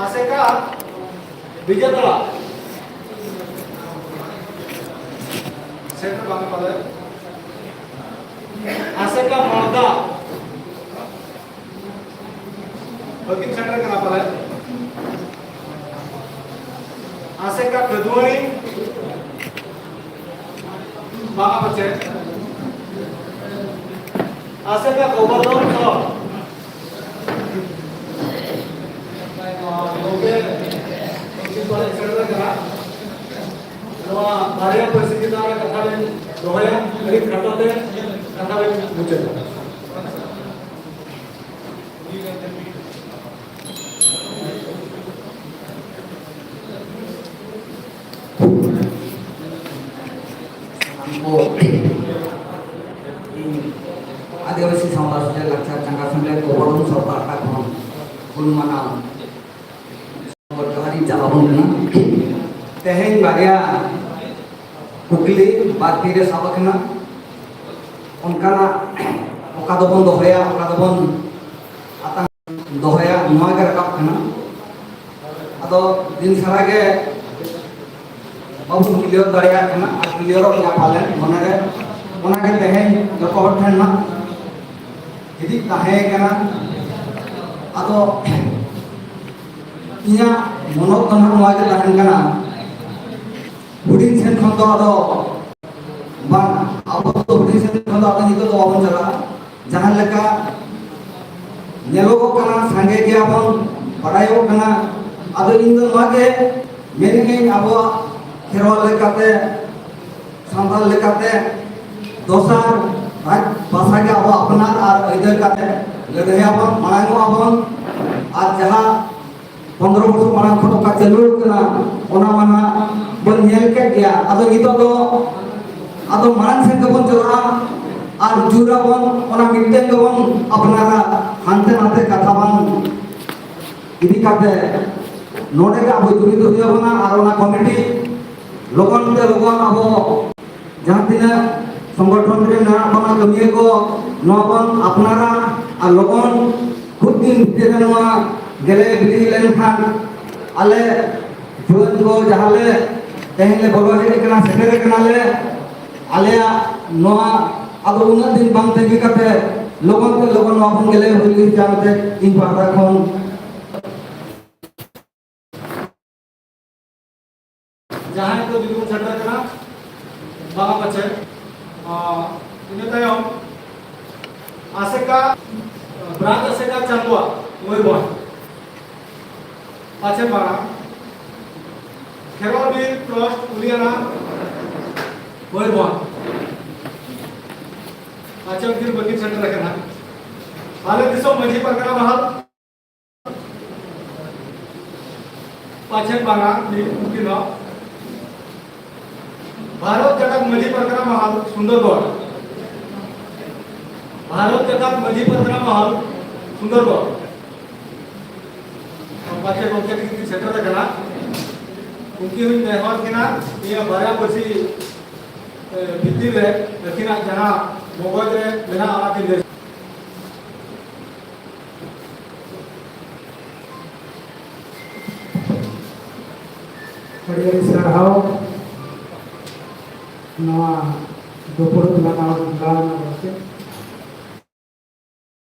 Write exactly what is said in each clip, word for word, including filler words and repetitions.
ᱟᱥᱮᱠᱟ ᱵᱤᱡᱮᱛᱟᱲᱟ᱾ ᱥᱮᱴᱮᱨ ᱵᱟᱝ ᱯᱟᱞᱮ᱾ ᱟᱥᱮᱠᱟ ᱢᱟᱲᱫᱟ᱾ ᱵᱟᱹᱠᱤᱱ ᱥᱮᱴᱮᱨ ᱠᱟᱱᱟ ᱯᱟᱞᱮ᱾ ᱟᱥᱮᱠᱟ ᱠᱟᱹᱫᱩᱣᱟᱹᱲᱤ᱾ ᱵᱟᱝᱟ ᱯᱟᱪᱮ᱾ ᱟᱥᱮᱠᱟ ᱜᱳᱵᱚᱨᱫᱷᱚᱱ ᱥᱚᱨ᱾ ᱜᱚᱢᱠᱮ, ᱩᱱᱠᱤᱱ ᱯᱟᱞᱮ ᱥᱮᱴᱮᱨ ᱠᱟᱱᱟ᱾ ᱱᱚᱣᱟ ᱵᱟᱨᱭᱟ ᱯᱟᱹᱨᱥᱤ ᱪᱮᱛᱟᱱ ᱨᱮ ᱠᱟᱛᱷᱟ ᱞᱤᱧ ᱫᱚᱦᱚᱭᱟ, ᱟᱹᱰᱤ ᱠᱷᱟᱴᱚ ᱛᱮ ᱠᱟᱛᱷᱟ ᱞᱤᱧ ᱢᱩᱪᱟᱹᱫᱟ᱾ ᱥᱟᱱᱟᱢ ᱠᱚ, ᱤᱧ ᱟᱹᱫᱤᱵᱟᱹᱥᱤ ᱥᱟᱶᱛᱟ ᱥᱮᱪᱮᱫ ᱞᱟᱠᱪᱟᱨ ᱪᱟᱸᱜᱟ ᱥᱮᱢᱞᱮᱫ ᱜᱳᱵᱚᱨᱫᱷᱚᱱ ᱥᱚᱨ ᱯᱟᱦᱴᱟ ᱠᱷᱚᱱ ᱦᱩᱞ ᱢᱟᱱᱟᱣ ᱡᱚᱦᱟᱨ ᱤᱧ ᱪᱟᱞ ᱟᱵᱚᱱ ᱠᱟᱱᱟ᱾ ᱛᱮᱦᱮᱧ ᱵᱟᱨᱭᱟ ᱠᱩᱠᱞᱤ ᱵᱟᱨ ᱛᱤ ᱨᱮ ᱥᱟᱵ ᱟᱠᱟᱱᱟ᱾ ᱚᱱᱠᱟᱱᱟᱜ ᱚᱠᱟ ᱫᱚᱵᱚᱱ ᱫᱚᱦᱚᱭᱟ, ᱚᱠᱟ ᱫᱚᱵᱚᱱ ᱟᱛᱟᱝ ᱫᱚᱦᱚᱭᱟ, ᱱᱚᱣᱟ ᱜᱮ ᱨᱟᱠᱟᱵ ᱠᱟᱱᱟ᱾ ᱟᱫᱚ ᱫᱤᱱ ᱥᱟᱨᱟ ᱜᱮ ᱵᱟᱵᱚᱱ ᱠᱞᱤᱭᱟᱨ ᱫᱟᱲᱮᱭᱟᱜ ᱠᱟᱱᱟ ᱟᱨ ᱠᱞᱤᱭᱟᱨᱚᱜ ᱜᱮᱭᱟ ᱯᱟᱞᱮᱱ ᱢᱚᱱᱮᱨᱮ᱾ ᱚᱱᱟᱜᱮ ᱛᱮᱦᱮᱧ ᱡᱚᱛᱚ ᱦᱚᱲ ᱴᱷᱮᱱ ᱦᱟᱸᱜ ᱦᱤᱫᱤᱡ ᱛᱟᱦᱮᱸ ᱠᱟᱱᱟ᱾ ᱟᱫᱚ ᱤᱧᱟᱹᱜ ᱢᱚᱱᱚᱛ ᱫᱚ ᱱᱟᱦᱟᱜ ᱱᱚᱣᱟ ᱜᱮ ᱛᱟᱦᱮᱱ ᱠᱟᱱᱟ, ᱦᱩᱰᱤᱧ ᱥᱮᱱ ᱠᱷᱚᱱ ᱫᱚ ᱟᱫᱚ ᱵᱟᱝ, ᱟᱵᱚ ᱫᱚ ᱦᱩᱰᱤᱧ ᱥᱮᱱ ᱠᱷᱚᱱ ᱫᱚ ᱟᱫᱚ ᱱᱤᱛᱚᱜ ᱫᱚ ᱵᱟᱵᱚᱱ ᱪᱟᱞᱟᱜᱼᱟ᱾ ᱡᱟᱦᱟᱸ ᱞᱮᱠᱟ ᱧᱮᱞᱚᱜᱚᱜ ᱠᱟᱱᱟ, ᱥᱟᱸᱜᱮ ᱜᱮᱭᱟᱵᱚᱱ, ᱵᱟᱲᱟᱭᱚᱜ ᱠᱟᱱᱟ᱾ ᱟᱫᱚ ᱤᱧ ᱫᱚ ᱱᱚᱣᱟ ᱜᱮ ᱢᱮᱱᱮᱫᱟᱹᱧ, ᱟᱵᱚᱣᱟᱜ ᱠᱷᱮᱨᱣᱟᱞ ᱞᱮᱠᱟᱛᱮ, ᱥᱟᱱᱛᱟᱲ ᱞᱮᱠᱟᱛᱮ ᱫᱚᱥᱟᱨ ᱨᱟᱡᱽ ᱵᱷᱟᱥᱟ ᱜᱮ ᱟᱵᱚ ᱟᱯᱱᱟᱨ ᱟᱨ ᱟᱹᱭᱫᱟᱹᱨ ᱠᱟᱛᱮ ᱞᱟᱹᱲᱦᱟᱹᱭᱟᱵᱚᱱ, ᱢᱟᱲᱟᱝᱚᱜᱼᱟ ᱵᱚᱱ᱾ ᱟᱨ ᱡᱟᱦᱟᱸ ᱯᱚᱱᱫᱽᱨᱚ ᱵᱚᱪᱷᱚᱨ ᱢᱟᱲᱟᱝ ᱠᱷᱚᱱ ᱚᱠᱟ ᱪᱟᱹᱞᱩ ᱠᱟᱱᱟ, ᱚᱱᱟ ᱢᱟ ᱱᱟᱦᱟᱜ ᱵᱚᱱ ᱧᱮᱞ ᱠᱮᱫ ᱜᱮᱭᱟ᱾ ᱟᱫᱚ ᱱᱤᱛᱚᱜ ᱫᱚ ᱟᱫᱚ ᱢᱟᱲᱟᱝ ᱥᱮᱫ ᱜᱮᱵᱚᱱ ᱪᱟᱞᱟᱜᱼᱟ ᱟᱨ ᱡᱳᱨ ᱟᱵᱚᱱ, ᱚᱱᱟ ᱢᱤᱫᱴᱮᱱ ᱜᱮᱵᱚᱱ ᱟᱯᱱᱟᱨᱟ, ᱦᱟᱱᱛᱮ ᱱᱟᱛᱮ ᱠᱟᱛᱷᱟ ᱵᱟᱝ ᱤᱫᱤ ᱠᱟᱛᱮ ᱱᱚᱰᱮ ᱜᱮ ᱟᱵᱚ ᱡᱩᱢᱤᱫ ᱦᱩᱭ ᱟᱵᱚᱱᱟ᱾ ᱟᱨ ᱚᱱᱟ ᱠᱚᱢᱤᱴᱤ ᱞᱚᱜᱚᱱ ᱛᱮ ᱞᱚᱜᱚᱱ ᱟᱵᱚ ᱡᱟᱦᱟᱸ ᱛᱤᱱᱟᱹᱜ ᱥᱚᱝᱜᱚᱴᱷᱚᱱ ᱨᱮ ᱢᱮᱱᱟᱜ ᱵᱚᱱᱟ ᱠᱟᱹᱢᱤᱭᱟᱹ ᱠᱚ, ᱱᱚᱣᱟ ᱵᱚᱱ ᱟᱯᱱᱟᱨᱟ ᱟᱨ ᱞᱚᱜᱚᱱ ᱠᱷᱩᱵ ᱫᱤᱱ ᱵᱷᱤᱛᱤᱨ ᱨᱮ ᱱᱚᱣᱟ ᱜᱮᱞᱮ ᱵᱤᱞᱤ ᱞᱮᱱᱠᱷᱟᱱ ᱟᱞᱮ ᱡᱩᱣᱟᱹᱱ ᱠᱚ ᱡᱟᱦᱟᱸ ᱞᱮ ᱛᱮᱦᱮᱧ ᱞᱮ ᱵᱚᱞᱚ ᱦᱮᱡ ᱟᱠᱟᱱᱟ, ᱥᱮᱴᱮᱨ ᱟᱠᱟᱱᱟᱞᱮ, ᱟᱞᱮᱭᱟᱜ ᱱᱚᱣᱟ ᱟᱫᱚ ᱩᱱᱟᱹᱜ ᱫᱤᱱ ᱵᱟᱝ ᱛᱟᱺᱜᱤ ᱠᱟᱛᱮ ᱞᱚᱜᱚᱱ ᱛᱮ ᱞᱚᱜᱚᱱ ᱱᱚᱣᱟ ᱵᱚᱱ ᱜᱮᱞᱮ ᱦᱩᱭ ᱦᱚᱪᱚ ᱢᱮᱱᱛᱮ ᱤᱧ ᱯᱟᱦᱴᱟ ᱠᱷᱚᱱ ᱡᱟᱦᱟᱸᱭ ᱠᱚ ᱡᱩᱫᱤ ᱵᱚᱱ ᱥᱮᱴᱮᱨ ᱟᱠᱟᱱᱟ, ᱵᱟᱝᱟ ᱯᱟᱪᱮ᱾ ᱟᱨ ᱤᱱᱟᱹ ᱛᱟᱭᱚᱢ ᱟᱥᱮᱠᱟ, ᱵᱨᱟᱧᱪ ᱟᱥᱮᱠᱟ ᱪᱟᱸᱫᱣᱟ, ᱢᱚᱭᱩᱨᱵᱷᱚᱸᱡᱽ᱾ ᱯᱟᱪᱮ ᱵᱟᱝᱟ, ᱠᱷᱮᱨᱣᱟᱞ ᱵᱤᱨ ᱴᱨᱟᱥᱴ ᱩᱞᱤᱭᱟᱱᱟ, ᱢᱚᱭᱩᱨᱵᱷᱚᱸᱡᱽ᱾ ᱯᱟᱪᱮ ᱩᱱᱠᱤᱱ ᱵᱟᱹᱠᱤᱱ ᱥᱮᱴᱮᱨ ᱟᱠᱟᱱᱟ᱾ ᱟᱞᱮ ᱫᱤᱥᱚᱢ ᱢᱟᱹᱡᱷᱤ ᱯᱟᱨᱜᱟᱱᱟ ᱢᱟᱦᱟᱞ, ᱯᱟᱪᱷᱮ ᱵᱟᱝᱟ, ᱢᱤᱫ ᱩᱱᱠᱤᱱ ᱦᱚᱸ᱾ ᱵᱷᱟᱨᱚᱛ ᱡᱟᱠᱟᱛ ᱢᱟᱹᱡᱷᱤ ᱯᱟᱨᱜᱟᱱᱟ ᱢᱟᱦᱟᱞ, ᱥᱩᱱᱫᱚᱨᱜᱚᱲ᱾ ᱵᱷᱟᱨᱚᱛ ᱡᱟᱠᱟᱛ ᱢᱟᱹᱡᱷᱤ ᱯᱟᱨᱜᱟᱱᱟ ᱢᱟᱦᱟᱞ, ᱥᱩᱱᱫᱚᱨᱜᱚᱲ᱾ ᱯᱟᱪᱷᱮ ᱜᱚᱢᱠᱮ ᱛᱤᱠᱤᱱ ᱠᱤᱱ ᱥᱮᱴᱮᱨ ᱟᱠᱟᱱᱟ᱾ ᱩᱱᱠᱤᱱ ᱦᱚᱸᱧ ᱱᱮᱦᱚᱨ ᱠᱤᱱᱟ, ᱱᱤᱭᱟᱹ ᱵᱟᱨᱭᱟ ᱯᱟᱹᱨᱥᱤ, ᱮ, ᱵᱷᱤᱛᱤᱨ ᱨᱮ ᱟᱹᱠᱤᱱᱟᱜ ᱡᱟᱦᱟᱸ ᱢᱚᱜᱚᱡᱽ ᱨᱮ ᱢᱮᱱᱟᱜᱼᱟ, ᱚᱱᱟ ᱠᱤᱱ ᱞᱟᱹᱭ᱾ ᱟᱹᱰᱤ ᱟᱹᱰᱤ ᱥᱟᱨᱦᱟᱣ ᱱᱚᱣᱟ ᱫᱩᱯᱲᱩᱵ ᱞᱟᱜᱟᱣ ᱞᱟᱜᱟᱣ ᱞᱟᱹᱜᱤᱫ ᱛᱮ᱾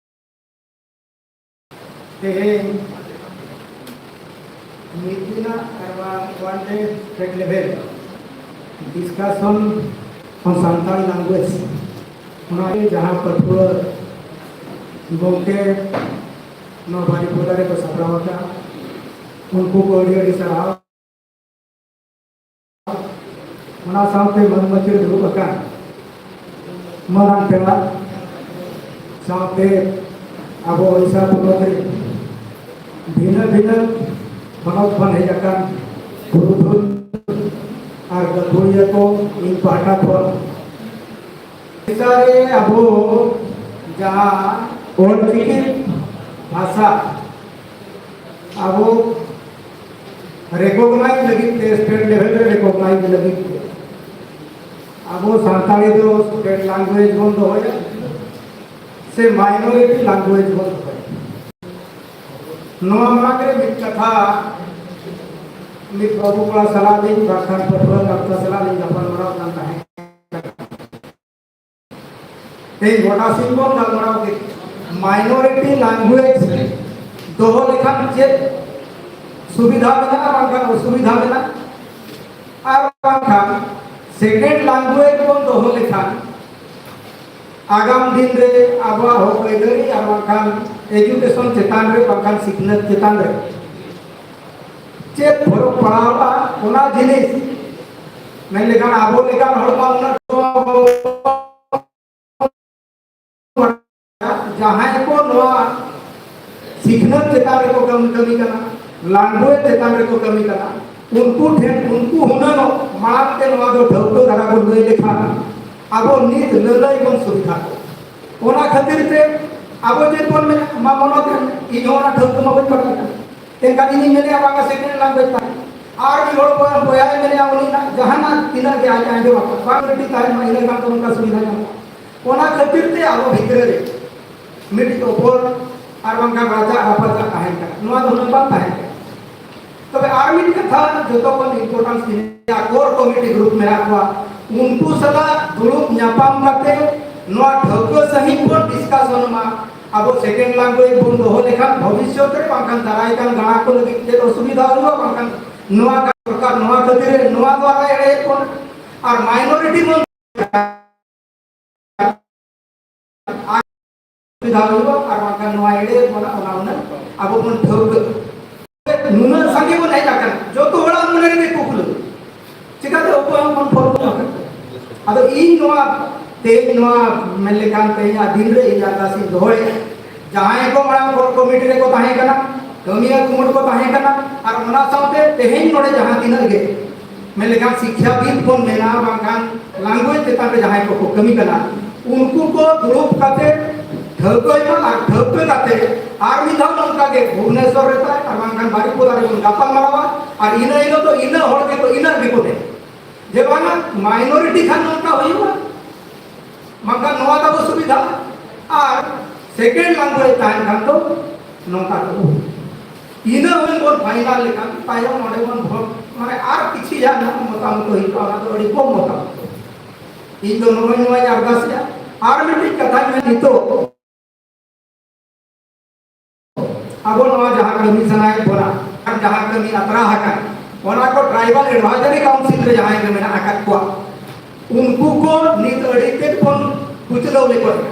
ᱛᱮᱦᱮᱧ ᱢᱤᱫ ᱫᱤᱱᱟᱜ ᱟᱨ ᱵᱟᱝ one day state level discussion on Santali language, ᱚᱱᱟᱜᱮ ᱡᱟᱦᱟᱸ ᱯᱟᱹᱴᱷᱩᱣᱟᱹ ᱜᱚᱢᱠᱮ ᱱᱚᱣᱟ ᱵᱟᱨᱤᱯᱚᱫᱟ ᱨᱮᱠᱚ ᱥᱟᱯᱲᱟᱣ ᱟᱠᱟᱫᱼᱟ, ᱩᱱᱠᱩ ᱠᱚ ᱟᱹᱰᱤ ᱟᱹᱰᱤ ᱥᱟᱨᱦᱟᱣ᱾ ᱚᱱᱟ ᱥᱟᱶᱛᱮ ᱢᱟᱹᱱ ᱢᱟᱹᱪᱤ ᱨᱮ ᱫᱩᱲᱩᱵ ᱟᱠᱟᱱ ᱢᱟᱨᱟᱝ ᱯᱮᱲᱟ ᱥᱟᱶᱛᱮ ᱟᱵᱚ ᱳᱰᱤᱥᱟ ᱯᱚᱱᱚᱛ ᱨᱮ ᱵᱷᱤᱱᱟᱹ ᱵᱷᱤᱱᱟᱹ ᱯᱚᱱᱚᱛ ᱠᱷᱚᱱ ᱦᱮᱡ ᱟᱠᱟᱱ ᱯᱩᱨᱩᱫᱷᱩᱞ ᱟᱨ ᱜᱟᱹᱠᱷᱩᱲᱤᱭᱟᱹ ᱠᱚ ᱤᱧ ᱯᱟᱦᱴᱟ ᱠᱷᱚᱱ ᱳᱰᱤᱥᱟ ᱨᱮ ᱟᱵᱚ ᱡᱟᱦᱟᱸ ᱚᱞᱪᱤᱠᱤ ᱵᱷᱟᱥᱟ ᱟᱵᱚ recognize ᱞᱟᱹᱜᱤᱫ ᱛᱮ, state level ᱨᱮ recognize ᱞᱟᱹᱜᱤᱫ ᱛᱮ ᱟᱵᱚ ᱥᱟᱱᱛᱟᱲᱤ ᱫᱚ state language ᱵᱚᱱ ᱫᱚᱦᱚᱭᱟ ᱥᱮ minority language ᱵᱚᱱ ᱫᱚᱦᱚᱭᱟ? ᱱᱚᱣᱟ ᱢᱟᱲᱟᱝ ᱨᱮ ᱢᱤᱫ ᱠᱟᱛᱷᱟ, ᱢᱤᱫ ᱵᱟᱹᱵᱩ ᱠᱚᱲᱟ ᱥᱟᱞᱟᱜ ᱞᱤᱧ ᱵᱟᱝᱠᱷᱟᱱ ᱯᱟᱹᱴᱷᱩᱣᱟᱹ ᱜᱟᱶᱛᱟ ᱥᱟᱞᱟᱜ ᱞᱤᱧ ᱜᱟᱯᱟᱞᱢᱟᱨᱟᱣ ᱠᱟᱱ ᱛᱟᱦᱮᱸᱫ᱾ ᱛᱮᱦᱮᱧ ᱜᱚᱴᱟ ᱥᱤᱧ ᱵᱚᱱ ᱜᱟᱞᱢᱟᱨᱟᱣ ᱠᱮᱫ, minority language ᱫᱚᱦᱚ ᱞᱮᱠᱷᱟᱱ ᱪᱮᱫ ᱥᱩᱵᱤᱫᱷᱟ ᱢᱮᱱᱟᱜᱼᱟ, ᱵᱟᱝᱠᱷᱟᱱ ᱚᱥᱩᱵᱤᱫᱷᱟ ᱢᱮᱱᱟᱜᱼᱟ? ᱟᱨ ᱵᱟᱝᱠᱷᱟᱱ second language ᱵᱚᱱ ᱫᱚᱦᱚ ᱞᱮᱠᱷᱟᱱ ᱟᱜᱟᱢ ᱫᱤᱱ ᱨᱮ ᱟᱵᱚᱣᱟᱜ ᱦᱚᱠ ᱟᱹᱭᱫᱟᱹᱨᱤ ᱟᱨ ᱵᱟᱝᱠᱷᱟᱱ education ᱪᱮᱛᱟᱱ ᱨᱮ, ᱵᱟᱝᱠᱷᱟᱱ ᱥᱤᱠᱷᱱᱟᱹᱛ ᱪᱮᱛᱟᱱ ᱨᱮ ᱪᱮᱫ ᱯᱷᱚᱨᱚᱠ ᱯᱟᱲᱟᱣᱚᱜᱼᱟ, ᱚᱱᱟ ᱡᱤᱱᱤᱥ ᱢᱮᱱ ᱞᱮᱠᱷᱟᱱ ᱟᱵᱚ ᱞᱮᱠᱟᱱ ᱦᱚᱲ ᱢᱟ ᱩᱱᱟᱹᱜ ᱫᱚ ᱵᱟᱵᱚ ᱵᱟᱲᱟᱭᱟ᱾ ᱡᱟᱦᱟᱸᱭ ᱠᱚ ᱱᱚᱣᱟ ᱥᱤᱠᱷᱱᱟᱹᱛ ᱪᱮᱛᱟᱱ ᱨᱮᱠᱚ ᱠᱟᱹᱢᱤ, ᱠᱟᱹᱢᱤ ᱠᱟᱱᱟ, language ᱪᱮᱛᱟᱱ ᱨᱮᱠᱚ ᱠᱟᱹᱢᱤ ᱠᱟᱱᱟ, ᱩᱱᱠᱩ ᱴᱷᱮᱱ, ᱩᱱᱠᱩ ᱦᱩᱱᱟᱹᱝ ᱢᱟᱲᱟᱝ ᱛᱮ ᱱᱚᱣᱟ ᱫᱚ ᱴᱷᱟᱹᱣᱠᱟᱹ ᱫᱷᱟᱨᱟ ᱵᱚᱱ ᱞᱟᱹᱭ ᱞᱮᱠᱷᱟᱱ ᱟᱵᱚ ᱱᱤᱛ ᱞᱟᱹᱞᱟᱹᱭ ᱵᱚᱱ ᱥᱩᱵᱤᱫᱷᱟ ᱠᱚᱜᱼᱟ᱾ ᱚᱱᱟ ᱠᱷᱟᱹᱛᱤᱨ ᱛᱮ ᱟᱵᱚ ᱪᱮᱫ ᱵᱚᱱ ᱢᱮᱱᱟ, ᱢᱟ ᱢᱚᱱᱚᱛ ᱮᱢ, ᱤᱧ ᱦᱚᱸ ᱚᱱᱟ ᱴᱷᱟᱹᱣᱠᱟᱹ ᱢᱟ ᱵᱟᱹᱧ ᱵᱟᱲᱟᱭ ᱠᱟᱱᱟ᱾ ᱮᱱᱠᱷᱟᱱ ᱤᱧᱤᱧ ᱢᱮᱱᱮᱫᱼᱟ, ᱵᱟᱝᱟ second language ᱛᱟᱦᱮᱸ᱾ ᱟᱨ ᱢᱤᱫ ᱦᱚᱲ ᱵᱚᱭᱦᱟ, ᱵᱚᱭᱦᱟᱭ ᱢᱮᱱᱮᱫᱼᱟ, ᱩᱱᱤ ᱱᱟᱜ ᱡᱟᱦᱟᱱᱟᱜ ᱛᱤᱱᱟᱹᱜ ᱜᱮ ᱟᱡ ᱟᱸᱡᱚᱢ ᱟᱠᱟᱫ, ᱵᱟᱝ ᱨᱮᱰᱤ ᱛᱟᱦᱮᱱ ᱢᱟ, ᱤᱱᱟᱹ ᱠᱷᱟᱱ ᱫᱚ ᱚᱱᱠᱟ ᱥᱩᱵᱤᱫᱷᱟ ᱧᱟᱢᱚᱜᱼᱟ᱾ ᱚᱱᱟ ᱠᱷᱟᱹᱛᱤᱨ ᱛᱮ ᱟᱵᱚ ᱵᱷᱤᱛᱨᱤ ᱨᱮ ᱢᱤᱫᱴᱤᱡ ᱚᱯᱚᱨ ᱟᱨ ᱵᱟᱝᱠᱷᱟᱱ ᱨᱟᱪᱟᱜ ᱨᱟᱯᱟᱪᱟᱜ ᱛᱟᱦᱮᱱ ᱠᱟᱱᱟ, ᱱᱚᱣᱟ ᱫᱚ ᱦᱩᱱᱟᱹᱝ ᱵᱟᱝ ᱛᱟᱦᱮᱱ ᱠᱟᱱᱟ᱾ ᱛᱚᱵᱮ ᱟᱨ ᱢᱤᱫ ᱠᱟᱛᱷᱟ ᱡᱚᱛᱚ ᱠᱷᱚᱱ importance ᱡᱤᱱᱤᱥ, core committee group ᱢᱮᱱᱟᱜ ᱠᱚᱣᱟ, ᱩᱱᱠᱩ ᱥᱟᱞᱟᱜ ᱫᱩᱲᱩᱵ ᱧᱟᱯᱟᱢ ᱠᱟᱛᱮ ᱱᱚᱣᱟ ᱴᱷᱟᱹᱣᱠᱟᱹ ᱥᱟᱺᱦᱤᱡ ᱵᱚᱱ discussion ᱢᱟ᱾ ᱟᱵᱚ second language ᱵᱚᱱ ᱫᱚᱦᱚ ᱞᱮᱠᱷᱟᱱ ᱵᱷᱚᱵᱤᱥᱥᱚᱛ ᱨᱮ ᱵᱟᱝᱠᱷᱟᱱ ᱫᱟᱨᱟᱭ ᱠᱟᱱ ᱜᱟᱬᱟ ᱠᱚ ᱞᱟᱹᱜᱤᱫ ᱪᱮᱫ ᱚᱥᱩᱵᱤᱫᱷᱟ ᱦᱩᱭᱩᱜᱼᱟ, ᱵᱟᱝᱠᱷᱟᱱ ᱱᱚᱣᱟ ᱥᱚᱨᱠᱟᱨ ᱱᱚᱣᱟ ᱠᱷᱟᱹᱛᱤᱨ ᱱᱚᱣᱟ ᱫᱚ ᱟᱞᱮ ᱮᱲᱮᱭᱮᱫ ᱵᱚᱱᱟ ᱟᱨ minority ᱵᱚᱱ ᱚᱥᱩᱵᱤᱫᱷᱟ ᱦᱩᱭᱩᱜᱼᱟ, ᱟᱨ ᱵᱟᱝᱠᱷᱟᱱ ᱱᱚᱣᱟ ᱮᱲᱮ ᱵᱚᱱᱟ, ᱚᱱᱟ ᱦᱩᱱᱟᱹᱝ ᱟᱵᱚ ᱵᱚᱱ ᱴᱷᱟᱹᱣᱠᱟᱹ᱾ ᱱᱩᱱᱟᱹᱜ ᱥᱟᱸᱜᱮ ᱵᱚᱱ ᱦᱮᱡ ᱟᱠᱟᱱᱟ, ᱡᱚᱛᱚ ᱦᱚᱲᱟᱜ ᱢᱚᱱᱮ ᱨᱮᱜᱮ ᱠᱩᱠᱞᱤ, ᱪᱤᱠᱟᱹᱛᱮ ᱚᱠᱚᱭ ᱦᱚᱸ ᱵᱚᱱ ᱯᱷᱚᱨᱢ ᱟᱠᱟᱫ? ᱟᱫᱚ ᱤᱧ ᱱᱚᱣᱟ ᱛᱮᱦᱮᱧ ᱱᱚᱣᱟ ᱢᱮᱱ ᱞᱮᱠᱷᱟᱱ ᱛᱮᱦᱮᱧᱟᱜ ᱫᱤᱱ ᱨᱮ ᱤᱧ ᱟᱨᱫᱟᱥ ᱤᱧ ᱫᱚᱦᱚᱭᱮᱫᱼᱟ, ᱡᱟᱦᱟᱸᱭ ᱠᱚ ᱢᱟᱲᱟᱝ core committee ᱨᱮᱠᱚ ᱛᱟᱦᱮᱸ ᱠᱟᱱᱟ, ᱠᱟᱹᱢᱤᱭᱟᱹ ᱠᱩᱢᱩᱴ ᱠᱚ ᱛᱟᱦᱮᱸ ᱠᱟᱱᱟ, ᱟᱨ ᱚᱱᱟ ᱥᱟᱶᱛᱮ ᱛᱮᱦᱮᱧ ᱱᱚᱰᱮ ᱡᱟᱦᱟᱸ ᱛᱤᱱᱟᱹᱜ ᱜᱮ ᱢᱮᱱ ᱞᱮᱠᱷᱟᱱ ᱥᱤᱠᱠᱷᱟᱵᱤᱫ ᱵᱚᱱ ᱢᱮᱱᱟ, ᱵᱟᱝᱠᱷᱟᱱ language ᱪᱮᱛᱟᱱ ᱨᱮ ᱡᱟᱦᱟᱸᱭ ᱠᱚᱠᱚ ᱠᱟᱹᱢᱤ ᱠᱟᱱᱟ, ᱩᱱᱠᱩ ᱠᱚ ᱫᱩᱲᱩᱵ ᱠᱟᱛᱮ ᱴᱷᱟᱹᱣᱠᱟᱹᱭ ᱢᱟ, ᱟᱨ ᱴᱷᱟᱹᱣᱠᱟᱹ ᱠᱟᱛᱮ ᱟᱨ ᱢᱤᱫ ᱫᱷᱟᱣ ᱱᱚᱝᱠᱟ ᱜᱮ ᱵᱷᱩᱵᱽᱱᱮᱥᱚᱨ ᱨᱮ ᱛᱟᱭ ᱟᱨ ᱵᱟᱝᱠᱷᱟᱱ ᱵᱟᱨᱤᱯᱚᱫᱟ ᱨᱮᱵᱚᱱ ᱜᱟᱯᱟᱞ ᱢᱟᱨᱟᱣᱟ, ᱟᱨ ᱤᱱᱟᱹ ᱦᱤᱞᱳᱜ ᱫᱚ ᱤᱱᱟᱹ ᱦᱚᱲ ᱜᱮᱠᱚ, ᱤᱱᱟᱹᱜ ᱜᱮᱠᱚ ᱞᱟᱹᱭᱟ ᱡᱮ ᱵᱟᱝᱟ minority ᱠᱷᱟᱱ ᱱᱚᱝᱠᱟ ᱦᱩᱭᱩᱜᱼᱟ, ᱵᱟᱝᱠᱷᱟᱱ ᱱᱚᱣᱟ ᱛᱟᱵᱚ ᱥᱩᱵᱤᱫᱷᱟ, ᱟᱨ second language ᱛᱟᱦᱮᱱ ᱠᱷᱟᱱ ᱫᱚ ᱱᱚᱝᱠᱟ ᱛᱟᱵᱚ ᱦᱩᱭᱩᱜᱼᱟ᱾ ᱤᱱᱟᱹ ᱦᱩᱭ ᱵᱚᱱ ᱯᱷᱟᱭᱱᱟᱞ ᱞᱮᱠᱷᱟᱱ ᱛᱟᱭᱚᱢ ᱚᱸᱰᱮ ᱵᱚᱱ ᱵᱷᱳᱴ, ᱢᱟᱱᱮ ᱟᱨ ᱠᱤᱪᱷᱤ ᱡᱟᱦᱟᱸ ᱢᱚᱛᱟᱢᱚᱛᱚ ᱦᱩᱭᱩᱜᱼᱟ, ᱚᱱᱟ ᱫᱚ ᱟᱹᱰᱤ ᱠᱚᱢ ᱢᱚᱛᱟᱢᱚᱛᱚ᱾ ᱤᱧ ᱫᱚ ᱱᱚᱜᱼᱚᱭ ᱱᱚᱣᱟᱧ ᱟᱨᱫᱟᱥᱮᱜᱼᱟ᱾ ᱟᱨ ᱢᱤᱫᱴᱤᱡ ᱠᱟᱛᱷᱟᱧ ᱢᱮᱱ, ᱱᱤᱛᱚᱜ ᱟᱵᱚ ᱱᱚᱣᱟ ᱡᱟᱦᱟᱸ ᱠᱟᱹᱢᱤ ᱥᱟᱱᱟᱭᱮᱫ ᱵᱚᱱᱟ, ᱟᱨ ᱡᱟᱦᱟᱸ ᱠᱟᱹᱢᱤ ᱟᱛᱨᱟ ᱟᱠᱟᱱ, ᱚᱱᱟ ᱠᱚ ᱴᱨᱟᱭᱵᱟᱞ ᱮᱰᱵᱷᱟᱭᱡᱟᱨᱤ ᱠᱟᱣᱩᱱᱥᱤᱞ ᱨᱮ ᱡᱟᱦᱟᱸᱭ ᱠᱚ ᱢᱮᱱᱟᱜ ᱟᱠᱟᱫ ᱠᱚᱣᱟ, ᱩᱱᱠᱩ ᱠᱚ ᱱᱤᱛ ᱟᱹᱰᱤ ᱛᱮᱫ ᱵᱚᱱ ᱠᱩᱪᱞᱟᱹᱣ ᱞᱮᱠᱚ ᱠᱟᱱᱟ᱾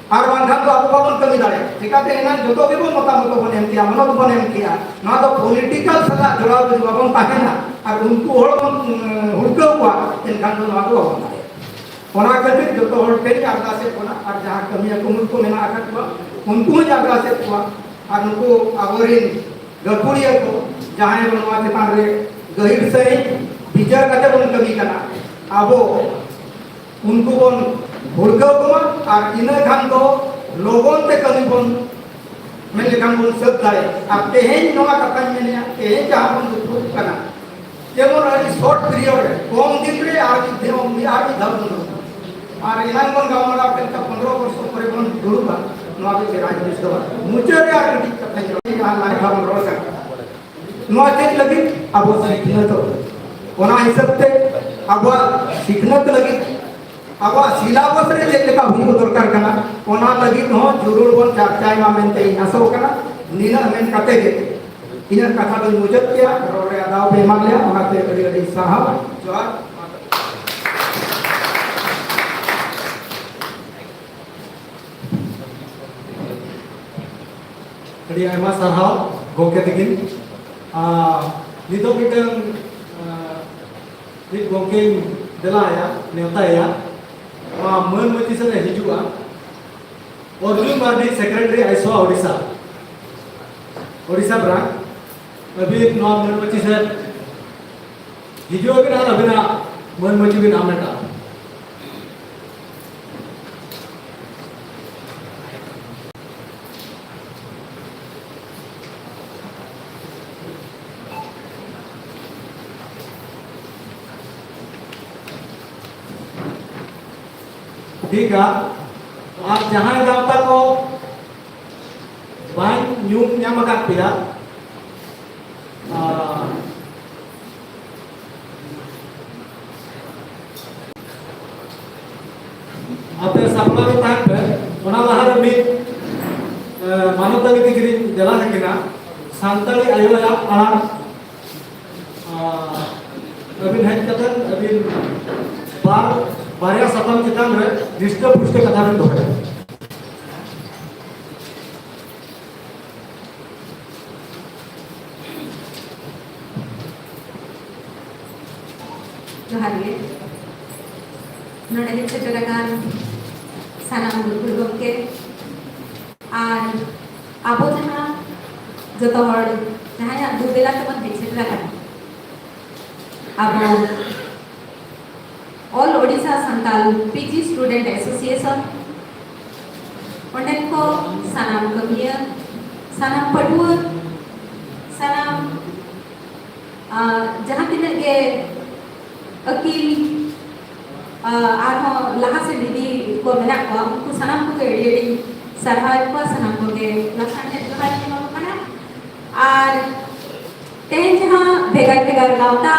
ᱟᱨ ᱵᱟᱝᱠᱷᱟᱱ ᱫᱚ ᱟᱵᱚ ᱵᱟᱵᱚᱱ ᱠᱟᱹᱢᱤ ᱫᱟᱲᱮᱭᱟᱜᱼᱟ᱾ ᱪᱤᱠᱟᱹᱛᱮ ᱮᱱᱟᱝ ᱡᱚᱛᱚ ᱜᱮᱵᱚᱱ ᱢᱚᱛᱟᱢᱚᱛ ᱵᱚᱱ ᱮᱢ ᱠᱮᱜᱼᱟ, ᱢᱚᱱᱚᱛ ᱵᱚᱱ ᱮᱢ ᱠᱮᱜᱼᱟ᱾ ᱱᱚᱣᱟ ᱫᱚ ᱯᱚᱞᱤᱴᱤᱠᱟᱞ ᱥᱟᱞᱟᱜ ᱡᱚᱲᱟᱣ ᱡᱩᱫᱤ ᱵᱟᱵᱚᱱ ᱛᱟᱦᱮᱱᱟ ᱟᱨ ᱩᱱᱠᱩ ᱦᱚᱲ ᱵᱚᱱ, ᱩᱸ, ᱦᱩᱲᱠᱟᱹᱣ ᱠᱚᱣᱟ, ᱮᱱᱠᱷᱟᱱ ᱫᱚ ᱱᱚᱣᱟ ᱫᱚ ᱵᱟᱵᱚᱱ ᱫᱟᱲᱮᱭᱟᱜᱼᱟ᱾ ᱚᱱᱟ ᱠᱷᱟᱹᱛᱤᱨ ᱡᱚᱛᱚ ᱦᱚᱲ ᱴᱷᱮᱱ ᱟᱨᱫᱟᱥᱮᱫ ᱵᱚᱱᱟ, ᱟᱨ ᱡᱟᱦᱟᱸ ᱠᱟᱹᱢᱤᱭᱟᱹ ᱠᱩᱢᱩᱴ ᱠᱚ ᱢᱮᱱᱟᱜ ᱟᱠᱟᱫ ᱠᱚᱣᱟ, ᱩᱱᱠᱩ ᱦᱚᱸᱧ ᱟᱨᱫᱟᱥᱮᱫ ᱠᱚᱣᱟ, ᱟᱨ ᱱᱩᱠᱩ ᱟᱵᱚᱨᱮᱱ ᱜᱟᱹᱠᱷᱩᱲᱤᱭᱟᱹ ᱠᱚ, ᱡᱟᱦᱟᱸᱭ ᱵᱚᱱ ᱱᱚᱣᱟ ᱪᱮᱛᱟᱱ ᱨᱮ ᱜᱟᱹᱦᱤᱨ ᱥᱟᱹᱦᱤᱡ ᱵᱤᱪᱟᱹᱨ ᱠᱟᱛᱮ ᱵᱚᱱ ᱠᱟᱹᱢᱤ ᱠᱟᱱᱟ, ᱟᱵᱚ ᱩᱱᱠᱩ ᱵᱚᱱ ᱵᱷᱩᱲᱠᱟᱹᱣ ᱠᱚᱢᱟ, ᱟᱨ ᱤᱱᱟᱹ ᱠᱷᱟᱱ ᱫᱚ ᱞᱚᱜᱚᱱ ᱛᱮ ᱠᱟᱹᱢᱤ ᱵᱚᱱ ᱢᱮᱱ ᱞᱮᱠᱷᱟᱱ ᱵᱚᱱ ᱥᱟᱹᱛ ᱫᱟᱲᱮᱭᱟᱜᱼᱟ᱾ ᱟᱨ ᱛᱮᱦᱮᱧ ᱱᱚᱣᱟ ᱠᱟᱛᱷᱟᱧ ᱢᱮᱱᱮᱫᱼᱟ, ᱛᱮᱦᱮᱧ ᱡᱟᱦᱟᱸ ᱵᱚᱱ ᱫᱩᱯᱲᱩᱵ ᱠᱟᱱᱟ, ᱡᱮᱢᱚᱱ ᱟᱹᱰᱤ ᱥᱚᱨᱴ ᱯᱤᱨᱤᱭᱚᱰ ᱨᱮ, ᱠᱚᱢ ᱫᱤᱱ ᱨᱮ ᱟᱨ ᱢᱤᱫ ᱫᱷᱟᱣ, ᱟᱨ ᱢᱤᱫ ᱫᱷᱟᱣ ᱵᱚᱱ ᱫᱩᱲᱩᱵ᱾ ᱟᱨ ᱮᱱᱟᱝ ᱵᱚᱱ ᱜᱟᱞᱢᱟᱨᱟᱣ ᱠᱮᱫ ᱞᱮᱠᱟ, ᱯᱚᱱᱨᱚ ᱵᱚᱨᱥᱚ ᱯᱚᱨᱮ ᱵᱚᱱ ᱫᱩᱲᱩᱵᱟ, ᱱᱚᱣᱟ ᱫᱚ ᱪᱮᱦᱨᱟ ᱡᱤᱱᱤᱥ ᱫᱚ ᱵᱟᱝ᱾ ᱢᱩᱪᱟᱹᱫ ᱨᱮ ᱟᱨ ᱢᱤᱫᱴᱤᱡ ᱠᱟᱛᱷᱟᱧ ᱨᱚᱲᱟ, ᱡᱟᱦᱟᱸ ᱞᱟᱦᱟ ᱵᱚᱱ ᱨᱚᱲ ᱠᱟᱱ, ᱱᱚᱣᱟ ᱪᱮᱫ ᱞᱟᱹᱜᱤᱫ? ᱟᱵᱚ ᱥᱤᱠᱷᱱᱟᱹᱛᱚᱜ᱾ ᱚᱱᱟ ᱦᱤᱥᱟᱹᱵ ᱛᱮ ᱟᱵᱚᱣᱟᱜ ᱥᱤᱠᱷᱱᱟᱹᱛ ᱞᱟᱹᱜᱤᱫ ᱟᱵᱚᱣᱟᱜ ᱥᱤᱞᱟᱵᱚᱥ ᱨᱮ ᱪᱮᱫ ᱞᱮᱠᱟ ᱦᱩᱭᱩᱜ ᱫᱚᱨᱠᱟᱨ ᱠᱟᱱᱟ, ᱚᱱᱟ ᱞᱟᱹᱜᱤᱫ ᱦᱚᱸ ᱡᱟᱹᱨᱩᱲ ᱵᱚᱱ ᱪᱟᱨᱪᱟᱭ ᱢᱟ ᱢᱮᱱᱛᱮ ᱤᱧ ᱟᱥᱚᱜ ᱠᱟᱱᱟ᱾ ᱱᱤᱱᱟᱹᱜ ᱢᱮᱱ ᱠᱟᱛᱮ ᱜᱮ ᱤᱧᱟᱹᱜ ᱠᱟᱛᱷᱟ ᱫᱚᱧ ᱢᱩᱪᱟᱹᱫ ᱠᱮᱭᱟ᱾ ᱨᱚᱲ ᱨᱮᱭᱟᱜ ᱫᱟᱣ ᱯᱮ ᱮᱢᱟᱜ ᱞᱮᱭᱟ, ᱚᱱᱟᱛᱮ ᱟᱹᱰᱤ ᱟᱹᱰᱤ ᱥᱟᱨᱦᱟᱣ᱾ ᱡᱚᱦᱟᱨ᱾ ᱟᱹᱰᱤ ᱟᱭᱢᱟ ᱥᱟᱨᱦᱟᱣ ᱜᱚᱢᱠᱮ ᱛᱟᱹᱠᱤᱱ᱾ ᱟᱨ ᱱᱤᱛᱚᱜ ᱢᱤᱫᱴᱟᱝ, ᱟᱨ, ᱢᱤᱫ ᱜᱚᱢᱠᱮᱧ ᱫᱮᱞᱟᱭᱟ, ᱱᱮᱣᱛᱟᱭᱟ᱾ ᱱᱚᱣᱟ ᱢᱟᱹᱱ ᱢᱟᱹᱪᱤ ᱥᱮᱫ ᱮ ᱦᱤᱡᱩᱜᱼᱟ᱾ ᱚᱨᱡᱩᱱ ᱢᱟᱨᱰᱤ, ᱥᱮᱠᱨᱮᱴᱟᱨᱤ ᱟᱭᱥᱳᱣᱟ ᱳᱰᱤᱥᱟ, ᱳᱰᱤᱥᱟ ᱵᱨᱟᱧᱪ᱾ ᱟᱹᱵᱤᱱ ᱱᱚᱣᱟ ᱢᱟᱹᱱ ᱢᱟᱹᱪᱤ ᱥᱮᱫ ᱦᱤᱡᱩᱜ ᱟᱹᱵᱤᱱ ᱟᱨ ᱟᱹᱵᱤᱱᱟᱜ ᱢᱟᱹᱱ ᱢᱟᱹᱪᱤ ᱵᱤᱱ ᱦᱟᱢᱮᱴᱟ᱾ ᱴᱷᱤᱠᱟ᱾ ᱟᱨ ᱡᱟᱦᱟᱸᱭ ᱜᱟᱶᱛᱟ ᱠᱚ ᱵᱟᱹᱧ ᱧᱩᱢ ᱧᱟᱢ ᱟᱠᱟᱫ ᱯᱮᱭᱟ, ᱥᱟᱯᱲᱟᱣ ᱨᱮ ᱛᱟᱦᱮᱱ ᱯᱮ᱾ ᱚᱱᱟ ᱞᱟᱦᱟᱨᱮ ᱢᱤᱫ, ᱮ, ᱢᱟᱱᱚᱛᱟᱱᱤ ᱫᱤᱫᱤ ᱞᱤᱧ ᱫᱮᱞᱟ ᱟᱹᱠᱤᱱᱟ᱾ ᱥᱟᱱᱛᱟᱲᱤ ᱟᱭᱳ ᱟᱲᱟᱝ, ᱟᱨ ᱟᱹᱵᱤᱱ ᱦᱮᱡ ᱠᱟᱛᱮ ᱟᱹᱵᱤᱱ ᱵᱟᱨ, ᱵᱟᱨᱭᱟ ᱥᱟᱛᱟᱢ ᱪᱮᱛᱟᱱ ᱨᱮ ᱫᱤᱥᱴᱟᱹ ᱯᱩᱥᱴᱟᱹ ᱠᱟᱛᱷᱟ ᱵᱤᱱ ᱫᱚᱦᱚᱭᱟ᱾ ᱡᱚᱦᱟᱨ ᱜᱮ᱾ ᱱᱚᱰᱮ ᱦᱮᱡ ᱥᱮᱴᱮᱨ ᱟᱠᱟᱱ ᱥᱟᱱᱟᱢ ᱜᱟᱹᱠᱷᱩᱲ ᱜᱚᱢᱠᱮ ᱟᱨ ᱟᱵᱚ ᱡᱟᱦᱟᱸ ᱡᱚᱛᱚ ᱦᱚᱲ ᱡᱟᱦᱟᱸᱭᱟᱜ ᱫᱩ ᱵᱮᱞᱟ ᱛᱮᱵᱚᱱ ᱦᱮᱡ ᱥᱮᱴᱮᱨ ᱟᱠᱟᱱᱟ, ᱟᱵᱚ All Odisha Santal P G Student Association, ᱚᱸᱰᱮᱱ ᱠᱚ ᱥᱟᱱᱟᱢ ᱠᱟᱹᱢᱤᱭᱟᱹ, ᱥᱟᱱᱟᱢ ᱯᱟᱹᱴᱷᱩᱣᱟᱹ, ᱥᱟᱱᱟᱢ, ᱟᱨ, ᱡᱟᱦᱟᱸ ᱛᱤᱱᱟᱹᱜ ᱜᱮ ᱟᱹᱠᱤᱞ, ᱟᱨ, ᱟᱨᱦᱚᱸ ᱞᱟᱦᱟ ᱥᱮᱫ ᱤᱫᱤ ᱠᱚ ᱢᱮᱱᱟᱜ ᱠᱚᱣᱟ, ᱩᱱᱠᱩ ᱥᱟᱱᱟᱢ ᱠᱚᱜᱮ ᱟᱹᱰᱤ ᱟᱹᱰᱤ ᱥᱟᱨᱦᱟᱣᱮᱫ ᱠᱚᱣᱟ, ᱥᱟᱱᱟᱢ ᱠᱚᱜᱮ ᱞᱟᱥᱟᱲᱦᱮᱫ ᱡᱚᱦᱟᱨ ᱤᱧ ᱮᱢᱟ ᱠᱚ ᱠᱟᱱᱟ᱾ ᱟᱨ ᱛᱮᱦᱮᱧ ᱡᱟᱦᱟᱸ ᱵᱷᱮᱜᱟᱨ ᱵᱷᱮᱜᱟᱨ ᱜᱟᱶᱛᱟ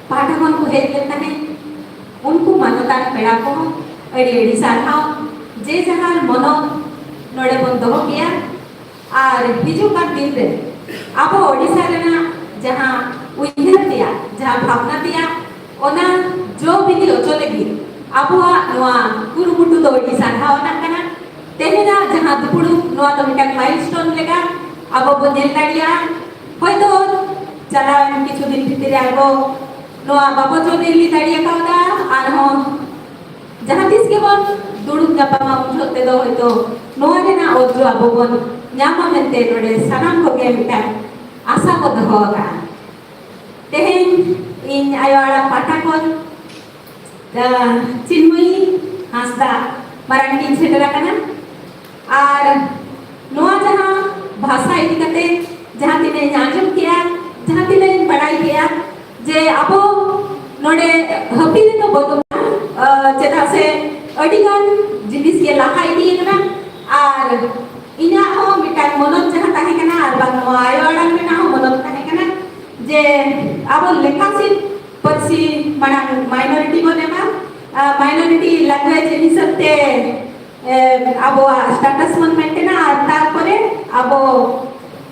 ᱯᱟᱦᱴᱟ ᱠᱷᱚᱱ ᱠᱚ ᱦᱮᱡ ᱞᱮᱱ ᱛᱟᱦᱮᱸᱫ, ᱩᱱᱠᱩ ᱢᱟᱱᱚᱛᱟᱱ ᱯᱮᱲᱟ ᱠᱚᱦᱚᱸ ᱟᱹᱰᱤ ᱟᱹᱰᱤ ᱥᱟᱨᱦᱟᱣ᱾ ᱡᱮ ᱡᱟᱦᱟᱸ ᱢᱚᱱᱚᱛ ᱱᱚᱰᱮ ᱵᱚᱱ ᱫᱚᱦᱚ ᱠᱮᱭᱟ, ᱟᱨ ᱦᱤᱡᱩᱜ ᱠᱟᱱ ᱫᱤᱱ ᱨᱮ ᱟᱵᱚ ᱳᱰᱤᱥᱟ ᱨᱮᱱᱟᱜ ᱡᱟᱦᱟᱸ ᱩᱭᱦᱟᱹᱨ ᱛᱮᱭᱟᱜ, ᱡᱟᱦᱟᱸ ᱵᱷᱟᱵᱽᱱᱟ ᱛᱮᱭᱟᱜ, ᱚᱱᱟ ᱡᱚ ᱵᱤᱞᱤ ᱦᱚᱪᱚ ᱞᱟᱹᱜᱤᱫ ᱟᱵᱚᱣᱟᱜ ᱱᱚᱣᱟ ᱠᱩᱨᱩᱢᱩᱴᱩ ᱫᱚ ᱟᱹᱰᱤ ᱥᱟᱨᱦᱟᱣ ᱟᱱᱟᱜ ᱠᱟᱱᱟ᱾ ᱛᱮᱦᱮᱧᱟᱜ ᱡᱟᱦᱟᱸ ᱫᱩᱯᱲᱩᱵ, ᱱᱚᱣᱟ ᱫᱚ ᱢᱤᱫᱴᱟᱝ ᱢᱟᱭᱤᱞᱥᱴᱳᱱ ᱞᱮᱠᱟ ᱟᱵᱚ ᱵᱚᱱ ᱧᱮᱞ ᱫᱟᱲᱮᱭᱟᱜᱼᱟ᱾ ᱦᱚᱭᱛᱳ ᱪᱟᱞᱟᱣᱮᱱ ᱠᱤᱪᱷᱩ ᱫᱤᱱ ᱵᱷᱤᱛᱤᱨ ᱨᱮ ᱟᱵᱚ ᱱᱚᱣᱟ ᱵᱟᱵᱚ ᱡᱚ ᱵᱤᱞᱤ ᱫᱟᱲᱮ ᱠᱟᱣᱫᱟ, ᱟᱨᱦᱚᱸ ᱡᱟᱦᱟᱸ ᱛᱤᱥ ᱜᱮᱵᱚᱱ ᱫᱩᱲᱩᱵ ᱧᱟᱯᱟᱢᱟ, ᱩᱱ ᱡᱚᱦᱚᱜ ᱛᱮᱫᱚ ᱦᱚᱭᱛᱳ ᱱᱚᱣᱟ ᱨᱮᱱᱟᱜ ᱚᱨᱡᱚ ᱟᱵᱚ ᱵᱚᱱ ᱧᱟᱢᱟ ᱢᱮᱱᱛᱮ ᱱᱚᱰᱮ ᱥᱟᱱᱟᱢ ᱠᱚᱜᱮ ᱢᱤᱫᱴᱟᱝ ᱟᱥᱟ ᱠᱚ ᱫᱚᱦᱚ ᱟᱠᱟᱫᱼᱟ᱾ ᱛᱮᱦᱮᱧ ᱤᱧ ᱟᱭᱳ ᱟᱲᱟᱝ ᱯᱟᱦᱴᱟ ᱠᱷᱚᱱ, ᱟᱸ, ᱪᱤᱱᱢᱚᱭᱤ ᱦᱟᱸᱥᱫᱟ ᱢᱟᱨᱟᱝ ᱤᱧ ᱥᱮᱴᱮᱨ ᱟᱠᱟᱱᱟ᱾ ᱟᱨ ᱱᱚᱣᱟ ᱡᱟᱦᱟᱸ ᱵᱷᱟᱥᱟ ᱤᱫᱤ ᱠᱟᱛᱮ ᱡᱟᱦᱟᱸ ᱛᱤᱱᱟᱹᱜ ᱤᱧ ᱟᱸᱡᱚᱢ ᱠᱮᱜᱼᱟ, ᱡᱟᱦᱟᱸ ᱛᱤᱱᱟᱹᱜ ᱤᱧ ᱵᱟᱲᱟᱭ ᱠᱮᱜᱼᱟ, ᱡᱮ ᱟᱵᱚ ᱱᱚᱰᱮ ᱦᱟᱹᱯᱤᱫ ᱨᱮᱫᱚ ᱵᱟᱹᱱᱩᱜᱼᱟ, ᱟᱸ, ᱪᱮᱫᱟᱜ ᱥᱮ ᱟᱹᱰᱤᱜᱟᱱ ᱡᱤᱱᱤᱥ ᱜᱮ ᱞᱟᱦᱟ ᱤᱫᱤ ᱟᱠᱟᱱᱟ᱾ ᱟᱨ ᱤᱧᱟᱹᱜ ᱦᱚᱸ ᱢᱤᱫᱴᱟᱝ ᱢᱚᱱᱚᱛ ᱡᱟᱦᱟᱸ ᱛᱟᱦᱮᱸ ᱠᱟᱱᱟ, ᱟᱨ ᱵᱟᱝ ᱱᱚᱣᱟ ᱟᱭᱳ ᱟᱲᱟᱝ ᱨᱮᱱᱟᱜ ᱦᱚᱸ ᱢᱚᱱᱚᱛ ᱛᱟᱦᱮᱸ ᱠᱟᱱᱟ, ᱡᱮ ᱟᱵᱚ ᱞᱮᱠᱷᱟ ᱥᱤᱫ ᱯᱟᱹᱨᱥᱤ ᱢᱟᱲᱟᱝ ᱢᱟᱭᱱᱚᱨᱤᱴᱤ ᱵᱚᱱ ᱮᱢᱟ, ᱢᱟᱭᱱᱚᱨᱤᱴᱤ ᱞᱮᱝᱜᱩᱭᱮᱡᱽ ᱦᱤᱥᱟᱹᱵ ᱛᱮ ᱮ, ᱟᱵᱚᱣᱟᱜ ᱥᱴᱮᱴᱟᱥ ᱵᱚᱱ ᱢᱮᱱᱴᱮᱱᱟ, ᱟᱨ ᱛᱟᱨᱯᱚᱨᱮ ᱟᱵᱚ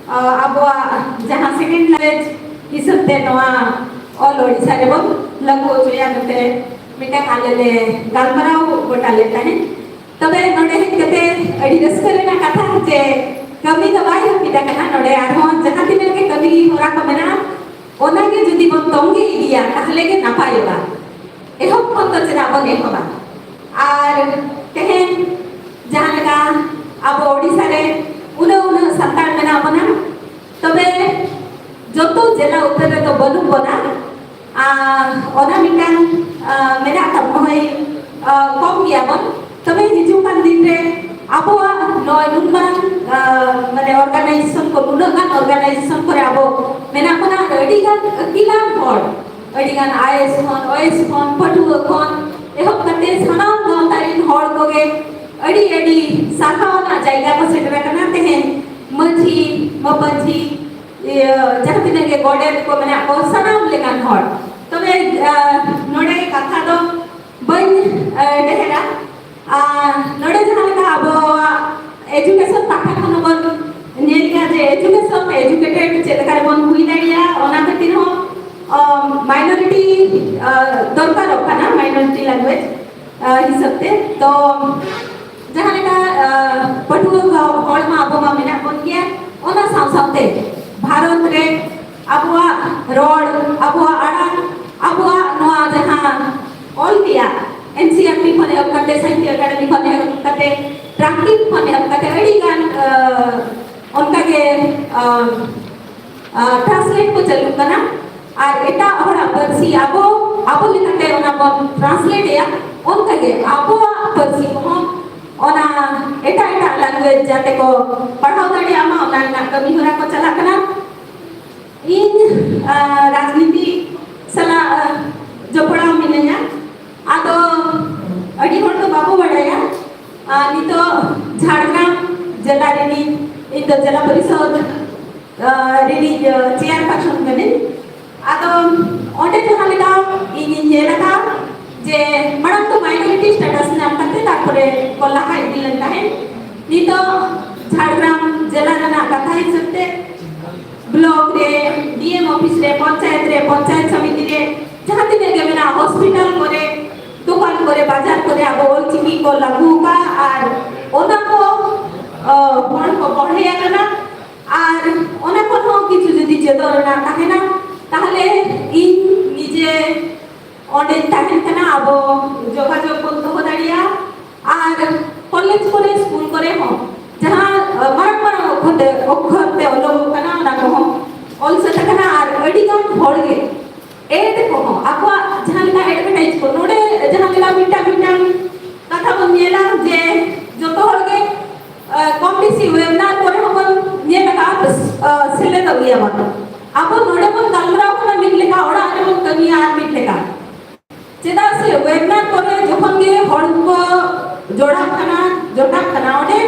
ᱟ, ᱟᱵᱚᱣᱟᱜ ᱡᱟᱦᱟᱸ ᱥᱮᱠᱮᱱᱰ ᱞᱮᱝᱜᱩᱭᱮᱡᱽ ᱦᱤᱥᱟᱹᱵ ᱛᱮ ᱱᱚᱣᱟ ᱚᱞ ᱳᱰᱤᱥᱟ ᱨᱮᱵᱚᱱ ᱞᱟᱹᱜᱩ ᱦᱚᱪᱚᱭᱟ ᱢᱮᱱᱛᱮ ᱢᱤᱫᱴᱟᱝ ᱟᱞᱮ ᱞᱮ ᱜᱟᱞᱢᱟᱨᱟᱣ ᱜᱚᱴᱟ ᱞᱮᱫ ᱛᱟᱦᱮᱸᱫ᱾ ᱛᱚᱵᱮ ᱱᱚᱰᱮ ᱦᱮᱡ ᱠᱟᱛᱮ ᱟᱹᱰᱤ ᱨᱟᱹᱥᱠᱟᱹ ᱨᱮᱱᱟᱜ ᱠᱟᱛᱷᱟ ᱡᱮ ᱠᱟᱹᱢᱤ ᱫᱚ ᱵᱟᱭ ᱦᱟᱹᱯᱤᱫ ᱟᱠᱟᱱᱟ᱾ ᱱᱚᱰᱮ ᱟᱨᱦᱚᱸ ᱡᱟᱦᱟᱸ ᱛᱤᱱᱟᱹᱜ ᱜᱮ ᱠᱟᱹᱢᱤ ᱦᱚᱨᱟ ᱠᱚ ᱢᱮᱱᱟᱜᱼᱟ, ᱚᱱᱟᱜᱮ ᱡᱩᱫᱤ ᱵᱚᱱ ᱛᱚᱝᱜᱮ ᱤᱫᱤᱭᱟ, ᱛᱟᱦᱞᱮ ᱜᱮ ᱱᱟᱯᱟᱭᱚᱜᱼᱟ᱾ ᱮᱦᱚᱵ ᱠᱷᱚᱱ ᱫᱚ ᱪᱮᱫᱟᱜ ᱵᱚᱱ ᱮᱦᱚᱵᱟ? ᱟᱨ ᱛᱮᱦᱮᱧ ᱡᱟᱦᱟᱸ ᱞᱮᱠᱟ ᱟᱵᱚ ᱳᱰᱤᱥᱟ ᱨᱮ ᱩᱱᱟᱹᱜ ᱩᱱᱟᱹᱜ ᱥᱟᱱᱛᱟᱲ ᱢᱮᱱᱟᱜ ᱵᱚᱱᱟ, ᱛᱚᱵᱮ ᱡᱚᱛᱚ ᱡᱮᱞᱟ ᱩᱛᱟᱹᱨ ᱨᱮᱫᱚ ᱵᱟᱹᱱᱩᱜ ᱵᱚᱱᱟ᱾ ᱟᱨ ᱚᱱᱟ ᱢᱤᱫᱴᱟᱝ, ᱟᱨ, ᱢᱮᱱᱟᱜ ᱛᱟᱵᱚᱱᱟ, ᱦᱳᱭ, ᱟᱨ, ᱠᱚᱢ ᱜᱮᱭᱟ ᱵᱚᱱ᱾ ᱛᱚᱵᱮ ᱦᱤᱡᱩᱜ ᱠᱟᱱ ᱫᱤᱱ ᱨᱮ ᱟᱵᱚᱣᱟᱜ ᱱᱚᱜᱼᱚᱭ ᱱᱩᱱ ᱢᱟᱨᱟᱝ, ᱟᱨ, ᱢᱟᱱᱮ ᱚᱨᱜᱟᱱᱟᱭᱡᱮᱥᱚᱱ ᱠᱚ, ᱱᱩᱱᱟᱹᱜ ᱜᱟᱱ ᱚᱨᱜᱟᱱᱟᱭᱡᱮᱥᱚᱱ ᱠᱚᱨᱮ ᱟᱵᱚ ᱢᱮᱱᱟᱜ ᱵᱚᱱᱟ, ᱟᱹᱰᱤ ᱜᱟᱱ ᱟᱹᱠᱤᱞᱟᱱ ᱦᱚᱲ, ᱟᱹᱰᱤ ᱜᱟᱱ ᱟᱭᱮᱥ ᱠᱷᱚᱱ, ᱳᱭᱮᱥ ᱠᱷᱚᱱ, ᱯᱟᱹᱴᱷᱩᱣᱟᱹ ᱠᱷᱚᱱ ᱮᱦᱚᱵ ᱠᱟᱛᱮ ᱥᱟᱱᱟᱢ ᱜᱟᱶᱛᱟ ᱨᱤᱱ ᱦᱚᱲ ᱠᱚᱜᱮ ᱟᱹᱰᱤ ᱟᱹᱰᱤ ᱥᱟᱨᱦᱟᱣ ᱨᱮᱱᱟᱜ ᱡᱟᱭᱜᱟ ᱠᱚ ᱥᱮᱴᱮᱨ ᱟᱠᱟᱱᱟ᱾ ᱛᱮᱦᱮᱧ ᱢᱟᱹᱡᱷᱤ, ᱢᱟᱯᱟᱹᱡᱷᱤ, ᱤᱭᱟᱹ, ᱡᱟᱦᱟᱸ ᱛᱤᱱᱟᱹᱜ ᱜᱮ ᱜᱚᱰᱮᱛ ᱠᱚ ᱢᱮᱱᱟᱜ ᱠᱚ, ᱥᱟᱱᱟᱢ ᱞᱮᱠᱟᱱ ᱦᱚᱲ᱾ ᱛᱚᱵᱮ, ᱟᱨ, ᱱᱚᱰᱮ ᱠᱟᱛᱷᱟ ᱫᱚ ᱵᱟᱹᱧ, ᱟᱨ, ᱰᱷᱮᱨᱟ᱾ ᱟᱨ ᱱᱚᱰᱮ ᱡᱟᱦᱟᱸ ᱞᱮᱠᱟ ᱟᱵᱚᱣᱟᱜ ᱮᱡᱩᱠᱮᱥᱚᱱ ᱯᱟᱦᱴᱟ ᱠᱷᱚᱱ ᱦᱚᱸᱵᱚᱱ ᱧᱮᱞ ᱜᱮᱭᱟ ᱡᱮ ᱮᱡᱩᱠᱮᱥᱚᱱ, ᱮᱡᱩᱠᱮᱴᱮᱰ ᱪᱮᱫ ᱞᱮᱠᱟ ᱨᱮᱵᱚᱱ ᱦᱩᱭ ᱫᱟᱲᱮᱭᱟᱜᱼᱟ, ᱚᱱᱟ ᱠᱷᱟᱹᱛᱤᱨ ᱦᱚᱸ, ᱟᱢ, ᱢᱟᱭᱱᱚᱨᱤᱴᱤ, ᱟᱨ, ᱫᱚᱨᱠᱟᱨᱚᱜ ᱠᱟᱱᱟ, ᱢᱟᱭᱱᱚᱨᱤᱴᱤ ᱞᱮᱝᱜᱩᱭᱮᱡᱽ, ᱟᱨ, ᱦᱤᱥᱟᱹᱵ ᱛᱮ᱾ ᱛᱚ, ᱡᱟᱦᱟᱸ ᱞᱮᱠᱟ, ᱟᱨ, ᱯᱟᱹᱴᱷᱩᱣᱟᱹ ᱠᱚ, ᱦᱚᱲ ᱢᱟ ᱟᱵᱚ ᱢᱟ ᱢᱮᱱᱟᱜ ᱵᱚᱱ ᱜᱮᱭᱟ, ᱚᱱᱟ ᱥᱟᱶ ᱥᱟᱶᱛᱮ ᱵᱷᱟᱨᱚᱛ ᱨᱮ ᱟᱵᱚᱣᱟᱜ ᱨᱚᱲ, ᱟᱵᱚᱣᱟᱜ ᱟᱲᱟᱝ, ᱟᱵᱚᱣᱟᱜ ᱱᱚᱣᱟ ᱡᱟᱦᱟᱸ ᱚᱞ ᱛᱮᱭᱟᱜ, ᱮᱱ ᱥᱤ ᱟᱨ ᱴᱤ ᱠᱷᱚᱱ ᱮᱦᱚᱵ ᱠᱟᱛᱮ, ᱥᱟᱦᱤᱛᱭᱚ ᱮᱠᱟᱰᱮᱢᱤ ᱠᱷᱚᱱ ᱮᱦᱚᱵ ᱠᱟᱛᱮ, ᱴᱨᱟᱱᱠᱨᱤᱯᱴ ᱠᱷᱚᱱ ᱮᱦᱚᱵ ᱠᱟᱛᱮ ᱟᱹᱰᱤ ᱜᱟᱱ, ᱟᱨ, ᱚᱱᱠᱟ ᱜᱮ, ᱟᱨ, ᱟᱨ, ᱴᱨᱟᱱᱥᱞᱮᱴ ᱠᱚ ᱪᱟᱹᱞᱩᱜ ᱠᱟᱱᱟ᱾ ᱟᱨ ᱮᱴᱟᱜ ᱦᱚᱲᱟᱜ ᱯᱟᱹᱨᱥᱤ ᱟᱵᱚ, ᱟᱵᱚ ᱞᱮᱠᱟᱛᱮ ᱚᱱᱟ ᱵᱚᱱ ᱴᱨᱟᱱᱥᱞᱮᱴ ᱮᱭᱟ, ᱚᱱᱠᱟ ᱜᱮ ᱟᱵᱚᱣᱟᱜ ᱯᱟᱹᱨᱥᱤ ᱠᱚᱦᱚᱸ ᱚᱱᱟ ᱮᱴᱟᱜ ᱮᱴᱟᱜ ᱞᱮᱝᱜᱩᱭᱮᱡᱽ ᱡᱟᱛᱮ ᱠᱚ ᱯᱟᱲᱦᱟᱣ ᱫᱟᱲᱮᱭᱟᱜ ᱢᱟ, ᱚᱱᱟ ᱨᱮᱱᱟᱜ ᱠᱟᱹᱢᱤ ᱦᱚᱨᱟ ᱠᱚ ᱪᱟᱞᱟᱜ ᱠᱟᱱᱟ᱾ ᱤᱧ, ᱟᱨ, ᱨᱟᱡᱽᱱᱤᱛᱤ ᱥᱟᱞᱟᱜ, ᱟᱨ, ᱡᱚᱯᱲᱟᱣ ᱢᱤᱱᱟᱹᱧᱟ᱾ ᱟᱫᱚ ᱟᱹᱰᱤ ᱦᱚᱲ ᱫᱚ ᱵᱟᱠᱚ ᱵᱟᱰᱟᱭᱟ, ᱟᱨ, ᱱᱤᱛᱚᱜ ᱡᱷᱟᱲᱜᱨᱟᱢ ᱡᱮᱞᱟ ᱨᱤᱱᱤᱡ, ᱤᱧ ᱫᱚ ᱡᱮᱞᱟ ᱯᱚᱨᱤᱥᱚᱫᱽ, ᱟᱨ, ᱨᱤᱱᱤᱡ, ᱟᱨ, ᱪᱮᱭᱟᱨ ᱯᱟᱨᱥᱚᱱ ᱠᱟᱹᱱᱟᱹᱧ᱾ ᱟᱫᱚ ᱚᱸᱰᱮ ᱡᱟᱦᱟᱸ ᱞᱮᱠᱟ ᱤᱧᱤᱧ ᱧᱮᱞ ᱟᱠᱟᱫ ᱡᱮ ᱢᱟᱲᱟᱝ ᱠᱚ ᱞᱟᱦᱟ ᱤᱫᱤ ᱞᱮᱱ ᱛᱟᱦᱮᱸᱫ᱾ ᱱᱤᱛᱚᱜ ᱡᱷᱟᱲᱜᱨᱟᱢ ᱡᱮᱞᱟ ᱨᱮᱱᱟᱜ ᱠᱟᱛᱷᱟ ᱦᱤᱥᱟᱹᱵ ᱛᱮ ᱵᱞᱚᱠ ᱨᱮ, ᱰᱤ ᱮᱢ ᱚᱯᱷᱤᱥ ᱨᱮ, ᱯᱚᱧᱪᱟᱭᱮᱛ ᱨᱮ, ᱯᱚᱧᱪᱟᱭᱮᱛ ᱥᱚᱢᱤᱛᱤ ᱨᱮ, ᱡᱟᱦᱟᱸ ᱛᱤᱱᱟᱹᱜ ᱜᱮ ᱢᱮᱱᱟᱜᱼᱟ, ᱦᱚᱥᱯᱤᱴᱟᱞ ᱠᱚᱨᱮ, ᱫᱚᱠᱟᱱ ᱠᱚᱨᱮ, ᱵᱟᱡᱟᱨ ᱠᱚᱨᱮ ᱟᱵᱚ ᱚᱞᱪᱤᱠᱤ ᱠᱚ ᱞᱟᱹᱜᱩ ᱟᱠᱟᱫᱼᱟ ᱟᱨ ᱚᱱᱟ ᱠᱚ, ᱚ, ᱦᱚᱲ ᱠᱚ ᱯᱚᱲᱦᱮ ᱟᱠᱟᱱᱟ᱾ ᱟᱨ ᱚᱱᱟ ᱠᱷᱚᱱ ᱦᱚᱸ ᱠᱤᱪᱷᱩ ᱡᱩᱫᱤ ᱪᱮᱫᱚᱜ ᱨᱮᱱᱟᱜ ᱛᱟᱦᱮᱱᱟ, ᱛᱟᱦᱞᱮ ᱤᱧ ᱱᱤᱡᱮ ᱚᱸᱰᱮᱧ ᱛᱟᱦᱮᱱ ᱠᱟᱱᱟ, ᱟᱵᱚ ᱡᱳᱜᱟᱡᱳᱜᱽ ᱵᱚᱱ ᱫᱚᱦᱚ ᱫᱟᱲᱮᱭᱟᱜᱼᱟ᱾ ᱟᱨ ᱠᱚᱞᱮᱡᱽ ᱠᱚᱨᱮ, ᱥᱠᱩᱞ ᱠᱚᱨᱮ ᱦᱚᱸ ᱡᱟᱦᱟᱸ, ᱟᱸ, ᱢᱟᱨᱟᱝ ᱢᱟᱨᱟᱝ ᱚᱠᱠᱷᱚᱨ ᱛᱮ, ᱚᱠᱠᱷᱚᱨ ᱛᱮ ᱚᱞᱚᱜᱚᱜ ᱠᱟᱱᱟ, ᱚᱱᱟ ᱠᱚᱦᱚᱸ ᱚᱞ ᱥᱟᱹᱛ ᱟᱠᱟᱱᱟ᱾ ᱟᱨ ᱟᱹᱰᱤ ᱜᱟᱱ ᱦᱚᱲ ᱜᱮ ᱮᱰ ᱠᱚᱦᱚᱸ, ᱟᱠᱚᱣᱟᱜ ᱡᱟᱦᱟᱸ ᱞᱮᱠᱟ ᱮᱰᱵᱷᱮᱴᱟᱭᱤᱡᱽ ᱠᱚ, ᱱᱚᱰᱮ ᱡᱟᱦᱟᱸ ᱞᱮᱠᱟ ᱢᱤᱫᱴᱟᱝ ᱢᱤᱫᱴᱟᱝ ᱠᱟᱛᱷᱟ ᱵᱚᱱ ᱧᱮᱞᱟ ᱡᱮ ᱡᱚᱛᱚ ᱦᱚᱲ ᱜᱮ, ᱟᱸ, ᱠᱚᱢ ᱵᱮᱥᱤ ᱣᱮᱵᱤᱱᱟᱨ ᱠᱚᱨᱮ ᱦᱚᱸᱵᱚᱱ ᱧᱮᱞ ᱟᱠᱟᱫᱼᱟ, ᱟᱸ, ᱥᱮᱞᱮᱫᱚᱜ ᱜᱮᱭᱟ ᱵᱚᱱ᱾ ᱟᱵᱚ ᱱᱚᱰᱮ ᱵᱚᱱ ᱜᱟᱞᱢᱟᱨᱟᱣ ᱠᱟᱱᱟ ᱢᱤᱫ ᱞᱮᱠᱟ, ᱚᱲᱟᱜ ᱨᱮᱵᱚᱱ ᱠᱟᱹᱢᱤᱭᱟ ᱟᱨ ᱢᱤᱫ ᱞᱮᱠᱟ᱾ ᱪᱮᱫᱟᱜ ᱥᱮ ᱣᱮᱵᱤᱱᱟᱨ ᱠᱚᱨᱮ ᱡᱚᱠᱷᱚᱱ ᱜᱮ ᱦᱚᱲ ᱠᱚ ᱡᱚᱲᱟᱜ ᱠᱟᱱᱟ, ᱡᱚᱴᱟᱜ ᱠᱟᱱᱟ, ᱚᱸᱰᱮ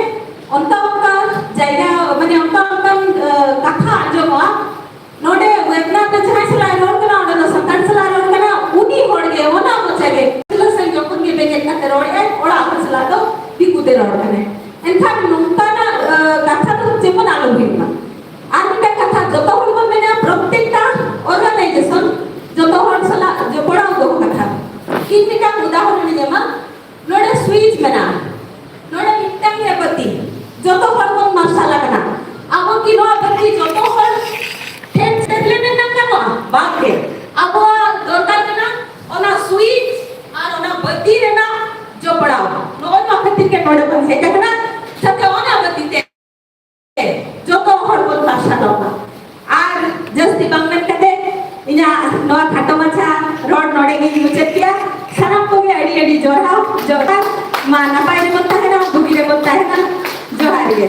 ᱚᱱᱠᱟ ᱚᱱᱠᱟ ᱡᱟᱭᱜᱟ, ᱢᱟᱱᱮ ᱚᱱᱠᱟ ᱚᱱᱠᱟᱱ, ᱟᱸ, ᱠᱟᱛᱷᱟ ᱟᱸᱡᱚᱢᱚᱜᱼᱟ᱾ ᱱᱚᱰᱮ ᱣᱮᱵᱤᱱᱟᱨ ᱨᱮ ᱡᱟᱦᱟᱸᱭ ᱥᱟᱞᱟᱜ ᱨᱚᱲ ᱠᱟᱱᱟ, ᱚᱸᱰᱮ ᱫᱚ ᱥᱟᱱᱛᱟᱲ ᱥᱟᱞᱟᱜ ᱨᱚᱲ ᱠᱟᱱᱟ, ᱩᱱᱤ ᱦᱚᱲ ᱜᱮ ᱚᱱᱟ ᱢᱚᱪᱟ ᱜᱮ ᱥᱮᱱ ᱡᱚᱠᱷᱚᱱ ᱜᱮ ᱵᱮᱸᱜᱮᱫ ᱠᱟᱛᱮ ᱨᱚᱲᱮᱫᱼᱟᱭ, ᱚᱲᱟᱜ ᱦᱚᱲ ᱥᱟᱞᱟᱜ ᱫᱚ ᱫᱤᱠᱩ ᱛᱮ ᱨᱚᱲ ᱠᱟᱱᱟᱭ᱾ ᱮᱱᱠᱷᱟᱱ ᱱᱚᱝᱠᱟᱱᱟᱜ, ᱟᱸ, ᱠᱟᱛᱷᱟ ᱫᱚ ᱡᱮᱢᱚᱱ ᱟᱞᱚ ᱦᱩᱭᱩᱜ ᱢᱟ᱾ ᱟᱨ ᱢᱤᱫᱴᱟᱝ ᱠᱟᱛᱷᱟ, ᱡᱚᱛᱚ ᱦᱚᱲ ᱵᱚᱱ ᱢᱮᱱᱟ ᱯᱨᱚᱛᱛᱮᱠᱴᱟ ᱚᱨᱜᱟᱱᱟᱭᱡᱮᱥᱚᱱ ᱡᱚᱛᱚ ᱦᱚᱲ ᱥᱟᱞᱟᱜ ᱡᱚᱯᱲᱟᱣ ᱫᱚᱦᱚ ᱠᱟᱛᱷᱟ᱾ ᱤᱧ ᱢᱤᱫᱴᱟᱝ ᱩᱫᱟᱦᱚᱨᱚᱱ ᱤᱧ ᱮᱢᱟ, ᱱᱚᱰᱮ ᱥᱩᱭᱤᱪ ᱢᱮᱱᱟᱜᱼᱟ, ᱱᱚᱰᱮ ᱢᱤᱫᱴᱟᱝ ᱜᱮ ᱵᱟᱹᱛᱤ, ᱡᱚᱛᱚ ᱦᱚᱲ ᱵᱚᱱ ᱢᱟᱨᱥᱟᱞ ᱟᱠᱟᱱᱟ᱾ ᱟᱵᱚ ᱠᱤ ᱱᱚᱣᱟ ᱵᱟᱹᱛᱤ ᱡᱚᱛᱚ ᱦᱚᱲ ᱴᱷᱮᱱ ᱥᱮᱴᱞᱮ ᱢᱮᱱᱟᱜ ᱜᱟᱱᱚᱜᱼᱟ? ᱵᱟᱝ ᱜᱮ᱾ ᱟᱵᱚᱣᱟᱜ ᱫᱚᱨᱠᱟᱨ ᱠᱟᱱᱟ ᱚᱱᱟ ᱥᱩᱭᱤᱪ ᱟᱨ ᱚᱱᱟ ᱵᱟᱹᱛᱤ ᱨᱮᱱᱟᱜ ᱡᱚᱯᱲᱟᱣ᱾ ᱱᱚᱜᱼᱚᱭ ᱱᱚᱣᱟ ᱠᱷᱟᱹᱛᱤᱨ ᱜᱮ ᱱᱚᱰᱮ ᱵᱚᱱ ᱦᱮᱡ ᱟᱠᱟᱱᱟ, ᱡᱟᱛᱮ ᱚᱱᱟ ᱵᱟᱹᱛᱤ ᱛᱮ ᱡᱚᱛᱚ ᱦᱚᱲ ᱵᱚᱱ ᱢᱟᱨᱥᱟᱞᱚᱜ ᱢᱟ᱾ ᱟᱨ ᱡᱟᱹᱥᱛᱤ ᱵᱟᱝ ᱢᱮᱱ ᱠᱟᱛᱮ ᱤᱧᱟᱹᱜ ᱱᱚᱣᱟ ᱠᱷᱟᱴᱚ ᱢᱟᱪᱷᱟ ᱨᱚᱲ ᱱᱚᱰᱮ ᱜᱤᱧ ᱢᱩᱪᱟᱹᱫ ᱠᱮᱭᱟ᱾ ᱥᱟᱱᱟᱢ ᱠᱚᱜᱮ ᱟᱹᱰᱤ ᱟᱹᱰᱤ ᱡᱚᱦᱟᱨ, ᱡᱚᱦᱟᱨ᱾ ᱢᱟ ᱱᱟᱯᱟᱭ ᱨᱮᱵᱚᱱ ᱛᱟᱦᱮᱱᱟ, ᱵᱩᱜᱤ ᱨᱮᱵᱚᱱ ᱛᱟᱦᱮᱱᱟ᱾ ᱡᱚᱦᱟᱨ ᱜᱮ᱾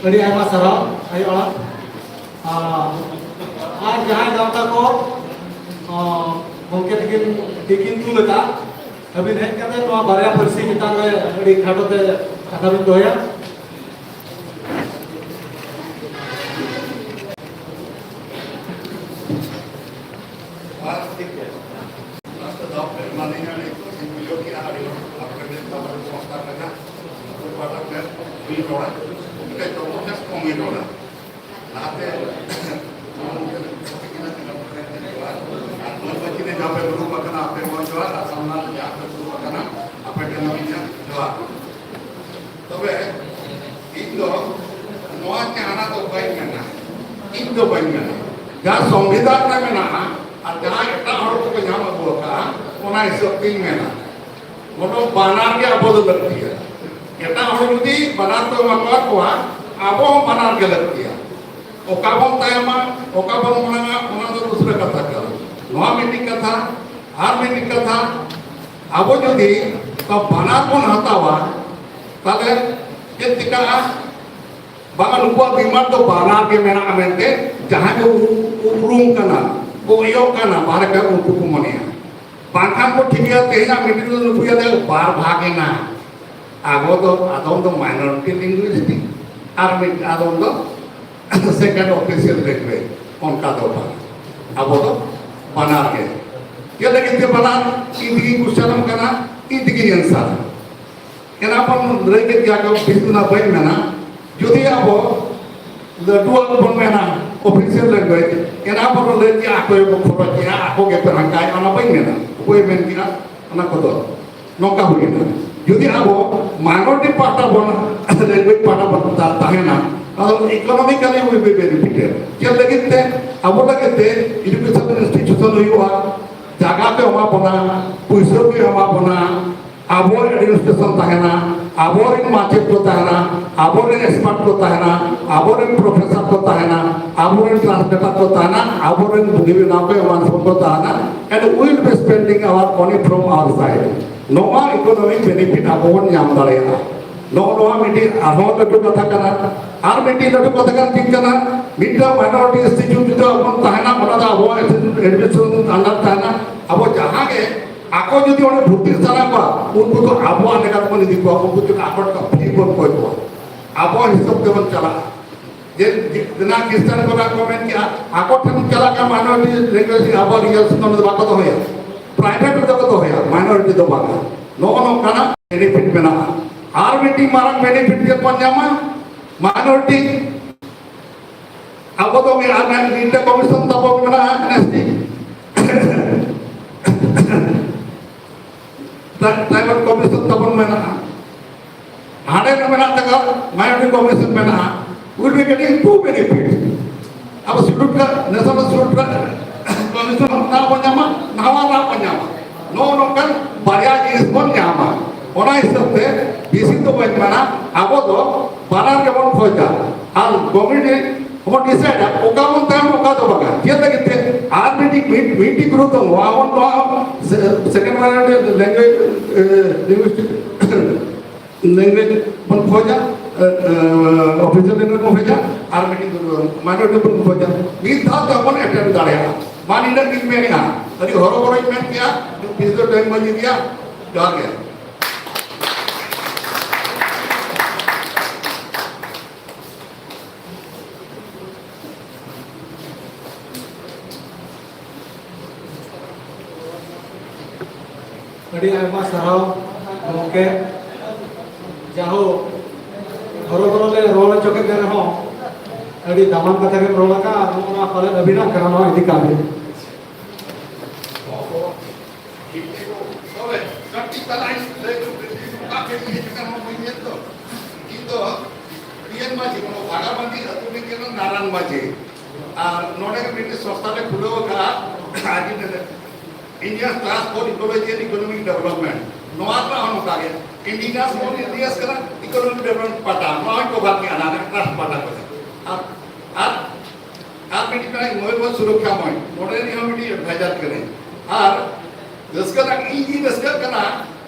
ᱟᱹᱰᱤ ᱟᱭᱢᱟ ᱥᱟᱨᱦᱟᱣ ᱟᱭᱳ ᱟᱲᱟᱝ᱾ ᱟᱨ, ᱟᱨ ᱡᱟᱦᱟᱸᱭ ᱜᱟᱶᱛᱟ ᱠᱚ, ᱟᱸ, ᱜᱚᱢᱠᱮ ᱛᱟᱹᱠᱤᱱ ᱛᱤᱠᱤᱱ ᱛᱩᱞ ᱟᱠᱟᱫ, ᱟᱹᱵᱤᱱ ᱦᱮᱡ ᱠᱟᱛᱮ ᱱᱚᱣᱟ ᱵᱟᱨᱭᱟ ᱯᱟᱹᱨᱥᱤ ᱪᱮᱛᱟᱱ ᱨᱮ ᱟᱹᱰᱤ ᱠᱷᱟᱴᱚ ᱛᱮ ᱠᱟᱛᱷᱟ ᱵᱤᱱ ᱫᱚᱦᱚᱭᱟ᱾ ᱵᱟᱥ, ᱴᱷᱤᱠ ᱜᱮᱭᱟ᱾ ᱞᱟᱥᱴ ᱫᱷᱟᱣ ᱯᱮ ᱮᱢᱟᱞᱤᱧᱟ, ᱱᱤᱛᱚᱜ ᱞᱤᱧ ᱵᱩᱡᱷᱟᱹᱣ ᱠᱮᱜᱼᱟ, ᱟᱹᱰᱤ ᱦᱚᱲ ᱟᱯᱮ ᱴᱷᱮᱱ ᱠᱟᱛᱷᱟ ᱠᱚ ᱯᱟᱥᱱᱟᱣ ᱠᱟᱱᱟ᱾ ᱚᱠᱚᱭ ᱯᱟᱦᱴᱟ ᱠᱷᱚᱱ ᱦᱩᱭ ᱨᱚᱲᱟ, ᱮᱱᱠᱷᱟᱱ ᱡᱚᱛᱚ ᱠᱷᱚᱱ ᱠᱚᱢ ᱜᱮ ᱨᱚᱲᱟ᱾ ᱞᱟᱦᱟᱛᱮ ᱟᱨ ᱱᱚᱣᱟ ᱢᱟᱹᱪᱤ ᱨᱮ ᱡᱟᱦᱟᱸ ᱯᱮ ᱫᱩᱲᱩᱵ ᱟᱠᱟᱱᱟ, ᱟᱯᱮ ᱦᱚᱸ ᱡᱚᱦᱟᱨ, ᱟᱨ ᱥᱟᱢᱱᱟ ᱨᱮ ᱡᱟᱦᱟᱸ ᱯᱮ ᱫᱩᱲᱩᱵ ᱟᱠᱟᱱᱟ, ᱟᱯᱮ ᱴᱷᱮᱱ ᱦᱚᱸ ᱤᱧᱟᱹᱜ ᱡᱚᱦᱟᱨ᱾ ᱛᱚᱵᱮ ᱤᱧ ᱫᱚ ᱱᱚᱣᱟ ᱡᱟᱦᱟᱱᱟᱜ ᱫᱚ ᱵᱟᱹᱧ ᱢᱮᱱᱟ, ᱤᱧ ᱫᱚ ᱵᱟᱹᱧ ᱢᱮᱱᱟ᱾ ᱡᱟᱦᱟᱸ ᱥᱚᱝᱵᱤᱫᱷᱟᱱ ᱨᱮ ᱢᱮᱱᱟᱜᱼᱟ ᱟᱨ ᱡᱟᱦᱟᱸ ᱮᱴᱟᱜ ᱦᱚᱲ ᱠᱚᱠᱚ ᱧᱟᱢ ᱟᱹᱜᱩ ᱟᱠᱟᱫᱼᱟ, ᱚᱱᱟ ᱦᱤᱥᱟᱹᱵ ᱛᱤᱧ ᱢᱮᱱᱟ᱾ ᱢᱚᱛᱞᱚᱵ ᱵᱟᱱᱟᱨ ᱜᱮ ᱟᱵᱚ ᱫᱚ ᱞᱟᱹᱠᱛᱤᱭᱟ᱾ ᱮᱴᱟᱜ ᱦᱚᱲ ᱡᱩᱫᱤ ᱵᱟᱱᱟᱨ ᱠᱚ ᱮᱢᱟ ᱠᱚᱣᱟ, ᱟᱵᱚ ᱦᱚᱸ ᱵᱟᱱᱟᱨ ᱜᱮ ᱞᱟᱹᱠᱛᱤᱭᱟ᱾ ᱚᱠᱟ ᱵᱚᱱ ᱛᱟᱭᱚᱢᱟ, ᱚᱠᱟ ᱵᱚᱱ ᱢᱟᱲᱟᱝᱟ, ᱚᱱᱟ ᱫᱚ ᱫᱩᱥᱨᱟᱹ ᱠᱟᱛᱷᱟ ᱠᱟᱱᱟ᱾ ᱱᱚᱣᱟ ᱢᱤᱫᱴᱤᱡ ᱠᱟᱛᱷᱟ᱾ ᱟᱨ ᱢᱤᱫᱴᱤᱡ ᱠᱟᱛᱷᱟ, ᱟᱵᱚ ᱡᱩᱫᱤ ᱵᱟᱱᱟᱨ ᱵᱚᱱ ᱦᱟᱛᱟᱣᱟ, ᱛᱟᱦᱞᱮ ᱪᱮᱫ ᱪᱤᱠᱟᱹᱜᱼᱟ? ᱵᱟᱝᱟ, ᱱᱩᱠᱩᱣᱟᱜ ᱰᱤᱢᱟᱱᱰ ᱫᱚ ᱵᱟᱱᱟᱨ ᱜᱮ ᱢᱮᱱᱟᱜᱼᱟ ᱢᱮᱱᱛᱮ ᱡᱟᱦᱟᱸᱭ ᱠᱚ ᱩ-, ᱩᱯᱨᱩᱢ ᱠᱟᱱᱟ, ᱠᱚ ᱤᱭᱚᱜ ᱠᱟᱱᱟ, ᱵᱟᱦᱨᱮ ᱠᱷᱚᱱ ᱩᱱᱠᱩ ᱠᱚ ᱢᱚᱱᱮᱭᱟ᱾ ᱵᱟᱝᱠᱷᱟᱱ ᱠᱚ ᱴᱷᱤᱠᱟᱹᱭᱟ ᱛᱮᱦᱮᱧᱟᱜ ᱢᱤᱴᱤᱝ ᱫᱚ ᱱᱩᱠᱩᱭᱟᱜ ᱫᱚ ᱵᱟᱨ ᱵᱷᱟᱜᱽ ᱮᱱᱟ᱾ ᱟᱵᱚ ᱫᱚ ᱟᱫᱚᱢ ᱫᱚ minority linguistic ᱟᱨ ᱢᱤᱫ ᱟᱫᱚᱢ ᱫᱚ second official language, ᱚᱱᱠᱟ ᱫᱚ ᱵᱟᱝ᱾ ᱟᱵᱚ ᱫᱚ ᱵᱟᱱᱟᱨ ᱜᱮ᱾ ᱪᱮᱫ ᱞᱟᱹᱜᱤᱫ ᱛᱮ ᱵᱟᱱᱟᱨ? ᱤᱧ ᱛᱮᱜᱮᱧ question ᱟᱢ ᱠᱟᱱᱟ, ᱤᱧ ᱛᱮᱜᱮᱧ answer᱾ ᱮᱱᱟ ᱵᱚᱱ ᱞᱟᱹᱭ ᱠᱮᱫ ᱜᱮᱭᱟ ᱠᱚ, ᱵᱤᱥᱱᱩ ᱵᱟᱹᱧ ᱢᱮᱱᱟ᱾ ᱡᱩᱫᱤ ᱟᱵᱚ ᱞᱟᱹᱴᱩᱣᱟᱜ ᱵᱚᱱ ᱢᱮᱱᱟ official language, ᱮᱱᱟ ᱵᱚᱱ ᱞᱟᱹᱭ ᱠᱮᱜᱼᱟ, ᱟᱠᱚ ᱜᱮᱠᱚ ᱠᱷᱚᱨᱚᱪ ᱠᱮᱜᱼᱟ, ᱟᱠᱚ ᱜᱮ ᱯᱮᱲᱟ ᱠᱟᱭ, ᱚᱱᱟ ᱵᱟᱹᱧ ᱢᱮᱱᱟ᱾ ᱚᱠᱚᱭᱮ ᱢᱮᱱ ᱠᱮᱜᱼᱟ, ᱚᱱᱟ ᱠᱚᱫᱚ ᱱᱚᱝᱠᱟ ᱦᱩᱭᱮᱱᱟ᱾ ᱡᱩᱫᱤ ᱟᱵᱚ minority ᱯᱟᱦᱴᱟ ᱵᱚᱱ, language ᱯᱟᱦᱴᱟ ᱵᱚᱱ ᱛᱟ-, ᱛᱟᱦᱮᱱᱟ, ᱟᱫᱚ economically we be benefited᱾ ᱪᱮᱫ ᱞᱟᱹᱜᱤᱫ ᱛᱮ? ᱟᱵᱚ ᱞᱟᱹᱜᱤᱫ ᱛᱮ education institution ᱦᱩᱭᱩᱜᱼᱟ, ᱡᱟᱭᱜᱟ ᱠᱚ ᱮᱢᱟ ᱵᱚᱱᱟ, ᱯᱩᱭᱥᱟᱹ ᱠᱚ ᱮᱢᱟ ᱵᱚᱱᱟ, ᱟᱵᱚ administration ᱛᱟᱦᱮᱱᱟ, ᱟᱵᱚᱨᱮᱱ ᱢᱟᱪᱮᱫ ᱠᱚ ᱛᱟᱦᱮᱱᱟ, ᱟᱵᱚᱨᱮᱱ expert ᱠᱚ ᱛᱟᱦᱮᱱᱟ, ᱟᱵᱚᱨᱮᱱ professor ᱠᱚ ᱛᱟᱦᱮᱱᱟ, ᱟᱵᱚᱨᱮᱱ translator ᱠᱚ ᱛᱟᱦᱮᱱᱟ, ᱟᱵᱚᱨᱮᱱ ᱵᱩᱫᱷᱤ ᱵᱮᱱᱟᱣ ᱠᱚ ᱮᱢᱟᱱ ᱠᱚ ᱛᱟᱦᱮᱱᱟ, and we will be spending our money from our side᱾ ᱱᱚᱣᱟ economic benefit ᱟᱵᱚ ᱵᱚᱱ ᱧᱟᱢ ᱫᱟᱲᱮᱭᱟᱜᱼᱟ᱾ ᱱᱚᱜᱼᱚ ᱱᱚᱣᱟ ᱢᱤᱫᱴᱤᱡ ᱟᱨᱦᱚᱸ ᱞᱟᱹᱴᱩ ᱠᱟᱛᱷᱟ ᱠᱟᱱᱟ᱾ ᱟᱨ ᱢᱤᱫᱴᱤᱡ ᱞᱟᱹᱴᱩ ᱠᱟᱛᱷᱟ ᱠᱟᱱ ᱪᱮᱫ ᱠᱟᱱᱟ? ᱢᱤᱫᱴᱟᱝ minority institute ᱡᱩᱫᱤ ᱟᱵᱚ ᱵᱚᱱ ᱛᱟᱦᱮᱱᱟ, ᱚᱱᱟ ᱫᱚ ᱟᱵᱚᱣᱟᱜ administration under ᱛᱟᱦᱮᱱᱟ᱾ ᱟᱵᱚ ᱡᱟᱦᱟᱸ ᱜᱮ ᱟᱠᱚ ᱡᱩᱫᱤ ᱚᱸᱰᱮ ᱵᱷᱚᱨᱛᱤ ᱥᱟᱱᱟ ᱠᱚᱣᱟ, ᱩᱱᱠᱩ ᱫᱚ ᱟᱵᱚᱣᱟᱜ ᱞᱮᱠᱟ ᱛᱮᱵᱚᱱ ᱤᱫᱤ ᱠᱚᱣᱟ, ᱩᱱᱠᱩ ᱪᱮᱫ ᱟᱠᱚ ᱴᱷᱮᱱ ᱯᱷᱤ ᱵᱚᱱ ᱠᱚᱭ ᱠᱚᱣᱟ, ᱟᱵᱚᱣᱟᱜ ᱦᱤᱥᱟᱹᱵ ᱛᱮᱵᱚᱱ ᱪᱟᱞᱟᱜᱼᱟ᱾ ᱡᱮ ᱡᱮ- ᱡᱮᱱᱟ ᱠᱷᱨᱤᱥᱴᱟᱱ ᱠᱚ ᱱᱟᱜ ᱠᱚ ᱢᱮᱱ ᱠᱮᱜᱼᱟ, ᱟᱠᱚ ᱴᱷᱮᱱ ᱪᱟᱞᱟᱜ ᱠᱟᱱ ᱢᱟᱭᱱᱚᱨᱤᱴᱤ ᱞᱮᱝᱜᱩᱭᱮᱡᱽ ᱟᱵᱚᱣᱟᱜ ᱨᱤᱡᱟᱨᱵᱷᱮᱥᱚᱱ ᱫᱚ ᱵᱟᱠᱚ ᱫᱚᱦᱚᱭᱟ, ᱯᱨᱟᱭᱵᱷᱮᱴ ᱨᱮᱫᱚ ᱠᱚ ᱫᱚᱦᱚᱭᱟ, ᱢᱟᱭᱱᱚᱨᱤᱴᱤ ᱫᱚ ᱵᱟᱝᱟ᱾ ᱱᱚᱜᱼᱚ ᱱᱚᱝᱠᱟᱱᱟᱜ ᱵᱮᱱᱤᱯᱷᱤᱴ ᱢᱮᱱᱟᱜᱼᱟ᱾ ᱟᱨ ᱢᱤᱫᱴᱤᱡ ᱢᱟᱨᱟᱝ ᱵᱮᱱᱤᱯᱷᱤᱴ ᱪᱮᱫ ᱵᱚᱱ ᱧᱟᱢᱟ? ᱢᱟᱭᱱᱚᱨᱤᱴᱤ ᱟᱵᱚ ᱫᱚ ᱢᱤᱫ ᱟᱨ ᱢᱤᱫᱴᱮᱱ ᱠᱚᱢᱤᱥᱚᱱ ᱛᱟᱵᱚ ᱢᱮᱱᱟᱜᱼᱟ, N S T. Tribal commission ᱛᱟᱵᱚᱱ ᱢᱮᱱᱟᱜᱼᱟ, ᱦᱟᱸᱰᱮ ᱫᱚ ᱢᱮᱱᱟᱜ ᱛᱟᱠᱚᱣᱟ, ᱢᱟᱭᱱᱚᱨᱤᱴᱤ ᱠᱚᱢᱤᱥᱚᱱ ᱢᱮᱱᱟᱜᱼᱟ, will be getting two benefit. ᱟᱵᱚ ᱥᱤᱰᱩᱞ ᱠᱟᱥᱴ, ᱱᱮᱥᱚᱱᱟᱞ ᱥᱤᱰᱩᱞ ᱠᱟᱥᱴ ᱠᱚᱢᱤᱥᱚᱱ ᱨᱟᱜ ᱵᱚᱱ ᱧᱟᱢᱟ, ᱱᱟᱣᱟ ᱨᱟᱜ ᱵᱚᱱ ᱧᱟᱢᱟ, ᱱᱚᱜᱼᱚ ᱱᱚᱝᱠᱟᱱ ᱵᱟᱨᱭᱟ ᱡᱤᱱᱤᱥ ᱵᱚᱱ ᱧᱟᱢᱟ᱾ ᱚᱱᱟ ᱦᱤᱥᱟᱹᱵ ᱛᱮ ᱵᱮᱥᱤ ᱫᱚ ᱵᱟᱹᱧ ᱢᱮᱱᱟ, ᱟᱵᱚ ᱫᱚ ᱵᱟᱱᱟᱨ ᱜᱮᱵᱚᱱ ᱠᱷᱚᱡᱟ᱾ ᱟᱨ ᱠᱚᱢᱤᱴᱤ ᱦᱚᱸ ᱰᱤᱥᱟᱭᱤᱰᱟ ᱚᱠᱟ ᱵᱚᱱ ᱛᱟᱭᱚᱢ, ᱚᱠᱟ ᱫᱚ ᱵᱟᱝᱟ᱾ ᱪᱮᱫ ᱞᱟᱹᱜᱤᱫ ᱛᱮ? ᱟᱨ ᱢᱤᱫᱴᱤᱡ ᱢᱤᱫ ᱢᱤᱫᱴᱤᱡ ᱜᱨᱩᱯ ᱫᱚ ᱱᱚᱣᱟ ᱵᱚᱱ, ᱱᱚᱣᱟ ᱥᱮᱠᱮᱱᱰ ᱢᱟᱭᱱᱚᱨᱤᱴᱤ ᱞᱮᱝᱜᱩᱭᱮᱡᱽ, ᱞᱤᱝᱜᱩᱭᱤᱥᱴᱤᱠ ᱞᱮᱝᱜᱩᱭᱮᱡᱽ ᱵᱚᱱ ᱠᱷᱚᱡᱟ, ᱚᱯᱷᱤᱥᱤᱭᱟᱞ ᱞᱮᱝᱜᱩᱭᱮᱡᱽ ᱵᱚᱱ ᱠᱷᱚᱡᱟ, ᱟᱨ ᱢᱤᱫᱴᱤᱡ ᱢᱟᱭᱱᱚᱨᱤᱴᱤ ᱵᱚᱱ ᱠᱷᱚᱡᱟ᱾ ᱢᱤᱫ ᱫᱷᱟᱣ ᱛᱮ ᱵᱚᱱ ᱮᱴᱮᱢᱯᱴ ᱫᱟᱲᱮᱭᱟᱜᱼᱟ᱾ ᱢᱟ ᱱᱤᱱᱟᱹᱜ ᱜᱤᱧ ᱢᱮᱱᱮᱜᱼᱟ, ᱟᱹᱰᱤ ᱦᱚᱨᱚᱵᱚᱨᱚᱧ ᱢᱮᱱ ᱠᱮᱜᱼᱟ, ᱵᱮᱥᱤ ᱫᱚ ᱴᱟᱭᱤᱢ ᱵᱟᱹᱧ ᱤᱫᱤᱭᱟ᱾ ᱡᱚᱦᱟᱨ ᱜᱮ᱾ ᱟᱹᱰᱤ ᱟᱭᱢᱟ ᱥᱟᱨᱦᱟᱣ ᱜᱚᱢᱠᱮ, ᱡᱟᱦᱳ ᱦᱚᱨᱚᱵᱚᱨᱚ ᱞᱮ ᱨᱚᱲ ᱦᱚᱪᱚ ᱠᱮᱫ ᱢᱮ ᱨᱮᱦᱚᱸ, ᱟᱹᱰᱤ ᱫᱟᱢᱟᱱ ᱠᱟᱛᱷᱟ ᱜᱮᱢ ᱨᱚᱲ ᱟᱠᱟᱫᱼᱟ᱾ ᱟᱨ ᱱᱚᱜᱼᱚ ᱱᱚᱣᱟ ᱯᱟᱞᱮᱫ ᱟᱹᱵᱤᱱᱟᱜ ᱠᱟᱱᱟ, ᱱᱚᱣᱟ ᱤᱫᱤ ᱠᱟᱜ ᱵᱤᱱ᱾ ᱛᱚᱵᱮ ᱠᱟᱹᱴᱤᱡ ᱛᱟᱞᱟᱝ ᱞᱟᱹᱭ ᱫᱚ ᱵᱤᱞᱤ ᱱᱚᱝᱠᱟ ᱜᱮ ᱤᱭᱟᱹ ᱠᱟᱱᱟ, ᱵᱟᱹᱧ ᱧᱮᱞ ᱫᱚ᱾ ᱤᱧ ᱫᱚ ᱯᱤ ᱮᱱ ᱢᱟᱹᱡᱷᱤ, ᱱᱚᱣᱟ ᱵᱷᱟᱜᱟᱵᱟᱸᱫᱤ ᱟᱹᱛᱩ ᱨᱤᱱᱤᱡ ᱠᱟᱱᱟ ᱱᱟᱨᱟᱱ ᱢᱟᱹᱡᱷᱤ᱾ ᱟᱨ ᱱᱚᱰᱮ ᱜᱮ ᱢᱤᱫᱴᱮᱱ ᱥᱚᱝᱥᱛᱷᱟ ᱞᱮ ᱠᱷᱩᱞᱟᱹᱣ ᱟᱠᱟᱫᱼᱟ, ᱟᱹᱰᱤ ᱱᱮᱰᱮ Indian Trust for Ecology and Economic Development. ᱱᱚᱣᱟ ᱨᱮᱱᱟᱜ ᱦᱚᱸ ᱱᱚᱝᱠᱟ ᱜᱮ, Indigenous for Indians ᱠᱟᱱᱟ, Economic Development ᱯᱟᱦᱴᱟ, ᱱᱚᱣᱟ ᱦᱚᱸᱧ ᱠᱚᱵᱷᱟᱨ ᱠᱮᱜᱼᱟ, ᱱᱟᱨᱟᱱ ᱴᱨᱟᱥᱴ ᱯᱟᱦᱴᱟ ᱠᱷᱚᱱ᱾ ᱟᱨ, ᱟᱨ ᱟᱨ ᱢᱤᱫᱴᱤᱡ ᱠᱟᱱᱟᱭ ᱢᱚᱭᱩᱨᱵᱷᱚᱸᱡᱽ ᱥᱩᱨᱚᱠᱠᱷᱟ ᱢᱚᱧᱪ, ᱱᱚᱰᱮ ᱨᱤᱱᱤᱡ ᱦᱚᱸ ᱢᱤᱫᱴᱤᱡ ᱮᱰᱵᱷᱟᱭᱡᱟᱨ ᱠᱟᱹᱱᱟᱹᱧ᱾ ᱟᱨ ᱨᱟᱹᱥᱠᱟᱹ ᱨᱮᱱᱟᱜ ᱤᱧ ᱜᱤᱧ ᱨᱟᱹᱥᱠᱟᱹᱜ ᱠᱟᱱᱟ,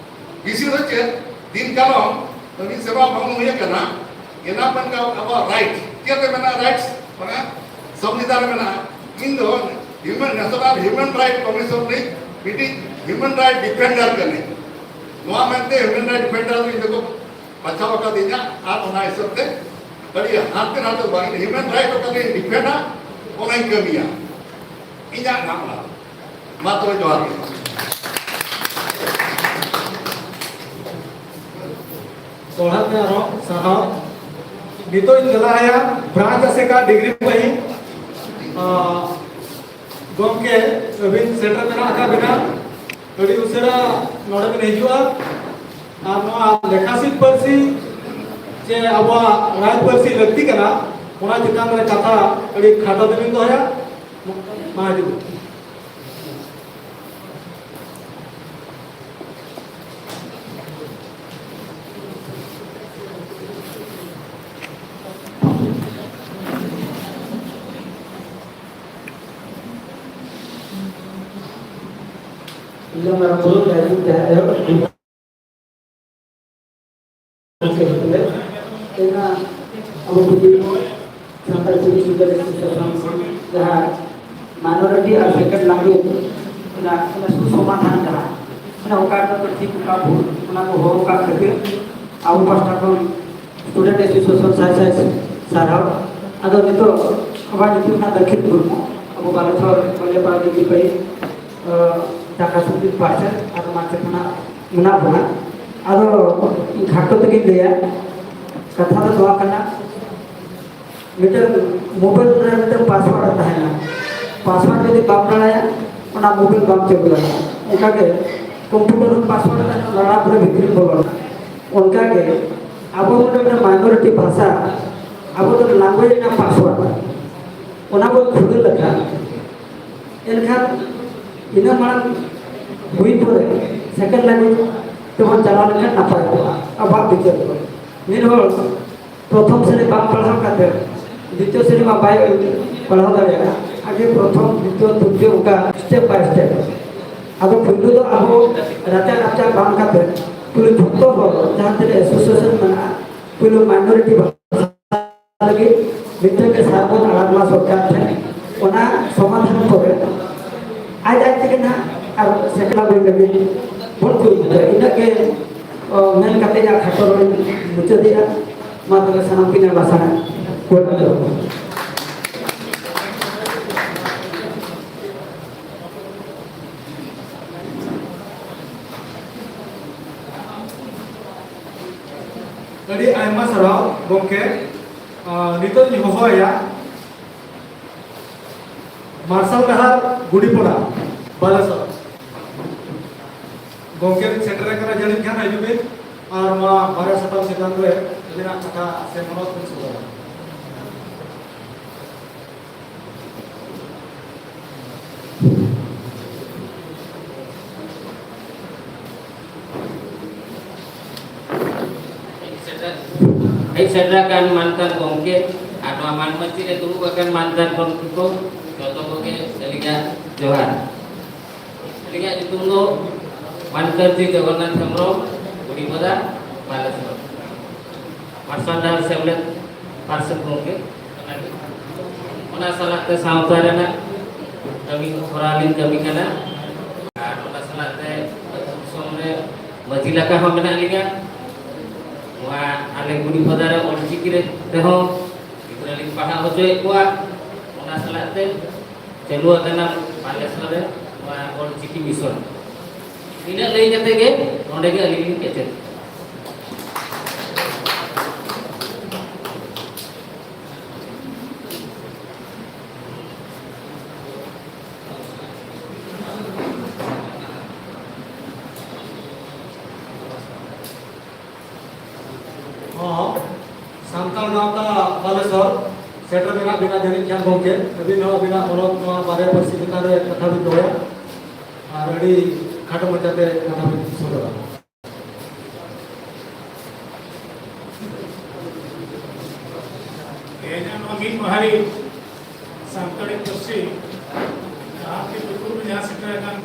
ᱵᱤᱥᱮᱥ ᱫᱚ ᱪᱮᱫ, ᱫᱤᱱ ᱠᱟᱞᱚᱢ ᱢᱤᱫ ᱥᱮᱨᱢᱟ ᱵᱟᱝ ᱦᱩᱭ ᱟᱠᱟᱱᱟ, ᱮᱱᱟ ᱯᱟᱱ ᱠᱟ ᱟᱵᱚᱣᱟᱜ ᱨᱟᱭᱤᱴ, ᱪᱮᱫ ᱨᱮ ᱢᱮᱱᱟᱜᱼᱟ ᱨᱟᱭᱤᱴᱥ? ᱢᱟᱱᱮ ᱥᱚᱝᱵᱤᱫᱷᱟᱱ ᱨᱮ ᱢᱮᱱᱟᱜᱼᱟ᱾ ᱤᱧ ᱫᱚ human, national human right commission ᱨᱤᱱᱤᱡ ᱢᱤᱫᱴᱤᱡ ᱦᱤᱭᱩᱢᱮᱱ ᱨᱟᱭᱤᱴ ᱰᱤᱯᱷᱮᱱᱰᱟᱨ ᱠᱟᱹᱱᱟᱹᱧ᱾ ᱱᱚᱣᱟ ᱢᱮᱱᱛᱮ ᱦᱤᱭᱩᱢᱮᱱ ᱨᱟᱭᱤᱴ ᱰᱤᱯᱷᱮᱱᱰᱟᱨ ᱫᱚ ᱤᱧ ᱫᱚᱠᱚ ᱵᱟᱪᱷᱟᱣ ᱟᱠᱟᱫᱤᱧᱟ, ᱟᱨ ᱚᱱᱟ ᱦᱤᱥᱟᱹᱵ ᱛᱮ ᱟᱹᱰᱤ ᱦᱟᱱᱛᱮ ᱱᱟᱛᱮ ᱫᱚ ᱵᱟᱝ, ᱤᱧ ᱦᱤᱭᱩᱢᱮᱱ ᱨᱟᱭᱤᱴ ᱚᱠᱟᱨᱮᱧ ᱰᱤᱯᱷᱮᱱᱰᱟ, ᱚᱱᱟᱧ ᱠᱟᱹᱢᱤᱭᱟ᱾ ᱤᱧᱟᱹᱜ ᱱᱟᱢ ᱚᱱᱟ᱾ ᱢᱟ ᱛᱚᱵᱮ ᱡᱚᱦᱟᱨ ᱜᱮ᱾ ᱫᱚᱦᱲᱟ ᱛᱮ ᱟᱨᱦᱚᱸ ᱥᱟᱨᱦᱟᱣ᱾ ᱱᱤᱛᱚᱜ ᱤᱧ ᱪᱟᱞᱟᱜᱼᱟ ᱵᱨᱟᱧᱪ ᱟᱥᱮᱠᱟ ᱰᱤᱜᱽᱨᱤ ᱯᱟᱹᱦᱤ᱾ ᱟᱸ, ᱜᱚᱢᱠᱮ, ᱟᱹᱵᱤᱱ ᱥᱮᱴᱮᱨ ᱢᱮᱱᱟᱜ ᱟᱠᱟᱫ ᱵᱤᱱᱟ, ᱟᱹᱰᱤ ᱩᱥᱟᱹᱨᱟ ᱱᱚᱰᱮ ᱵᱤᱱ ᱦᱤᱡᱩᱜᱼᱟ᱾ ᱟᱨ ᱱᱚᱣᱟ ᱞᱮᱠᱷᱟᱥᱤᱫ ᱯᱟᱹᱨᱥᱤ ᱪᱮ ᱟᱵᱚᱣᱟᱜ ᱨᱟᱡᱽ ᱯᱟᱹᱨᱥᱤ ᱞᱟᱹᱠᱛᱤ ᱠᱟᱱᱟ, ᱚᱱᱟ ᱪᱮᱛᱟᱱ ᱨᱮ ᱠᱟᱛᱷᱟ ᱟᱹᱰᱤ ᱠᱷᱟᱴᱚ ᱛᱮᱵᱤᱱ ᱫᱚᱦᱚᱭᱟ᱾ ᱢᱟ ᱦᱤᱡᱩᱜ ᱵᱤᱱ᱾ ᱤᱧ ᱢᱟᱨᱟᱝ ᱵᱩᱨᱩ ᱡᱟᱦᱮᱨ ᱟᱭᱳ ᱛᱮᱦᱮᱧ ᱟᱵᱚ ᱯᱩᱛᱷᱤ ᱥᱟᱱᱛᱟᱲ ᱯᱩᱛᱷᱤ ᱥᱩᱫᱷᱟᱹ ᱨᱮᱡᱤᱥᱴᱨᱮᱥᱚᱱ ᱡᱟᱦᱟᱸ minority ᱟᱨ second language ᱚᱱᱟ ᱚᱱᱟ ᱥᱩᱥᱚᱢᱟᱫᱷᱟᱱ ᱠᱟᱱᱟ᱾ ᱚᱱᱟ ᱚᱠᱟ ᱨᱮᱫᱚ ᱴᱷᱤᱠ ᱚᱠᱟ ᱵᱷᱩᱞ ᱚᱱᱟ ᱠᱚ ᱦᱚᱦᱚ ᱟᱠᱟᱫ ᱠᱷᱟᱹᱛᱤᱨ ᱟᱵᱚ ᱯᱟᱥᱴᱟ ᱠᱷᱚᱱ student association ᱥᱟᱭ ᱥᱟᱭ ᱥᱟᱨᱦᱟᱣ᱾ ᱟᱫᱚ ᱱᱤᱛᱚᱜ ᱟᱵᱚᱣᱟᱜ ᱧᱩᱛᱩᱢ ᱠᱟᱱᱟ ᱫᱟᱹᱠᱷᱤᱱ ᱢᱩᱨᱢᱩ, ᱟᱵᱚ ᱵᱟᱞᱮᱥᱚᱨ ᱵᱟᱞᱮᱯᱟᱲᱟ ᱰᱤᱜᱽᱨᱤ ᱯᱟᱹᱦᱤ, ᱟᱸ, ᱴᱟᱠᱟ ᱥᱩᱫᱤ ᱯᱟᱨᱥᱮᱞ ᱟᱨ ᱢᱟᱪᱮᱫ ᱠᱷᱚᱱᱟᱜ ᱢᱮᱱᱟᱜ ᱵᱚᱱᱟ᱾ ᱟᱫᱚ ᱤᱧ ᱠᱷᱟᱴᱚ ᱛᱮᱜᱮᱧ ᱞᱟᱹᱭᱟ, ᱠᱟᱛᱷᱟ ᱫᱚ ᱱᱚᱣᱟ ᱠᱟᱱᱟ, ᱢᱤᱫᱴᱟᱝ ᱢᱳᱵᱟᱭᱤᱞ ᱨᱮ ᱢᱤᱫᱴᱟᱝ ᱯᱟᱥᱣᱟᱨᱰ ᱛᱟᱦᱮᱱᱟ, ᱯᱟᱥᱣᱟᱨᱰ ᱡᱩᱫᱤ ᱵᱟᱢ ᱵᱟᱲᱟᱭᱟ, ᱚᱱᱟ ᱢᱳᱵᱟᱭᱤᱞ ᱵᱟᱢ ᱪᱟᱹᱞᱩ ᱫᱟᱲᱮᱭᱟᱜᱼᱟ᱾ ᱚᱱᱠᱟᱜᱮ ᱠᱚᱢᱯᱤᱭᱩᱴᱟᱨ ᱨᱮ ᱯᱟᱥᱣᱟᱨᱰ ᱛᱟᱦᱮᱱᱟ, ᱞᱟᱲᱟ ᱯᱩᱨᱟᱹ ᱵᱷᱤᱛᱨᱤ ᱵᱚᱞᱚᱱᱟ᱾ ᱚᱱᱠᱟᱜᱮ ᱟᱵᱚ ᱱᱚᱰᱮ ᱢᱤᱫᱴᱟᱝ minority ᱵᱷᱟᱥᱟ, ᱟᱵᱚ ᱫᱚ language ᱨᱮᱱᱟᱜ ᱯᱟᱥᱣᱟᱨᱰ, ᱚᱱᱟ ᱵᱚᱱ ᱠᱷᱩᱞᱟᱹ ᱞᱮᱠᱷᱟᱱ, ᱮᱱᱠᱷᱟᱱ ᱤᱱᱟᱹ ᱢᱟᱲᱟᱝ ᱦᱩᱭ ᱯᱚᱨᱮ second language ᱛᱮᱵᱚᱱ ᱪᱟᱞᱟᱣ ᱞᱮᱱᱠᱷᱟᱱ ᱱᱟᱯᱟᱭ ᱠᱚᱜᱼᱟ ᱟᱵᱚᱣᱟᱜ ᱵᱤᱪᱟᱹᱨ ᱫᱚ᱾ ᱢᱤᱫ ᱦᱚᱲ ᱯᱨᱚᱛᱷᱚᱢ ᱥᱨᱮᱱᱤ ᱵᱟᱝ ᱯᱟᱲᱦᱟᱣ ᱠᱟᱛᱮ ᱫᱤᱛᱤᱭᱚ ᱥᱨᱮᱱᱤ ᱢᱟ ᱵᱟᱭ ᱯᱟᱲᱦᱟᱣ ᱫᱟᱲᱮᱭᱟᱜᱼᱟ᱾ ᱟᱜᱮ ᱯᱨᱚᱛᱷᱚᱢ, ᱫᱤᱛᱤᱭᱚ, ᱛᱨᱤᱛᱤᱭᱚ ᱚᱱᱠᱟ step by step᱾ ᱟᱫᱚ ᱯᱩᱭᱞᱩ ᱫᱚ ᱟᱵᱚ ᱨᱟᱪᱟ ᱨᱟᱪᱟ ᱵᱟᱝ ᱠᱟᱛᱮ ᱯᱩᱭᱞᱩ ᱡᱷᱚᱛᱚ ᱦᱚᱲ ᱡᱟᱦᱟᱸ ᱛᱤᱱᱟᱹᱜ association ᱢᱮᱱᱟᱜᱼᱟ, ᱯᱩᱭᱞᱩ minority ᱵᱷᱟᱥᱟ ᱞᱟᱹᱜᱤᱫ ᱢᱤᱫᱴᱟᱝ ᱜᱮ ᱥᱟᱨ ᱵᱚᱱ ᱟᱲᱟᱜ ᱢᱟ ᱥᱚᱨᱠᱟᱨ ᱴᱷᱮᱱ᱾ ᱚᱱᱟ ᱥᱚᱢᱟᱫᱷᱟᱱ ᱯᱚᱨᱮ ᱟᱡ ᱟᱡ ᱛᱮᱜᱮ ᱱᱟᱦᱟᱜ ᱟᱨ ᱥᱮᱴᱮᱨ ᱟᱹᱜᱩᱭ ᱞᱟᱹᱜᱤᱫ ᱵᱚᱱ ᱠᱩᱨᱩᱢᱩᱴᱩᱭᱟ᱾ ᱤᱱᱟᱹᱜ ᱜᱮ, ᱚ, ᱢᱮᱱ ᱠᱟᱛᱮ ᱤᱧᱟᱹᱜ ᱠᱷᱟᱴᱚ ᱨᱚᱲᱤᱧ ᱢᱩᱪᱟᱹᱫᱮᱜᱼᱟ᱾ ᱢᱟ ᱛᱚᱵᱮ ᱥᱟᱱᱟᱢ ᱠᱚᱧ ᱟᱞᱟᱥᱟᱱᱟ᱾ ᱟᱹᱰᱤ ᱟᱭᱢᱟ ᱥᱟᱨᱦᱟᱣ ᱜᱚᱢᱠᱮ᱾ ᱟᱨ ᱱᱤᱛᱚᱜ ᱤᱧ ᱦᱚᱦᱚᱭᱟ ᱢᱟᱨᱥᱟᱞ ᱰᱟᱦᱟᱨ ᱜᱩᱰᱤᱯᱚᱲᱟ, ᱵᱟᱞᱮᱥᱚᱨ᱾ ᱜᱚᱢᱠᱮ ᱵᱤᱱ ᱥᱮᱴᱮᱨ ᱟᱠᱟᱱᱟ ᱡᱟᱹᱱᱤᱡ ᱠᱷᱟᱱ, ᱦᱤᱡᱩᱜ ᱵᱤᱱ ᱟᱨ ᱱᱚᱣᱟ ᱵᱟᱨᱭᱟ ᱥᱟᱛᱟᱢ ᱪᱮᱛᱟᱱ ᱨᱮ ᱟᱹᱵᱤᱱᱟᱜ ᱠᱟᱛᱷᱟ ᱥᱮ ᱢᱚᱱᱚᱛ ᱵᱤᱱ ᱥᱚᱫᱚᱨᱟ᱾ ᱦᱮᱡ ᱥᱮᱴᱮᱨ, ᱦᱮᱡ ᱥᱮᱴᱮᱨ ᱟᱠᱟᱱ ᱢᱟᱱᱛᱟᱱ ᱜᱚᱢᱠᱮ ᱟᱨ ᱱᱚᱣᱟ ᱢᱟᱱ ᱢᱟᱹᱪᱤ ᱨᱮ ᱫᱩᱲᱩᱵ ᱟᱠᱟᱱ ᱢᱟᱱᱛᱟᱱ ᱜᱚᱢᱠᱮ ᱠᱚ, ᱡᱚᱛᱚ ᱠᱚᱜᱮ ᱟᱹᱞᱤᱧᱟᱜ ᱡᱚᱦᱟᱨ᱾ ᱟᱹᱞᱤᱧᱟᱜ ᱧᱩᱛᱩᱢ ᱫᱚ ᱢᱟᱱᱠᱟᱨᱡᱤ ᱡᱚᱜᱚᱱᱱᱟᱛᱷ ᱦᱮᱢᱵᱨᱚᱢ, ᱜᱩᱰᱤᱯᱚᱫᱟ, ᱵᱟᱞᱮᱥᱚᱨ᱾ ᱢᱟᱨᱥᱟᱞ ᱰᱟᱦᱟᱨ ᱥᱮᱢᱞᱮᱫ ᱯᱟᱨᱥᱮᱛ ᱜᱚᱢᱠᱮ ᱠᱟᱱᱟᱞᱤᱧ᱾ ᱚᱱᱟ ᱥᱟᱞᱟᱜ ᱛᱮ ᱥᱟᱶᱛᱟ ᱨᱮᱱᱟᱜ ᱠᱟᱹᱢᱤ ᱦᱚᱨᱟ ᱞᱤᱧ ᱠᱟᱹᱢᱤ ᱠᱟᱱᱟ᱾ ᱟᱨ ᱚᱱᱟ ᱥᱟᱞᱟᱜ ᱛᱮ ᱟᱹᱛᱩ ᱫᱤᱥᱚᱢ ᱨᱮ ᱢᱟᱹᱡᱷᱤ ᱞᱮᱠᱟ ᱦᱚᱸ ᱢᱮᱱᱟᱜ ᱞᱤᱧᱟ᱾ ᱱᱚᱣᱟ ᱟᱞᱮ ᱜᱩᱰᱤᱯᱚᱫᱟ ᱨᱮ ᱚᱞᱪᱤᱠᱤ ᱨᱮ ᱛᱮᱦᱚᱸ ᱜᱤᱫᱽᱨᱟᱹ ᱞᱤᱧ ᱯᱟᱲᱦᱟᱣ ᱦᱚᱪᱚᱭᱮᱫ ᱠᱚᱣᱟ᱾ ᱚᱱᱟ ᱥᱟᱞᱟᱜ ᱛᱮ ᱪᱟᱹᱞᱩ ᱟᱠᱟᱱᱟ ᱵᱟᱞᱮᱥᱚᱨ ᱨᱮ ᱱᱚᱣᱟ ᱚᱞᱪᱤᱠᱤ ᱢᱤᱥᱚᱱ᱾ ᱤᱱᱟᱹᱜ ᱞᱟᱹᱭ ᱠᱟᱛᱮ ᱜᱮ ᱱᱚᱰᱮ ᱜᱮ ᱟᱹᱞᱤᱧ ᱞᱤᱧ ᱠᱮᱪᱮᱫ᱾ ᱦᱚᱸ, ᱥᱟᱱᱛᱟᱲ ᱜᱟᱶᱛᱟ ᱵᱟᱞᱮᱥᱚᱨ ᱥᱮᱴᱮᱨ ᱢᱮᱱᱟᱜ ᱵᱤᱱᱟ ᱡᱟᱹᱱᱤᱡ ᱠᱷᱟᱱ ᱜᱚᱢᱠᱮ, ᱟᱹᱵᱤᱱ ᱦᱚᱸ ᱟᱹᱵᱤᱱᱟᱜ ᱢᱚᱱᱚᱛ ᱱᱚᱣᱟ ᱵᱟᱨᱭᱟ ᱯᱟᱹᱨᱥᱤ ᱪᱮᱛᱟᱱ ᱨᱮ ᱠᱟᱛᱷᱟ ᱵᱤᱱ ᱫᱚᱦᱚᱭᱟ᱾ ᱟᱨ ᱟᱹᱰᱤ ᱠᱷᱟᱴᱚ ᱢᱟᱪᱷᱟᱛᱮ ᱠᱟᱛᱷᱟ ᱵᱤᱱ ᱥᱚᱫᱚᱨᱟ᱾ ᱛᱮᱦᱮᱧᱟᱜ ᱱᱚᱣᱟ ᱢᱤᱫ ᱢᱟᱦᱟᱨᱤ ᱥᱟᱱᱛᱟᱲᱤ ᱯᱟᱹᱨᱥᱤ ᱰᱟᱦᱟᱨ ᱛᱮ ᱫᱩᱯᱩᱨ ᱨᱮ ᱡᱟᱦᱟᱸ ᱥᱮᱴᱮᱨ ᱟᱠᱟᱱ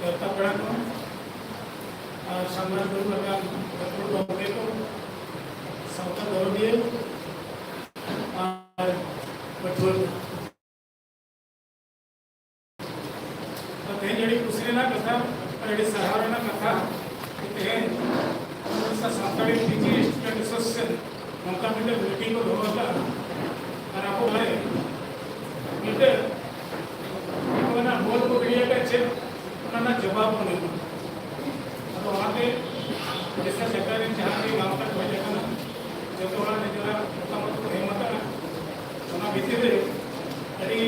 ᱜᱟᱶᱛᱟ ᱯᱮᱲᱟ ᱠᱚ ᱟᱨ ᱥᱟᱢᱱᱟ ᱫᱩᱲᱩᱵ ᱟᱠᱟᱱ ᱜᱟᱹᱠᱷᱩᱲ ᱜᱚᱢᱠᱮ ᱠᱚ, ᱥᱟᱶᱛᱟ ᱫᱚᱨᱚᱫᱤᱭᱟᱹ ᱟᱨ ᱯᱟᱹᱴᱷᱩᱣᱟᱹ ᱠᱚ᱾ ᱵᱷᱤᱛᱤᱨ ᱨᱮ ᱟᱹᱰᱤ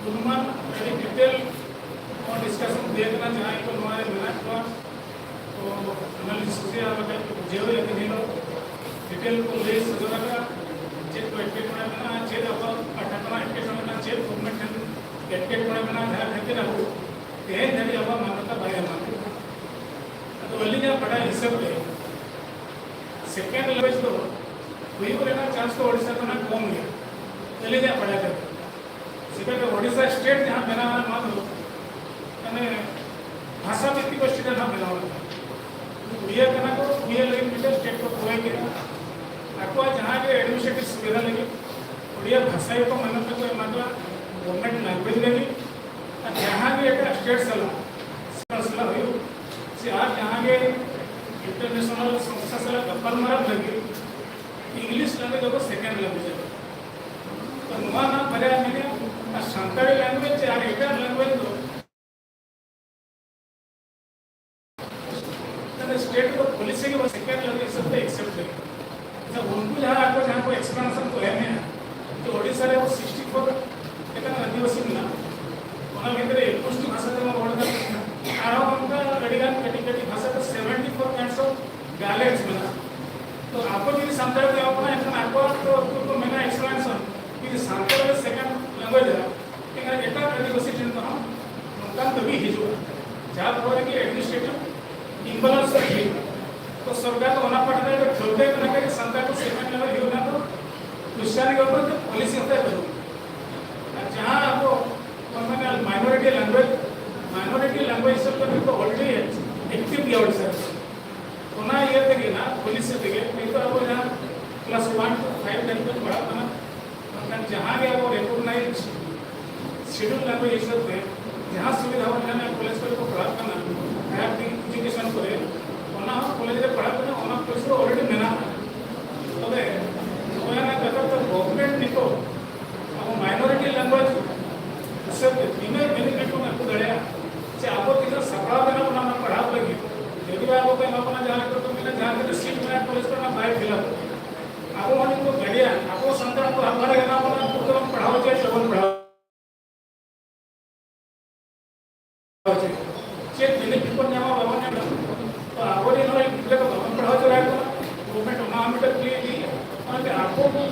ᱜᱩᱱᱢᱟᱱ, ᱟᱹᱰᱤ ᱰᱤᱴᱮᱞ ᱰᱤᱥᱠᱟᱥᱚᱱ ᱦᱩᱭ ᱟᱠᱟᱱᱟ᱾ ᱡᱟᱦᱟᱸᱭ ᱠᱚ ᱱᱚᱣᱟ ᱨᱮ ᱢᱮᱱᱟᱜ ᱠᱚᱣᱟ, ᱛᱚ ᱟᱱᱟᱞᱤᱥᱤᱥ ᱨᱮᱭᱟᱜ ᱵᱟᱠᱷᱟᱡ ᱠᱚ ᱵᱩᱡᱷᱟᱹᱣ ᱮᱫ ᱫᱤᱱ ᱦᱤᱞᱳᱜ ᱰᱤᱴᱮᱞ ᱠᱚ ᱞᱟᱹᱭ ᱥᱚᱫᱚᱨ ᱟᱠᱟᱫᱟ᱾ ᱪᱮᱫ ᱠᱚ ᱮᱴᱠᱮᱴᱚᱬᱮ ᱢᱮᱱᱟᱜᱼᱟ, ᱪᱮᱫ ᱟᱵᱚᱣᱟᱜ ᱯᱟᱦᱴᱟ ᱠᱷᱚᱱᱟᱜ ᱮᱴᱠᱮᱴᱚᱬᱮ ᱢᱮᱱᱟᱜᱼᱟ, ᱪᱮᱫ ᱜᱚᱵᱷᱚᱨᱱᱢᱮᱱᱴ ᱴᱷᱮᱱ ᱮᱴᱠᱮᱴᱚᱬᱮ ᱢᱮᱱᱟᱜᱼᱟ, ᱡᱟᱦᱟᱸ ᱠᱷᱟᱹᱛᱤᱨ ᱟᱵᱚ ᱛᱮᱦᱮᱧ ᱫᱷᱟᱹᱵᱤᱡ ᱟᱵᱚᱣᱟᱜ ᱢᱟᱱᱚᱛᱟ ᱵᱟᱭ ᱧᱟᱢ ᱟᱠᱟᱫᱟ᱾ ᱟᱫᱚ ᱟᱹᱞᱤᱧᱟᱜ ᱵᱟᱰᱟᱭ ᱦᱤᱥᱟᱹᱵ ᱛᱮ ᱥᱮᱠᱮᱱᱰ ᱞᱮᱝᱜᱩᱭᱮᱡᱽ ᱫᱚ ᱦᱩᱭᱩᱜ ᱨᱮᱱᱟᱜ ᱪᱟᱱᱥ ᱫᱚ ᱳᱰᱤᱥᱟ ᱫᱚ ᱱᱟᱜ ᱠᱚᱢ ᱜᱮᱭᱟ, ᱟᱹᱞᱤᱧᱟᱜ ᱵᱟᱰᱟᱭ ᱛᱮᱫᱚ᱾ ᱪᱮᱫᱟᱜ ᱥᱮ ᱳᱰᱤᱥᱟ ᱥᱴᱮᱴ ᱡᱟᱦᱟᱸ ᱵᱮᱱᱟᱣ ᱮᱱᱟ, ᱱᱚᱣᱟ ᱫᱚ ᱢᱟᱱᱮ ᱵᱷᱟᱥᱟ ᱵᱷᱤᱛᱛᱤᱠ ᱜᱳᱥᱴᱤ ᱨᱮ ᱱᱟᱜ ᱵᱮᱱᱟᱣ ᱮᱱᱟ᱾ ᱩᱲᱤᱭᱟ ᱠᱟᱱᱟ ᱠᱚ, ᱩᱲᱤᱭᱟ ᱞᱟᱹᱜᱤᱫ ᱢᱤᱫᱴᱮᱱ ᱥᱴᱮᱴ ᱠᱚ ᱯᱨᱚᱵᱷᱟᱭᱤᱰ ᱠᱮᱫᱟ᱾ ᱟᱠᱚᱣᱟᱜ ᱡᱟᱦᱟᱸ ᱜᱮ ᱮᱰᱢᱤᱱᱤᱥᱴᱨᱮᱴᱤᱵᱷ ᱥᱩᱵᱤᱫᱷᱟ ᱞᱟᱹᱜᱤᱫ ᱩᱲᱤᱭᱟ ᱵᱷᱟᱥᱟ ᱜᱮᱠᱚ ᱢᱟᱱᱚᱛ ᱠᱚ ᱮᱢᱟ ᱠᱚᱣᱟ, ᱜᱚᱵᱷᱚᱨᱱᱢᱮᱱᱴ ᱞᱮᱝᱜᱩᱭᱮᱡᱽ ᱞᱟᱹᱜᱤᱫ᱾ ᱟᱨ ᱡᱟᱦᱟᱸ ᱜᱮ ᱮᱴᱟᱜ ᱥᱴᱮᱴ ᱥᱟᱞᱟᱜ, ᱥᱟᱞᱟᱜ ᱦᱩᱭᱩᱜ, ᱥᱮ ᱟᱨ ᱡᱟᱦᱟᱸ ᱜᱮ ᱤᱱᱴᱟᱨᱱᱮᱥᱚᱱᱟᱞ ᱥᱚᱝᱥᱛᱷᱟ ᱥᱟᱞᱟᱜ ᱜᱟᱯᱟᱞᱢᱟᱨᱟᱣ ᱞᱟᱹᱜᱤᱫ ᱤᱝᱞᱤᱥ ᱞᱮᱝᱜᱩᱭᱮᱡᱽ ᱫᱚᱠᱚ ᱥᱮᱠᱮᱱᱰ ᱞᱮᱝᱜᱩᱭᱮᱡᱽ ᱟᱠᱚ᱾ ᱛᱚ ᱱᱚᱣᱟ ᱨᱮᱱᱟᱜ ᱵᱟᱨᱭᱟ ᱢᱮᱱᱟᱜᱼᱟ, ᱟᱨ ᱥᱟᱱᱛᱟᱲᱤ ᱞᱮᱝᱜᱩᱭᱮᱡᱽ ᱪᱮ ᱟᱨ ᱮᱴᱟᱜ ᱞᱮᱝᱜᱩᱭᱮᱡᱽ ᱫᱚ ᱢᱟᱱᱮ ᱥᱴᱮᱴ ᱫᱚ ᱯᱚᱞᱤᱥᱤ ᱜᱮ ᱥᱮᱠᱮᱱᱰ ᱞᱮᱝᱜᱩᱭᱮᱡᱽ ᱦᱤᱥᱟᱹᱵ ᱛᱮ ᱮᱠᱥᱮᱯᱴ ᱞᱮᱫᱟ᱾ ᱟᱪᱪᱷᱟ, ᱩᱱᱠᱩ ᱡᱟᱦᱟᱸ ᱟᱠᱚ ᱡᱟᱦᱟᱸ ᱠᱚ ᱮᱠᱥᱯᱞᱟᱱᱮᱥᱚᱱ ᱠᱚ ᱮᱢ ᱮᱫᱟ, ᱡᱮ ᱳᱰᱤᱥᱟ ᱨᱮ ᱟᱵᱚ ᱥᱤᱠᱥᱴᱤ ᱯᱷᱳᱨ ᱞᱮᱠᱟᱱ ᱟᱹᱫᱤᱵᱟᱹᱥᱤ ᱢᱮᱱᱟᱜ ᱠᱚᱣᱟ, ᱚᱱᱟ ᱵᱷᱤᱛᱨᱤ ᱨᱮ ᱮᱠᱩᱥᱴᱤ ᱵᱷᱟᱥᱟ ᱛᱮᱵᱚᱱ ᱨᱚᱲ ᱮᱫᱟ, ᱟᱨᱦᱚᱸ ᱚᱱᱠᱟ ᱟᱹᱰᱤᱜᱟᱱ ᱠᱟᱹᱴᱤᱡ ᱠᱟᱹᱴᱤᱡ ᱵᱷᱟᱥᱟ ᱫᱚ ᱥᱮᱵᱷᱮᱱᱴᱤ ᱯᱷᱳᱨ ᱠᱟᱭᱤᱱᱰᱥ ᱚᱯᱷ ᱰᱟᱭᱞᱮᱠᱴᱥ ᱢᱮᱱᱟᱜᱼᱟ᱾ ᱛᱚ ᱟᱠᱚ ᱡᱩᱫᱤ ᱥᱟᱱᱛᱟᱲ ᱠᱚ ᱮᱦᱚᱵ ᱠᱷᱟᱱ, ᱮᱱᱠᱷᱟᱱ ᱟᱠᱚᱣᱟᱜ ᱫᱚ ᱩᱱᱠᱩ ᱠᱚ ᱢᱮᱱᱟ ᱮᱠᱥᱯᱞᱟᱱᱮᱥᱚᱱ, ᱡᱩᱫᱤ ᱥᱟᱱᱛᱟᱲ ᱜᱮ ᱥᱮᱠᱮᱱᱰ ᱞᱮᱝᱜᱩᱭᱮᱡᱽ ᱨᱮ, ᱮᱱᱠᱷᱟᱱ ᱮᱴᱟᱜ ᱟᱹᱫᱤᱵᱟᱹᱥᱤ ᱴᱷᱮᱱ ᱠᱷᱚᱱ ᱦᱚᱸ ᱱᱚᱝᱠᱟᱱ ᱫᱟᱹᱵᱤ ᱦᱤᱡᱩᱜᱼᱟ, ᱡᱟᱦᱟᱸ ᱯᱚᱨᱮ ᱜᱮ ᱮᱰᱢᱤᱱᱤᱥᱴᱨᱮᱴᱤᱵᱷ ᱤᱢᱵᱟᱞᱟᱱᱥ ᱦᱩᱭᱩᱜᱼᱟ᱾ ᱛᱚ ᱥᱚᱨᱠᱟᱨ ᱫᱚ ᱚᱱᱟ ᱯᱟᱦᱴᱟ ᱨᱮ ᱴᱷᱟᱹᱣᱠᱟᱹ ᱠᱟᱱᱟ ᱡᱮ ᱥᱟᱱᱛᱟᱲ ᱠᱚ ᱥᱮᱠᱮᱱᱰ ᱞᱮᱝᱜᱩᱭᱮᱡᱽ ᱦᱩᱭᱩᱜ ᱨᱮᱱᱟᱜ ᱫᱚ ᱠᱩᱥᱪᱟᱱ ᱜᱮ ᱵᱟᱹᱱᱩᱜᱼᱟ, ᱯᱚᱞᱤᱥᱤ ᱦᱚᱸ ᱵᱟᱹᱱᱩᱜᱼᱟ᱾ ᱟᱨ ᱡᱟᱦᱟᱸ ᱟᱵᱚ ᱵᱚᱱ ᱢᱮᱱᱟ ᱢᱟᱭᱱᱚᱨᱤᱴᱤ ᱞᱮᱝᱜᱩᱭᱮᱡᱽ, ᱢᱟᱭᱱᱚᱨᱤᱴᱤ ᱞᱮᱝᱜᱩᱭᱮᱡᱽ ᱦᱤᱥᱟᱹᱵ ᱛᱮ ᱱᱤᱛᱚᱜ ᱚᱞᱨᱮᱰᱤ ᱮᱠᱴᱤᱵᱷ ᱜᱮᱭᱟ ᱳᱰᱤᱥᱟ ᱨᱮ᱾ ᱚᱱᱟ ᱤᱭᱟᱹ ᱛᱮᱜᱮ ᱱᱟᱜ ᱯᱚᱞᱤᱥᱤ ᱛᱮᱜᱮ ᱱᱤᱛᱚᱜ ᱟᱵᱚ ᱡᱟᱦᱟᱸ ᱠᱞᱟᱥ ᱚᱣᱟᱱ ᱠᱷᱚᱱ ᱯᱷᱟᱭᱤᱵᱷ ᱫᱷᱟᱹᱵᱤᱡ ᱵᱚᱱ ᱯᱟᱲᱦᱟᱜ ᱠᱟᱱᱟ, ᱢᱮᱱᱠᱷᱟᱱ ᱡᱟᱦᱟᱸ ᱜᱮ ᱟᱵᱚ ᱨᱮᱠᱚᱜᱱᱟᱭᱤᱡᱽ ᱥᱤᱰᱩᱞ ᱞᱮᱝᱜᱩᱭᱮᱡᱽ ᱦᱤᱥᱟᱹᱵ ᱛᱮ ᱡᱟᱦᱟᱸ ᱥᱩᱵᱤᱫᱷᱟ ᱵᱚᱱ ᱧᱟᱢᱮᱫ ᱠᱚᱞᱮᱡᱽ ᱠᱚᱨᱮ ᱠᱚ ᱯᱟᱲᱦᱟᱜ ᱠᱟᱱᱟ, ᱦᱟᱭᱟᱨ ᱮᱡᱩᱠᱮᱥᱚᱱ ᱠᱚᱨᱮ, ᱚᱱᱟ ᱦᱚᱸ ᱠᱚᱞᱮᱡᱽ ᱨᱮ ᱯᱟᱲᱦᱟᱜ ᱠᱟᱱᱟ, ᱚᱱᱟ ᱠᱚᱞᱮᱡᱽ ᱫᱚ ᱚᱞᱨᱮᱰᱤ ᱢᱮᱱᱟᱜᱼᱟ᱾ ᱛᱚᱵᱮ ᱱᱚᱜᱼᱚᱭ ᱚᱱᱟ ᱠᱟᱛᱷᱟ ᱫᱚ ᱜᱚᱵᱷᱚᱨᱱᱢᱮᱱᱴ ᱱᱤᱛᱚᱜ ᱟᱵᱚ ᱢᱟᱭᱱᱚᱨᱤᱴᱤ ᱞᱮᱝᱜᱩᱭᱮᱡᱽ ᱦᱤᱥᱟᱹᱵ ᱛᱮ ᱛᱤᱱᱟᱹᱜ ᱵᱮᱱᱤᱯᱷᱤᱴ ᱵᱚᱱ ᱟᱹᱜᱩ ᱫᱟᱲᱮᱭᱟᱜᱼᱟ, ᱥᱮ ᱟᱵᱚ ᱛᱤᱱᱟᱹᱜ ᱥᱟᱯᱲᱟᱣ ᱢᱮᱱᱟᱜ ᱵᱚᱱᱟ ᱚᱱᱟ ᱯᱟᱲᱦᱟᱣ ᱞᱟᱹᱜᱤᱫ, ᱡᱩᱫᱤ ᱟᱵᱚ ᱠᱚ ᱮᱢᱟ ᱵᱚᱱᱟ ᱡᱟᱦᱟᱸ ᱞᱮᱠᱟ ᱠᱚ ᱢᱮᱱᱟ, ᱡᱟᱦᱟᱸ ᱛᱤᱱᱟᱹᱜ ᱥᱤᱴ ᱢᱮᱱᱟᱜᱼᱟ ᱠᱚᱞᱮᱡᱽ ᱠᱚᱨᱮ ᱚᱱᱟ ᱵᱟᱭ ᱯᱷᱤᱞᱟᱯ᱾ ᱟᱵᱚ ᱦᱚᱸ ᱱᱤᱛᱚᱜ ᱜᱟᱨᱰᱤᱭᱟᱱ, ᱟᱵᱚ ᱨᱮ ᱮᱢᱟ ᱵᱚᱱᱟ, ᱩᱱᱠᱩ ᱫᱚᱵᱚᱱ ᱯᱟᱲᱦᱟᱣ ᱦᱚᱪᱚᱭᱟ ᱥᱮ ᱵᱟᱵᱚᱱ ᱯᱟᱲᱦᱟᱣ ᱦᱚᱪᱚᱭᱟ? ᱪᱮᱫ ᱵᱮᱱᱤᱯᱷᱤᱴ ᱵᱚᱱ ᱧᱟᱢᱟ, ᱵᱟᱵᱚᱱ ᱧᱟᱢᱟ? ᱛᱚ ᱟᱵᱚᱨᱮᱱ ᱱᱚᱜᱼᱚᱭ ᱜᱤᱫᱽᱨᱟᱹ ᱠᱚ ᱵᱟᱵᱚᱱ ᱯᱟᱲᱦᱟᱣ ᱦᱚᱪᱚ ᱫᱟᱲᱮᱭᱟᱠᱚ ᱠᱟᱱᱟ, ᱜᱚᱵᱷᱚᱨᱱᱢᱮᱱᱴ ᱚᱱᱟ ᱦᱚᱸ ᱢᱤᱫᱴᱮᱱ ᱠᱩᱞᱤ ᱤᱫᱤᱭᱮᱫᱟ᱾ ᱚᱱᱟᱛᱮ ᱟᱵᱚ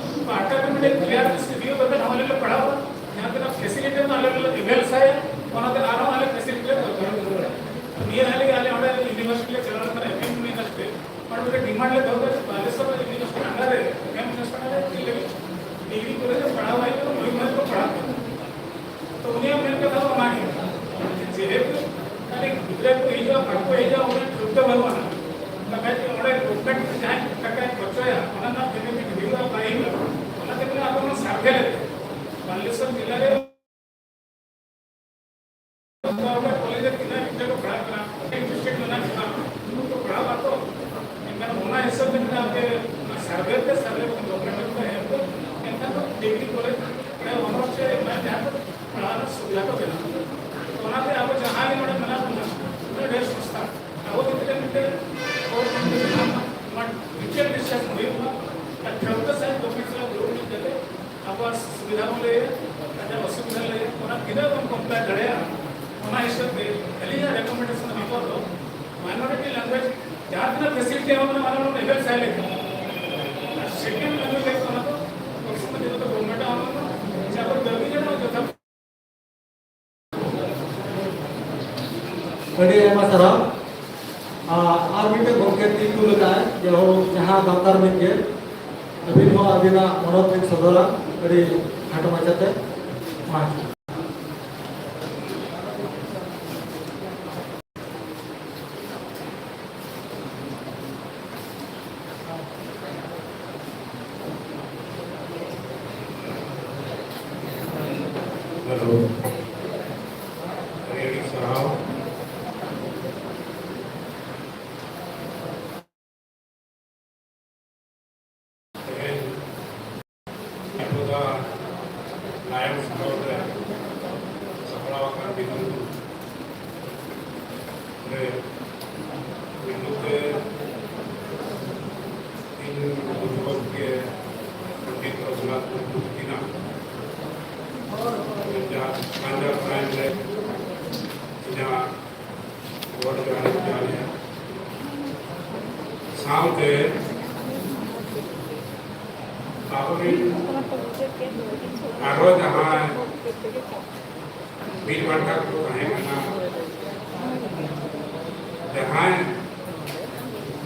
ᱯᱟᱦᱴᱟ ᱠᱷᱚᱱ ᱢᱤᱫᱴᱮᱱ ᱠᱞᱤᱭᱟᱨ ᱥᱤᱰᱤᱭᱳ ᱠᱟᱛᱮ ᱱᱚᱣᱟ ᱞᱟᱹᱜᱤᱫ ᱞᱮ ᱯᱟᱲᱦᱟᱣᱟ, ᱡᱟᱦᱟᱸ ᱛᱤᱱᱟᱹᱜ ᱯᱷᱮᱥᱤᱞᱤᱴᱤ ᱨᱮᱱᱟᱜ ᱟᱞᱮ ᱞᱮ ᱮᱵᱷᱮᱞ ᱥᱟᱭᱟ, ᱚᱱᱟᱛᱮ ᱟᱨᱦᱚᱸ ᱟᱞᱮ ᱯᱷᱮᱥᱤᱞᱤᱴᱤ ᱞᱮ ᱫᱚᱨᱠᱟᱨ᱾ ᱱᱤᱭᱟᱹ ᱦᱟᱹᱞᱤ ᱜᱮ ᱟᱞᱮ ᱚᱸᱰᱮ ᱤᱭᱩᱱᱤᱵᱷᱟᱨᱥᱤᱴᱤ ᱞᱮ ᱪᱟᱞᱟᱣ ᱞᱮᱱ ᱛᱟᱦᱮᱸᱫ, ᱮᱯ ᱮᱢ ᱤᱭᱩᱱᱤᱵᱷᱟᱨᱥᱤᱴᱤ, ᱚᱸᱰᱮ ᱢᱤᱫᱴᱮᱱ ᱰᱤᱢᱟᱱᱰ ᱞᱮ ᱫᱚᱦᱚ ᱠᱮᱫᱟ, ᱵᱟᱞᱮᱥᱚᱨ ᱤᱭᱩᱱᱤᱵᱷᱟᱨᱥᱤᱴᱤ under ᱨᱮ ᱮᱯ ᱮᱢ ᱤᱭᱩᱱᱤᱵᱷᱟᱨᱥᱤᱴᱤ under ᱨᱮ ᱪᱮᱫ ᱞᱟᱹᱜᱤᱫ ᱰᱤᱜᱽᱨᱤ ᱠᱚᱞᱮᱡᱽ ᱨᱮ ᱯᱟᱲᱦᱟᱣ ᱦᱩᱭᱩᱜ ᱠᱟᱱᱟ, ᱢᱚᱭᱩᱨᱵᱷᱚᱸᱡᱽ ᱠᱚ ᱯᱟᱲᱦᱟᱜ ᱠᱟᱱᱟ? ᱛᱚ ᱩᱱᱤᱭᱟᱜ ᱢᱮᱱ ᱠᱟᱛᱷᱟ ᱫᱚ ᱚᱱᱟ ᱜᱮ, ᱡᱮᱦᱮᱛᱩ ᱠᱷᱟᱹᱞᱤ ᱜᱤᱫᱽᱨᱟᱹ ᱠᱚ ᱦᱤᱡᱩᱜᱼᱟ, ᱵᱟᱠᱚ ᱦᱤᱡᱩᱜᱼᱟ, ᱚᱱᱟ ᱴᱷᱟᱹᱣᱠᱟᱹ ᱵᱟᱹᱱᱩᱜᱼᱟ᱾ ᱚᱱᱟ ᱠᱷᱟᱹᱛᱤᱨ ᱚᱸᱰᱮ ᱜᱚᱵᱷᱢᱮᱱᱴ ᱡᱟᱦᱟᱸᱭ ᱴᱟᱠᱟᱭ ᱠᱷᱚᱨᱪᱟᱭᱟ, ᱚᱱᱟ ᱨᱮᱱᱟᱜ ᱯᱮᱢᱮᱱᱴ ᱦᱩᱭᱩᱜᱼᱟ, ᱵᱟᱭ ᱦᱩᱭᱩᱜᱼᱟ, ᱚᱱᱟ ᱛᱮᱜᱮ ᱟᱵᱚ ᱱᱚᱣᱟ ᱥᱟᱨᱵᱷᱮ ᱞᱮᱫᱟ᱾ ᱵᱟᱞᱮᱥᱚᱨ ᱡᱮᱞᱟ ᱨᱮ ᱠᱚᱞᱮᱡᱽ ᱨᱮ ᱛᱤᱱᱟᱹᱜ ᱜᱤᱫᱽᱨᱟᱹ ᱠᱚ ᱯᱟᱲᱦᱟᱜ ᱠᱟᱱᱟ, ᱤᱱᱴᱟᱨᱮᱥᱴᱮᱰ ᱢᱮᱱᱟᱜ ᱠᱚᱣᱟ, ᱩᱱᱠᱩ ᱠᱚ ᱯᱟᱲᱦᱟᱣ ᱟᱠᱚ᱾ ᱮᱱᱠᱷᱟᱱ ᱚᱱᱟ ᱦᱤᱥᱟᱹᱵ ᱛᱮ ᱢᱮᱱᱟᱜᱼᱟ ᱡᱮ ᱚᱱᱟ ᱥᱟᱨᱵᱷᱮ ᱛᱮ, ᱥᱟᱨᱵᱷᱮ ᱠᱷᱚᱱ ᱜᱚᱵᱷᱢᱮᱱᱴ ᱠᱚ ᱮᱢ ᱠᱚ, ᱮᱱᱠᱷᱟᱱ ᱫᱚ ᱰᱤᱜᱽᱨᱤ ᱠᱚᱞᱮᱡᱽ ᱨᱮ ᱚᱱᱚᱨᱥ ᱥᱮ ᱮᱢᱟᱱ ᱡᱟᱦᱟᱸ ᱠᱚ ᱯᱟᱲᱦᱟᱣ ᱨᱮᱱᱟᱜ ᱥᱩᱵᱤᱫᱷᱟ ᱠᱚ ᱵᱮᱱᱟᱜᱼᱟ᱾ ᱚᱱᱟᱛᱮ ᱟᱵᱚ ᱡᱟᱦᱟᱸ ᱜᱮ ᱱᱚᱰᱮ ᱢᱮᱱᱟᱜ ᱵᱚᱱᱟ, ᱩᱱᱟᱹᱜ ᱰᱷᱮᱨ ᱥᱚᱝᱥᱛᱷᱟ, ᱟᱵᱚ ᱡᱩᱫᱤ ᱢᱤᱫᱴᱮᱱ ᱵᱳᱨᱰ ᱢᱤᱫᱴᱮᱱ ᱵᱮᱱᱟᱣ ᱢᱟ, ᱚᱱᱟ ᱰᱤᱴᱮᱞ ᱰᱤᱥᱠᱟᱥ ᱦᱩᱭᱩᱜ ᱢᱟ, ᱟᱨ ᱴᱷᱟᱹᱣᱠᱟᱹ ᱥᱟᱺᱦᱤᱡ ᱜᱚᱵᱷᱢᱮᱱᱴ ᱥᱟᱞᱟᱜ ᱫᱩᱲᱩᱵ ᱢᱤᱫ ᱠᱟᱛᱮ ᱟᱵᱚᱣᱟᱜ ᱥᱩᱵᱤᱫᱷᱟ ᱵᱚᱱ ᱞᱟᱹᱭᱟ, ᱟᱡᱟᱜ ᱚᱥᱩᱵᱤᱫᱷᱟ ᱞᱟᱹᱭᱟ, ᱚᱱᱟ ᱛᱤᱱᱟᱹᱜ ᱵᱚᱱ ᱠᱚᱢᱯᱞᱟᱭ ᱫᱟᱲᱮᱭᱟᱜᱼᱟ, ᱚᱱᱟ ᱦᱤᱥᱟᱹᱵ ᱛᱮ ᱟᱹᱞᱤᱧᱟᱜ ᱨᱮᱠᱚᱢᱮᱱᱰᱮᱥᱚᱱ ᱱᱤᱛᱚᱜ ᱫᱚ ᱢᱟᱭᱱᱚᱨᱤᱴᱤ ᱞᱮᱝᱜᱩᱭᱮᱡᱽ ᱡᱟᱦᱟᱸ ᱛᱤᱱᱟᱹᱜ ᱯᱷᱮᱥᱤᱞᱤᱴᱤ ᱮᱢᱟ ᱵᱚᱱᱟ, ᱚᱱᱟ ᱵᱚᱱ ᱮᱵᱷᱮᱞ ᱥᱟᱭ ᱞᱮᱠᱷᱟᱱ, ᱟᱨ ᱥᱮᱠᱮᱱᱰ ᱞᱮᱝᱜᱩᱭᱮᱡᱽ ᱞᱟᱹᱜᱤᱫ ᱚᱱᱟ ᱫᱚ ᱥᱚᱵᱥᱚᱢᱚᱭ ᱡᱚᱛᱚ ᱜᱚᱵᱷᱢᱮᱱᱴ ᱟᱜ ᱚᱱᱟ ᱫᱚ ᱡᱟᱦᱟᱸ ᱵᱚᱱ ᱫᱟᱹᱵᱤ ᱞᱮᱫᱟ, ᱡᱚᱛᱷᱟᱛ ᱟᱹᱰᱤ ᱟᱭᱢᱟ ᱥᱟᱨᱦᱟᱣ᱾ ᱟᱨ, ᱟᱨ ᱢᱤᱫᱴᱮᱱ ᱜᱚᱢᱠᱮ ᱛᱤ ᱛᱩᱞ ᱟᱠᱟᱫᱼᱟᱭ, ᱡᱮ ᱦᱚᱲ ᱡᱟᱦᱟᱸ ᱫᱚᱨᱠᱟᱨ ᱢᱮᱱᱟᱜ ᱜᱮ, ᱟᱹᱵᱤᱱ ᱦᱚᱸ ᱟᱹᱵᱤᱱᱟᱜ ᱢᱚᱱᱳᱛ ᱵᱤᱱ ᱥᱚᱫᱚᱨᱟ ᱟᱹᱰᱤ ᱠᱷᱟᱴᱚ ᱢᱟᱪᱷᱟᱛᱮ᱾ ᱢᱟ᱾ ᱦᱮᱞᱳ᱾ ᱟᱹᱰᱤ ᱟᱹᱰᱤ ᱥᱟᱨᱦᱟᱣ᱾ ᱛᱮᱦᱮᱧ ᱟᱵᱚ ᱫᱚ ᱞᱟᱭᱚᱱᱥ ᱠᱞᱟᱵᱽ ᱨᱮ ᱥᱟᱯᱲᱟᱣ ᱟᱠᱟᱱ ᱵᱤᱫᱩ ᱨᱮ ᱵᱤᱫᱩ ᱛᱮ ᱤᱧ ᱵᱩᱡᱷᱟᱹᱣ ᱜᱮ ᱯᱚᱱᱰᱤᱛ ᱨᱚᱜᱷᱩᱱᱟᱛᱷ ᱢᱩᱨᱢᱩ ᱯᱟᱧᱡᱟᱵᱽ ᱯᱨᱟᱭᱤᱢ ᱨᱮ ᱤᱧᱟᱹᱜ ᱜᱚᱰ ᱡᱚᱦᱟᱨ ᱤᱧ ᱡᱚᱦᱟᱨᱮᱜᱼᱟ᱾ ᱥᱟᱶᱛᱮ ᱟᱵᱚᱨᱮᱱ ᱟᱨᱦᱚᱸ ᱡᱟᱦᱟᱸᱭ ᱵᱤᱨ ᱵᱟᱱᱴᱟ ᱠᱚ ᱛᱟᱦᱮᱸ ᱠᱟᱱᱟ, ᱡᱟᱦᱟᱸᱭ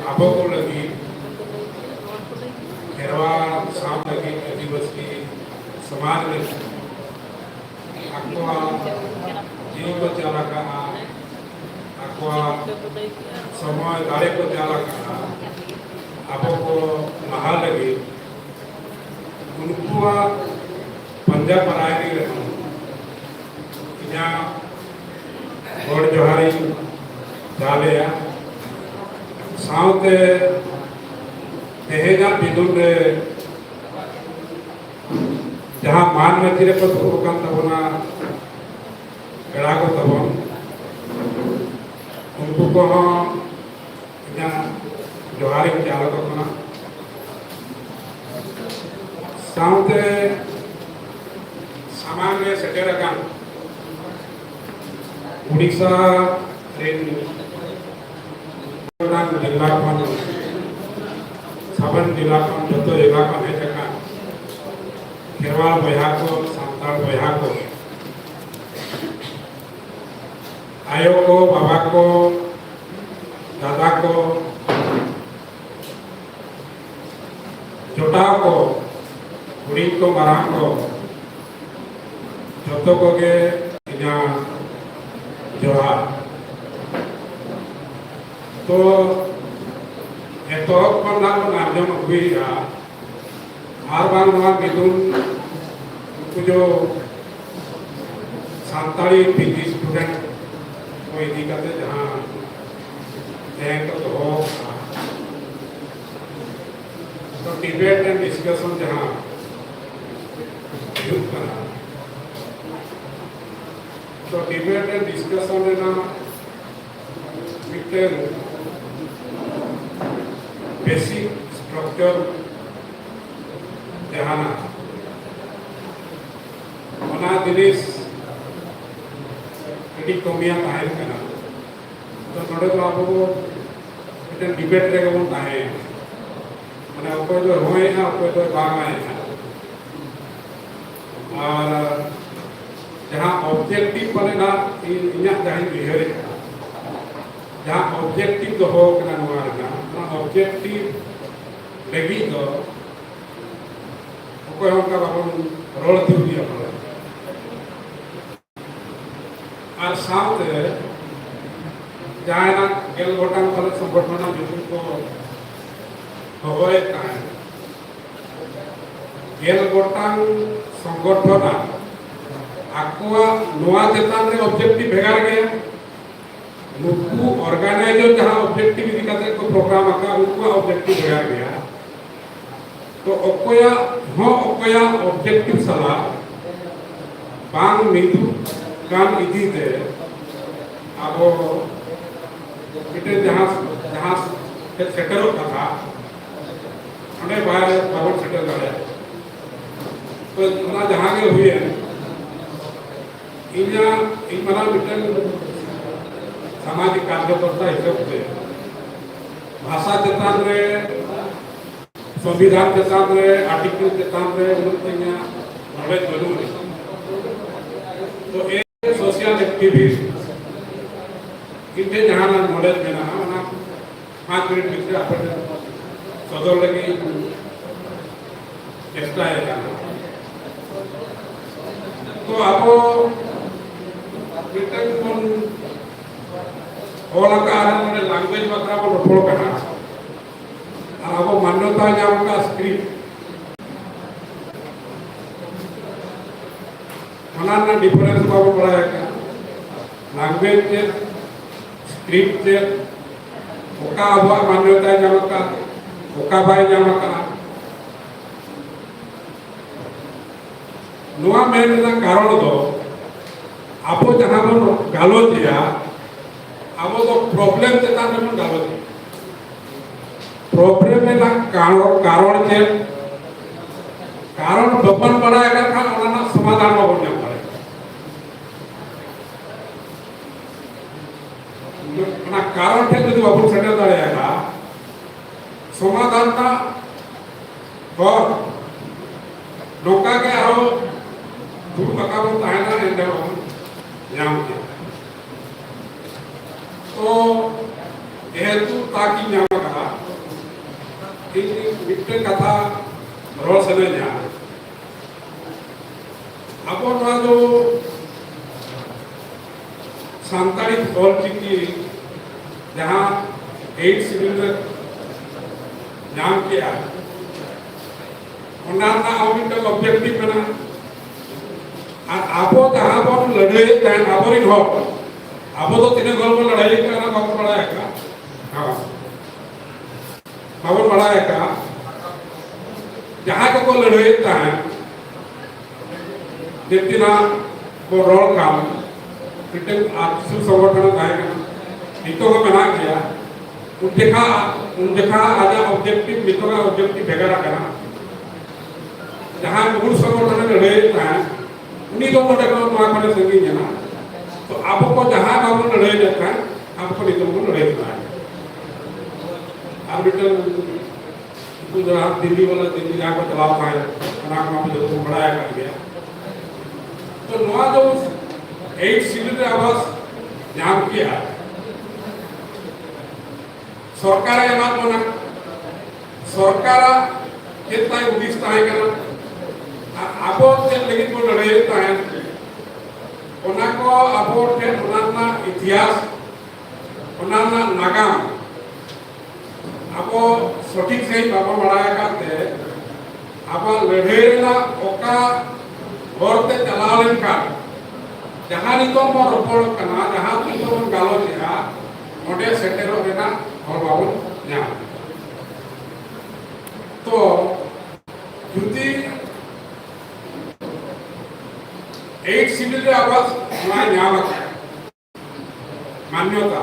ᱟᱵᱚ ᱠᱚ ᱞᱟᱹᱜᱤᱫ, ᱠᱷᱮᱨᱣᱟᱲ ᱥᱟᱶ ᱞᱟᱹᱜᱤᱫ, ᱟᱹᱫᱤᱵᱟᱹᱥᱤ ᱥᱚᱢᱟᱡᱽ ᱞᱟᱹᱜᱤᱫ ᱟᱠᱚᱣᱟᱜ ᱡᱤᱣᱤ ᱠᱚ ᱪᱟᱞ ᱟᱠᱟᱫᱼᱟ, ᱟᱠᱚᱣᱟᱜ ᱥᱚᱢᱚᱭ ᱫᱟᱲᱮ ᱠᱚ ᱪᱟᱞ ᱟᱠᱟᱫᱼᱟ, ᱟᱵᱚ ᱠᱚ ᱞᱟᱦᱟ ᱞᱟᱹᱜᱤᱫ᱾ ᱩᱱᱠᱩᱣᱟᱜ ᱯᱟᱸᱡᱟ ᱵᱟᱲᱟᱭ ᱨᱮᱦᱚᱸ ᱤᱧᱟᱹᱜ ᱜᱚᱰ ᱡᱚᱦᱟᱨᱤᱧ ᱪᱟᱞᱮᱭᱟ᱾ ᱥᱟᱶᱛᱮ ᱛᱮᱦᱮᱧᱟᱜ ᱢᱤᱫᱩᱱ ᱨᱮ ᱡᱟᱦᱟᱸ ᱢᱟᱱ ᱢᱟᱹᱪᱤ ᱨᱮᱠᱚ ᱫᱩᱲᱩᱵ ᱟᱠᱟᱱ ᱛᱟᱵᱚᱱᱟ ᱯᱮᱲᱟ ᱠᱚ ᱛᱟᱵᱚᱱ, ᱩᱱᱠᱩ ᱠᱚᱦᱚᱸ ᱤᱧᱟᱹᱜ ᱡᱚᱦᱟᱨᱤᱧ ᱪᱟᱞ ᱟᱠᱚ ᱠᱟᱱᱟ᱾ ᱥᱟᱶᱛᱮ ᱥᱟᱢᱟᱝ ᱨᱮ ᱥᱮᱴᱮᱨ ᱟᱠᱟᱱ ᱩᱲᱤᱥᱥᱟ ᱨᱮᱱ ᱡᱮᱞᱟ ᱠᱷᱚᱱ, ᱥᱟᱵᱟᱱ ᱡᱮᱞᱟ ᱠᱷᱚᱱ, ᱡᱚᱛᱚ ᱡᱮᱞᱟ ᱠᱷᱚᱱ ᱦᱮᱡ ᱟᱠᱟᱱ ᱠᱷᱮᱨᱣᱟᱲ ᱵᱚᱭᱦᱟ ᱠᱚ, ᱥᱟᱱᱛᱟᱲ ᱵᱚᱭᱦᱟ ᱠᱚ, ᱟᱭᱳ ᱠᱚ, ᱵᱟᱵᱟ ᱠᱚ, ᱫᱟᱫᱟ ᱠᱚ, ᱡᱚᱴᱟᱣ ᱠᱚ, ᱦᱩᱰᱤᱧ ᱠᱚ, ᱢᱟᱨᱟᱝ ᱠᱚ, ᱡᱚᱛᱚ ᱠᱚᱜᱮ ᱤᱧᱟᱹᱜ ᱡᱚᱦᱟᱨ᱾ ᱛᱚ, ᱮᱛᱚᱦᱚᱵ ᱠᱷᱚᱱ ᱱᱟᱜ ᱵᱚᱱ ᱟᱸᱡᱚᱢ ᱟᱹᱜᱩᱭᱮᱫᱼᱟ, ᱟᱨ ᱵᱟᱝ ᱱᱚᱣᱟ ᱢᱤᱫᱩᱱ ᱩᱱᱠᱩ ᱡᱚ ᱥᱟᱱᱛᱟᱲᱤ ᱯᱤᱡᱤ ᱥᱴᱩᱰᱮᱱᱴ ᱠᱚ ᱤᱫᱤ ᱠᱟᱛᱮ ᱡᱟᱦᱟᱸ ᱛᱮᱦᱮᱧ ᱠᱚ ᱫᱚᱦᱚ ᱟᱠᱟᱫᱼᱟ, ᱛᱚ, ᱰᱤᱵᱮᱴ ᱮᱱᱰ ᱰᱤᱥᱠᱟᱥᱚᱱ ᱡᱟᱦᱟᱸ ᱦᱩᱭᱩᱜ ᱠᱟᱱᱟ, ᱛᱚ, ᱰᱤᱵᱮᱴ ᱮᱱᱰ ᱰᱤᱥᱠᱟᱥᱚᱱ ᱨᱮᱱᱟᱜ ᱢᱤᱫᱴᱮᱱ ᱵᱮᱥᱤᱠ ᱥᱴᱨᱟᱠᱪᱟᱨ ᱡᱟᱦᱟᱱᱟᱜ, ᱚᱱᱟ ᱡᱤᱱᱤᱥ ᱠᱟᱹᱴᱤᱡ ᱠᱚᱢᱤᱭᱟ ᱛᱟᱦᱮᱱ ᱠᱟᱱᱟ᱾ ᱛᱚ ᱱᱚᱰᱮ ᱫᱚ ᱟᱵᱚ ᱵᱚ ᱢᱤᱫᱴᱮᱱ ᱰᱤᱵᱮᱴ ᱨᱮᱜᱮ ᱵᱚᱱ ᱛᱟᱦᱮᱸᱭᱮᱱᱟ᱾ ᱢᱟᱱᱮ ᱚᱠᱚᱭ ᱫᱚ ᱦᱚᱸᱭᱮᱜᱼᱟ, ᱚᱠᱚᱭ ᱫᱚ ᱵᱟᱝᱟᱭᱮᱜᱼᱟ᱾ ᱟᱨ ᱡᱟᱦᱟᱸ ᱚᱵᱡᱮᱠᱴᱤᱵᱷ ᱯᱟᱞᱮ ᱱᱟᱜ ᱤᱧ, ᱤᱧᱟᱹᱜ ᱡᱟᱦᱟᱸᱧ ᱩᱭᱦᱟᱹᱨᱮᱫᱼᱟ, ᱡᱟᱦᱟᱸ ᱚᱵᱡᱮᱠᱴᱤᱵᱷ ᱫᱚᱦᱚ ᱠᱟᱱᱟ ᱱᱚᱣᱟ ᱨᱮᱱᱟᱜ, ᱚᱱᱟ ᱚᱵᱡᱮᱠᱴᱤᱵᱷ ᱞᱟᱹᱜᱤᱫ ᱫᱚ ᱚᱠᱚᱭ ᱦᱚᱸ ᱚᱱᱠᱟ ᱵᱟᱵᱚᱱ ᱨᱚᱲ ᱛᱤᱭᱳᱜ ᱜᱮᱭᱟ ᱯᱟᱞᱮ᱾ ᱟᱨ ᱥᱟᱶᱛᱮ ᱡᱟᱦᱟᱸᱭ ᱱᱟᱜ ᱜᱮᱞ ᱜᱚᱴᱟᱝ ᱯᱟᱞᱮ ᱥᱚᱝᱜᱚᱴᱷᱚᱱ ᱨᱮᱱᱟᱜ ᱧᱩᱛᱩᱢ ᱠᱚ ᱦᱚᱦᱚᱭᱮᱫ ᱛᱟᱦᱮᱸᱫ, ᱜᱮᱞ ᱜᱚᱴᱟᱝ ᱥᱚᱝᱜᱚᱴᱷᱚᱱ ᱟᱜ ᱟᱠᱚᱣᱟᱜ ᱱᱚᱣᱟ ᱪᱮᱛᱟᱱ ᱨᱮ ᱚᱵᱡᱮᱠᱴᱤᱵᱷ ᱵᱷᱮᱜᱟᱨ ᱜᱮᱭᱟ᱾ ᱱᱩᱠᱩ ᱚᱨᱜᱟᱱᱟᱭᱡᱟᱨ ᱡᱟᱦᱟᱸ ᱚᱵᱡᱮᱠᱴᱤᱵᱷ ᱤᱫᱤ ᱠᱟᱛᱮ ᱠᱚ ᱯᱨᱳᱜᱨᱟᱢ ᱟᱠᱟᱫ, ᱩᱱᱠᱩᱣᱟᱜ ᱚᱵᱡᱮᱠᱴᱤᱵᱷ ᱵᱷᱮᱜᱟᱨ ᱜᱮᱭᱟ᱾ ᱛᱚ ᱚᱠᱚᱭᱟᱜ ᱦᱚᱸ ᱚᱠᱚᱭᱟᱜ ᱚᱵᱡᱮᱠᱴᱤᱵᱷ ᱥᱟᱞᱟᱜ ᱵᱟᱝ ᱢᱤᱫᱩᱜ ᱠᱟᱱ ᱤᱫᱤ ᱛᱮ ᱟᱵᱚ ᱢᱤᱫᱴᱮᱱ ᱡᱟᱦᱟᱸ, ᱡᱟᱦᱟᱸ ᱥᱮᱴᱮᱨᱚᱜ ᱠᱟᱛᱷᱟ, ᱚᱸᱰᱮ ᱵᱟᱭ, ᱵᱟᱵᱚᱱ ᱥᱮᱴᱮᱨ ᱫᱟᱲᱮᱭᱟᱜᱼᱟ᱾ ᱛᱚ ᱚᱱᱟ ᱡᱟᱦᱟᱸ ᱜᱮ ᱦᱩᱭᱮᱱ, ᱤᱧᱟᱹᱜ, ᱤᱧ ᱢᱟᱨᱟᱝ ᱢᱤᱫᱴᱮᱱ ᱥᱟᱢᱟᱡᱤᱠ ᱠᱟᱨᱡᱚᱠᱚᱨᱛᱟ ᱦᱤᱥᱟᱹᱵ ᱛᱮ ᱵᱷᱟᱥᱟ ᱪᱮᱛᱟᱱ ᱨᱮ, ᱥᱚᱝᱵᱤᱫᱷᱟᱱ ᱪᱮᱛᱟᱱ ᱨᱮ, ᱟᱨᱴᱤᱠᱮᱞ ᱪᱮᱛᱟᱱ ᱨᱮ ᱩᱱᱟᱹᱜ ᱫᱚ ᱤᱧᱟᱹᱜ ᱱᱚᱞᱮᱡᱽ ᱵᱟᱹᱱᱩᱜ ᱟᱹᱱᱤᱡ᱾ ᱛᱚ ᱮ ᱥᱳᱥᱤᱭᱟᱞ ᱮᱠᱴᱤᱵᱷᱤᱥᱴ ᱤᱧ ᱴᱷᱮᱱ ᱡᱟᱦᱟᱱᱟᱜ ᱱᱚᱞᱮᱡᱽ ᱢᱮᱱᱟᱜᱼᱟ, ᱚᱱᱟ ᱯᱟᱸᱪ ᱢᱤᱱᱤᱴ ᱵᱷᱤᱛᱨᱤ ᱟᱯᱮ ᱴᱷᱮᱱ ᱥᱚᱫᱚᱨ ᱞᱟᱹᱜᱤᱫ ᱤᱧ ᱪᱮᱥᱴᱟᱭᱮᱫ ᱠᱟᱱᱟ᱾ ᱛᱚ ᱟᱵᱚ ᱢᱤᱫᱴᱟᱝ ᱵᱚᱱ ᱚᱞ ᱟᱠᱟᱫᱼᱟ, ᱟᱨ ᱱᱚᱰᱮ ᱞᱟᱝᱜᱩᱭᱮᱡᱽ ᱵᱟᱠᱷᱨᱟ ᱵᱚᱱ ᱨᱚᱯᱚᱲ ᱠᱟᱱᱟ, ᱟᱨ ᱟᱵᱚ ᱢᱟᱱᱱᱚᱛᱟ ᱧᱟᱢ ᱟᱠᱟᱫ ᱥᱠᱨᱤᱯᱴ, ᱚᱱᱟ ᱨᱮᱱᱟᱜ ᱰᱤᱯᱷᱟᱨᱮᱱᱥ ᱵᱟᱵᱚ ᱵᱟᱲᱟᱭ ᱟᱠᱟᱫᱼᱟ᱾ ᱞᱟᱝᱜᱩᱭᱮᱡᱽ ᱪᱮᱫ, ᱥᱠᱨᱤᱯᱴ ᱪᱮᱫ, ᱚᱠᱟ ᱟᱵᱚᱣᱟᱜ ᱢᱟᱱᱱᱚᱛᱟᱭ ᱧᱟᱢ ᱟᱠᱟᱫ, ᱚᱠᱟ ᱵᱟᱭ ᱧᱟᱢ ᱟᱠᱟᱫᱼᱟ᱾ ᱱᱚᱣᱟ ᱢᱮᱱ ᱨᱮᱱᱟᱜ ᱠᱟᱨᱚᱱ ᱫᱚ, ᱟᱵᱚ ᱡᱟᱦᱟᱸ ᱵᱚᱱ ᱜᱟᱞᱚᱪ ᱮᱫᱟ, ᱟᱵᱚ ᱫᱚ ᱯᱨᱚᱵᱞᱮᱢ ᱪᱮᱛᱟᱱ ᱨᱮᱵᱚᱱ ᱜᱟᱞᱚᱪ ᱮᱫᱟ᱾ ᱯᱨᱚᱵᱞᱮᱢ ᱨᱮᱱᱟᱜ ᱠᱟᱨᱚᱱ, ᱠᱟᱨᱚᱱ ᱪᱮᱫ? ᱠᱟᱨᱚᱱ ᱵᱟᱵᱚᱱ ᱵᱟᱲᱟᱭ ᱠᱟᱱ ᱠᱷᱟᱱ ᱚᱱᱟ ᱨᱮᱱᱟᱜ ᱥᱚᱢᱟᱫᱷᱟᱱ ᱵᱟᱵᱚᱱ ᱧᱟᱢ ᱫᱟᱲᱮᱭᱟᱜᱼᱟ᱾ ᱨᱮᱱᱟᱜ ᱦᱚᱨ ᱱᱚᱝᱠᱟ ᱜᱮ ᱟᱨᱚ ᱫᱩᱲᱩᱵ ᱟᱠᱟᱫ ᱵᱚᱱ ᱛᱟᱦᱮᱱᱟ, ᱮᱱ ᱨᱮᱦᱚᱸ ᱧᱟᱢ ᱠᱮᱫᱟ᱾ ᱛᱚ ᱡᱮᱦᱮᱛᱩ ᱛᱟᱠ ᱤᱧ ᱧᱟᱢ ᱟᱠᱟᱫᱟ, ᱤᱧ ᱢᱤᱫᱴᱮᱱ ᱠᱟᱛᱷᱟ ᱨᱚᱲ ᱥᱟᱱᱟᱧᱟ᱾ ᱟᱵᱚ ᱱᱚᱣᱟ ᱫᱚ ᱥᱟᱱᱛᱟᱲᱤ ᱚᱞ ᱪᱤᱠᱤ ᱡᱟᱦᱟᱸ ᱮᱭᱤᱴ ᱥᱤᱰᱩᱞ ᱨᱮ ᱧᱟᱢ ᱠᱮᱜᱼᱟ, ᱚᱱᱟ ᱨᱮᱱᱟᱜ ᱦᱚᱸ ᱢᱤᱫᱴᱟᱝ ᱚᱵᱡᱮᱠᱴᱤᱵᱷ ᱢᱮᱱᱟᱜᱼᱟ᱾ ᱟᱨ ᱟᱵᱚ ᱡᱟᱦᱟᱸ ᱵᱚᱱ ᱞᱟᱹᱲᱦᱟᱹᱭᱮᱫ ᱛᱟᱦᱮᱸᱫ, ᱟᱵᱚᱨᱮᱱ ᱦᱚᱲ, ᱟᱵᱚ ᱫᱚ ᱛᱤᱱᱟᱹᱜ ᱦᱚᱲ ᱵᱚᱱ ᱞᱟᱹᱲᱦᱟᱹᱭᱮᱫ ᱠᱟᱱᱟ, ᱵᱟᱵᱚᱱ ᱵᱟᱲᱟᱭ ᱟᱠᱟᱫᱼᱟ᱾ ᱦᱮᱸ᱾ ᱵᱟᱵᱚᱱ ᱵᱟᱲᱟᱭ ᱟᱠᱟᱫᱼᱟ᱾ ᱡᱟᱦᱟᱸᱭ ᱠᱚᱠᱚ ᱞᱟᱹᱲᱦᱟᱹᱭᱮᱫ ᱛᱟᱦᱮᱸᱫ, ᱡᱮᱛᱮᱱᱟᱜ ᱠᱚ ᱨᱚᱲ ᱠᱟᱱ ᱢᱤᱫᱴᱮᱱ ᱟᱨ ᱠᱤᱪᱷᱩ ᱥᱚᱝᱜᱚᱴᱷᱚᱱ ᱛᱟᱦᱮᱸ ᱠᱟᱱᱟ, ᱱᱤᱛᱚᱜ ᱦᱚᱸ ᱢᱮᱱᱟᱜ ᱜᱮᱭᱟ᱾ ᱩᱱ ᱡᱚᱠᱷᱟ, ᱩᱱ ᱡᱚᱠᱷᱟ ᱟᱡᱟᱜ ᱚᱵᱡᱮᱠᱴᱤᱵᱷ, ᱱᱤᱛᱚᱜᱟᱜ ᱚᱵᱡᱮᱠᱴᱤᱵᱷ ᱵᱷᱮᱜᱟᱨ ᱟᱠᱟᱱᱟ᱾ ᱡᱟᱦᱟᱸᱭ ᱢᱩᱞ ᱥᱚᱝᱜᱚᱴᱷᱚᱱᱮ ᱞᱟᱹᱲᱦᱟᱹᱭᱮᱫ ᱛᱟᱦᱮᱸᱫ, ᱩᱱᱤ ᱫᱚ ᱱᱚᱰᱮ ᱠᱷᱚᱱ ᱱᱚᱣᱟ ᱠᱷᱚᱱᱮ ᱥᱟᱺᱜᱤᱧ ᱮᱱᱟ᱾ ᱛᱚ ᱟᱵᱚ ᱠᱚ ᱡᱟᱦᱟᱸᱭ ᱵᱟᱵᱚᱱ ᱞᱟᱹᱲᱦᱟᱹᱭ ᱞᱮᱫ ᱛᱟᱦᱮᱸᱫ, ᱟᱵᱚ ᱠᱚ ᱱᱤᱛᱚᱜ ᱵᱚᱱ ᱞᱟᱹᱲᱦᱟᱹᱭ ᱠᱟᱱᱟ᱾ ᱟᱨ ᱢᱤᱫᱴᱮᱱ ᱩᱱᱠᱩ ᱫᱚ ᱦᱟᱸᱜ ᱫᱤᱞᱞᱤ ᱵᱟᱞᱟ ᱫᱤᱞᱞᱤ ᱡᱟᱦᱟᱸ ᱠᱚ ᱪᱟᱞᱟᱣ ᱛᱟᱦᱮᱸᱫ, ᱚᱱᱟ ᱠᱚ ᱟᱵᱚ ᱡᱚᱛᱚ ᱵᱚᱱ ᱵᱟᱲᱟᱭ ᱟᱠᱟᱫ ᱜᱮᱭᱟ᱾ ᱛᱚ ᱱᱚᱣᱟ ᱫᱚ ᱮᱭᱤᱴ ᱥᱤᱰᱩᱞ ᱨᱮ ᱟᱵᱚ ᱧᱟᱢ ᱠᱮᱜᱼᱟ, ᱥᱚᱨᱠᱟᱨᱮ ᱮᱢᱟᱫ ᱵᱚᱱᱟ, ᱥᱚᱨᱠᱟᱨᱟᱜ ᱪᱮᱫ ᱛᱟᱭ ᱦᱩᱫᱤᱥ ᱛᱟᱦᱮᱸ ᱠᱟᱱᱟ, ᱟᱨ ᱟᱵᱚ ᱪᱮᱫ ᱞᱟᱹᱜᱤᱫ ᱵᱚᱱ ᱞᱟᱹᱲᱦᱟᱹᱭᱮᱫ ᱛᱟᱦᱮᱸᱫ, ᱚᱱᱟ ᱠᱚ ᱟᱵᱚ ᱴᱷᱮᱱ ᱚᱱᱟ ᱨᱮᱱᱟᱜ ᱤᱛᱤᱦᱟᱥ, ᱚᱱᱟ ᱨᱮᱱᱟᱜ ᱱᱟᱜᱟᱢ ᱟᱵᱚ ᱥᱚᱴᱷᱤᱠ ᱥᱟᱺᱦᱤᱡ ᱵᱟᱵᱚᱱ ᱵᱟᱲᱟᱭ ᱟᱠᱟᱫ ᱛᱮ, ᱟᱵᱚᱣᱟᱜ ᱞᱟᱹᱲᱦᱟᱹᱭ ᱨᱮᱱᱟᱜ ᱚᱠᱟ ᱦᱚᱨ ᱛᱮ ᱪᱟᱞᱟᱣ ᱞᱮᱱᱠᱷᱟᱱ, ᱡᱟᱦᱟᱸ ᱱᱤᱛᱚᱜ ᱵᱚᱱ ᱨᱚᱯᱚᱲᱚᱜ ᱠᱟᱱᱟ, ᱡᱟᱦᱟᱸ ᱱᱤᱛᱚᱜ ᱵᱚᱱ ᱜᱟᱞᱚᱪᱮᱜᱼᱟ, ᱚᱸᱰᱮ ᱥᱮᱴᱮᱨᱚᱜ ᱨᱮᱱᱟᱜ ᱦᱚᱨ ᱵᱟᱵᱚᱱ ᱧᱟᱢ᱾ ᱛᱚ ᱡᱩᱫᱤ ᱮᱭᱤᱴ ᱥᱤᱰᱩᱞ ᱨᱮ ᱟᱵᱚᱣᱟᱜ ᱱᱚᱣᱟ ᱧᱟᱢ ᱟᱠᱟᱫ ᱢᱟᱱᱱᱚᱛᱟ,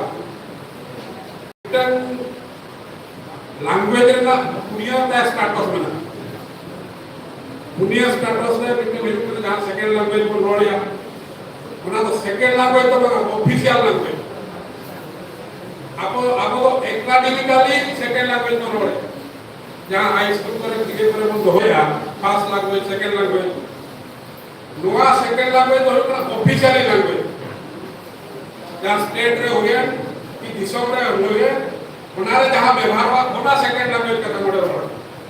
ᱢᱤᱫᱴᱟᱝ ᱞᱮᱝᱜᱩᱭᱮᱡᱽ ᱨᱮᱱᱟᱜ ᱯᱩᱱᱭᱟᱹ ᱛᱮ ᱥᱴᱮᱴᱟᱥ ᱢᱮᱱᱟᱜᱼᱟ᱾ ᱯᱩᱱᱭᱟᱹ ᱥᱴᱮᱴᱟᱥ ᱨᱮ ᱢᱤᱫᱴᱟᱝ ᱦᱩᱭᱩᱜ ᱠᱟᱱᱟ ᱡᱟᱦᱟᱸ ᱥᱮᱠᱮᱱᱰ ᱞᱮᱝᱜᱩᱭᱮᱡᱽ ᱵᱚᱱ ᱨᱚᱲᱮᱜᱼᱟ, ᱚᱱᱟ ᱫᱚ ᱥᱮᱠᱮᱱᱰ ᱞᱮᱝᱜᱩᱭᱮᱡᱽ ᱫᱚ ᱵᱟᱝ, ᱚᱯᱷᱤᱥᱤᱭᱟᱞ ᱞᱮᱝᱜᱩᱭᱮᱡᱽ᱾ ᱟᱵᱚ, ᱟᱵᱚ ᱫᱚ ᱮᱠᱟᱰᱮᱢᱤᱠᱟᱞᱤ ᱥᱮᱠᱮᱱᱰ ᱞᱮᱝᱜᱩᱭᱮᱡᱽ ᱵᱚᱱ ᱨᱚᱲᱮᱜᱼᱟ᱾ ᱡᱟᱦᱟᱸ ᱦᱟᱭ ᱥᱠᱩᱞ ᱠᱚᱨᱮ ᱜᱤᱫᱽᱨᱟᱹ ᱠᱚᱨᱮ ᱵᱚᱱ ᱫᱚᱦᱚᱭᱟ, ᱯᱷᱟᱨᱥᱴ ᱞᱮᱝᱜᱩᱭᱮᱡᱽ, ᱥᱮᱠᱮᱱᱰ ᱞᱮᱝᱜᱩᱭᱮᱡᱽ, ᱱᱚᱣᱟ ᱥᱮᱠᱮᱱᱰ ᱞᱮᱝᱜᱩᱭᱮᱡᱽ ᱫᱚ ᱦᱩᱭᱩᱜ ᱠᱟᱱᱟ ᱚᱯᱷᱤᱥᱤᱭᱟᱞᱤ ᱞᱮᱝᱜᱩᱭᱮᱡᱽ᱾ ᱡᱟᱦᱟᱸ ᱥᱴᱮᱴ ᱨᱮ ᱦᱩᱭᱮᱱ ᱠᱤ ᱫᱤᱥᱚᱢ ᱨᱮ ᱦᱩᱭᱮᱱ, ᱚᱱᱟ ᱨᱮ ᱡᱟᱦᱟᱸ ᱵᱮᱵᱚᱦᱟᱨᱚᱜᱼᱟ, ᱚᱱᱟ ᱥᱮᱠᱮᱱᱰ ᱞᱮᱝᱜᱩᱭᱮᱡᱽ ᱠᱟᱛᱷᱟ ᱱᱚᱰᱮ ᱨᱚᱲ,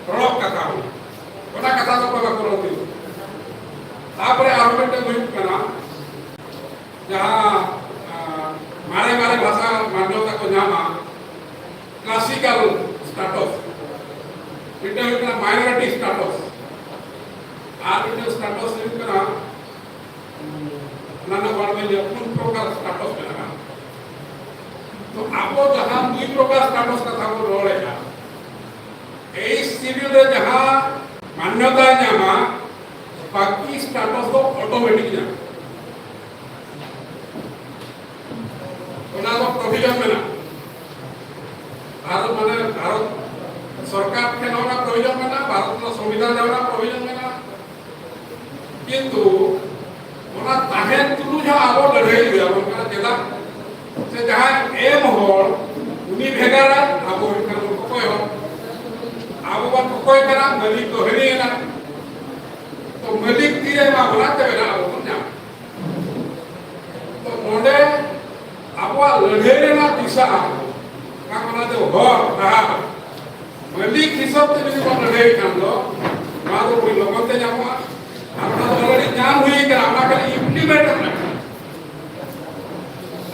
ᱨᱚᱲᱚᱜ ᱠᱟᱛᱷᱟ ᱚᱱᱟ᱾ ᱚᱱᱟ ᱠᱟᱛᱷᱟ ᱫᱚ ᱵᱟᱠᱚ ᱨᱚᱲ ᱛᱮ᱾ ᱛᱟᱯᱚᱨᱮ ᱟᱨᱦᱚᱸ ᱢᱤᱫᱴᱮᱱ ᱦᱩᱭᱩᱜ ᱠᱟᱱᱟ, ᱡᱟᱦᱟᱸ, ᱟᱸ, ᱢᱟᱨᱮ ᱢᱟᱨᱮ ᱵᱷᱟᱥᱟ ᱢᱟᱱᱭᱚᱛᱟ ᱠᱚ ᱧᱟᱢᱟ, ᱠᱞᱟᱥᱤᱠᱟᱞ ᱥᱴᱟᱴᱚᱥ, ᱢᱤᱫᱴᱮᱱ ᱦᱩᱭᱩᱜ ᱠᱟᱱᱟ ᱢᱟᱭᱱᱚᱨᱤᱴᱤ ᱥᱴᱟᱴᱚᱥ, ᱟᱨ ᱢᱤᱫᱴᱮᱱ ᱥᱴᱟᱴᱚᱥ ᱦᱩᱭᱩᱜ ᱠᱟᱱᱟ, ᱚᱱᱟ ᱨᱮᱱᱟᱜ ᱵᱟᱨ ᱵᱟᱹᱧ ᱞᱟᱹᱭᱟ, ᱯᱩᱱ ᱯᱨᱚᱠᱟᱨ ᱥᱴᱟᱴᱚᱥ ᱢᱮᱱᱟᱜᱼᱟ᱾ ᱛᱚ ᱟᱵᱚ ᱡᱟᱦᱟᱸ ᱫᱩᱭ ᱯᱨᱚᱠᱟᱨ ᱥᱴᱟᱴᱚᱥ ᱠᱟᱛᱷᱟ ᱵᱚᱱ ᱨᱚᱲᱮᱫᱼᱟ, ᱮᱭᱤᱴ ᱥᱤᱰᱩᱞ ᱨᱮ ᱡᱟᱦᱟᱸ ᱢᱟᱱᱭᱚᱛᱟᱭ ᱧᱟᱢᱟ, ᱵᱟᱹᱠᱤ ᱥᱴᱟᱴᱚᱥ ᱫᱚ ᱚᱴᱳᱢᱮᱴᱤᱠ ᱧᱟᱢᱟ᱾ ᱚᱱᱟ ᱫᱚ ᱯᱨᱚᱵᱷᱤᱡᱚᱱ ᱢᱮᱱᱟᱜᱼᱟ᱾ ᱵᱷᱟᱨᱚᱛ, ᱢᱟᱱᱮ, ᱵᱷᱟᱨᱚᱛ ᱥᱚᱨᱠᱟᱨ ᱴᱷᱮᱱ ᱦᱚᱸ ᱚᱱᱟ ᱯᱨᱚᱵᱷᱤᱡᱚᱱ ᱢᱮᱱᱟᱜᱼᱟ, ᱵᱷᱟᱨᱚᱛ ᱨᱮᱱᱟᱜ ᱥᱚᱝᱵᱤᱫᱷᱟᱱ ᱨᱮ ᱚᱱᱟ ᱯᱨᱚᱵᱷᱤᱡᱚᱱ ᱢᱮᱱᱟᱜᱼᱟ᱾ ᱠᱤᱱᱛᱩ ᱚᱱᱟ ᱛᱟᱦᱮᱱ ᱛᱩᱞᱩᱡ ᱦᱚᱸ ᱟᱵᱚ ᱞᱟᱹᱲᱦᱟᱹᱭ ᱦᱩᱭ ᱟᱵᱚᱱ ᱠᱟᱱᱟ᱾ ᱪᱮᱫᱟᱜ ᱥᱮ ᱡᱟᱦᱟᱸᱭ ᱮᱢ ᱦᱚᱲ, ᱩᱱᱤ ᱵᱷᱮᱜᱟᱨᱟᱭ, ᱟᱵᱚ ᱦᱩᱭᱩᱜ ᱠᱟᱱᱟ ᱵᱚᱱ ᱠᱚᱠᱚᱭ ᱦᱚᱲ᱾ ᱟᱵᱚ ᱵᱚᱱ ᱠᱚᱠᱚᱭ ᱠᱟᱱᱟ, ᱢᱟᱹᱞᱤᱠ ᱫᱚ ᱦᱟᱹᱱᱤ ᱮᱱᱟ᱾ ᱛᱚ ᱢᱟᱹᱞᱤᱠ ᱛᱤᱨᱮ ᱮᱢᱟ ᱵᱚᱱᱟ, ᱛᱚᱵᱮ ᱱᱟᱜ ᱟᱵᱚ ᱵᱚᱱ ᱧᱟᱢᱟ᱾ ᱛᱚ ᱱᱚᱰᱮ ᱟᱵᱚᱣᱟᱜ ᱞᱟᱹᱲᱦᱟᱹᱭ ᱨᱮᱱᱟᱜ ᱫᱤᱥᱟ, ᱵᱟᱝ, ᱚᱱᱟ ᱫᱚ ᱦᱚᱨ ᱰᱟᱦᱟᱨ ᱢᱟᱹᱞᱤᱠ ᱦᱤᱥᱟᱹᱵ ᱛᱮ ᱡᱩᱫᱤ ᱵᱚᱱ ᱞᱟᱹᱲᱦᱟᱹᱭ ᱠᱷᱟᱱ ᱫᱚ, ᱱᱚᱣᱟ ᱫᱚ ᱟᱹᱰᱤ ᱞᱚᱜᱚᱱ ᱛᱮ ᱧᱟᱢᱚᱜᱼᱟ᱾ ᱟᱨ ᱚᱱᱟ ᱫᱚ already ᱧᱟᱢ ᱦᱩᱭ ᱠᱟᱱᱟ, ᱚᱱᱟ ᱠᱷᱟᱹᱞᱤ implement ᱨᱮᱱᱟᱜ ᱠᱟᱱᱟ᱾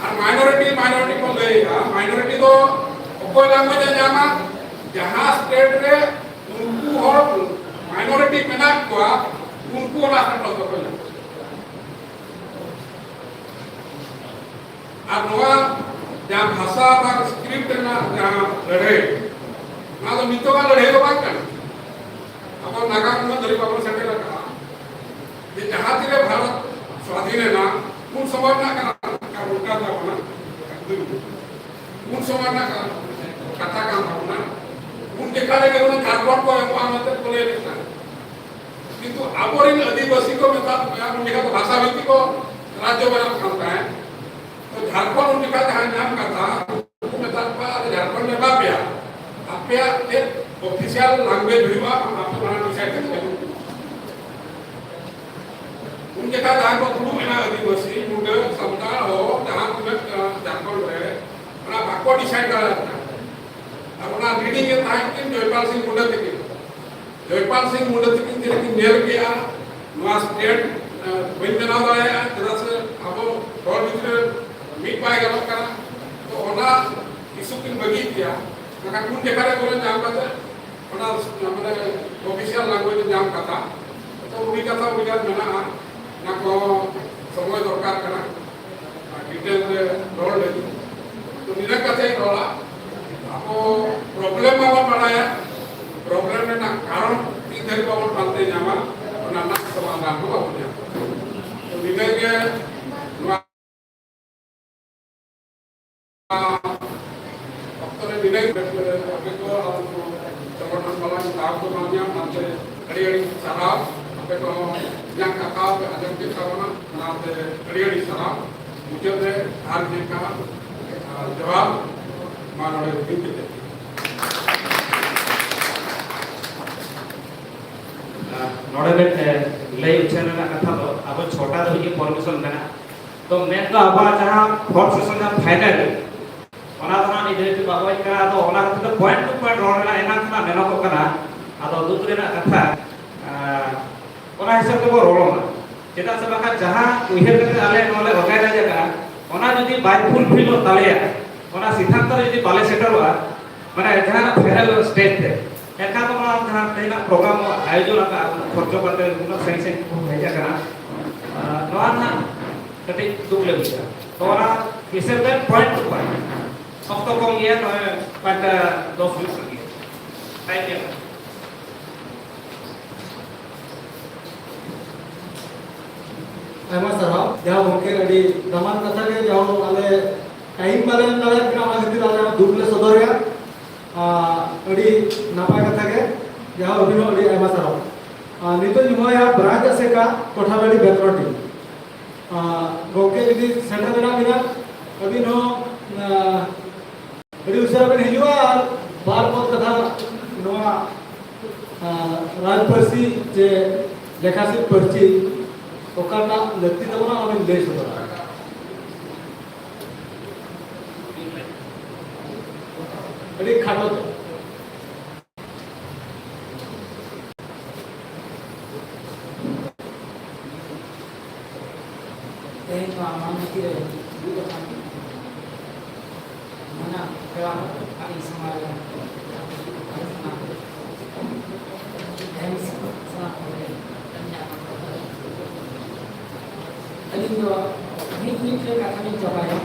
ᱟᱨ ᱢᱟᱭᱱᱚᱨᱤᱴᱤ, ᱢᱟᱭᱱᱚᱨᱤᱴᱤ ᱠᱚ ᱞᱟᱹᱭᱮᱫᱼᱟ, ᱢᱟᱭᱱᱚᱨᱤᱴᱤ ᱫᱚ ᱚᱠᱚᱭ ᱞᱮᱝᱜᱩᱭᱮᱡᱽ ᱮ ᱧᱟᱢᱟ? ᱡᱟᱦᱟᱸ ᱥᱴᱮᱴ ᱨᱮ ᱩᱱᱠᱩ ᱦᱚᱲ ᱢᱟᱭᱱᱚᱨᱤᱴᱤ ᱢᱮᱱᱟᱜ ᱠᱚᱣᱟ, ᱩᱱᱠᱩ ᱚᱱᱟ ᱥᱴᱮᱴᱟᱥ ᱫᱚᱠᱚ ᱧᱟᱢᱟ᱾ ᱟᱨ ᱱᱚᱣᱟ ᱡᱟᱦᱟᱸ ᱵᱷᱟᱥᱟ ᱵᱟᱝ ᱥᱠᱨᱤᱯᱴ ᱨᱮᱱᱟᱜ ᱡᱟᱦᱟᱸ ᱞᱟᱹᱲᱦᱟᱹᱭ, ᱱᱚᱣᱟ ᱫᱚ ᱱᱤᱛᱚᱜᱟᱜ ᱞᱟᱹᱲᱦᱟᱹᱭ ᱫᱚ ᱵᱟᱝ ᱠᱟᱱᱟ᱾ ᱟᱵᱚ ᱱᱟᱜᱟᱢ ᱩᱱᱟᱹᱜ ᱫᱷᱟᱹᱨᱤᱡ ᱵᱟᱵᱚᱱ ᱥᱮᱴᱮᱨ ᱟᱠᱟᱫᱟ ᱡᱮ ᱡᱟᱦᱟᱸ ᱛᱤᱨᱮ ᱵᱷᱟᱨᱚᱛ ᱥᱣᱟᱫᱷᱤᱱ ᱮᱱᱟ, ᱩᱱ ᱥᱚᱢᱚᱭ ᱨᱮᱱᱟᱜ ᱠᱟᱱᱟ, ᱠᱟᱨᱚᱱ ᱠᱟᱱ ᱛᱟᱵᱚᱱᱟ᱾ ᱩᱱ ᱥᱚᱢᱚᱭ ᱨᱮᱱᱟᱜ ᱠᱟᱛᱷᱟ ᱠᱟᱱ ᱛᱟᱵᱚᱱᱟ᱾ ᱩᱱ ᱡᱚᱠᱷᱟ ᱨᱮᱜᱮ ᱚᱱᱟ ᱡᱷᱟᱲᱠᱷᱚᱸᱰ ᱠᱚ ᱮᱢᱚᱜᱼᱟ ᱢᱮᱱᱛᱮ ᱠᱚ ᱞᱟᱹᱭ ᱞᱮᱫ ᱛᱟᱦᱮᱸᱫ᱾ ᱠᱤᱱᱛᱩ ᱟᱵᱚᱨᱮᱱ ᱟᱹᱫᱤᱵᱟᱹᱥᱤ ᱠᱚ ᱢᱮᱛᱟᱫ ᱠᱚᱣᱟ, ᱩᱱ ᱡᱚᱠᱷᱟ ᱫᱚ ᱵᱷᱟᱥᱟ ᱵᱷᱤᱛᱛᱤᱠ ᱠᱚ ᱨᱟᱡᱽᱡᱚ ᱵᱮᱱᱟᱜ ᱠᱟᱱ ᱛᱟᱦᱮᱸᱫ᱾ ᱛᱚ ᱡᱷᱟᱲᱠᱷᱚᱸᱰ ᱩᱱ ᱡᱚᱠᱷᱟ ᱡᱟᱦᱟᱸ ᱧᱟᱢ ᱠᱟᱛᱷᱟ, ᱩᱱᱠᱩ ᱢᱮᱛᱟᱫ ᱠᱚᱣᱟ, "ᱟᱞᱮ ᱡᱷᱟᱲᱠᱷᱚᱸᱰ ᱞᱮ ᱮᱢᱟ ᱯᱮᱭᱟ, ᱟᱯᱮᱭᱟᱜ ᱪᱮᱫ ᱚᱯᱷᱤᱥᱤᱭᱟᱞ ᱞᱟᱝᱜᱩᱭᱮᱡᱽ ᱦᱩᱭᱩᱜᱼᱟ, ᱟᱯᱮ ᱢᱟᱲᱟᱝ ᱰᱤᱥᱟᱭᱤᱰ ᱠᱟᱛᱮ ᱦᱩᱭᱩᱜᱼᱟ᱾ ᱩᱱ ᱡᱚᱠᱷᱟ ᱡᱟᱦᱟᱸ ᱠᱚ ᱫᱩᱲᱩᱵ ᱮᱱᱟ, ᱟᱹᱫᱤᱵᱟᱹᱥᱤ, ᱢᱩᱱᱰᱟᱹ, ᱥᱟᱱᱛᱟᱲ, ᱦᱚᱲ, ᱡᱟᱦᱟᱸ ᱛᱤᱱᱟᱹᱜ, ᱟᱸ, ᱡᱷᱟᱲᱠᱷᱚᱸᱰ ᱨᱮ, ᱚᱱᱟ ᱵᱟᱠᱚ ᱰᱤᱥᱟᱭᱤᱰ ᱫᱟᱲᱮᱭᱟᱜ ᱠᱟᱱᱟ᱾ ᱟᱨ ᱚᱱᱟ ᱞᱤᱰᱤᱝ ᱮ ᱛᱟᱦᱮᱸ ᱠᱤᱱ ᱡᱚᱭᱯᱟᱞ ᱥᱤᱝ ᱢᱩᱱᱰᱟᱹ ᱛᱟᱹᱠᱤᱱ᱾ ᱡᱚᱭᱯᱟᱞ ᱥᱤᱝ ᱢᱩᱱᱰᱟᱹ ᱛᱟᱹᱠᱤᱱ ᱪᱮᱫ ᱠᱤᱱ ᱧᱮᱞ ᱠᱮᱜᱼᱟ, ᱱᱚᱣᱟ ᱥᱴᱮᱴ, ᱟᱸ, ᱵᱟᱹᱧ ᱵᱮᱱᱟᱣ ᱫᱟᱲᱮᱭᱟᱜᱼᱟ, ᱪᱮᱫᱟᱜ ᱥᱮ ᱟᱵᱚ ᱦᱚᱲ ᱵᱷᱤᱛᱨᱤ ᱨᱮ ᱢᱤᱫ ᱵᱟᱭ ᱜᱟᱱᱚᱜ ᱠᱟᱱᱟ᱾ ᱛᱚ ᱚᱱᱟ ᱤᱥᱩ ᱠᱤᱱ ᱵᱟᱹᱜᱤ ᱠᱮᱜᱼᱟ᱾ ᱢᱮᱱᱠᱷᱟᱱ ᱩᱱ ᱡᱚᱠᱷᱟ ᱨᱮ ᱜᱚᱲᱚ ᱧᱟᱢ ᱠᱟᱛᱮ ᱚᱱᱟ ᱢᱟᱱᱮ ᱚᱯᱷᱤᱥᱤᱭᱟᱞ ᱞᱮᱝᱜᱩᱭᱮᱡᱽ ᱧᱟᱢ ᱠᱟᱛᱷᱟ, ᱛᱚ ᱩᱱᱤ ᱠᱟᱛᱷᱟ ᱩᱭᱦᱟᱹᱨ ᱢᱮᱱᱟᱜᱼᱟ, ᱚᱱᱟ ᱠᱚ ᱥᱚᱢᱚᱭ ᱫᱚᱨᱠᱟᱨ ᱠᱟᱱᱟ, ᱟᱨ ᱰᱤᱴᱮᱞ ᱨᱮ ᱨᱚᱲ ᱞᱟᱹᱜᱤᱫ᱾ ᱛᱚ ᱱᱤᱱᱟᱹᱜ ᱠᱟᱛᱷᱟᱧ ᱨᱚᱲᱟ, ᱟᱵᱚ ᱯᱨᱚᱵᱞᱮᱢ ᱢᱟᱵᱚᱱ ᱵᱟᱲᱟᱭᱟ, ᱯᱨᱚᱵᱞᱮᱢ ᱨᱮᱱᱟᱜ ᱠᱟᱨᱚᱱ ᱛᱤᱱ ᱫᱷᱟᱹᱨᱤᱡ ᱵᱟᱵᱚᱱ ᱯᱟᱱᱛᱮ ᱧᱟᱢᱟ, ᱚᱱᱟ ᱨᱮᱱᱟᱜ ᱥᱚᱢᱟᱫᱷᱟᱱ ᱦᱚᱸ ᱵᱟᱵᱚᱱ ᱧᱟᱢᱟ᱾ ᱛᱚ ᱱᱤᱱᱟᱹᱜ ᱜᱮ ᱱᱚᱣᱟ ᱚᱠᱛᱚ ᱨᱮ ᱱᱤᱱᱟᱹᱜ ᱟᱯᱮ ᱠᱚ ᱟᱵᱚ ᱠᱚ ᱥᱚᱝᱜᱚᱴᱷᱚᱱ ᱵᱟᱞᱟ ᱫᱟᱣ ᱠᱚ ᱮᱢᱟ ᱞᱤᱧᱟ, ᱚᱱᱟᱛᱮ ᱟᱹᱰᱤ ᱟᱹᱰᱤ ᱥᱟᱨᱦᱟᱣ᱾ ᱟᱯᱮ ᱠᱚ ᱤᱧᱟᱹᱜ ᱠᱟᱛᱷᱟ ᱯᱮ ᱟᱸᱡᱚᱢ ᱠᱮᱫ ᱛᱟᱵᱚᱱᱟ, ᱚᱱᱟᱛᱮ ᱟᱹᱰᱤ ᱟᱹᱰᱤ ᱥᱟᱨᱦᱟᱣ᱾ ᱢᱩᱪᱟᱹᱫ ᱨᱮ ᱟᱨ ᱢᱤᱫ ᱫᱷᱟᱣ, ᱟᱨ ᱡᱚᱦᱟᱨ᱾ ᱢᱟ ᱱᱚᱰᱮ ᱦᱩᱰᱤᱧ ᱠᱟᱛᱮ᱾ ᱟᱨ ᱱᱚᱰᱮ ᱵᱮᱱ, ᱮ, ᱞᱟᱹᱭ ᱩᱪᱷᱟᱹᱱ ᱨᱮᱱᱟᱜ ᱠᱟᱛᱷᱟ ᱫᱚ ᱟᱵᱚ ᱪᱷᱚᱴᱟ ᱫᱷᱟᱹᱵᱤᱡ ᱜᱮ ᱯᱟᱨᱢᱤᱥᱚᱱ ᱢᱮᱱᱟᱜᱼᱟ᱾ ᱛᱚ ᱢᱮᱱ ᱫᱚ ᱟᱵᱚᱣᱟᱜ ᱡᱟᱦᱟᱸ ᱯᱷᱳᱨᱛᱷ ᱥᱮᱥᱚᱱ ᱡᱟᱦᱟᱸ ᱯᱷᱟᱭᱱᱟᱞ, ᱚᱱᱟ ᱫᱚ ᱦᱟᱸᱜ ᱱᱤᱛ ᱫᱷᱟᱹᱵᱤᱡ ᱛᱮ ᱵᱟᱵᱚ ᱦᱮᱡ ᱠᱟᱱᱟ᱾ ᱟᱫᱚ ᱚᱱᱟ ᱠᱷᱟᱹᱛᱤᱨ ᱛᱮ ᱯᱚᱭᱮᱱᱴ ᱴᱩ ᱯᱚᱭᱮᱱᱴ ᱨᱚᱲ ᱨᱮᱱᱟᱜ ᱮᱱᱟᱝ ᱠᱷᱚᱱᱟᱜ ᱢᱮᱱᱚᱜᱚᱜ ᱠᱟᱱᱟ᱾ ᱟᱫᱚ ᱫᱩᱠ ᱨᱮᱱᱟᱜ ᱠᱟᱛᱷᱟ, ᱟᱸ, ᱚᱱᱟ ᱦᱤᱥᱟᱹᱵ ᱛᱮᱵᱚ ᱨᱚᱲᱚᱜᱼᱟ᱾ ᱪᱮᱫᱟᱜ ᱥᱮ ᱵᱟᱝᱠᱷᱟᱱ ᱡᱟᱦᱟᱸ ᱩᱭᱦᱟᱹᱨ ᱠᱟᱛᱮ ᱟᱞᱮ ᱱᱚᱣᱟ ᱞᱮ ᱚᱨᱜᱟᱱᱟᱭᱤᱡᱽ ᱟᱠᱟᱫᱼᱟ, ᱚᱱᱟ ᱡᱩᱫᱤ ᱵᱟᱭ ᱯᱷᱩᱞᱯᱷᱤᱞᱚᱜ ᱛᱟᱞᱮᱭᱟ, ᱚᱱᱟ ᱥᱤᱫᱽᱫᱷᱟᱱᱛᱚ ᱨᱮ ᱡᱩᱫᱤ ᱵᱟᱞᱮ ᱥᱮᱴᱮᱨᱚᱜᱼᱟ, ᱢᱟᱱᱮ ᱡᱟᱦᱟᱸ ᱯᱷᱟᱭᱱᱟᱞ ᱥᱴᱮᱡᱽ ᱛᱮ, ᱮᱱᱠᱷᱟᱱ ᱫᱚ ᱱᱚᱣᱟ ᱡᱟᱦᱟᱸ ᱛᱮᱦᱮᱧᱟᱜ ᱯᱨᱳᱜᱨᱟᱢ ᱵᱚ ᱟᱭᱳᱡᱚᱱ ᱟᱠᱟᱫᱼᱟ, ᱩᱱᱟᱹᱜ ᱠᱷᱚᱨᱪᱚ ᱠᱟᱛᱮ ᱩᱱᱟᱹᱜ ᱥᱟᱺᱜᱤᱧ ᱥᱟᱺᱜᱤᱧ ᱠᱚ ᱦᱮᱡ ᱟᱠᱟᱱᱟ, ᱟᱨ ᱱᱚᱣᱟ ᱨᱮᱱᱟᱜ ᱠᱟᱹᱴᱤᱡ ᱫᱩᱠ ᱞᱮ ᱵᱩᱡᱷᱟᱹᱣᱟ᱾ ᱛᱚ ᱚᱱᱟ ᱦᱤᱥᱟᱹᱵ ᱛᱮ ᱯᱚᱭᱮᱱᱴ ᱴᱩ ᱯᱚᱭᱮᱱᱴ, ᱚᱠᱛᱚ ᱠᱚᱢ ᱜᱮᱭᱟ, ᱱᱚᱜᱼᱚᱭ ᱯᱟᱸᱪᱴᱟ ᱫᱚᱥ ᱦᱩᱭᱩᱜ ᱠᱟᱱ ᱜᱮᱭᱟ, ᱴᱟᱭᱤᱢ ᱧᱮᱞ ᱠᱟᱛᱮ᱾ ᱟᱭᱢᱟ ᱥᱟᱨᱦᱟᱣ᱾ ᱡᱟᱦᱟᱸ ᱜᱚᱢᱠᱮ ᱟᱹᱰᱤ ᱫᱟᱢᱟᱱ ᱠᱟᱛᱷᱟ ᱜᱮ, ᱡᱟᱦᱟᱸ ᱟᱞᱮ ᱴᱟᱭᱤᱢ ᱵᱟᱞᱮ ᱮᱢ ᱫᱟᱲᱮᱭᱟᱜ ᱠᱟᱱᱟ, ᱚᱱᱟ ᱠᱷᱟᱹᱛᱤᱨ ᱟᱞᱮ ᱫᱩᱠ ᱞᱮ ᱥᱚᱫᱚᱨᱮᱜᱼᱟ᱾ ᱟᱨ ᱟᱹᱰᱤ ᱱᱟᱯᱟᱭ ᱠᱟᱛᱷᱟ ᱜᱮ, ᱡᱟᱦᱟᱸ ᱟᱹᱵᱤᱱ ᱦᱚᱸ ᱟᱹᱰᱤ ᱟᱭᱢᱟ ᱥᱟᱨᱦᱟᱣ᱾ ᱟᱨ ᱱᱤᱛᱚᱜ ᱤᱧ ᱦᱚᱦᱚᱭᱟ ᱵᱨᱟᱡᱽ ᱟᱥᱮᱠᱟ, ᱠᱚᱴᱷᱟᱵᱟᱲᱤ ᱵᱮᱛᱨᱚᱴᱤ᱾ ᱟᱨ ᱜᱚᱢᱠᱮ ᱡᱩᱫᱤ ᱥᱮᱴᱮᱨ ᱢᱮᱱᱟᱜ ᱵᱤᱱᱟ, ᱟᱹᱵᱤᱱ ᱦᱚᱸ, ᱟᱨ ᱟᱹᱰᱤ ᱩᱥᱟᱹᱨᱟ ᱵᱤᱱ ᱦᱤᱡᱩᱜᱼᱟ ᱟᱨ ᱵᱟᱨ ᱯᱚᱫ ᱠᱟᱛᱷᱟ ᱱᱚᱣᱟ, ᱟᱸ, ᱨᱟᱡᱽ ᱯᱟᱹᱨᱥᱤ ᱪᱮ ᱞᱮᱠᱷᱟᱥᱤᱫ ᱯᱟᱹᱨᱥᱤ ᱚᱠᱟᱴᱟᱜ ᱞᱟᱹᱠᱛᱤ ᱛᱟᱵᱚᱱᱟ, ᱚᱱᱟᱧ ᱞᱟᱹᱭ ᱥᱚᱫᱚᱨᱟ᱾ ᱟᱹᱰᱤ ᱠᱷᱟᱴᱚ ᱛᱮ᱾ ᱛᱮᱦᱮᱧ ᱱᱚᱣᱟ ᱢᱟᱱᱚᱛᱤ ᱨᱮ ᱫᱩᱲᱩᱵ ᱟᱠᱟᱱ ᱢᱟᱱᱟᱣ ᱯᱮᱲᱟ ᱦᱚᱲ ᱟᱹᱰᱤ ᱥᱟᱢᱟᱝ ᱨᱮ ᱛᱟᱦᱮᱱ ᱥᱟᱱᱟ ᱠᱚᱣᱟ᱾ ᱟᱹᱞᱤᱧ ᱫᱚ ᱢᱤᱫ ᱢᱤᱫ ᱨᱮ ᱠᱟᱛᱷᱟ ᱞᱤᱧ ᱪᱟᱵᱟᱭᱟ᱾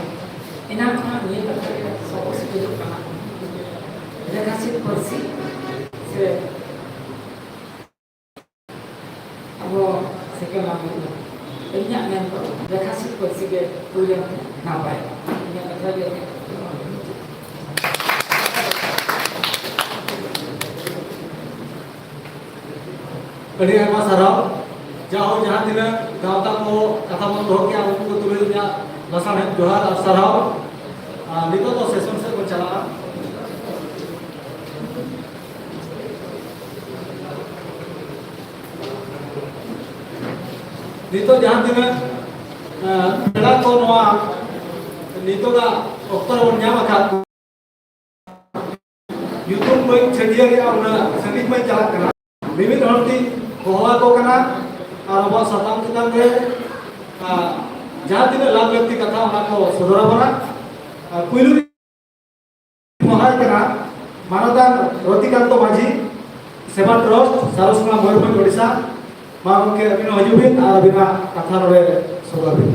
ᱮᱱᱟᱝ ᱠᱷᱚᱱᱟᱜ ᱱᱤᱭᱟᱹ ᱠᱟᱛᱷᱟ ᱜᱮ ᱥᱚᱦᱚᱡ ᱥᱮᱴᱮᱨᱚᱜ ᱠᱟᱱᱟ᱾ ᱞᱮᱠᱷᱟᱥᱤᱫ ᱯᱟᱹᱨᱥᱤ ᱥᱮ ᱟᱵᱚ ᱥᱮᱠᱮᱱᱰ ᱞᱟᱝ ᱦᱩᱭᱩᱜᱼᱟ᱾ ᱤᱧᱟᱹᱜ ᱢᱮᱱ ᱫᱚ ᱞᱮᱠᱷᱟᱥᱤᱫ ᱯᱟᱹᱨᱥᱤ ᱜᱮ ᱦᱩᱭ ᱞᱮᱱᱠᱷᱟᱱ ᱱᱟᱯᱟᱭ᱾ ᱤᱧᱟᱹᱜ ᱠᱟᱛᱷᱟ ᱜᱮ᱾ ᱟᱹᱰᱤ ᱟᱭᱢᱟ ᱥᱟᱨᱦᱟᱣ᱾ ᱡᱟᱦᱳ, ᱡᱟᱦᱟᱸ ᱛᱤᱱᱟᱹᱜ ᱜᱟᱶᱛᱟ ᱠᱚ ᱠᱟᱛᱷᱟ ᱵᱚᱱ ᱫᱚᱦᱚ ᱠᱮᱜᱼᱟ, ᱩᱱᱠᱩ ᱠᱚ ᱛᱩᱞᱩᱡ ᱤᱧᱟᱹᱜ ᱞᱟᱥᱟᱲᱦᱮᱫ ᱡᱚᱦᱟᱨ ᱟᱨ ᱥᱟᱨᱦᱟᱣ᱾ ᱟᱨ ᱱᱤᱛᱚᱜ ᱫᱚ ᱥᱮᱥᱚᱱ ᱥᱮᱫ ᱵᱚᱱ ᱪᱟᱞᱟᱜᱼᱟ᱾ ᱱᱤᱛᱚᱜ ᱡᱟᱦᱟᱸ ᱛᱤᱱᱟᱹᱜ, ᱮᱸ, ᱯᱮᱲᱟ ᱠᱚ ᱱᱚᱣᱟ ᱱᱤᱛᱚᱜᱟᱜ ᱚᱠᱛᱚ ᱨᱮᱵᱚᱱ ᱧᱟᱢ ᱟᱠᱟᱫ, ᱧᱩᱛᱩᱢ ᱵᱟᱹᱧ ᱪᱷᱟᱹᱴᱭᱟᱹᱨᱮᱜᱼᱟ, ᱩᱱᱟᱹᱜ ᱥᱟᱺᱜᱤᱧ ᱵᱟᱹᱧ ᱪᱟᱞᱟᱜ ᱠᱟᱱᱟ᱾ ᱢᱤᱢᱤᱫ ᱦᱚᱲ ᱛᱤᱧ ᱦᱚᱦᱚ ᱟᱠᱚ ᱠᱟᱱᱟ ᱟᱨ ᱟᱵᱚᱣᱟᱜ ᱥᱟᱛᱟᱢ ᱪᱮᱛᱟᱱ ᱨᱮ, ᱟᱸ, ᱡᱟᱦᱟᱸ ᱛᱤᱱᱟᱹᱜ ᱞᱟᱹᱠ ᱞᱟᱹᱠᱛᱤ ᱠᱟᱛᱷᱟ, ᱚᱱᱟ ᱠᱚ ᱥᱚᱫᱚᱨ ᱟᱵᱚᱱᱟ᱾ ᱟᱨ ᱯᱩᱭᱞᱩ ᱨᱤᱧ ᱦᱚᱦᱚ ᱟᱭ ᱠᱟᱱᱟ ᱢᱟᱱᱚᱛᱟᱱ ᱨᱚᱛᱤᱠᱟᱱᱛᱚ ᱢᱟᱹᱡᱷᱤ, ᱥᱮᱵᱟ ᱴᱨᱟᱥᱴ, ᱥᱟᱨᱚᱥᱠᱟᱱᱟ, ᱢᱚᱭᱩᱨᱵᱷᱚᱸᱡᱽ, ᱳᱰᱤᱥᱟ᱾ ᱢᱟ ᱜᱚᱢᱠᱮ, ᱟᱹᱵᱤᱱ ᱦᱚᱸ ᱦᱤᱡᱩᱜ ᱵᱤᱱ ᱟᱨ ᱟᱹᱵᱤᱱᱟᱜ ᱠᱟᱛᱷᱟ ᱱᱚᱰᱮ ᱥᱚᱫᱚᱨ ᱵᱤᱱ᱾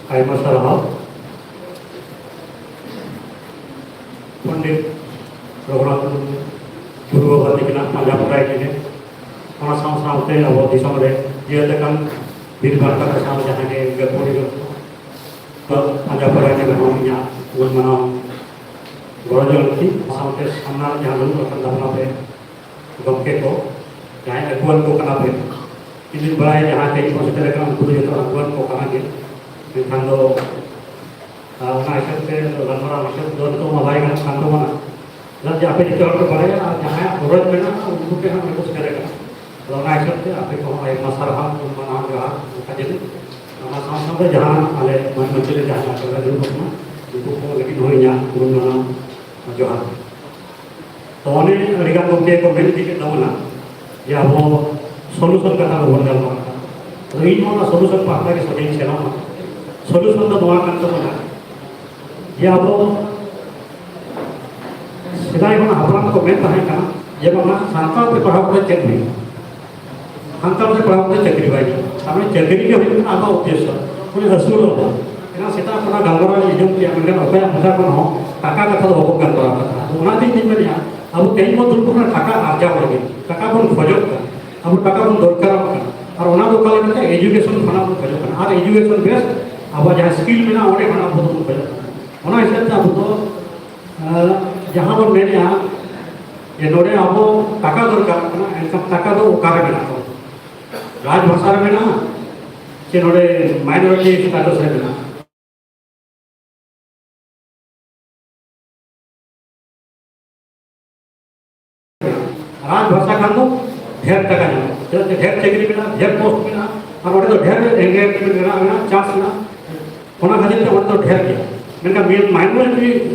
ᱟᱭᱢᱟ ᱥᱟᱨᱦᱟᱣ᱾ ᱯᱚᱱᱰᱤᱛ ᱨᱚᱜᱷᱩᱱᱟᱛᱷ ᱢᱩᱨᱢᱩ ᱜᱩᱨᱩ ᱵᱟᱵᱟ ᱛᱟᱹᱠᱤᱱᱟᱜ ᱯᱟᱸᱡᱟ ᱯᱚᱨᱟᱭ ᱠᱤᱱᱟ᱾ ᱚᱱᱟ ᱥᱟᱶ ᱥᱟᱶᱛᱮ ᱟᱵᱚ ᱫᱤᱥᱚᱢ ᱨᱮ ᱡᱤᱭᱟᱹᱲ ᱟᱠᱟᱱ ᱵᱤᱨ ᱵᱟᱱᱴᱟ ᱠᱚ ᱥᱟᱶ ᱡᱟᱦᱟᱸ ᱜᱮ ᱜᱟᱹᱠᱷᱩᱲᱤ ᱠᱚ ᱯᱟᱸᱡᱟ ᱯᱚᱨᱟᱭ ᱠᱤᱱᱟ, ᱦᱚᱸ ᱤᱧᱟᱹᱜ ᱜᱩᱱ ᱢᱟᱱᱟᱣ ᱜᱚᱲᱚ ᱡᱚᱝ ᱞᱟᱹᱠᱛᱤ᱾ ᱥᱟᱶᱛᱮ ᱥᱟᱢᱱᱟ ᱨᱮ ᱡᱟᱦᱟᱸ ᱫᱩᱲᱩᱵ ᱟᱠᱟᱱ ᱛᱟᱵᱚᱱᱟ ᱯᱮ ᱜᱚᱢᱠᱮ ᱠᱚ, ᱡᱟᱦᱟᱸᱭ ᱟᱹᱜᱩᱣᱟᱹᱱ ᱠᱚ ᱠᱟᱱᱟ ᱯᱮ, ᱤᱧ ᱫᱩᱧ ᱵᱟᱲᱟᱭᱟ ᱡᱟᱦᱟᱸ ᱴᱷᱮᱱ ᱠᱚ ᱥᱮᱴᱮᱨ ᱟᱠᱟᱱᱟ, ᱩᱱᱠᱩ ᱫᱚ ᱡᱚᱛᱚ ᱟᱹᱜᱩᱣᱟᱹᱱ ᱠᱚ ᱠᱟᱱᱟ ᱜᱮ᱾ ᱢᱮᱱᱠᱷᱟᱱ ᱫᱚ, ᱟᱨ ᱚᱱᱟ ᱦᱤᱥᱟᱹᱵ ᱛᱮ ᱜᱟᱞᱢᱟᱨᱟᱣ ᱦᱤᱥᱟᱹᱵ ᱫᱚ ᱱᱤᱛᱚᱜ ᱢᱟ ᱵᱟᱭ ᱜᱟᱱᱚᱜ ᱠᱟᱱ ᱛᱟᱵᱚᱱᱟ᱾ ᱪᱮᱫᱟᱜ ᱡᱮ ᱟᱯᱮ ᱡᱚᱛᱚ ᱦᱚᱲ ᱯᱮ ᱵᱟᱲᱟᱭᱟ, ᱟᱨ ᱡᱟᱦᱟᱸᱭᱟᱜ ᱜᱚᱨᱚᱡᱽ ᱢᱮᱱᱟᱜᱼᱟ, ᱩᱱᱠᱩ ᱯᱮ ᱦᱟᱸᱜ ᱨᱤᱠᱩᱭᱮᱥᱴ ᱫᱟᱲᱮᱭᱟᱜ ᱠᱟᱱᱟ᱾ ᱟᱫᱚ ᱚᱱᱟ ᱦᱤᱥᱟᱹᱵ ᱛᱮ ᱟᱯᱮ ᱠᱚᱦᱚᱸ ᱟᱭᱢᱟ ᱥᱟᱨᱦᱟᱣ, ᱢᱟᱱᱟᱣ ᱡᱚᱦᱟᱨ, ᱚᱱᱠᱟ ᱡᱟᱹᱱᱤᱡ᱾ ᱚᱱᱟ ᱥᱟᱶ ᱥᱟᱶᱛᱮ ᱡᱟᱦᱟᱸ ᱟᱞᱮ ᱢᱟᱹᱱ ᱢᱟᱹᱪᱤ ᱨᱮ ᱡᱟᱦᱟᱸ ᱟᱛᱳ ᱨᱮ ᱫᱩᱲᱩᱵ ᱟᱠᱟᱱᱟ, ᱩᱱᱠᱩ ᱠᱚ ᱞᱟᱹᱜᱤᱫ ᱦᱚᱸ ᱤᱧᱟᱹᱜ ᱜᱩᱱ ᱢᱟᱱᱟᱣ ᱡᱚᱦᱟᱨ᱾ ᱛᱚ, ᱚᱱᱮ ᱟᱹᱰᱤᱜᱟᱱ ᱜᱚᱢᱠᱮ ᱠᱚ ᱢᱮᱱ ᱤᱫᱤ ᱠᱮᱫ ᱛᱟᱵᱚᱱᱟ ᱡᱮ ᱟᱵᱚ ᱥᱚᱞᱩᱥᱚᱱ ᱠᱟᱛᱷᱟ ᱵᱟᱵᱚᱱ ᱜᱟᱞᱢᱟᱨᱟᱜ ᱠᱟᱱᱟ᱾ ᱟᱫᱚ ᱤᱧ ᱦᱚᱸ ᱚᱱᱟ ᱥᱚᱞᱩᱥᱚᱱ ᱯᱟᱦᱴᱟ ᱜᱮ ᱥᱚᱡᱷᱮᱧ ᱥᱮᱱᱚᱜᱼᱟ᱾ ᱥᱚᱞᱩᱥᱚᱱ ᱫᱚ ᱱᱚᱣᱟ ᱠᱟᱱ ᱛᱟᱵᱚᱱᱟ ᱡᱮ ᱟᱵᱚ ᱥᱮᱫᱟᱭ ᱠᱷᱚᱱ ᱦᱟᱯᱲᱟᱢ ᱠᱚ ᱢᱮᱱ ᱛᱟᱦᱮᱸ ᱠᱟᱱᱟ ᱡᱮ ᱵᱟᱝᱟ ᱥᱟᱱᱛᱟᱲ ᱛᱮ ᱯᱟᱲᱦᱟᱣ ᱠᱟᱛᱮ ᱪᱮᱫ ᱦᱩᱭᱩᱜᱼᱟ? ᱥᱟᱱᱛᱟᱲ ᱛᱮ ᱯᱟᱲᱦᱟᱣ ᱠᱟᱛᱮ ᱪᱟᱹᱠᱨᱤ ᱵᱟᱭ ᱧᱟᱢᱟ᱾ ᱛᱟᱨᱢᱟᱱᱮ ᱪᱟᱹᱠᱨᱤ ᱜᱮ ᱦᱩᱭᱩᱜ ᱠᱟᱱᱟ ᱟᱵᱚᱣᱟᱜ ᱩᱫᱽᱫᱮᱥᱥᱚ, ᱩᱱᱤ ᱟᱹᱥᱩᱞᱚᱜ ᱟᱵᱚ᱾ ᱮᱱᱟᱝ ᱥᱮᱛᱟᱜ ᱠᱷᱚᱱᱟᱜ ᱜᱟᱞᱢᱟᱨᱟᱣ ᱤᱧ ᱟᱸᱡᱚᱢ ᱠᱮᱜᱼᱟ, ᱢᱮᱱᱠᱷᱟᱱ ᱚᱠᱚᱭᱟᱜ ᱢᱚᱪᱟ ᱠᱷᱚᱱ ᱦᱚᱸ ᱴᱟᱠᱟ ᱠᱟᱛᱷᱟ ᱫᱚ ᱵᱟᱵᱚᱱ ᱜᱟᱞᱢᱟᱨᱟᱣ ᱠᱟᱱᱟ᱾ ᱟᱫᱚ ᱚᱱᱟᱛᱮ ᱤᱧ ᱢᱮᱱᱮᱫᱼᱟ, ᱟᱵᱚ ᱛᱮᱦᱮᱧ ᱵᱚᱱ ᱫᱩᱲᱩᱵ ᱠᱟᱱᱟ ᱴᱟᱠᱟ ᱟᱨᱡᱟᱣ ᱞᱟᱹᱜᱤᱫ, ᱴᱟᱠᱟ ᱵᱚᱱ ᱠᱷᱚᱡᱚᱜ ᱠᱟᱱᱟ, ᱟᱵᱚ ᱴᱟᱠᱟ ᱵᱚᱱ ᱫᱚᱨᱠᱟᱨᱚᱜ ᱠᱟᱱᱟ᱾ ᱟᱨ ᱚᱱᱟ ᱫᱚ ᱚᱠᱟ ᱞᱮᱠᱟᱛᱮ? ᱮᱡᱩᱠᱮᱥᱚᱱ ᱠᱷᱚᱱᱟᱜ ᱵᱚᱱ ᱠᱷᱚᱡᱚᱜ ᱠᱟᱱᱟ᱾ ᱟᱨ ᱮᱡᱩᱠᱮᱥᱚᱱ ᱵᱮᱥ ᱟᱵᱚᱣᱟᱜ ᱡᱟᱦᱟᱸ ᱥᱠᱤᱞ ᱢᱮᱱᱟᱜᱼᱟ, ᱚᱸᱰᱮ ᱠᱷᱚᱱᱟᱜ ᱟᱵᱚ ᱫᱚᱵᱚᱱ ᱠᱷᱚᱡᱚᱜ ᱠᱟᱱᱟ᱾ ᱚᱱᱟ ᱦᱤᱥᱟᱹᱵ ᱛᱮ ᱟᱵᱚ ᱫᱚ, ᱟᱸ, ᱡᱟᱦᱟᱸ ᱵᱚᱱ ᱢᱮᱱᱮᱫᱼᱟ ᱡᱮ ᱱᱚᱰᱮ ᱟᱵᱚ ᱴᱟᱠᱟ ᱫᱚᱨᱠᱟᱨᱚᱜ ᱠᱟᱱᱟ, ᱮᱱᱠᱷᱟᱱ ᱴᱟᱠᱟ ᱫᱚ ᱚᱠᱟᱨᱮ ᱢᱮᱱᱟᱜ ᱛᱟᱵᱚᱱᱟ? ᱨᱟᱡᱽ ᱵᱷᱟᱥᱟ ᱨᱮ ᱢᱮᱱᱟᱜᱼᱟ ᱥᱮ ᱱᱚᱰᱮ ᱢᱟᱭᱱᱚᱨᱤᱴᱤ ᱥᱴᱮᱴᱟᱥ ᱨᱮ ᱢᱮᱱᱟᱜᱼᱟ? ᱨᱟᱡᱽ ᱵᱷᱟᱥᱟ ᱠᱷᱟᱱ ᱫᱚ ᱰᱷᱮᱨ ᱴᱟᱠᱟ ᱧᱟᱢᱚᱜᱼᱟ, ᱪᱮᱫᱟᱜ ᱥᱮ ᱰᱷᱮᱨ ᱪᱟᱹᱠᱨᱤ ᱢᱮᱱᱟᱜᱼᱟ, ᱰᱷᱮᱨ ᱯᱳᱥᱴ ᱢᱮᱱᱟᱜᱼᱟ, ᱟᱨ ᱚᱸᱰᱮ ᱫᱚ ᱰᱷᱮᱨ ᱮᱱᱜᱮᱡᱢᱮᱱᱴ ᱨᱮᱱᱟᱜ ᱢᱮᱱᱟᱜᱼᱟ, ᱪᱟᱱᱥ ᱢᱮᱱᱟᱜᱼᱟ᱾ ᱚᱱᱟ ᱠᱷᱟᱹᱛᱤᱨ ᱛᱮ ᱚᱸᱰᱮ ᱫᱚ ᱰᱷᱮᱨ ᱜᱮᱭᱟ᱾ ᱢᱮᱱᱠᱷᱟᱱ ᱢᱟᱭᱱᱚᱨᱤᱴᱤ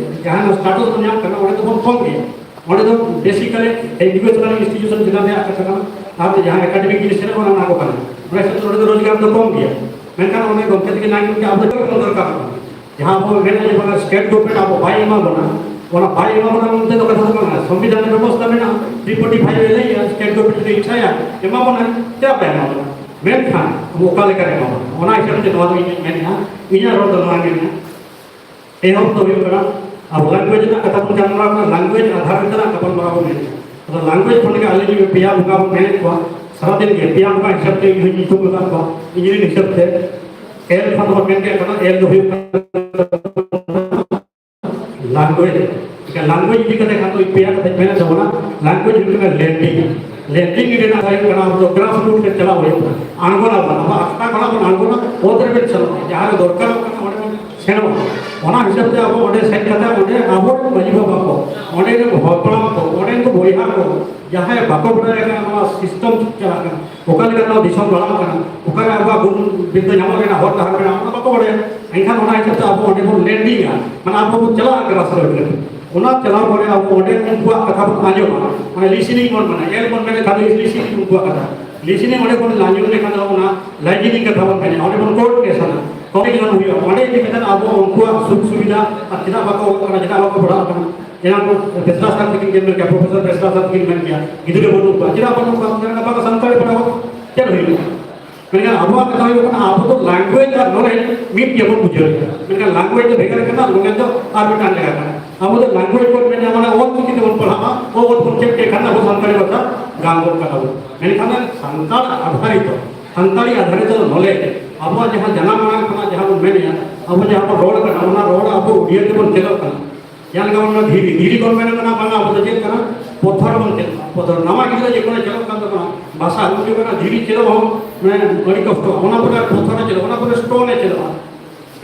ᱡᱟᱦᱟᱸ ᱥᱴᱮᱴᱟᱥ ᱵᱚᱱ ᱧᱟᱢ ᱠᱟᱱᱟ, ᱚᱸᱰᱮ ᱫᱚᱵᱚᱱ ᱠᱚᱢ ᱜᱮᱭᱟ᱾ ᱚᱸᱰᱮ ᱫᱚ ᱵᱮᱥᱤᱠᱟᱞᱤ ᱮᱰᱩᱠᱮᱥᱚᱱᱟᱞ ᱤᱱᱥᱴᱤᱴᱤᱭᱩᱥᱚᱱ ᱡᱮᱞᱟ ᱨᱮᱭᱟᱜ ᱠᱟᱛᱷᱟ ᱠᱟᱱᱟ, ᱟᱨ ᱡᱟᱦᱟᱸ ᱮᱠᱟᱰᱮᱢᱤᱠ ᱡᱤᱱᱤᱥ ᱨᱮ ᱚᱱᱟ, ᱚᱱᱟ ᱠᱚ ᱠᱟᱱᱟ᱾ ᱚᱱᱟ ᱦᱤᱥᱟᱹᱵ ᱛᱮ ᱚᱸᱰᱮ ᱫᱚ ᱨᱳᱡᱽᱜᱟᱨ ᱫᱚ ᱠᱚᱢ ᱜᱮᱭᱟ᱾ ᱢᱮᱱᱠᱷᱟᱱ ᱚᱱᱮ ᱜᱚᱢᱠᱮ ᱛᱟᱹᱠᱤᱱ ᱞᱟᱹᱭ ᱠᱮᱫ ᱟᱵᱚ ᱫᱚ ᱡᱚᱛᱚ ᱫᱚᱨᱠᱟᱨ ᱠᱟᱱᱟ᱾ ᱡᱟᱦᱟᱸ ᱟᱵᱚ ᱢᱮᱱᱟ ᱡᱮ ᱵᱟᱝᱟ ᱥᱴᱮᱴ ᱜᱚᱵᱷᱢᱮᱱᱴ ᱟᱵᱚ ᱵᱟᱭ ᱮᱢᱟ ᱵᱚᱱᱟ, ᱚᱱᱟ ᱵᱟᱭ ᱮᱢᱟ ᱵᱚᱱᱟ ᱢᱮᱱᱛᱮ ᱫᱚ ᱠᱟᱛᱷᱟ ᱫᱚ ᱵᱟᱝᱟ᱾ ᱥᱚᱝᱵᱤᱫᱷᱟᱱ ᱨᱮ ᱵᱮᱵᱚᱥᱛᱷᱟ ᱢᱮᱱᱟᱜᱼᱟ, ᱛᱷᱨᱤ ᱯᱷᱳᱨᱴᱤ ᱯᱷᱟᱭᱤᱵᱷ ᱮ ᱞᱟᱹᱭᱮᱜᱼᱟ, ᱥᱴᱮᱴ ᱜᱚᱵᱷᱢᱮᱱᱴ ᱡᱩᱫᱤ ᱤᱪᱪᱷᱟᱭᱟ ᱮᱢᱟ ᱵᱚᱱᱟ, ᱪᱮᱫᱟᱜ ᱵᱟᱭ ᱮᱢᱟ ᱵᱚᱱᱟ? ᱢᱮᱱᱠᱷᱟᱱ ᱟᱵᱚ ᱚᱠᱟ ᱞᱮᱠᱟᱨᱮ ᱮᱢᱟ ᱵᱚᱱᱟ? ᱚᱱᱟ ᱦᱤᱥᱟᱹᱵ ᱛᱮ ᱱᱚᱣᱟ ᱫᱚ ᱤᱧ ᱢᱮᱱᱮᱫᱼᱟ, ᱤᱧᱟᱹᱜ ᱨᱚᱲ ᱫᱚ ᱱᱚᱣᱟ ᱢᱮᱱᱮᱫᱼᱟ, ᱮᱦᱚᱵ ᱫᱚ ᱦᱩᱭᱩᱜ ᱠᱟᱱᱟ, ᱟᱵᱚ ᱞᱮᱝᱜᱩᱭᱮᱡᱽ ᱨᱮᱱᱟᱜ ᱠᱟᱛᱷᱟ ᱵᱚᱱ ᱜᱟᱞᱢᱟᱨᱟᱣ ᱠᱟᱱᱟ, ᱞᱮᱝᱜᱩᱭᱮᱡᱽ ᱟᱫᱷᱟᱨ ᱠᱟᱛᱮ ᱱᱟᱜ ᱜᱟᱯᱟᱞᱢᱟᱨᱟᱣ ᱵᱚᱱ ᱢᱮᱱᱮᱫᱼᱟ᱾ ᱟᱫᱚ ᱞᱮᱝᱜᱩᱭᱮᱡᱽ ᱠᱷᱚᱱ ᱜᱮ ᱟᱞᱮ ᱡᱩᱫᱤ ᱯᱮᱭᱟ ᱵᱚᱸᱜᱟ ᱵᱚᱱ ᱢᱮᱱᱮᱫ ᱠᱚᱣᱟ, ᱥᱟᱨᱟᱫᱤᱱ ᱜᱮ ᱯᱮᱭᱟ ᱵᱚᱸᱜᱟ ᱦᱤᱥᱟᱹᱵ ᱛᱮ ᱤᱧ ᱦᱚᱸᱧ ᱧᱩᱛᱩᱢ ᱟᱠᱟᱫ ᱠᱚᱣᱟ, ᱤᱧ ᱨᱮᱱ ᱦᱤᱥᱟᱹᱵ ᱛᱮ᱾ ᱮᱞ ᱠᱷᱚᱱ ᱵᱚᱱ ᱢᱮᱱ ᱠᱮᱫ ᱠᱟᱱᱟ, ᱮᱞ ᱫᱚ ᱦᱩᱭᱩᱜ ᱠᱟᱱᱟ ᱞᱮᱝᱜᱩᱭᱮᱡᱽ᱾ ᱮᱱᱠᱷᱟᱱ ᱞᱮᱝᱜᱩᱭᱮᱡᱽ ᱤᱫᱤ ᱠᱟᱛᱮ ᱠᱷᱟᱱ ᱫᱚ ᱯᱮᱭᱟ ᱠᱟᱛᱷᱟᱧ ᱢᱮᱱᱮᱫ ᱛᱟᱵᱚᱱᱟ᱾ ᱞᱮᱝᱜᱩᱭᱮᱡᱽ ᱦᱩᱭᱩᱜ ᱠᱟᱱᱟ ᱞᱮᱱᱰᱤᱝ, ᱞᱮᱱᱰᱤᱝ ᱨᱮᱱᱟᱜ ᱦᱩᱭᱩᱜ ᱠᱟᱱᱟ, ᱟᱵᱚ ᱫᱚ ᱜᱨᱟᱥ ᱨᱩᱴ ᱨᱮ ᱪᱟᱞᱟᱣ ᱦᱩᱭᱩᱜ ᱠᱟᱱᱟ᱾ ᱟᱬᱜᱚᱱᱟ ᱵᱚᱱ, ᱟᱵᱚ ᱟᱠᱷᱲᱟ ᱠᱷᱚᱱᱟᱜ ᱵᱚᱱ ᱟᱬᱜᱚᱱᱟ, ᱚᱛ ᱨᱮᱵᱚᱱ ᱪᱟᱞᱟᱜᱼᱟ, ᱡᱟᱦᱟᱸ ᱨᱮ ᱫᱚᱨᱠᱟᱨᱚᱜ ᱠᱟᱱᱟ ᱚᱸᱰᱮ ᱵᱚᱱ ᱥᱮᱱᱚᱜᱼᱟ᱾ ᱚᱱᱟ ᱦᱤᱥᱟᱹᱵ ᱛᱮ ᱟᱵᱚ ᱚᱸᱰᱮ ᱥᱮᱱ ᱠᱟᱛᱮ ᱚᱸᱰᱮ ᱟᱵᱚ ᱨᱮᱱ ᱢᱟᱹᱡᱷᱤ ᱵᱟᱵᱟ ᱠᱚ, ᱚᱸᱰᱮ ᱨᱮᱱ ᱦᱟᱯᱲᱟᱢ ᱠᱚ, ᱚᱸᱰᱮ ᱨᱮᱱ ᱵᱚᱭᱦᱟ ᱠᱚ, ᱡᱟᱦᱟᱸᱭ ᱵᱟᱠᱚ ᱵᱟᱲᱟᱭ ᱠᱟᱱᱟ ᱱᱚᱣᱟ ᱥᱤᱥᱴᱮᱢ ᱪᱮᱫ ᱪᱟᱞᱟᱜ ᱠᱟᱱᱟ, ᱚᱠᱟ ᱞᱮᱠᱟ ᱱᱚᱣᱟ ᱫᱤᱥᱚᱢ ᱫᱟᱬᱟᱱ ᱠᱟᱱᱟ, ᱚᱠᱟᱨᱮ ᱟᱵᱚᱣᱟᱜ ᱜᱩᱱ ᱵᱤᱨᱫᱟᱹ ᱧᱟᱢᱚᱜ ᱠᱟᱱᱟ, ᱦᱚᱨ ᱰᱟᱦᱟᱨ ᱢᱮᱱᱟᱜᱼᱟ, ᱚᱱᱟ ᱵᱟᱠᱚ ᱵᱟᱲᱟᱭᱟ᱾ ᱮᱱᱠᱷᱟᱱ ᱚᱱᱟ ᱦᱤᱥᱟᱹᱵ ᱛᱮ ᱟᱵᱚ ᱚᱸᱰᱮ ᱵᱚᱱ ᱞᱮᱱᱰᱤᱝᱟ, ᱢᱟᱱᱮ ᱟᱵᱚ ᱵᱚᱱ ᱪᱟᱞᱟᱜᱼᱟ ᱜᱨᱟᱥ ᱨᱩᱴ ᱨᱮ᱾ ᱚᱱᱟ ᱪᱟᱞᱟᱣ ᱯᱚᱨᱮ ᱟᱵᱚ ᱚᱸᱰᱮ ᱩᱱᱠᱩᱣᱟᱜ ᱠᱟᱛᱷᱟ ᱵᱚᱱ ᱟᱸᱡᱚᱢᱟ, ᱢᱟᱱᱮ ᱞᱤᱥᱤᱱᱤᱝ ᱵᱚᱱ ᱢᱮᱱᱟ, ᱮᱞ ᱵᱚᱱ ᱢᱮᱱᱟ, ᱠᱷᱟᱹᱞᱤ ᱞᱤᱥᱤᱱᱤᱝ ᱩᱱᱠᱩᱣᱟᱜ ᱠᱟᱛᱷᱟ᱾ ᱞᱤᱥᱤᱱᱤᱝ ᱚᱸᱰᱮ ᱵᱚᱱ ᱟᱸᱡᱚᱢ ᱞᱮᱠᱷᱟᱱ ᱫᱚ ᱚᱱᱟ ᱞᱟᱭᱡᱤᱱᱤᱝ ᱠᱟᱛᱷᱟ ᱵᱚᱱ ᱢᱮᱱᱟ, ᱚᱸᱰᱮ ᱵᱚᱱ ᱠᱳᱰ ᱠᱮᱥᱟ, ᱠᱚᱢᱤ ᱡᱮᱢᱚᱱ ᱦᱩᱭᱩᱜᱼᱟ᱾ ᱚᱸᱰᱮ ᱤᱫᱤ ᱠᱟᱛᱮ ᱟᱵᱚ ᱩᱱᱠᱩᱣᱟᱜ ᱥᱩᱠ ᱥᱩᱵᱤᱫᱷᱟ ᱟᱨ ᱪᱮᱫᱟᱜ ᱵᱟᱠᱚ ᱚᱞᱚᱜ ᱠᱟᱱᱟ, ᱪᱮᱫᱟᱜ ᱵᱟᱠᱚ ᱯᱟᱲᱦᱟᱜ ᱠᱟᱱᱟ? ᱮᱱᱟᱝ ᱵᱮᱥᱨᱟ ᱥᱟᱨ ᱛᱟᱹᱠᱤᱱ ᱜᱮ ᱢᱮᱱ ᱠᱮᱭᱟ, ᱯᱨᱚᱯᱷᱮᱥᱚᱨ ᱵᱮᱥᱨᱟ ᱥᱟᱨ ᱛᱟᱹᱠᱤᱱ ᱢᱮᱱ ᱠᱮᱭᱟ, ᱜᱤᱫᱽᱨᱟᱹ ᱵᱟᱹᱱᱩᱜ ᱠᱚᱣᱟ, ᱪᱮᱫᱟᱜ ᱵᱟᱹᱱᱩᱜ ᱠᱚᱣᱟ? ᱢᱮᱱᱠᱷᱟᱱ ᱵᱟᱠᱚ ᱥᱟᱱᱛᱟᱲᱤ ᱯᱟᱲᱦᱟᱣ ᱪᱮᱫ ᱦᱩᱭᱩᱜᱼᱟ? ᱢᱮᱱᱠᱷᱟᱱ ᱟᱵᱚᱣᱟᱜ ᱠᱟᱛᱷᱟ ᱦᱩᱭᱩᱜ ᱠᱟᱱᱟ, ᱟᱵᱚ ᱫᱚ ᱞᱮᱝᱜᱩᱭᱮᱡᱽ ᱟᱨ ᱱᱚᱞᱮᱡᱽ ᱢᱤᱫ ᱜᱮᱵᱚᱱ ᱵᱩᱡᱷᱟᱹᱣ ᱮᱫᱟ, ᱢᱮᱱᱠᱷᱟᱱ ᱞᱮᱝᱜᱩᱭᱮᱡᱽ ᱫᱚ ᱵᱷᱮᱜᱟᱨ ᱠᱟᱱᱟ, ᱱᱚᱞᱮᱡᱽ ᱫᱚ ᱟᱨ ᱢᱤᱫᱴᱟᱝ ᱞᱮᱠᱟ ᱠᱟᱱᱟ᱾ ᱟᱵᱚ ᱫᱚ ᱞᱮᱝᱜᱩᱭᱮᱡᱽ ᱵᱚᱱ ᱢᱮᱱᱟ, ᱢᱟᱱᱮ ᱚᱞ ᱪᱤᱠᱤ ᱛᱮᱵᱚᱱ ᱯᱟᱲᱦᱟᱜᱼᱟ, ᱚᱞ ᱵᱚᱱ ᱪᱮᱫ ᱠᱮᱫ ᱠᱷᱟᱱ ᱟᱵᱚ ᱥᱟᱱᱛᱟᱲᱤ ᱵᱷᱟᱥᱟ ᱜᱟᱱ ᱜᱚᱫ ᱠᱟᱫᱟ ᱵᱚᱱ᱾ ᱢᱮᱱᱠᱷᱟᱱ ᱥᱟᱱᱛᱟᱲ ᱟᱫᱷᱟᱨᱤᱛ, ᱥᱟᱱᱛᱟᱲᱤ ᱟᱫᱷᱟᱨᱤᱛ ᱱᱚᱞᱮᱡᱽ, ᱟᱵᱚᱣᱟᱜ ᱡᱟᱦᱟᱸ ᱡᱟᱱᱟᱢ ᱟᱲᱟᱝ ᱠᱷᱚᱱᱟᱜ ᱡᱟᱦᱟᱸ ᱵᱚᱱ ᱢᱮᱱᱮᱫᱼᱟ, ᱟᱵᱚ ᱡᱟᱦᱟᱸ ᱵᱚᱱ ᱨᱚᱲ ᱠᱟᱱᱟ, ᱚᱱᱟ ᱨᱚᱲ ᱟᱵᱚ ᱩᱰᱤᱭᱟ ᱛᱮᱵᱚᱱ ᱪᱮᱫᱚᱜ ᱠᱟᱱᱟ᱾ ᱡᱟᱦᱟᱸ ᱞᱮᱠᱟ ᱵᱚᱱ ᱢᱮᱱᱟ ᱫᱷᱤᱨᱤ, ᱫᱷᱤᱨᱤ ᱵᱚᱱ ᱢᱮᱱᱟ ᱠᱟᱱᱟ, ᱵᱟᱝᱟ, ᱟᱵᱚ ᱫᱚ ᱪᱮᱫ ᱠᱟᱱᱟ? ᱯᱚᱛᱷᱚᱨ ᱵᱚᱱ ᱪᱮᱫ ᱠᱟᱱᱟ᱾ ᱯᱚᱛᱷᱚᱨ, ᱱᱟᱣᱟ ᱜᱤᱫᱽᱨᱟᱹ ᱡᱚᱠᱷᱚᱱᱮ ᱪᱮᱫᱚᱜ ᱠᱟᱱ ᱛᱟᱵᱚᱱᱟ, ᱵᱷᱟᱥᱟ ᱦᱩᱭᱩᱜ ᱠᱟᱱᱟ, ᱫᱷᱤᱨᱤ ᱪᱮᱫᱚᱜ ᱦᱚᱸ ᱢᱟᱱᱮ ᱟᱹᱰᱤ ᱠᱚᱥᱴᱚ᱾ ᱚᱱᱟ ᱯᱚᱨᱮ ᱟᱨ ᱯᱚᱛᱷᱚᱨ ᱮ ᱪᱮᱫᱚᱜ, ᱚᱱᱟ ᱯᱚᱨᱮ ᱥᱴᱳᱱ ᱮ ᱪᱮᱫᱚᱜᱼᱟ᱾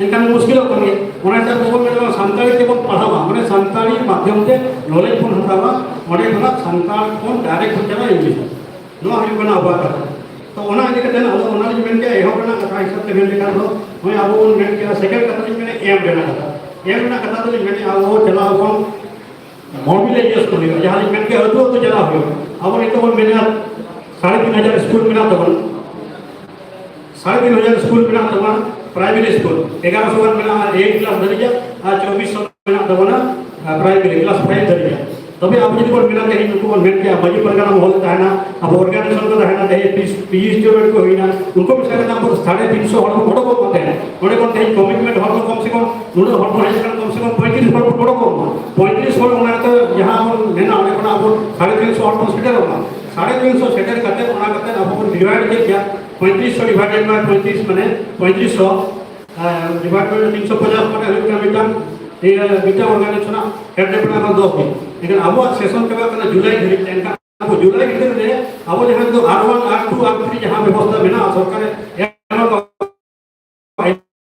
ᱮᱱᱠᱷᱟᱱ ᱢᱩᱥᱠᱤᱞᱚᱜ ᱠᱟᱱ ᱜᱮᱭᱟ᱾ ᱚᱱᱟ ᱦᱤᱥᱟᱹᱵ ᱛᱮᱵᱚᱱ ᱢᱮᱱᱟ ᱥᱟᱱᱛᱟᱲᱤ ᱛᱮᱵᱚᱱ ᱯᱟᱲᱦᱟᱣᱟ, ᱢᱟᱱᱮ ᱥᱟᱱᱛᱟᱲᱤ ᱢᱟᱫᱽᱫᱷᱚᱢ ᱛᱮ ᱱᱚᱞᱮᱡᱽ ᱵᱚᱱ ᱦᱟᱛᱟᱣᱟ, ᱚᱸᱰᱮ ᱠᱷᱚᱱᱟᱜ ᱥᱟᱱᱛᱟᱲ ᱠᱷᱚᱱ ᱰᱟᱭᱨᱮᱠᱴ ᱵᱚᱱ ᱪᱟᱞᱟᱜᱼᱟ ᱤᱝᱞᱤᱥ᱾ ᱱᱚᱣᱟ ᱦᱩᱭᱩᱜ ᱠᱟᱱᱟ ᱟᱵᱚᱣᱟᱜ ᱠᱟᱛᱷᱟ᱾ ᱛᱚ ᱚᱱᱟ ᱤᱫᱤ ᱠᱟᱛᱮ ᱟᱫᱚ ᱚᱱᱟ ᱞᱤᱧ ᱢᱮᱱ ᱠᱮᱫᱟ, ᱮᱦᱚᱵ ᱨᱮᱱᱟᱜ ᱠᱟᱛᱷᱟ ᱦᱤᱥᱟᱹᱵ ᱛᱮ ᱢᱮᱱ ᱞᱮᱠᱷᱟᱱ ᱫᱚ ᱱᱚᱜᱼᱚᱭ ᱟᱵᱚ ᱵᱚᱱ ᱢᱮᱱ ᱠᱮᱫᱟ, ᱥᱮᱠᱮᱱᱰ ᱠᱟᱛᱷᱟ ᱞᱤᱧ ᱢᱮᱱᱟ ᱮᱢ ᱨᱮᱱᱟᱜ ᱠᱟᱛᱷᱟ᱾ ᱮᱢ ᱨᱮᱱᱟᱜ ᱠᱟᱛᱷᱟ ᱫᱚᱞᱤᱧ ᱢᱮᱱᱮᱫᱼᱟ, ᱟᱵᱚ ᱪᱟᱞᱟᱣ ᱵᱚᱱ ᱢᱚᱵᱤᱞᱟᱭᱡᱮᱥᱚᱱ ᱦᱩᱭᱩᱜᱼᱟ, ᱡᱟᱦᱟᱸ ᱞᱤᱧ ᱢᱮᱱ ᱠᱮᱫᱟ ᱟᱹᱛᱩ ᱟᱹᱛᱩ ᱪᱟᱞᱟᱣ ᱦᱩᱭᱩᱜᱼᱟ᱾ ᱟᱵᱚ ᱱᱤᱛᱚᱜ ᱵᱚᱱ ᱢᱮᱱᱟ ᱥᱟᱲᱮ ᱛᱤᱱ ᱦᱟᱡᱟᱨ ᱥᱠᱩᱞ ᱢᱮᱱᱟᱜ ᱛᱟᱵᱚᱱᱟ, ᱥᱟᱲᱮ ᱛᱤᱱ ᱦᱟᱡᱟᱨ ᱥᱠᱩᱞ ᱢᱮᱱᱟᱜ ᱛᱟᱵᱚᱱᱟ, ᱯᱨᱟᱭᱢᱟᱨᱤ ᱥᱠᱩᱞ ᱮᱜᱟᱨᱚᱥᱚ ᱜᱟᱱ ᱢᱮᱱᱟᱜᱼᱟ, ᱮᱭᱤᱴ ᱠᱞᱟᱥ ᱫᱷᱟᱹᱵᱤᱡ, ᱟᱨ ᱪᱚᱵᱵᱤᱥ ᱥᱚ ᱢᱮᱱᱟᱜ ᱛᱟᱵᱚᱱᱟ, ᱟᱨ ᱯᱨᱟᱭᱢᱟᱨᱤ ᱠᱞᱟᱥ ᱯᱷᱟᱭᱤᱵᱷ ᱫᱷᱟᱹᱵᱤᱡ᱾ ᱛᱚᱵᱮ ᱟᱵᱚ ᱡᱩᱫᱤ ᱵᱚᱱ ᱢᱮᱱᱟ, ᱛᱮᱦᱮᱧ ᱱᱩᱠᱩ ᱵᱚᱱ ᱢᱮᱱ ᱠᱮᱭᱟ, ᱢᱟᱹᱡᱷᱤ ᱯᱟᱨᱜᱟᱱᱟ ᱢᱚᱦᱚᱞ ᱛᱟᱦᱮᱱᱟ, ᱟᱵᱚ ᱚᱨᱜᱟᱱᱟᱭᱡᱮᱥᱚᱱ ᱠᱚ ᱛᱟᱦᱮᱱᱟ, ᱛᱮᱦᱮᱧ ᱯᱤᱥ, ᱯᱤ ᱮᱭᱤᱪ ᱰᱤ ᱠᱚ ᱦᱩᱭᱱᱟ, ᱩᱱᱠᱩ ᱢᱮᱥᱟ ᱠᱟᱛᱮ ᱟᱵᱚ ᱥᱟᱲᱮ ᱛᱤᱱ ᱥᱚ ᱦᱚᱲ ᱵᱚᱱ ᱚᱰᱚᱠᱚᱜ ᱢᱟ ᱛᱟᱦᱮᱸᱱ᱾ ᱚᱸᱰᱮ ᱠᱷᱚᱱ ᱛᱮᱦᱮᱧ ᱠᱚᱢᱤᱴᱢᱮᱱᱴ ᱦᱚᱲ ᱠᱚ ᱠᱚᱢ ᱥᱮ ᱠᱚᱢ, ᱱᱩᱱᱟᱹᱜ ᱦᱚᱲ ᱵᱚᱱ ᱦᱮᱡ ᱟᱠᱟᱱ, ᱠᱚᱢ ᱥᱮ ᱠᱚᱢ ᱯᱚᱸᱭᱛᱨᱤᱥ ᱦᱚᱲ ᱵᱚᱱ ᱚᱰᱚᱠᱚᱜ ᱢᱟ᱾ ᱯᱚᱸᱭᱛᱨᱤᱥ ᱦᱚᱲ ᱚᱱᱟ ᱠᱟᱛᱮ ᱡᱟᱦᱟᱸ ᱵᱚᱱ ᱢᱮᱱᱟ, ᱚᱸᱰᱮ ᱠᱷᱚᱱᱟᱜ ᱟᱵᱚ ᱥᱟᱲᱮ ᱛᱤᱱ ᱥᱚ ᱦᱚᱲ ᱵᱚᱱ ᱥᱮᱴᱮᱨᱚᱜ ᱢᱟ᱾ ᱥᱟᱲᱮ ᱛᱤᱱ ᱥᱚ ᱥᱮᱴᱮᱨ ᱠᱟᱛᱮ ᱚᱱᱟ ᱠᱟᱛᱮ ᱟᱵᱚ ᱵᱚᱱ ᱰᱤᱵᱷᱟᱭᱤᱰ ᱠᱮᱫ ᱜᱮᱭᱟ, ᱯᱚᱸᱭᱛᱨᱤᱥ ᱥᱚ ᱰᱤᱵᱷᱟᱭᱰᱮᱰ ᱵᱟᱭ ᱯᱚᱸᱭᱛᱨᱤᱥ, ᱢᱟᱱᱮ ᱯᱚᱸᱭᱛᱨᱤᱥ ᱥᱚ, ᱰᱤᱵᱷᱟᱭᱤᱰ ᱵᱟᱭ ᱛᱤᱱ ᱥᱚ ᱯᱚᱧᱪᱟᱥ, ᱢᱟᱱᱮ ᱦᱩᱭᱩᱜ ᱠᱟᱱᱟ ᱢᱤᱫᱴᱟᱝ, ᱤᱭᱟᱹ, ᱢᱤᱫᱴᱟᱝ ᱚᱨᱜᱟᱱᱟᱭᱡᱮᱥᱚᱱᱟᱜ ᱦᱮᱰ ᱰᱮᱯᱟᱨᱴᱢᱮᱱᱴ ᱫᱚᱥ ᱫᱤᱱ᱾ ᱮᱱᱠᱷᱟᱱ ᱟᱵᱚᱣᱟᱜ ᱥᱮᱥᱚᱱ ᱪᱟᱵᱟᱜ ᱠᱟᱱᱟ ᱡᱩᱞᱟᱭ ᱫᱷᱟᱹᱵᱤᱡ ᱛᱮ, ᱮᱱᱠᱷᱟᱱ ᱟᱵᱚ ᱡᱩᱞᱟᱭ ᱵᱷᱤᱛᱤᱨ ᱨᱮ ᱟᱵᱚ ᱡᱟᱦᱟᱸ ᱫᱚ ᱟᱨ ᱚᱣᱟᱱ, ᱟᱨ ᱴᱩ, ᱟᱨ ᱛᱷᱨᱤ ᱡᱟᱦᱟᱸ ᱵᱮᱵᱚᱥᱛᱷᱟ ᱢᱮᱱᱟᱜᱼᱟ ᱥᱚᱨᱠᱟᱨᱮ ᱮᱢ ᱟᱠᱟᱫ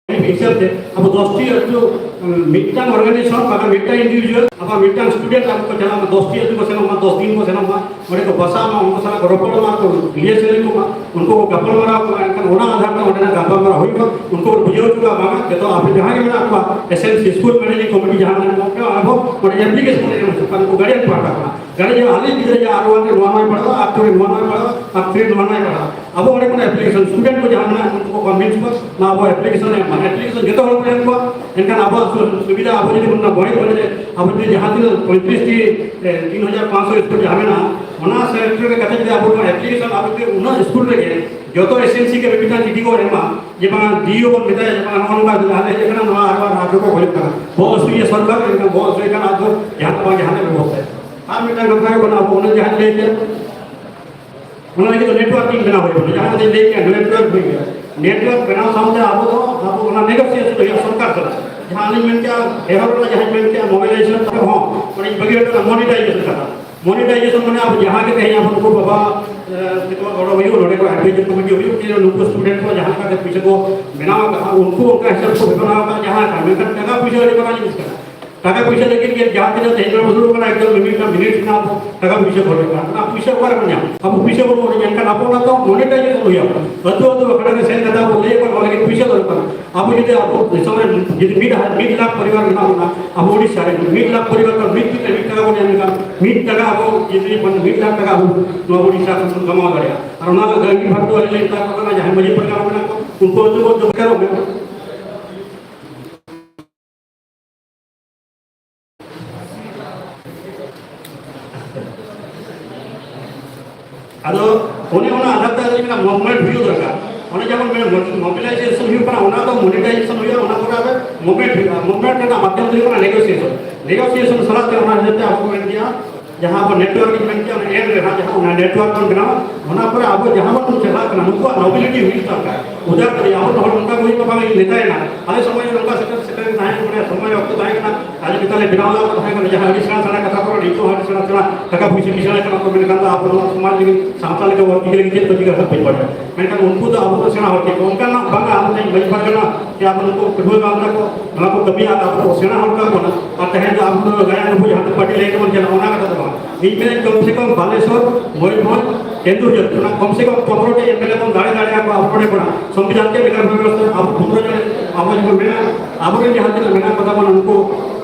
ᱦᱤᱥᱟᱹᱵ ᱛᱮ ᱟᱵᱚ ᱫᱚᱥᱴᱤ ᱟᱹᱛᱩ, ᱩᱸ, ᱢᱤᱫᱴᱟᱝ organization ᱵᱟᱠᱷᱟᱱ ᱢᱤᱫᱴᱟᱝ individual ᱟᱵᱟᱨ ᱢᱤᱫᱴᱟᱝ student ᱟᱵᱚ ᱠᱚ ᱪᱟᱞᱟᱜ ᱢᱟ, ᱫᱚᱥᱴᱤ ᱟᱹᱛᱩ ᱠᱚ ᱥᱮᱱᱚᱜ ᱢᱟ, ᱫᱚᱥ ᱫᱤᱱ ᱠᱚ ᱥᱮᱱᱚᱜ ᱢᱟ, ᱚᱸᱰᱮ ᱠᱚ ᱵᱟᱥᱟᱜ ᱢᱟ, ᱩᱱᱠᱩ ᱥᱟᱞᱟᱜ ᱠᱚ ᱨᱚᱯᱚᱲ ᱢᱟ, ᱠᱚ ᱞᱟᱹᱭ ᱥᱟᱹᱨᱤ ᱠᱚ ᱢᱟ, ᱩᱱᱠᱩ ᱠᱚ ᱜᱟᱯᱟᱞ ᱢᱟᱨᱟᱣ ᱠᱚ ᱢᱟ᱾ ᱮᱱᱠᱷᱟᱱ ᱚᱱᱟ ᱟᱫᱷᱟᱨ ᱛᱮ ᱚᱸᱰᱮᱱᱟᱜ ᱜᱟᱯᱟᱞ ᱢᱟᱨᱟᱣ ᱦᱩᱭᱩᱜᱼᱟ, ᱩᱱᱠᱩ ᱠᱚ ᱵᱩᱡᱷᱟᱹᱣ ᱦᱚᱪᱚ ᱠᱚᱣᱟ, ᱵᱟᱝᱟ ᱡᱚᱛᱚ ᱟᱯᱮ ᱡᱟᱦᱟᱸ ᱜᱮ ᱢᱮᱱᱟᱜ ᱠᱚᱣᱟ, S M C school managing committee ᱡᱟᱦᱟᱸ ᱢᱮᱱᱟᱜ ᱠᱚᱣᱟ, ᱟᱵᱚ ᱚᱸᱰᱮ application ᱵᱚᱱ ᱮᱢ ᱦᱚᱪᱚ ᱠᱚᱣᱟ, ᱩᱱᱠᱩ guardian ᱯᱟᱦᱴᱟ ᱠᱷᱚᱱᱟᱜ᱾ ᱜᱟᱨᱡᱮᱱ ᱟᱞᱮ ᱜᱤᱫᱽᱨᱟᱹ ᱡᱟ ᱟᱨ ᱚᱣᱟᱱ ᱨᱮ ᱱᱚᱣᱟ ᱱᱚᱣᱟᱭ ᱯᱟᱲᱦᱟᱜᱼᱟ, ᱟᱨ ᱴᱩ ᱨᱮ ᱱᱚᱣᱟ ᱱᱚᱣᱟᱭ ᱯᱟᱲᱦᱟᱜᱼᱟ, ᱟᱨ ᱛᱷᱨᱤ ᱨᱮ ᱱᱚᱣᱟ ᱱᱚᱣᱟᱭ ᱯᱟᱲᱦᱟᱜᱼᱟ᱾ ᱟᱵᱚ ᱚᱸᱰᱮ ᱠᱷᱚᱱ application student ᱠᱚ ᱡᱟᱦᱟᱸ ᱢᱮᱱᱟᱜ ᱩᱱᱠᱩ ᱠᱚ convince ᱠᱚᱣᱟ, ᱱᱚᱣᱟ ᱟᱵᱚ application ᱮᱢ ᱢᱟ, application ᱡᱚᱛᱚ ᱦᱚᱲ ᱠᱚ ᱮᱢ ᱠᱚᱣᱟ, ᱮᱱᱠᱷᱟᱱ ᱟᱵᱚᱣᱟᱜ ᱥᱩ-, ᱥᱩᱵᱤᱫᱷᱟ ᱟᱵᱚ ᱡᱩᱫᱤ ᱵᱚᱱ ᱵᱟᱹᱲᱤᱡ ᱵᱟᱹᱲᱤᱡ ᱟᱵᱚ ᱡᱩᱫᱤ ᱡᱟᱦᱟᱸ ᱛᱤᱱᱟᱹᱜ ᱯᱚᱸᱭᱛᱨᱤᱥ ᱴᱤ, ᱮ, ᱛᱤᱱ ᱦᱟᱡᱟᱨ ᱯᱟᱸᱪᱥᱚ ᱥᱠᱩᱞ ᱡᱟᱦᱟᱸ ᱢᱮᱱᱟᱜᱼᱟ, ᱚᱱᱟ ᱥᱮᱴᱮᱨ ᱠᱟᱛᱮ ᱡᱩᱫᱤ ᱟᱵᱚ ᱱᱚᱣᱟ application ᱟᱵᱚ ᱡᱩᱫᱤ ᱩᱱᱟᱹᱜ ᱥᱠᱩᱞ ᱨᱮᱜᱮ ᱡᱚᱛᱚ S M C ᱜᱮ ᱢᱤᱫᱴᱟᱝ ᱪᱤᱴᱷᱤ ᱠᱚ ᱮᱢᱟ ᱡᱮ ᱵᱟᱝ D E O ᱵᱚᱱ ᱢᱮᱛᱟᱭᱟ ᱡᱮ ᱵᱟᱝ ᱱᱚᱜᱼᱚ ᱱᱚᱝᱠᱟ ᱟᱞᱮ ᱦᱮᱡ ᱟᱠᱟᱱᱟ, ᱱᱚᱣᱟ ᱟᱨ ᱵᱟᱨ ᱟᱨ ᱠᱚ ᱦᱩᱭᱩᱜ ᱠᱟᱱᱟ, ᱵᱚᱦᱚᱜ ᱦᱟᱹᱥᱩᱭᱮᱫ ᱥᱚᱨᱠᱟᱨ, ᱮᱱᱠᱷᱟᱱ ᱵᱚᱦᱚᱜ ᱦᱟᱹᱥᱩᱭᱮᱫ ᱠᱷᱟᱱ ᱟᱫᱚ ᱡᱟᱦᱟᱱᱟᱜ ᱵᱟᱝ ᱡᱟᱦᱟᱱᱟᱜ ᱵᱮᱵᱚᱥᱛᱷᱟᱭᱟ᱾ ᱟᱨ ᱢᱤᱫᱴᱟᱝ ᱠᱟᱛᱷᱟ ᱦᱩᱭᱩᱜ ᱠᱟᱱᱟ, ᱟᱵᱚ ᱚᱱᱮ ᱡᱟᱦᱟᱸ ᱞᱟᱹᱭ ᱠᱮᱫ, ᱚᱱᱟ ᱞᱟᱹᱜᱤᱫ ᱫᱚ networking ᱵᱮᱱᱟᱣ ᱦᱩᱭᱩᱜᱼᱟ, ᱡᱟᱦᱟᱸ ᱞᱤᱧ ᱞᱟᱹᱭ ᱠᱮᱫ network ᱦᱩᱭᱩᱜᱼᱟ᱾ Network ᱵᱮᱱᱟᱣ ᱥᱟᱶᱛᱮ ᱟᱵᱚ ᱫᱚ, ᱟᱵᱚ ᱚᱱᱟ negotiation ᱦᱩᱭᱩᱜᱼᱟ ᱥᱚᱨᱠᱟᱨ ᱥᱟᱞᱟᱜ᱾ ᱡᱟᱦᱟᱸ ᱟᱹᱞᱤᱧ ᱢᱮᱱ ᱠᱮᱫᱼᱟ, ᱮᱦᱚᱵ ᱨᱮ ᱡᱟᱦᱟᱸᱧ ᱢᱮᱱ ᱠᱮᱫᱼᱟ mobilization ᱠᱟᱛᱷᱟ ᱦᱚᱸ, ᱚᱱᱟᱧ ᱵᱟᱹᱜᱤ ᱦᱚᱴᱚ ᱠᱟᱫᱟ, monetization ᱠᱟᱛᱷᱟ᱾ Monetization ᱢᱟᱱᱮ ᱟᱵᱚ ᱡᱟᱦᱟᱸ ᱜᱮ ᱛᱮᱦᱮᱧ ᱟᱵᱚ ᱱᱩᱠᱩ ᱵᱟᱵᱟ, ᱮ, ᱛᱟᱠᱚᱣᱟᱜ ᱜᱚᱲᱚ ᱦᱩᱭᱩᱜ, ᱱᱚᱰᱮ ᱠᱚ advocate committee ᱦᱩᱭᱩᱜ, ᱡᱮ ᱱᱩᱠᱩ student ᱠᱚ ᱡᱟᱦᱟᱸ ᱞᱮᱠᱟ ᱛᱮ ᱯᱩᱭᱥᱟᱹ ᱠᱚ ᱵᱮᱱᱟᱣ ᱟᱠᱟᱫᱼᱟ, ᱩᱱᱠᱩ ᱚᱱᱠᱟ ᱦᱤᱥᱟᱹᱵ ᱠᱚ ᱵᱮᱱᱟᱣ ᱟᱠᱟᱫᱼᱟ, ᱡᱟᱦᱟᱸ ᱠᱟᱱ, ᱢᱮᱱᱠᱷᱟᱱ ᱴᱟᱠᱟ ᱯᱩᱭᱥᱟᱹ ᱟᱹᱰᱤ ᱢᱟᱨᱟᱝ ᱡᱤᱱᱤᱥ ᱠᱟᱱᱟ᱾ ᱴᱟᱠᱟ ᱯᱩᱭᱥᱟᱹ ᱞᱟᱹᱜᱤᱫ ᱜᱮ ᱡᱟᱦᱟᱸ ᱛᱤᱱᱟᱹᱜ ᱛᱮᱦᱮᱧ ᱵᱚᱱ ᱫᱩᱲᱩᱵ ᱠᱟᱱᱟ, ᱮᱠᱫᱚᱢ ᱢᱤᱢᱤᱫ ᱴᱟᱝ ᱢᱤᱱᱤᱴ ᱨᱮᱱᱟᱜ ᱟᱵᱚ ᱴᱟᱠᱟ ᱯᱩᱭᱥᱟᱹ ᱠᱷᱚᱨᱚᱪ ᱠᱟᱱᱟ᱾ ᱚᱱᱟ ᱯᱩᱭᱥᱟᱹ ᱚᱠᱟ ᱨᱮᱵᱚᱱ ᱧᱟᱢᱟ? ᱟᱵᱚ ᱯᱩᱭᱥᱟᱹ ᱵᱚᱱ ᱧᱟᱢ ᱠᱷᱟᱱ ᱟᱵᱚ ᱚᱱᱟ ᱫᱚ monetization ᱦᱩᱭᱩᱜᱼᱟ᱾ ᱟᱹᱛᱩ ᱟᱹᱛᱩ ᱟᱠᱷᱲᱟ ᱨᱮ ᱥᱮᱱ ᱠᱟᱛᱮ ᱟᱵᱚ ᱞᱟᱹᱭ ᱟᱠᱚ ᱱᱚᱣᱟ ᱞᱟᱹᱜᱤᱫ ᱯᱩᱭᱥᱟᱹ ᱫᱚᱨᱠᱟᱨ᱾ ᱟᱵᱚ ᱡᱩᱫᱤ ᱟᱵᱚ ᱫᱤᱥᱚᱢ ᱨᱮ ᱡᱩᱫᱤ ᱢᱤᱫ ᱦᱟ-, ᱢᱤᱫ ᱞᱟᱠᱷ ᱯᱚᱨᱤᱵᱟᱨ ᱢᱮᱱᱟᱜ ᱵᱚᱱᱟ, ᱟᱵᱚ ᱩᱲᱤᱥᱥᱟ ᱨᱮ ᱢᱤᱫ ᱞᱟᱠᱷ ᱯᱚᱨᱤᱵᱟᱨ ᱠᱷᱚᱱ ᱢᱤᱫ ᱴᱟᱠᱟ ᱵᱚᱱ ᱧᱟᱢ ᱞᱮᱠᱷᱟᱱ ᱢᱤᱫ ᱴᱟᱠᱟ ᱟᱵᱚ ᱡᱩᱫᱤ ᱢᱟᱱᱮ ᱢᱤᱫ ᱞᱟᱠᱷ ᱴᱟᱠᱟ ᱟᱵᱚ ᱱᱚᱣᱟ ᱩᱲᱤᱥᱥᱟ ᱠᱷᱚᱱ ᱵᱚᱱ ᱠᱟᱢᱟᱣ ᱫᱟᱲᱮᱭᱟᱜᱼᱟ᱾ ᱟᱨ ᱚᱱᱟ ᱫᱚ ᱜᱟᱹᱦᱤᱨ ᱵᱷᱟᱵᱽ ᱫᱚ ᱟᱹᱞᱤᱧ ᱞᱤᱧ ᱢᱮᱛᱟ ᱠᱚ ᱠᱟᱱᱟ, ᱡᱟᱦᱟᱸᱭ ᱢᱟᱹᱡᱷᱤ ᱯᱟᱨᱜᱟᱱᱟ ᱢᱮᱱᱟᱜ ᱠᱚ, ᱩᱱᱠᱩ ᱟᱹᱛᱩ ᱠᱚ ᱫᱚᱨᱠᱟᱨᱚᱜ ᱢᱮᱱᱟᱜ ᱟᱫᱚ ᱚᱱᱮ ᱚᱱᱟ ᱟᱫᱷᱟᱨ ᱛᱮ ᱟᱹᱞᱤᱧ ᱢᱮᱱᱟ movement ᱦᱩᱭᱩᱜ ᱫᱚᱨᱠᱟᱨ᱾ ᱚᱱᱮ ᱡᱮᱢᱚᱱ ᱢᱮ-, mobilization ᱦᱩᱭᱩᱜ ᱠᱟᱱᱟ, ᱚᱱᱟ ᱫᱚ monetization ᱦᱩᱭᱩᱜᱼᱟ, ᱚᱱᱟ ᱯᱚᱨᱮ ᱟᱫᱚ movement ᱦᱩᱭᱩᱜᱼᱟ᱾ Movement ᱨᱮᱱᱟᱜ ᱢᱟᱫᱽᱫᱷᱚᱢ ᱫᱚ ᱦᱩᱭᱩᱜ ᱠᱟᱱᱟ negotiation᱾ Negotiation ᱥᱟᱞᱟᱜ ᱛᱮ ᱚᱱᱟ ᱦᱤᱥᱟᱹᱵ ᱛᱮ ᱟᱵᱚ ᱠᱚ ᱢᱮᱱ ᱜᱮᱭᱟ, ᱡᱟᱦᱟᱸ ᱟᱵᱚ network ᱤᱧ ᱢᱮᱱ ᱠᱮᱭᱟ, ᱚᱱᱟ end ᱨᱮ ᱦᱟᱸᱜ ᱡᱟᱦᱟᱸ ᱚᱱᱟ network ᱵᱚᱱ ᱵᱮᱱᱟᱣᱟ, ᱚᱱᱟ ᱯᱚᱨᱮ ᱟᱵᱚ ᱡᱟᱦᱟᱸ ᱵᱚᱱ ᱪᱟᱞᱟᱜ ᱠᱟᱱᱟ, ᱱᱩᱠᱩᱣᱟᱜ nobility ᱦᱩᱭᱩᱜ ᱫᱚᱨᱠᱟᱨ᱾ ᱩᱡᱟᱲ ᱠᱟᱫᱮᱭᱟ᱾ ᱟᱵᱚ ᱦᱚᱲ ᱱᱚᱝᱠᱟ ᱠᱚ ᱦᱩᱭᱩᱜ ᱠᱟᱱᱟ, ᱱᱮᱛᱟᱭᱮᱱᱟ᱾ ᱟᱞᱮ ᱥᱚᱢᱚᱭ ᱨᱮ ᱱᱚᱝᱠᱟ ᱥᱮᱴᱮᱨ, ᱥᱮᱴᱮᱨ ᱛᱟᱦᱮᱸ ᱠᱟᱱᱟ, ᱥᱚᱢᱚᱭ ᱚᱠᱛᱚ ᱛᱟᱦᱮᱸ ᱠᱟᱱᱟ, ᱟᱞᱮ ᱪᱮᱛᱟᱱ ᱞᱮ ᱵᱮᱱᱟᱣ ᱞᱮᱫ ᱛᱟᱦᱮᱸ ᱠᱟᱱᱟ, ᱡᱟᱦᱟᱸ ᱟᱹᱰᱤ ᱥᱮᱬᱟ ᱥᱮᱬᱟ ᱠᱟᱛᱷᱟ ᱠᱚ, ᱱᱤᱛᱚᱜ ᱦᱚᱸ ᱟᱹᱰᱤ ᱥᱮᱬᱟ ᱥᱮᱬᱟ ᱴᱟᱠᱟ ᱯᱩᱭᱥᱟᱹ ᱠᱤᱥᱟᱹᱬ ᱠᱟᱱᱟ ᱠᱚ, ᱢᱮᱱᱠᱷᱟᱱ ᱫᱚ ᱟᱵᱚ ᱱᱚᱣᱟ ᱥᱚᱢᱟᱡᱽ ᱞᱟᱹᱜᱤᱫ, ᱥᱟᱶᱛᱟ ᱞᱟᱹᱜᱤᱫ ᱚᱞ ᱪᱤᱠᱤ ᱞᱟᱹᱜᱤᱫ ᱪᱮᱫ ᱠᱚ ᱪᱤᱠᱟᱹ ᱠᱟᱫᱟ ᱵᱟᱹᱧ ᱵᱟᱲᱟᱭᱟ᱾ ᱢᱮᱱᱠᱷᱟᱱ ᱩᱱᱠᱩ ᱫᱚ ᱟᱵᱚ ᱠᱚ ᱥᱮᱬᱟ ᱦᱚᱲ ᱪᱮᱫ ᱠᱚ ᱚᱱᱠᱟᱱᱟᱜ ᱵᱟᱝᱟ, ᱟᱵᱚ ᱛᱮᱦᱮᱧ ᱢᱟᱹᱡᱷᱤ ᱯᱟᱨᱜᱟᱱᱟ ᱥᱮ ᱟᱵᱚ ᱱᱩᱠᱩ ᱯᱟᱹᱴᱷᱩᱣᱟᱹ ᱜᱟᱶᱛᱟ ᱠᱚ ᱱᱚᱣᱟ ᱠᱚ ᱠᱟᱹᱢᱤᱭᱟ, ᱟᱵᱚ ᱠᱚ ᱥᱮᱬᱟ ᱦᱚᱲ ᱠᱟᱱ ᱵᱚᱱᱟ᱾ ᱟᱨ ᱛᱮᱦᱮᱧ ᱫᱚ ᱟᱵᱚ ᱫᱚ ᱜᱟᱭᱟᱱ ᱱᱩᱠᱩ ᱡᱟᱦᱟᱸ ᱛᱤᱱ ᱯᱟᱨᱴᱤ ᱞᱟᱹᱭ ᱛᱮᱵᱚᱱ ᱪᱟᱞᱟᱜᱼᱟ, ᱚᱱᱟ ᱠᱟᱛᱷᱟ ᱫᱚ ᱵᱟᱝ᱾ ᱤᱧ ᱢᱮᱱᱮᱫ ᱠᱚᱢ ᱥᱮ ᱠᱚᱢ ᱵᱟᱞᱮᱥᱚᱨ, ᱢᱚᱭᱩᱨᱵᱷᱚᱸᱡᱽ, ᱠᱮᱱᱫᱩᱡᱷᱚᱨ ᱠᱷᱚᱱᱟᱜ ᱠᱚᱢ ᱥᱮ ᱠᱚᱢ ᱯᱚᱱᱨᱚ ᱴᱤ ᱮᱢ ᱮᱞ ᱮ ᱵᱚᱱ ᱫᱟᱲᱮ ᱫᱟᱲᱮᱭᱟᱠᱚᱣᱟ ᱟᱵᱚ ᱱᱚᱰᱮ ᱠᱷᱚᱱᱟᱜ᱾ ᱥᱚᱝᱵᱤᱫᱷᱟᱱ ᱪᱮᱫ ᱞᱮᱠᱟ ᱵᱮᱵᱚᱥᱛᱷᱟ ᱟᱵᱚ ᱯᱚᱱᱨᱚ ᱡᱚᱱ ᱟᱵᱚ ᱡᱩᱫᱤ ᱢᱮᱱᱟ, ᱟᱵᱚᱨᱮᱱ ᱡᱟᱦᱟᱸ ᱛᱤᱱᱟᱹᱜ ᱢᱮᱱᱟᱜ ᱠᱚᱛᱟ ᱵᱚᱱᱟ ᱩᱱᱠᱩ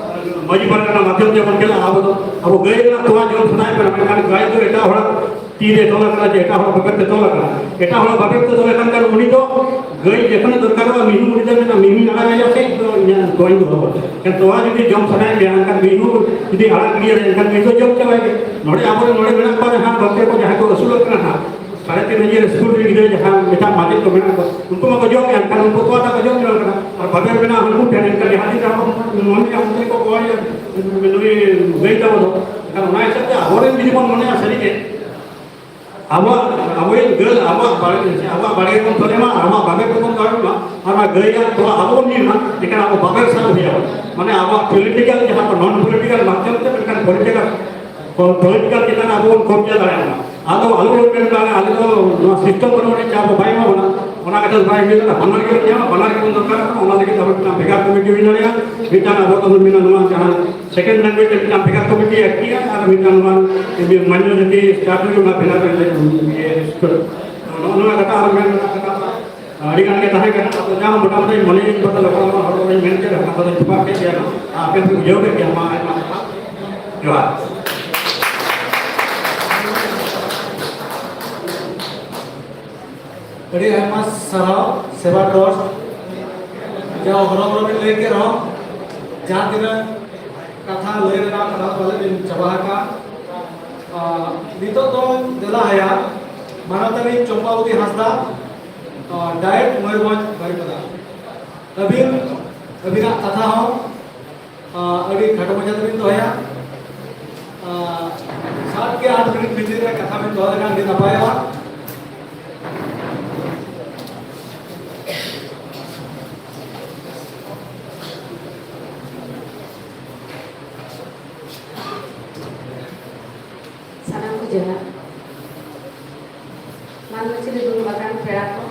ᱢᱟᱹᱡᱷᱤ ᱯᱟᱨᱜᱟᱱᱟ ᱢᱟᱫᱽᱫᱷᱚᱢ ᱛᱮᱵᱚᱱ ᱪᱟᱞᱟᱜᱼᱟ᱾ ᱟᱵᱚ ᱫᱚ ᱟᱵᱚ ᱜᱟᱹᱭ ᱨᱮᱱᱟᱜ ᱛᱚᱣᱟ ᱡᱚᱢ ᱥᱟᱱᱟᱭᱮᱫ ᱵᱚᱱᱟ, ᱢᱮᱱᱠᱷᱟᱱ ᱜᱟᱹᱭ ᱫᱚ ᱮᱴᱟᱜ ᱦᱚᱲᱟᱜ ᱛᱤ ᱨᱮ ᱛᱚᱞ ᱟᱠᱟᱱᱟ, ᱡᱮ ᱮᱴᱟᱜ ᱦᱚᱲᱟᱜ ᱵᱟᱵᱮᱨ ᱛᱮ ᱛᱚᱞ ᱟᱠᱟᱱᱟ᱾ ᱮᱴᱟᱜ ᱦᱚᱲᱟᱜ ᱵᱟᱵᱮᱨ ᱛᱮ ᱛᱚᱞ ᱟᱠᱟᱱ ᱠᱷᱟᱱ ᱩᱱᱤ ᱫᱚ ᱜᱟᱹᱭ ᱡᱚᱠᱷᱚᱱᱮ ᱫᱚᱨᱠᱟᱨᱚᱜᱼᱟ, ᱢᱤᱦᱩ ᱩᱱᱤ ᱫᱚ ᱢᱮᱱᱟ, "ᱢᱤᱦᱩᱧ ᱟᱲᱟᱜ ᱟᱭᱟ ᱥᱮ ᱤᱧ ᱫᱚ ᱤᱧᱟᱹᱜ ᱛᱚᱣᱟᱧ ᱫᱚᱦᱚ ᱠᱟᱜᱼᱟ?" ᱮᱱᱠᱷᱟᱱ ᱛᱚᱣᱟ ᱡᱩᱫᱤ ᱡᱚᱢ ᱥᱟᱱᱟᱭᱮᱫ ᱢᱮᱭᱟ, ᱮᱱᱠᱷᱟᱱ ᱢᱤᱦᱩ ᱡᱩᱫᱤ ᱟᱲᱟᱜ ᱜᱤᱰᱤᱭᱟᱞᱮ, ᱮᱱᱠᱷᱟᱱ ᱢᱤᱦᱩ ᱫᱚ ᱡᱚᱢ ᱪᱟᱵᱟᱭ ᱜᱮ᱾ ᱱᱚᱰᱮ ᱟᱵᱚᱨᱮᱱ ᱱᱚᱰᱮ ᱢᱮᱱᱟᱜ ᱠᱚᱣᱟ ᱡᱟᱦᱟᱸ ᱜᱚᱢᱠᱮ ᱠᱚ ᱡᱟᱦᱟᱸᱭ ᱠᱚ ᱟᱹᱥᱩᱞᱚᱜ ᱠᱟᱱᱟ ᱦᱟᱸᱜ, ᱥᱟᱲᱮ ᱛᱤᱱ ᱦᱟᱡᱟᱨ ᱥᱠᱩᱞ ᱨᱮ ᱜᱤᱫᱽᱨᱟᱹ ᱡᱟᱦᱟᱸ ᱮᱴᱟᱜ ᱢᱟᱪᱮᱫ ᱠᱚ ᱢᱮᱱᱟᱜ ᱠᱚᱣᱟ, ᱩᱱᱠᱩ ᱢᱟᱠᱚ ᱡᱚᱢᱮᱫᱼᱟ, ᱮᱱᱠᱷᱟᱱ ᱩᱱᱠᱩ ᱛᱚᱣᱟ ᱫᱟᱠᱟ ᱡᱚᱢ ᱡᱚᱝ ᱠᱟᱱᱟ᱾ ᱟᱨ ᱵᱟᱵᱮᱨ ᱢᱮᱱᱟᱜᱼᱟ ᱩᱱᱠᱩ ᱴᱷᱮᱱ, ᱮᱱᱠᱷᱟᱱ ᱡᱟᱦᱟᱸ ᱛᱤᱱ ᱨᱮᱦᱚᱸ ᱢᱚᱱᱮᱭᱟ ᱩᱱᱠᱩ ᱠᱚ ᱜᱚᱲᱚᱭᱟ ᱱᱩᱭ ᱜᱟᱹᱭ ᱛᱟᱵᱚ ᱫᱚ᱾ ᱮᱱᱠᱷᱟᱱ ᱚᱱᱟ ᱦᱤᱥᱟᱹᱵ ᱛᱮ ᱟᱵᱚᱨᱮᱱ ᱡᱩᱫᱤ ᱵᱚᱱ ᱢᱚᱱᱮᱭᱟ ᱥᱟᱹᱨᱤᱜᱮ, ᱟᱵᱚᱣᱟᱜ, ᱟᱵᱚᱨᱮᱱ ᱜᱟᱹᱭ ᱟᱵᱚᱣᱟᱜ ᱵᱟᱲᱜᱮ, ᱟᱵᱚᱣᱟᱜ ᱵᱟᱲᱜᱮ ᱵᱚᱱ ᱛᱚᱞᱮ ᱢᱟ, ᱟᱵᱚᱣᱟᱜ ᱵᱟᱵᱮᱨ ᱠᱚᱵᱚᱱ ᱫᱚᱦᱚᱭ ᱢᱟ, ᱟᱨ ᱚᱱᱟ ᱜᱟᱹᱭ ᱟᱜ ᱛᱚᱣᱟ ᱟᱵᱚ ᱵᱚᱱ ᱧᱩᱭ ᱢᱟ, ᱮᱱᱠᱷᱟᱱ ᱟᱵᱚ ᱵᱟᱵᱮᱨ ᱥᱟᱵ ᱦᱩᱭ ᱟᱵᱚᱱᱟ᱾ ᱢᱟᱱᱮ ᱟᱵᱚᱣᱟᱜ ᱯᱚᱞᱤᱴᱤᱠᱟᱞ ᱡᱟᱦᱟᱸ ᱠᱚ ᱱᱚᱱ ᱯᱚᱞᱤᱴᱤᱠᱟᱞ ᱢᱟᱫᱽᱫᱷᱚᱢ ᱛᱮ ᱢᱤᱫᱴᱟᱝ ᱯᱚᱞᱤᱴᱤᱠᱟᱞ ᱯᱚᱞᱤᱴᱤᱠᱟᱞ ᱪᱮᱛᱟᱱ ᱨᱮ ᱟᱵᱚ ᱵᱚᱱ ᱠᱚᱵᱡᱟ ᱫᱟᱲᱮᱭᱟᱜ ᱢᱟ᱾ ᱟᱫᱚ ᱟᱞᱚ ᱵᱚᱱ ᱢᱮᱱ ᱠᱟᱜᱼᱟ, ᱟᱞᱮ ᱫᱚ ᱱᱚᱣᱟ ᱥᱤᱥᱴᱮᱢ ᱵᱟᱹᱱᱩᱜ ᱟᱹᱱᱤᱡ ᱪᱮ ᱟᱵᱚ ᱵᱟᱭ ᱮᱢᱟ ᱵᱚᱱᱟ, ᱚᱱᱟ ᱠᱟᱛᱷᱟ ᱫᱚ ᱵᱟᱭ ᱦᱩᱭ ᱫᱟᱲᱮᱭᱟᱜᱼᱟ᱾ ᱵᱟᱱᱟᱨ ᱜᱮ ᱧᱟᱢᱟ, ᱵᱟᱱᱟᱨ ᱜᱮᱵᱚᱱ ᱫᱚᱨᱠᱟᱨᱚᱜ ᱠᱟᱱᱟ᱾ ᱚᱱᱟ ᱞᱟᱹᱜᱤᱫ ᱟᱵᱚ ᱢᱤᱫᱴᱟᱝ ᱵᱷᱮᱜᱟᱨ ᱠᱚᱢᱤᱴᱤ ᱦᱩᱭ ᱫᱟᱲᱮᱭᱟᱜᱼᱟ, ᱢᱤᱫᱴᱟᱝ ᱟᱵᱚ ᱫᱚᱵᱚᱱ ᱢᱮᱱᱟ ᱱᱚᱣᱟ ᱡᱟᱦᱟᱸ ᱥᱮᱠᱮᱱᱰ ᱞᱮᱝᱜᱩᱭᱮᱡᱽ ᱨᱮ ᱢᱤᱫᱴᱟᱝ ᱵᱷᱮᱜᱟᱨ ᱠᱚᱢᱤᱴᱤ ᱮᱠᱴᱤᱜᱼᱟ, ᱟᱨ ᱢᱤᱫᱴᱟᱝ ᱱᱚᱣᱟ ᱢᱟᱭᱱᱚᱨᱤᱴᱤ ᱥᱴᱟᱴᱩᱴ ᱨᱮ ᱚᱱᱟ ᱵᱷᱮᱜᱟᱨ ᱨᱮ ᱤᱭᱟᱹ ᱥᱴᱟᱴᱩᱴ᱾ ᱱᱚᱜᱼᱚ ᱱᱚᱣᱟ ᱠᱟᱛᱷᱟ ᱟᱨ ᱢᱮᱱ ᱨᱮᱱᱟᱜ ᱠᱟᱛᱷᱟ ᱟᱹᱰᱤ ᱜᱟᱱ ᱜᱮ ᱛᱟᱦᱮᱸ ᱠᱟᱱᱟ᱾ ᱟᱫᱚ ᱡᱟᱦᱟᱸ ᱢᱚᱴᱟᱢᱩᱴᱤ ᱢᱚᱱᱮᱭᱟᱹᱧ ᱵᱟᱠᱷᱟᱱ ᱞᱚᱜᱚᱱ ᱞᱚᱜᱚᱱ ᱦᱚᱲ ᱠᱚᱧ ᱢᱮᱱ ᱠᱮᱫᱟ, ᱠᱟᱛᱷᱟ ᱫᱚᱧ ᱛᱚᱯᱟᱜ ᱠᱮᱫ ᱜᱮᱭᱟ᱾ ᱟᱯᱮ ᱯᱮ ᱵᱩᱡᱷᱟᱹᱣ ᱠᱮᱫ ᱜᱮᱭᱟ᱾ ᱢᱟ ᱟᱭᱢᱟ ᱥᱟᱨᱦᱟᱣ᱾ ᱡᱚᱦᱟᱨ᱾ ᱟᱹᱰᱤ ᱟᱭᱢᱟ ᱥᱟᱨᱦᱟᱣ ᱥᱮᱵᱟ ᱴᱨᱟᱥᱴ᱾ ᱡᱟ ᱦᱚᱨᱚ ᱦᱚᱨᱚ ᱵᱤᱱ ᱞᱟᱹᱭ ᱠᱮᱫ ᱨᱮᱦᱚᱸ, ᱡᱟᱦᱟᱸ ᱛᱤᱱᱟᱹᱜ ᱠᱟᱛᱷᱟ ᱞᱟᱹᱭ ᱨᱮᱱᱟᱜ ᱠᱟᱛᱷᱟ ᱯᱟᱞᱮ ᱵᱤᱱ ᱪᱟᱵᱟ ᱟᱠᱟᱫ᱾ ᱟᱨ ᱱᱤᱛᱚᱜ ᱫᱚ ᱫᱮᱞᱟ ᱦᱟᱭᱟ ᱢᱟᱱᱚᱛᱟᱱᱤ ᱪᱚᱢᱯᱟᱵᱚᱛᱤ ᱦᱟᱸᱥᱫᱟ, ᱟᱨ ᱰᱟᱭᱮᱴ ᱢᱚᱭᱩᱨᱵᱷᱚᱸᱡᱽ ᱵᱟᱨᱤᱯᱟᱫᱟ᱾ ᱟᱹᱵᱤᱱ, ᱟᱹᱵᱤᱱᱟᱜ ᱠᱟᱛᱷᱟ ᱦᱚᱸ ᱟᱨ ᱟᱹᱰᱤ ᱠᱷᱟᱴᱚ ᱢᱟᱪᱷᱟ ᱛᱮᱵᱤᱱ ᱫᱚᱦᱚᱭᱟ᱾ ᱟᱨ ᱥᱟᱛ ᱜᱮ ᱟᱴ ᱢᱤᱱᱤᱴ ᱵᱷᱤᱛᱤᱨ ᱨᱮ ᱠᱟᱛᱷᱟ ᱵᱤᱱ ᱫᱚᱦᱚ ᱞᱮᱠᱷᱟᱱ ᱟᱹᱰᱤ ᱱᱟᱯᱟᱭᱚᱜᱼᱟ᱾ ᱡᱚᱦᱟᱨ᱾ ᱢᱟᱱ ᱢᱟᱹᱪᱷᱤ ᱨᱮ ᱫᱩᱲᱩᱵ ᱟᱠᱟᱱ ᱯᱮᱲᱟ ᱠᱚ,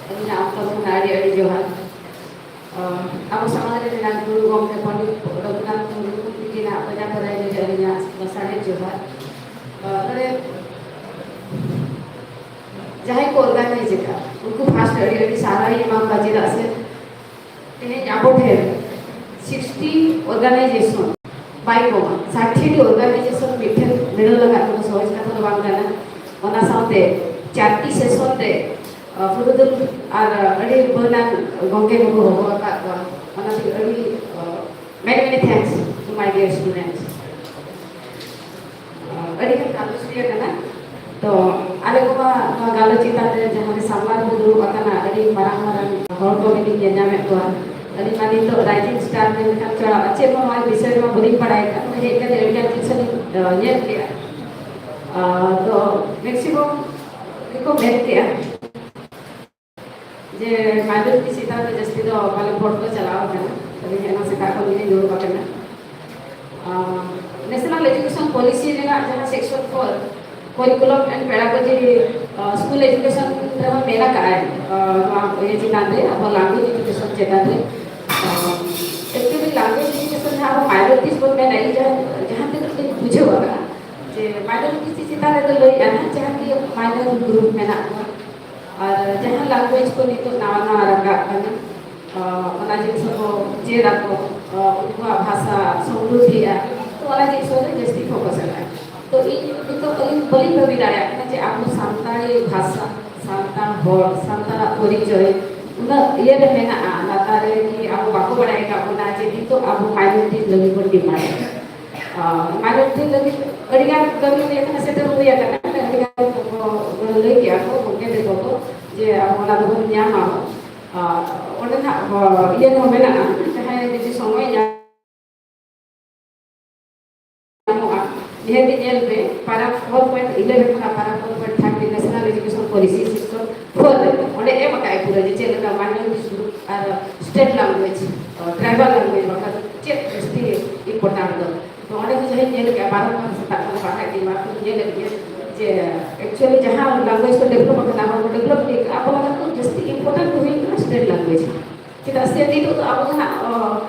ᱟᱹᱞᱤᱧᱟᱜ ᱚᱠᱛᱚ ᱠᱷᱚᱱᱟᱜ ᱟᱹᱰᱤ ᱟᱹᱰᱤ ᱡᱚᱦᱟᱨ᱾ ᱟᱵᱚ ᱥᱟᱢᱟᱝ ᱨᱮ ᱢᱮᱱᱟᱜ ᱜᱩᱨᱩ ᱜᱚᱢᱠᱮ ᱯᱚᱱᱰᱤᱛ ᱨᱚᱜᱷᱩᱱᱟᱛᱷ ᱢᱩᱨᱢᱩ ᱛᱤᱠᱤᱱᱟᱜ ᱵᱚᱡᱟ ᱛᱚᱨᱟᱭ ᱨᱮ ᱟᱹᱞᱤᱧᱟᱜ ᱞᱟᱥᱟᱲᱦᱮᱫ ᱡᱚᱦᱟᱨ᱾ ᱱᱚᱰᱮ ᱡᱟᱦᱟᱸᱭ ᱠᱚ ᱚᱨᱜᱟᱱᱟᱭᱤᱡᱽ ᱟᱠᱟᱫ, ᱩᱱᱠᱩ ᱯᱷᱟᱥᱴ ᱟᱹᱰᱤ ᱟᱹᱰᱤ ᱥᱟᱨᱦᱟᱣ ᱤᱧ ᱮᱢᱟ ᱠᱚᱣᱟ᱾ ᱪᱮᱫᱟᱜ ᱥᱮ ᱛᱮᱦᱮᱧ ᱟᱵᱚ ᱴᱷᱮᱱ ᱥᱤᱠᱥᱴᱤ ᱚᱨᱜᱟᱱᱟᱭᱡᱮᱥᱚᱱ ᱵᱟᱭ ᱠᱚᱢᱟ, ᱥᱟᱴᱴᱤ ᱚᱨᱜᱟᱱᱟᱭᱡᱮᱥᱚᱱ ᱢᱤᱫᱴᱷᱮᱱ ᱢᱤᱞᱟᱹᱣ ᱞᱟᱜᱟᱫ ᱫᱚ ᱥᱚᱦᱚᱡ ᱠᱟᱛᱷᱟ ᱫᱚ ᱵᱟᱝ ᱠᱟᱱᱟ᱾ ᱚᱱᱟ ᱥᱟᱶᱛᱮ ᱪᱟᱨᱴᱤ ᱥᱮᱥᱚᱱ ᱨᱮ ᱯᱩᱨᱩᱫᱷᱩᱞ ᱟᱨ ᱟᱹᱰᱤ ᱢᱟᱹᱱᱟᱱ ᱜᱚᱢᱠᱮ ᱠᱚᱠᱚ ᱦᱚᱦᱚ ᱟᱠᱟᱫ ᱠᱚᱣᱟ᱾ ᱚᱱᱟᱛᱮ ᱟᱹᱰᱤ many many thanks to my dear students. ᱟᱹᱰᱤ ᱜᱟᱱ ᱜᱟᱞᱚᱪ ᱦᱩᱭ ᱟᱠᱟᱱᱟ᱾ ᱛᱚ ᱟᱞᱮ ᱠᱚᱢᱟ ᱱᱚᱣᱟ ᱜᱟᱞᱚᱪ ᱪᱮᱛᱟᱱ ᱨᱮ ᱡᱟᱦᱟᱸ ᱨᱮ ᱥᱟᱢᱱᱟ ᱨᱮᱵᱚ ᱫᱩᱲᱩᱵ ᱟᱠᱟᱱᱟ, ᱟᱹᱰᱤ ᱢᱟᱨᱟᱝ ᱢᱟᱨᱟᱝ ᱦᱚᱲ ᱠᱚ ᱜᱮᱞᱤᱧ ᱧᱮᱞ ᱧᱟᱢᱮᱫ ᱠᱚᱣᱟ᱾ ᱟᱹᱞᱤᱧ ᱢᱟ ᱱᱤᱛᱚᱜ ᱨᱟᱭᱡᱤᱝ ᱥᱴᱟᱨ ᱢᱮᱱ ᱞᱮᱠᱷᱟᱱ ᱪᱚᱲᱟ ᱪᱮᱫ ᱦᱚᱸ ᱱᱚᱣᱟ ᱵᱤᱥᱚᱭ ᱨᱮᱢᱟ ᱵᱟᱹᱞᱤᱧ ᱵᱟᱲᱟᱭ ᱠᱟᱱ, ᱦᱮᱡ ᱠᱟᱛᱮ ᱟᱹᱰᱤ ᱜᱟᱱ ᱡᱤᱱᱤᱥ ᱞᱤᱧ ᱧᱮᱞ ᱠᱮᱜᱼᱟ᱾ ᱛᱚ ᱢᱮᱠᱥᱤᱢᱟᱢ ᱜᱮᱠᱚ ᱢᱮᱱ ᱠᱮᱜᱼᱟ ᱡᱮ ᱢᱟᱭᱱᱚᱨᱤᱴᱤ ᱪᱮᱛᱟᱱ ᱨᱮ ᱡᱟᱹᱥᱛᱤ ᱫᱚ ᱯᱟᱞᱮ ᱵᱷᱳᱴ ᱫᱚ ᱪᱟᱞᱟᱣ ᱟᱠᱟᱱᱟ᱾ ᱟᱹᱞᱤᱧ ᱦᱚᱸ ᱥᱮᱛᱟᱜ ᱠᱷᱚᱱ ᱜᱮᱞᱤᱧ ᱫᱩᱲᱩᱵ ᱟᱠᱟᱱᱟ᱾ ᱱᱮᱥᱱᱟᱞ ᱮᱡᱩᱠᱮᱥᱚᱱ ᱯᱚᱞᱤᱥᱤ ᱨᱮᱱᱟᱜ ᱡᱟᱦᱟᱸ section for, curriculum and pedagogy, school education ᱨᱮᱦᱚᱸ ᱢᱮᱱ ᱟᱠᱟᱫᱼᱟᱭ ᱱᱚᱣᱟ ᱤᱭᱟᱹ ᱪᱮᱛᱟᱱ ᱨᱮ, ᱟᱵᱚ ᱞᱟᱝᱜᱩᱭᱮᱡᱽ ᱮᱡᱩᱠᱮᱥᱚᱱ ᱪᱮᱛᱟᱱ ᱨᱮ᱾ ᱮᱠᱪᱩᱭᱮᱞᱤ ᱞᱟᱝᱜᱩᱭᱮᱡᱽ ᱮᱡᱩᱠᱮᱥᱚᱱ ᱡᱟᱦᱟᱸ ᱟᱵᱚ ᱢᱟᱭᱱᱚᱨᱤᱴᱤᱡᱽ ᱵᱚᱱ ᱢᱮᱱᱟ, ᱤᱧ ᱡᱟᱦᱟᱸ ᱡᱟᱦᱟᱸ ᱛᱤᱱᱟᱹᱜ ᱞᱤᱧ ᱵᱩᱡᱷᱟᱹᱣ ᱟᱠᱟᱫᱼᱟ ᱡᱮ ᱢᱟᱭᱱᱚᱨᱤᱴᱤᱡᱽ ᱪᱮᱛᱟᱱ ᱨᱮᱫᱚ ᱞᱟᱹᱭ ᱜᱟᱱᱚᱜᱼᱟ ᱡᱟᱦᱟᱸ ᱜᱮ ᱢᱟᱭᱱᱚᱨ ᱜᱨᱩᱯ ᱢᱮᱱᱟᱜ ᱠᱚᱣᱟ, ᱟᱨ ᱡᱟᱦᱟᱸ ᱞᱟᱝᱜᱩᱭᱮᱡᱽ ᱠᱚ ᱱᱤᱛᱚᱜ ᱱᱟᱣᱟ ᱱᱟᱣᱟ ᱨᱟᱠᱟᱵ ᱠᱟᱱᱟ, ᱚᱱᱟ ᱡᱤᱱᱤᱥ ᱠᱚ ᱪᱮᱫ ᱟᱠᱚ, ᱩᱱᱠᱩᱣᱟᱜ ᱵᱷᱟᱥᱟ ᱥᱚᱢᱨᱩᱫᱷᱤᱜᱼᱟ, ᱛᱚ ᱚᱱᱟ ᱡᱤᱱᱤᱥ ᱨᱮ ᱡᱟᱹᱥᱛᱤ ᱯᱷᱳᱠᱟᱥ ᱟᱠᱟᱫᱼᱟ᱾ ᱛᱚ ᱤᱧ ᱱᱤᱛᱚᱜ ᱟᱹᱞᱤᱧ ᱵᱟᱹᱞᱤᱧ ᱵᱷᱟᱹᱵᱤ ᱫᱟᱲᱮᱭᱟᱜ ᱠᱟᱱᱟ ᱡᱮ ᱟᱵᱚ ᱥᱟᱱᱛᱟᱲᱤ ᱵᱷᱟᱥᱟ, ᱥᱟᱱᱛᱟᱲ ᱦᱚᱲ, ᱥᱟᱱᱛᱟᱲᱟᱜ ᱯᱚᱨᱤᱪᱚᱭ ᱩᱱᱟᱹᱜ ᱤᱭᱟᱹ ᱨᱮ ᱢᱮᱱᱟᱜᱼᱟ, ᱞᱟᱛᱟᱨ ᱨᱮ ᱠᱤ ᱟᱵᱚ ᱵᱟᱠᱚ ᱵᱟᱲᱟᱭ ᱟᱠᱟᱫ ᱵᱚᱱᱟ ᱡᱮ ᱱᱤᱛᱚᱜ ᱟᱵᱚ ᱢᱟᱭᱱᱚᱨᱤᱴᱤ ᱞᱟᱹᱜᱤᱫ ᱵᱚᱱ ᱰᱤᱢᱟᱱᱰ ᱮᱫᱟ᱾ ᱢᱟᱭᱱᱚᱨᱤᱴᱤ ᱞᱟᱹᱜᱤᱫ ᱟᱹᱰᱤᱜᱟᱱ ᱠᱟᱹᱢᱤ ᱦᱩᱭ ᱟᱠᱟᱱᱟ, ᱥᱮᱴᱮᱨ ᱦᱩᱭ ᱟᱠᱟᱱᱟ, ᱟᱹᱰᱤᱜᱟᱱ ᱠᱚ ᱞᱟᱹᱭ ᱠᱮᱜᱼᱟ ᱠᱚ, ᱜᱚᱢᱠᱮ ᱛᱟᱠᱚ ᱠᱚ, ᱡᱮ ᱟᱵᱚ ᱚᱱᱟ ᱫᱚᱵᱚᱱ ᱧᱟᱢᱟ᱾ ᱚᱸᱰᱮ ᱱᱟᱜ ᱤᱭᱟᱹ ᱦᱚᱸ ᱢᱮᱱᱟᱜᱼᱟ, ᱡᱟᱦᱟᱸᱭ ᱡᱩᱫᱤ ᱥᱚᱢᱚᱭ ᱧᱟᱢᱚᱜᱼᱟ, ᱱᱤᱦᱟᱹᱛ ᱧᱮᱞ ᱯᱮ, ᱯᱟᱨᱟ four point eleven ᱠᱷᱚᱱᱟᱜ ᱯᱟᱨᱟ four point thirty National Education Policy section four ᱨᱮ ᱚᱸᱰᱮ ᱮᱢ ᱟᱠᱟᱫ ᱟᱭ ᱯᱩᱨᱟᱹ ᱡᱮ ᱪᱮᱫ ᱞᱮᱠᱟ minority group ᱟᱨ state language, tribal language ᱵᱟᱠᱷᱨᱟ ᱪᱮᱫ ᱡᱟᱹᱥᱛᱤ important ᱫᱚ᱾ ᱱᱚᱰᱮ ᱦᱚᱸ ᱡᱟᱦᱟᱸᱧ ᱧᱮᱞ ᱠᱮᱫᱼᱟ, ᱵᱟᱨᱚ ᱢᱟᱥ ᱥᱮᱛᱟᱜ ᱠᱷᱚᱱ ᱯᱟᱲᱦᱟᱜ ᱜᱮ, ᱵᱟᱨ ᱠᱷᱚᱱ ᱧᱮᱞᱮᱫ ᱜᱮ ᱡᱮ actually ᱡᱟᱦᱟᱸ language ᱠᱚ develop ᱟᱠᱟᱱᱟ, ᱦᱚᱲ ᱠᱚ develop ᱞᱟᱹᱜᱤᱫ, ᱟᱵᱚ ᱚᱱᱟ ᱠᱚ ᱡᱟᱹᱥᱛᱤ important ᱫᱚ ᱦᱩᱭᱩᱜ ᱠᱟᱱᱟ state language᱾ ᱪᱮᱫᱟᱜ ᱥᱮ ᱱᱤᱛᱚᱜ ᱫᱚ ᱟᱵᱚ ᱫᱚ ᱦᱟᱸᱜ, ᱚ,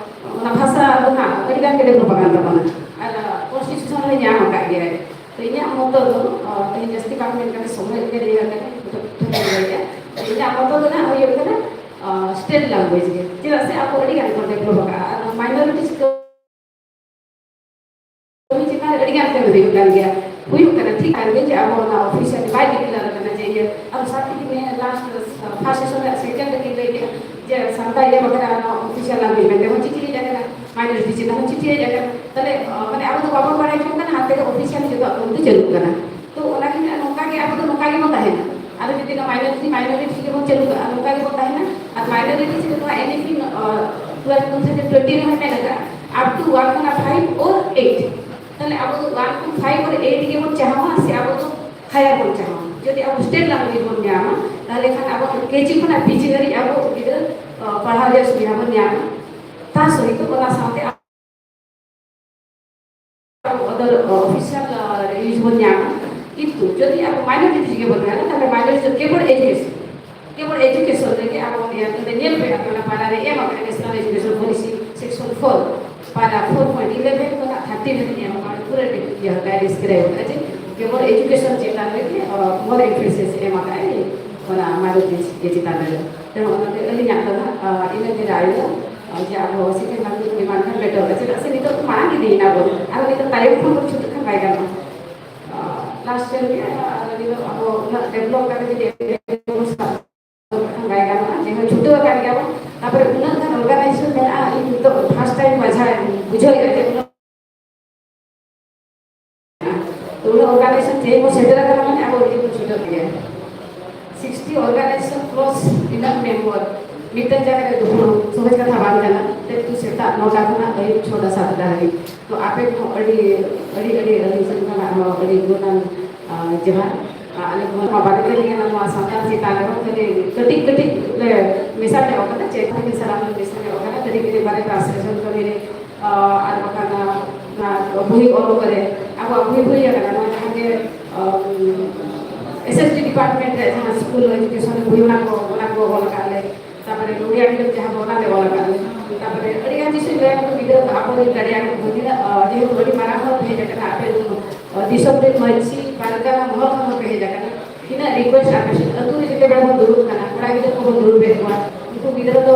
ᱚᱱᱟ ᱵᱷᱟᱥᱟ ᱫᱚ ᱦᱟᱸᱜ ᱟᱹᱰᱤ ᱜᱟᱱ ᱜᱮ develop ᱟᱠᱟᱱ ᱛᱟᱵᱚᱱᱟ ᱟᱨ constitution ᱨᱮ ᱧᱟᱢ ᱟᱠᱟᱫ ᱜᱮᱭᱟᱭ᱾ ᱛᱚ ᱤᱧᱟᱹᱜ ᱢᱚᱛᱚ ᱫᱚ, ᱚ, ᱛᱮᱦᱮᱧ ᱡᱟᱹᱥᱛᱤ ᱵᱟᱝ ᱢᱮᱱ ᱠᱟᱛᱮ ᱥᱚᱢᱚᱭ ᱜᱮ ᱞᱟᱹᱭ ᱠᱟᱛᱮ ᱤᱧᱟᱹᱜ ᱢᱚᱛᱚ ᱫᱚ ᱦᱟᱸᱜ ᱦᱩᱭᱩᱜ ᱠᱟᱱᱟ, ᱚ, state language ᱜᱮ᱾ ᱪᱮᱫᱟᱜ ᱥᱮ ᱟᱵᱚ ᱟᱹᱰᱤ ᱜᱟᱱ ᱵᱚᱱ develop ᱟᱠᱟᱫᱼᱟ ᱟᱨ minorities ᱠᱟᱹᱢᱤ ᱪᱮᱛᱟᱱ ᱨᱮ ᱟᱹᱰᱤ ᱜᱟᱱ ᱠᱟᱹᱢᱤ ᱦᱩᱭᱩᱜ ᱠᱟᱱ ᱜᱮᱭᱟ᱾ ᱦᱩᱭᱩᱜ ᱠᱟᱱᱟ ᱴᱷᱤᱠ ᱠᱟᱱ ᱜᱮ ᱡᱮ ᱟᱵᱚ ᱚᱱᱟ official ᱵᱟᱭ declare ᱟᱠᱟᱱᱟ ᱡᱮ ᱤᱭᱟᱹ, ᱟᱨ ᱥᱟᱛ ᱛᱟᱹᱨᱤᱠᱷ ᱢᱮ last first session ᱨᱮᱭᱟᱜ second ᱨᱮᱜᱮ ᱞᱟᱹᱭ ᱠᱮᱫᱟ ᱡᱮ ᱥᱟᱱᱛᱟᱲ ᱤᱭᱟᱹ ᱵᱟᱠᱷᱨᱟ ᱚᱱᱟ official language ᱢᱮᱱᱛᱮ ᱵᱚᱱ ᱪᱤᱴᱷᱤ ᱦᱮᱡ ᱟᱠᱟᱱᱟ, minority ᱪᱮᱛᱟᱱ ᱦᱚᱸ ᱪᱤᱴᱷᱤ ᱦᱮᱡ ᱟᱠᱟᱱᱟ᱾ ᱛᱟᱦᱞᱮ, ᱟᱸ, ᱢᱟᱱᱮ ᱟᱵᱚ ᱫᱚ ᱵᱟᱵᱚᱱ ᱵᱟᱲᱟᱭ ᱡᱚᱝ ᱠᱟᱱᱟ, ᱦᱟᱱᱛᱮ ᱨᱮ official ᱡᱚᱛᱚᱣᱟᱜ ᱠᱟᱹᱢᱤ ᱫᱚ ᱪᱟᱹᱞᱩᱜ ᱠᱟᱱᱟ᱾ ᱛᱚ ᱚᱱᱟ ᱜᱮ ᱱᱟᱜ ᱱᱚᱝᱠᱟ ᱜᱮ ᱟᱵᱚ ᱫᱚ ᱱᱚᱝᱠᱟ ᱜᱮᱵᱚᱱ ᱛᱟᱦᱮᱱᱟ᱾ ᱟᱨ ᱡᱩᱫᱤ ᱱᱚᱣᱟ minority, minority ᱜᱮᱵᱚᱱ ᱪᱟᱹᱞᱩ ᱠᱟᱜᱼᱟ, ᱱᱚᱝᱠᱟ ᱜᱮᱵᱚᱱ ᱛᱟᱦᱮᱱᱟ᱾ ᱟᱨ minority ᱪᱮᱫ ᱱᱚᱣᱟ NEP, ᱟᱸ, twelve ᱠᱷᱚᱱ ᱛᱷᱮᱠᱮ twenty ᱨᱮ ᱢᱮᱱᱟᱜ ᱟᱠᱟᱫᱼᱟ, up to one ᱠᱷᱚᱱᱟᱜ five or eight᱾ ᱛᱟᱦᱞᱮ ᱟᱵᱚ ᱫᱚ one ᱠᱷᱚᱱ five or eight ᱜᱮᱵᱚᱱ ᱪᱟᱦᱟᱣᱟ ᱥᱮ ᱟᱵᱚ ᱫᱚ higher ᱵᱚᱱ ᱪᱟᱦᱟᱣᱟ? ᱡᱩᱫᱤ ᱟᱵᱚ state language ᱵᱚᱱ ᱧᱟᱢᱟ, ᱛᱟᱦᱞᱮ ᱠᱷᱟᱱ ᱟᱵᱚ KG ᱠᱷᱚᱱᱟᱜ PG ᱫᱷᱟᱹᱨᱤᱡ ᱟᱵᱚ ᱜᱤᱫᱽᱨᱟᱹ, ᱟᱸ, ᱯᱟᱲᱦᱟᱣ ᱨᱮᱭᱟᱜ ᱥᱩᱵᱤᱫᱷᱟ ᱵᱚᱱ ᱧᱟᱢᱟ᱾ ᱛᱟ ᱥᱚᱦᱤᱛ ᱚᱱᱟ ᱥᱟᱶᱛᱮ other official, ᱟᱸ, use ᱵᱚᱱ ᱧᱟᱢᱟ᱾ ᱠᱤᱱᱛᱩ ᱡᱩᱫᱤ ᱟᱵᱚ minority ᱜᱮᱵᱚᱱ ᱧᱟᱢᱟ, ᱛᱟᱦᱞᱮ minority ᱫᱚ ᱠᱮᱵᱚᱞ education, ᱠᱮᱵᱚᱞ education ᱨᱮᱜᱮ ᱟᱵᱚ ᱧᱮᱞ ᱯᱮ, ᱟᱵᱚ ᱚᱱᱟ ᱯᱟᱲᱟ ᱨᱮ ᱮᱢ ᱟᱠᱟᱫ National Education Policy section four, ᱯᱟᱨᱟ four point eleven ᱠᱷᱚᱱᱟᱜ thirteen ᱨᱮ ᱮᱢ ᱟᱠᱟᱫ, ᱯᱩᱨᱟᱹ ᱤᱭᱟᱹ guidance ᱠᱮᱫᱟᱭ ᱡᱮ ᱠᱮᱵᱚᱞ education ᱪᱮᱛᱟᱱ ᱨᱮᱜᱮ, ᱟᱸ, more emphasis ᱮᱢ ᱟᱠᱟᱫ ᱟᱭ ᱚᱱᱟ minority ᱪᱮᱛᱟᱱ ᱨᱮ᱾ ᱛᱮ ᱚᱱᱟᱛᱮ ᱟᱹᱞᱤᱧᱟᱜ ᱫᱚ ᱦᱟᱸᱜ, ᱟᱸ, ᱤᱱᱟᱹ ᱜᱮ ᱨᱟᱭ ᱫᱚ, ᱟᱸ, ᱡᱮ ᱟᱵᱚ second language ᱮᱢᱟᱱ ᱠᱷᱟᱱ better ᱚᱜᱼᱟ, ᱪᱮᱫᱟᱜ ᱥᱮ ᱱᱤᱛᱚᱜ ᱢᱟᱲᱟᱝ ᱤᱫᱤᱭᱮᱱᱟ ᱵᱚᱱ, ᱟᱨ ᱱᱤᱛᱚᱜ ᱛᱟᱭᱚᱢ ᱠᱷᱚᱱ ᱵᱚᱱ ᱪᱷᱩᱴᱟᱹᱜ ᱠᱷᱟᱱ ᱵᱟᱭ ᱜᱟᱱᱚᱜᱼᱟ᱾ ᱟᱸ, last year ᱜᱮ, ᱟᱨ ᱱᱤᱛᱚᱜ ᱟᱵᱚ ᱩᱱᱟᱹᱜ develop ᱠᱟᱛᱮ ᱡᱩᱫᱤ ᱵᱚᱱ ᱥᱟᱵ ᱠᱷᱟᱱ ᱵᱟᱭ ᱜᱟᱱᱚᱜᱼᱟ, ᱡᱮ ᱦᱳᱭ ᱪᱷᱩᱴᱟᱹᱣ ᱟᱠᱟᱱ ᱜᱮᱭᱟ ᱵᱚᱱ, ᱛᱟᱨᱯᱚᱨᱮ ᱩᱱᱟᱹᱜ ᱜᱟᱱ organization ᱢᱮᱱᱟᱜᱼᱟ, ᱤᱧ ᱱᱤᱛᱚᱜ first time ᱵᱩᱡᱷᱟᱹᱣ, ᱵᱩᱡᱷᱟᱹᱣᱮᱫᱼᱟ ᱡᱮ ᱩᱱᱟᱹᱜ ᱛᱚ ᱩᱱᱟᱹᱜ organization ᱛᱮᱦᱮᱧ ᱵᱚᱱ ᱥᱮᱴᱮᱨ ᱟᱠᱟᱱᱟ ᱢᱟᱱᱮ ᱟᱵᱚ ᱟᱹᱰᱤ ᱵᱚᱱ ᱥᱮᱴᱮᱨ ᱜᱮᱭᱟ᱾ Sixty organization plus ᱤᱱᱟᱹᱜ member ᱢᱤᱫᱴᱟᱝ ᱡᱟᱭᱜᱟ ᱨᱮ ᱫᱩᱯᱲᱩᱵ ᱥᱚᱦᱚᱡ ᱠᱟᱛᱷᱟ ᱵᱟᱝ ᱠᱟᱱᱟ᱾ ᱛᱮᱦᱮᱧ ᱥᱮᱛᱟᱜ ᱱᱚᱴᱟ ᱠᱷᱚᱱᱟᱜ ᱟᱹᱭᱩᱵ ᱪᱷᱚᱴᱟ ᱥᱟᱛᱴᱟ ᱦᱟᱹᱵᱤᱡ᱾ ᱛᱚ ᱟᱯᱮ ᱠᱚᱦᱚᱸ ᱟᱹᱰᱤ, ᱟᱹᱰᱤ, ᱟᱹᱰᱤ, ᱟᱹᱰᱤ ᱥᱮᱱ ᱠᱷᱚᱱᱟᱜ ᱦᱚᱸ ᱟᱹᱰᱤ ᱜᱩᱱᱟᱱ, ᱟᱸ, ᱡᱚᱦᱟᱨ᱾ ᱟᱸ, ᱟᱞᱮ ᱠᱚᱦᱚᱸ ᱱᱚᱣᱟ ᱵᱟᱨᱮ ᱛᱮ ᱱᱤᱭᱟᱹ ᱱᱚᱣᱟ ᱥᱟᱱᱛᱟᱲ ᱪᱮᱛᱟᱱ ᱨᱮᱦᱚᱸ ᱠᱷᱟᱹᱞᱤ ᱠᱟᱹᱴᱤᱡ ᱠᱟᱹᱴᱤᱡ ᱞᱮ ᱢᱮᱥᱟ ᱧᱚᱜ ᱟᱠᱟᱱᱟ, ᱪᱮᱫ ᱦᱚᱸ ᱢᱮᱥᱟ ᱵᱟᱝ ᱞᱮ ᱢᱮᱥᱟ ᱧᱚᱜ ᱟᱠᱟᱱᱟ, ᱠᱟᱹᱴᱤᱡ ᱠᱟᱹᱴᱤᱡ ᱵᱟᱨᱮ translation ᱠᱟᱹᱢᱤ ᱨᱮ, ᱟᱸ, ᱟᱨ ᱵᱟᱠᱷᱟᱱ, ᱟᱸ, ᱵᱳᱭ ᱚᱞ ᱠᱚᱨᱮ ᱟᱵᱚᱣᱟᱜ ᱵᱳᱭ ᱦᱩᱭ ᱟᱠᱟᱱᱟ, ᱱᱚᱣᱟ ᱡᱟᱦᱟᱸ ᱜᱮ ᱮᱥ ᱮᱥ ᱰᱤ ᱰᱤᱯᱟᱨᱴᱢᱮᱱᱴ ᱨᱮ ᱡᱟᱦᱟᱸ ᱥᱠᱩᱞ ᱮᱡᱩᱠᱮᱥᱚᱱ ᱵᱳᱭ, ᱚᱱᱟ ᱠᱚ ᱚᱱᱟ ᱠᱚ ᱚᱞ ᱟᱠᱟᱫ ᱞᱮ᱾ ᱛᱟᱨᱯᱚᱨᱮ ᱱᱚᱰᱤᱭᱟ ᱢᱤᱰᱤᱭᱟᱢ ᱡᱟᱦᱟᱸ ᱵᱚᱱᱟ ᱞᱮ ᱚᱞ ᱟᱠᱟᱫ ᱞᱮ᱾ ᱛᱟᱨᱯᱚᱨᱮ ᱟᱹᱰᱤ ᱜᱟᱱ ᱡᱤᱱᱤᱥ ᱞᱟᱹᱭ ᱟᱠᱚ ᱜᱤᱫᱽᱨᱟᱹ ᱠᱚ ᱟᱵᱚ ᱨᱮᱱ ᱜᱟᱨᱰᱤᱭᱟᱱ ᱠᱚ ᱛᱤᱱᱟᱹᱜ, ᱡᱮᱦᱮᱛᱩ ᱟᱹᱰᱤ ᱢᱟᱨᱟᱝ ᱦᱚᱲ ᱯᱮ ᱦᱮᱡ ᱟᱠᱟᱱᱟ, ᱟᱯᱮ ᱫᱤᱥᱚᱢ ᱨᱮᱱ ᱢᱟᱹᱡᱷᱤ ᱯᱟᱨᱜᱟᱱᱟ ᱢᱚᱦᱚᱞ ᱠᱷᱚᱱ ᱦᱚᱸ ᱯᱮ ᱦᱮᱡ ᱟᱠᱟᱱᱟ, ᱛᱤᱱᱟᱹᱜ ᱨᱤᱠᱩᱭᱮᱥᱴ ᱟᱯᱮ ᱥᱮᱫ ᱟᱹᱛᱩ ᱨᱮ ᱡᱮᱛᱮ ᱵᱮᱲᱟ ᱵᱚᱱ ᱫᱩᱲᱩᱵ ᱠᱟᱱᱟ, ᱠᱚᱲᱟ ᱜᱤᱫᱽᱨᱟᱹ ᱠᱚᱵᱚᱱ ᱫᱩᱲᱩᱵ ᱮᱫ ᱠᱚᱣᱟ, ᱩᱱᱠᱩ ᱜᱤᱫᱽᱨᱟᱹ ᱫᱚ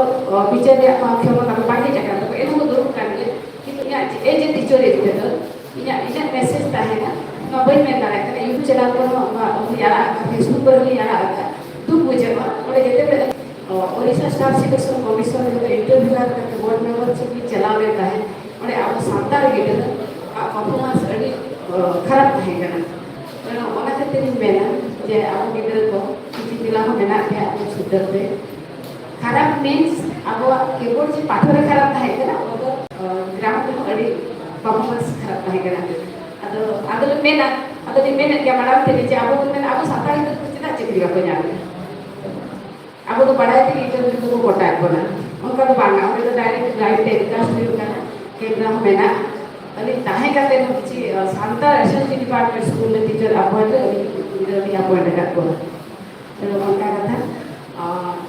ᱵᱤᱪᱟᱹᱨ ᱨᱮᱭᱟᱜ ᱠᱷᱚᱢᱚᱛᱟ ᱠᱚ ᱵᱟᱝ ᱦᱮᱡ ᱟᱠᱟᱱ ᱛᱟᱠᱚᱣᱟ, ᱮᱱᱦᱚᱸ ᱠᱚ ᱫᱩᱲᱩᱵ ᱠᱟᱱ ᱜᱮᱭᱟ᱾ ᱠᱤᱱᱛᱩ ᱤᱧᱟᱹᱜ ᱮᱡ ᱮ ᱴᱤᱪᱟᱨ ᱤᱫᱤ ᱠᱟᱛᱮ ᱤᱧᱟᱹᱜ ᱤᱧᱟᱹᱜ ᱢᱮᱥᱮᱡᱽ ᱛᱟᱦᱮᱱᱟ, ᱱᱚᱣᱟ ᱵᱟᱹᱧ ᱢᱮᱱ ᱫᱟᱲᱮᱭᱟᱜ ᱠᱟᱱᱟ, ᱭᱩᱴᱩᱵ ᱪᱮᱱᱮᱞ ᱠᱚᱨᱮ ᱦᱚᱸ ᱱᱚᱣᱟ ᱩᱱᱤ ᱟᱲᱟᱜ ᱟᱠᱟᱫ, ᱯᱷᱮᱥᱵᱩᱠ ᱠᱚᱨᱮ ᱦᱚᱸᱧ ᱟᱲᱟᱜ ᱟᱠᱟᱫ, ᱫᱩᱠ ᱵᱩᱡᱷᱟᱹᱜᱼᱟ᱾ ᱚᱸᱰᱮ ᱡᱮᱛᱮ ᱵᱮᱲᱟ ᱚ, ᱳᱰᱤᱥᱟ ᱥᱴᱟᱯ ᱥᱤᱞᱮᱠᱥᱚᱱ ᱠᱚᱢᱤᱥᱚᱱ ᱨᱮ ᱤᱱᱴᱟᱨᱵᱷᱤᱭᱩ ᱠᱟᱛᱮ ᱵᱳᱨᱰ ᱢᱮᱢᱵᱟᱨ ᱪᱮᱫ ᱞᱤᱧ ᱪᱟᱞᱟᱣ ᱞᱮᱱ ᱛᱟᱦᱮᱸᱫ, ᱚᱸᱰᱮ ᱟᱵᱚ ᱥᱟᱱᱛᱟᱲ ᱜᱤᱫᱽᱨᱟᱹ ᱟᱜ ᱯᱟᱨᱯᱷᱚᱨᱢᱮᱱᱥ ᱟᱹᱰᱤ ᱚ, ᱠᱷᱟᱨᱟᱯ ᱛᱟᱦᱮᱸ ᱠᱟᱱᱟ᱾ ᱚᱱᱟ ᱠᱷᱟᱹᱛᱤᱨ ᱤᱧ ᱢᱮᱱᱟ ᱡᱮ ᱟᱵᱚ ᱜᱤᱫᱽᱨᱟᱹ ᱠᱚ ᱪᱤᱠᱤ ᱛᱮᱞᱟ ᱦᱚᱸ ᱢᱮᱱᱟᱜ ᱜᱮᱭᱟ ᱟᱵᱚ ᱥᱩᱫᱷᱟᱹᱨ ᱛᱮ᱾ ᱠᱷᱟᱨᱟᱯ ᱢᱤᱱᱥ ᱟᱵᱚᱣᱟᱜ ᱠᱤᱵᱳᱨᱰ ᱡᱮ ᱯᱟᱛᱷᱚᱨ ᱨᱮ ᱠᱷᱟᱨᱟᱯ ᱛᱟᱦᱮᱸ ᱠᱟᱱᱟ, ᱚᱱᱟ ᱫᱚ ᱜᱨᱟᱢᱟᱨ ᱨᱮᱦᱚᱸ ᱟᱹᱰᱤ ᱯᱟᱨᱯᱷᱚᱨᱢᱮᱱᱥ ᱠᱷᱟᱨᱟᱯ ᱛᱟᱦᱮᱸ ᱠᱟᱱᱟ᱾ ᱟᱫᱚ ᱟᱫᱚ ᱞᱮ ᱢᱮᱱᱟ, ᱟᱫᱚ ᱞᱤᱧ ᱢᱮᱱᱮᱫ ᱜᱮᱭᱟ ᱢᱟᱲᱟᱝ ᱛᱮᱜᱮ ᱡᱮ ᱟᱵᱚ ᱵᱚᱱ ᱢᱮᱱᱟ ᱟᱵᱚ ᱥᱟᱱᱛᱟᱲ ᱜᱤᱫᱽᱨᱟᱹ ᱠᱚ ᱪᱮᱫᱟᱜ ᱪᱟᱹᱠᱨᱤ ᱵᱟᱠᱚ ᱧᱟᱢ ᱮᱫᱟ? ᱟᱵᱚ ᱫᱚ ᱵᱟᱲᱟᱭ ᱛᱮᱜᱮ ᱤᱱᱴᱟᱨᱵᱷᱤᱭᱩ ᱫᱚᱠᱚ ᱜᱚᱴᱟᱭᱮᱫ ᱵᱚᱱᱟ᱾ ᱚᱱᱠᱟ ᱫᱚ ᱵᱟᱝᱟ, ᱚᱸᱰᱮ ᱫᱚ ᱰᱟᱭᱨᱮᱠᱴ ᱞᱟᱭᱤᱱ ᱛᱮ ᱨᱤᱠᱟᱥᱴ ᱦᱩᱭᱩᱜ ᱠᱟᱱᱟ, ᱠᱮᱢᱨᱟ ᱦᱚᱸ ᱢᱮᱱᱟᱜᱼᱟ᱾ ᱟᱹᱞᱤᱧ ᱛᱟᱦᱮᱸ ᱠᱟᱛᱮ ᱦᱚᱸ ᱠᱤᱪᱷᱩ Santal S S D department school ᱨᱮ ᱴᱤᱪᱟᱨ ᱟᱯᱚᱭᱮᱱᱴ ᱨᱮ ᱟᱹᱞᱤᱧ ᱜᱤᱫᱽᱨᱟᱹ ᱞᱤᱧ ᱟᱯᱚᱭᱮᱱᱴ ᱟᱠᱟᱫ ᱠᱚᱣᱟ᱾ ᱛᱚ ᱚᱱᱠᱟ ᱠᱟᱛᱷᱟ,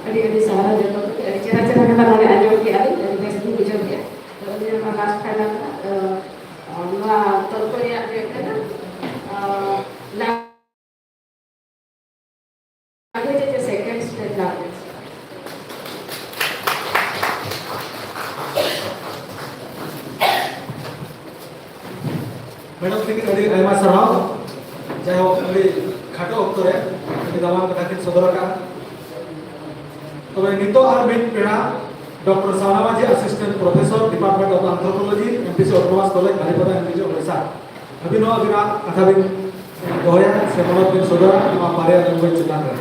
ᱟᱹᱰᱤ ᱟᱹᱰᱤ ᱥᱟᱨᱦᱟᱣ ᱡᱚᱛᱚ ᱠᱚᱜᱮ, ᱟᱹᱰᱤ ᱪᱮᱦᱨᱟ ᱪᱮᱦᱨᱟ ᱠᱟᱛᱷᱟ ᱱᱚᱰᱮ ᱟᱸᱡᱚᱢ ᱠᱮᱜᱼᱟ ᱞᱤᱧ, ᱟᱹᱰᱤ ᱵᱮᱥ ᱞᱤᱧ ᱵᱩᱡᱷᱟᱹᱣ ᱠᱮᱜᱼᱟ᱾ ᱛᱚ ᱟᱹᱞᱤᱧ ᱱᱚᱣᱟ ᱞᱟᱥᱴ ᱯᱷᱟᱭᱱᱟᱞ ᱨᱮᱱᱟᱜ, ᱱᱚᱣᱟ ᱛᱚᱨᱠᱚ ᱨᱮᱭᱟᱜ ᱦᱩᱭᱩᱜ ᱠᱟᱱᱟ, ᱞᱟᱜᱩ ᱪᱮ ᱥᱮᱠᱮᱱᱰ ᱥᱴᱮᱯ ᱞᱟᱜᱩ᱾ ᱢᱮᱰᱟᱢ ᱛᱤᱠᱤᱱ ᱟᱹᱰᱤ ᱟᱭᱢᱟ ᱥᱟᱨᱦᱟᱣ᱾ ᱡᱟᱭᱦᱳᱠ, ᱟᱹᱰᱤ ᱠᱷᱟᱴᱚ ᱚᱠᱛᱚ ᱨᱮ ᱟᱹᱰᱤ ᱫᱟᱢᱟᱱ ᱠᱟᱛᱷᱟ ᱠᱤᱱ ᱥᱚᱫᱚᱨ ᱟᱠᱟᱫᱼᱟ᱾ ᱛᱚᱵᱮ ᱱᱤᱛᱚᱜ ᱟᱨ ᱢᱤᱫ ᱯᱮᱲᱟ doctor Sawna Majhi, assistant professor, department of anthropology, M P C autonomous college, Baripada, M P C, Odisha. ᱟᱹᱵᱤᱱ ᱦᱚᱸ ᱟᱹᱵᱤᱱᱟᱜ ᱠᱟᱛᱷᱟ ᱵᱤᱱ ᱫᱚᱦᱚᱭᱟ ᱥᱮ ᱢᱚᱱᱚᱛ ᱵᱤᱱ ᱥᱚᱫᱚᱨᱟ ᱱᱚᱣᱟ ᱵᱟᱨᱭᱟ ᱞᱮᱝᱜᱩᱭᱮᱡᱽ ᱪᱮᱛᱟᱱ ᱨᱮ᱾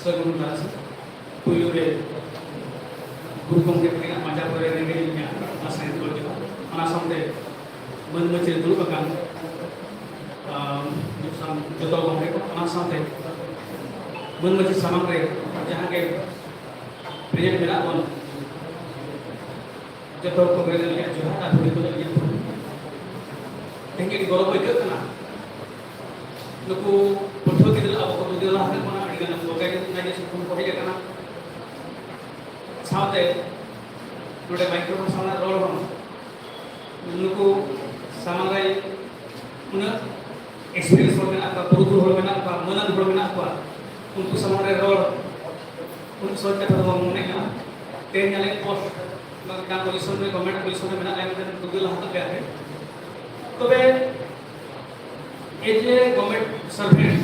ᱥᱟᱹᱜᱩᱱ ᱛᱟᱨᱟᱥᱤᱧ᱾ ᱯᱩᱭᱞᱩ ᱨᱮ ᱜᱩᱨᱩ ᱜᱚᱢᱠᱮ ᱛᱟᱹᱠᱤᱱᱟᱜ ᱢᱟᱡᱟ ᱯᱚᱨᱮ ᱨᱮᱜᱮ ᱤᱧᱟᱹᱜ ᱚᱱᱟ ᱥᱟᱭᱤᱱᱥ ᱠᱚᱞᱮᱡᱽ ᱨᱮ, ᱚᱱᱟ ᱥᱟᱶᱛᱮ ᱢᱟᱹᱱ ᱢᱟᱹᱪᱤ ᱨᱮ ᱫᱩᱲᱩᱵ ᱟᱠᱟᱱ, ᱟᱢ, ᱡᱚᱛᱚ ᱜᱚᱢᱠᱮ ᱠᱚ, ᱚᱱᱟ ᱥᱟᱶᱛᱮ ᱢᱟᱹᱱ ᱢᱟᱹᱪᱤ ᱥᱟᱢᱟᱝ ᱨᱮ ᱡᱟᱦᱟᱸ ᱜᱮ ᱯᱨᱮᱡᱮᱱᱴ ᱢᱮᱱᱟᱜ ᱵᱚᱱ, ᱡᱚᱛᱚ ᱦᱚᱲ ᱠᱚᱜᱮ ᱟᱹᱞᱤᱧᱟᱜ ᱡᱚᱦᱟᱨ ᱟᱨ ᱦᱩᱰᱤᱧ ᱠᱚᱫᱚ ᱟᱹᱞᱤᱧᱟᱜ ᱛᱮᱦᱮᱧ ᱟᱹᱰᱤ ᱜᱚᱨᱚᱵᱽ ᱟᱹᱭᱠᱟᱹᱜ ᱠᱟᱱᱟ᱾ ᱱᱩᱠᱩ ᱯᱟᱹᱴᱷᱩᱣᱟᱹ ᱜᱤᱫᱽᱨᱟᱹ ᱟᱵᱚ ᱠᱚ ᱛᱩᱫᱮ ᱞᱟᱦᱟ ᱠᱷᱚᱱ ᱟᱹᱰᱤ ᱜᱟᱱ ᱚᱨᱜᱟᱱᱟᱭᱡᱮᱥᱚᱱ ᱠᱷᱚᱱ ᱠᱚ ᱦᱮᱡ ᱟᱠᱟᱱᱟ᱾ ᱥᱟᱶᱛᱮ ᱱᱚᱰᱮ ᱢᱟᱭᱠᱨᱳᱯᱷᱳᱱ ᱥᱟᱢᱟᱝ ᱨᱚᱲ ᱦᱚᱸ ᱱᱩᱠᱩ ᱥᱟᱢᱟᱝ ᱨᱮ ᱩᱱᱟᱹᱜ ᱮᱠᱥᱯᱤᱨᱤᱭᱮᱱᱥ ᱦᱚᱲ ᱢᱮᱱᱟᱜ ᱠᱚᱣᱟ, ᱯᱩᱨᱩᱫᱷᱩᱞ ᱦᱚᱲ ᱢᱮᱱᱟᱜ ᱠᱚᱣᱟ, ᱢᱟᱹᱱᱟᱱ ᱦᱚᱲ ᱢᱮᱱᱟᱜ ᱠᱚᱣᱟ, ᱩᱱᱠᱩ ᱥᱟᱢᱟᱝ ᱨᱮ ᱨᱚᱲ ᱩᱱᱟᱹᱜ ᱥᱚᱦᱚᱡ ᱠᱟᱛᱷᱟ ᱫᱚ ᱵᱟᱝ ᱢᱚᱱᱮ ᱠᱟᱱᱟ᱾ ᱛᱮᱦᱮᱧ ᱟᱞᱮ ᱯᱳᱥᱴ ᱢᱤᱫᱴᱟᱝ ᱯᱚᱡᱤᱥᱚᱱ ᱨᱮ, ᱜᱚᱵᱷᱚᱨᱱᱢᱮᱱᱴ ᱯᱚᱡᱤᱥᱚᱱ ᱨᱮ ᱢᱮᱱᱟᱜ ᱞᱮᱭᱟ ᱢᱮᱱᱛᱮ ᱫᱩᱜᱮ ᱞᱟᱦᱟ ᱛᱚ ᱯᱮ ᱟᱯᱮ᱾ ᱛᱚᱵᱮ ᱮᱡ ᱮ ᱜᱚᱵᱷᱚᱨᱱᱢᱮᱱᱴ ᱥᱟᱨᱵᱷᱮᱱᱴ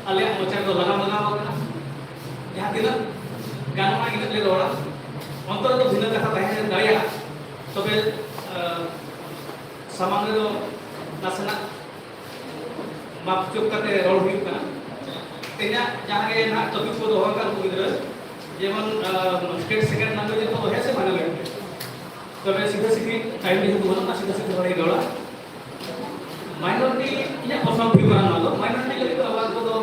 ᱟᱞᱮᱭᱟᱜ ᱢᱚᱪᱟ ᱨᱮᱫᱚ ᱞᱟᱜᱟᱢ ᱞᱟᱜᱟᱣ ᱟᱠᱟᱱᱟ᱾ ᱡᱟᱦᱟᱸ ᱛᱤᱱᱟᱹᱜ ᱜᱟᱱᱚᱜᱼᱟ ᱤᱱᱟᱹᱜ ᱞᱮ ᱨᱚᱲᱟ᱾ ᱚᱱᱛᱚᱨ ᱨᱮᱫᱚ ᱵᱷᱤᱱᱟᱹ ᱠᱟᱛᱷᱟ ᱛᱟᱦᱮᱸ ᱫᱟᱲᱮᱭᱟᱜᱼᱟ, ᱛᱚᱵᱮ ᱟᱸ, ᱥᱟᱢᱟᱝ ᱨᱮᱫᱚ ᱱᱟᱥᱮᱱᱟᱜ ᱢᱟᱯ ᱪᱩᱯ ᱠᱟᱛᱮ ᱨᱚᱲ ᱦᱩᱭᱩᱜ ᱠᱟᱱᱟ᱾ ᱛᱮᱦᱮᱧᱟᱜ ᱡᱟᱦᱟᱸ ᱜᱮ ᱱᱟᱦᱟᱜ ᱴᱚᱯᱤᱠ ᱠᱚ ᱫᱚᱦᱚ ᱟᱠᱟᱫ ᱩᱱᱠᱩ ᱜᱤᱫᱽᱨᱟᱹ, ᱡᱮᱢᱚᱱ ᱥᱴᱮᱴ ᱥᱮᱠᱮᱱᱰ ᱞᱮᱝᱜᱩᱭᱮᱡᱽ ᱨᱮᱠᱚ ᱫᱚᱦᱚᱭᱟ ᱥᱮ ᱢᱟᱭᱱᱚᱨ ᱞᱮᱝᱜᱩᱭᱮᱡᱽ᱾ ᱛᱚᱵᱮ ᱥᱤᱫᱷᱟᱹ ᱥᱤᱫᱷᱤ ᱴᱟᱭᱤᱢ ᱡᱮᱦᱮᱛᱩ ᱵᱟᱹᱱᱩᱜᱼᱟ, ᱥᱤᱫᱷᱟᱹ ᱥᱤᱫᱷᱤ ᱦᱚᱲᱤᱧ ᱨᱚᱲᱟ᱾ ᱢᱟᱭᱱᱚᱨᱤᱴᱤ ᱤᱧᱟᱹᱜ ᱯᱨᱚᱥᱱᱚ ᱦᱩᱭᱩᱜ ᱠᱟᱱᱟ, ᱱᱚᱣᱟ ᱫᱚ ᱢᱟᱭᱱᱚᱨᱤᱴᱤ ᱞᱟᱹᱜᱤᱫ ᱫᱚ ᱟᱵᱚᱣᱟᱜ ᱱᱤᱛᱚᱜ ᱫᱚ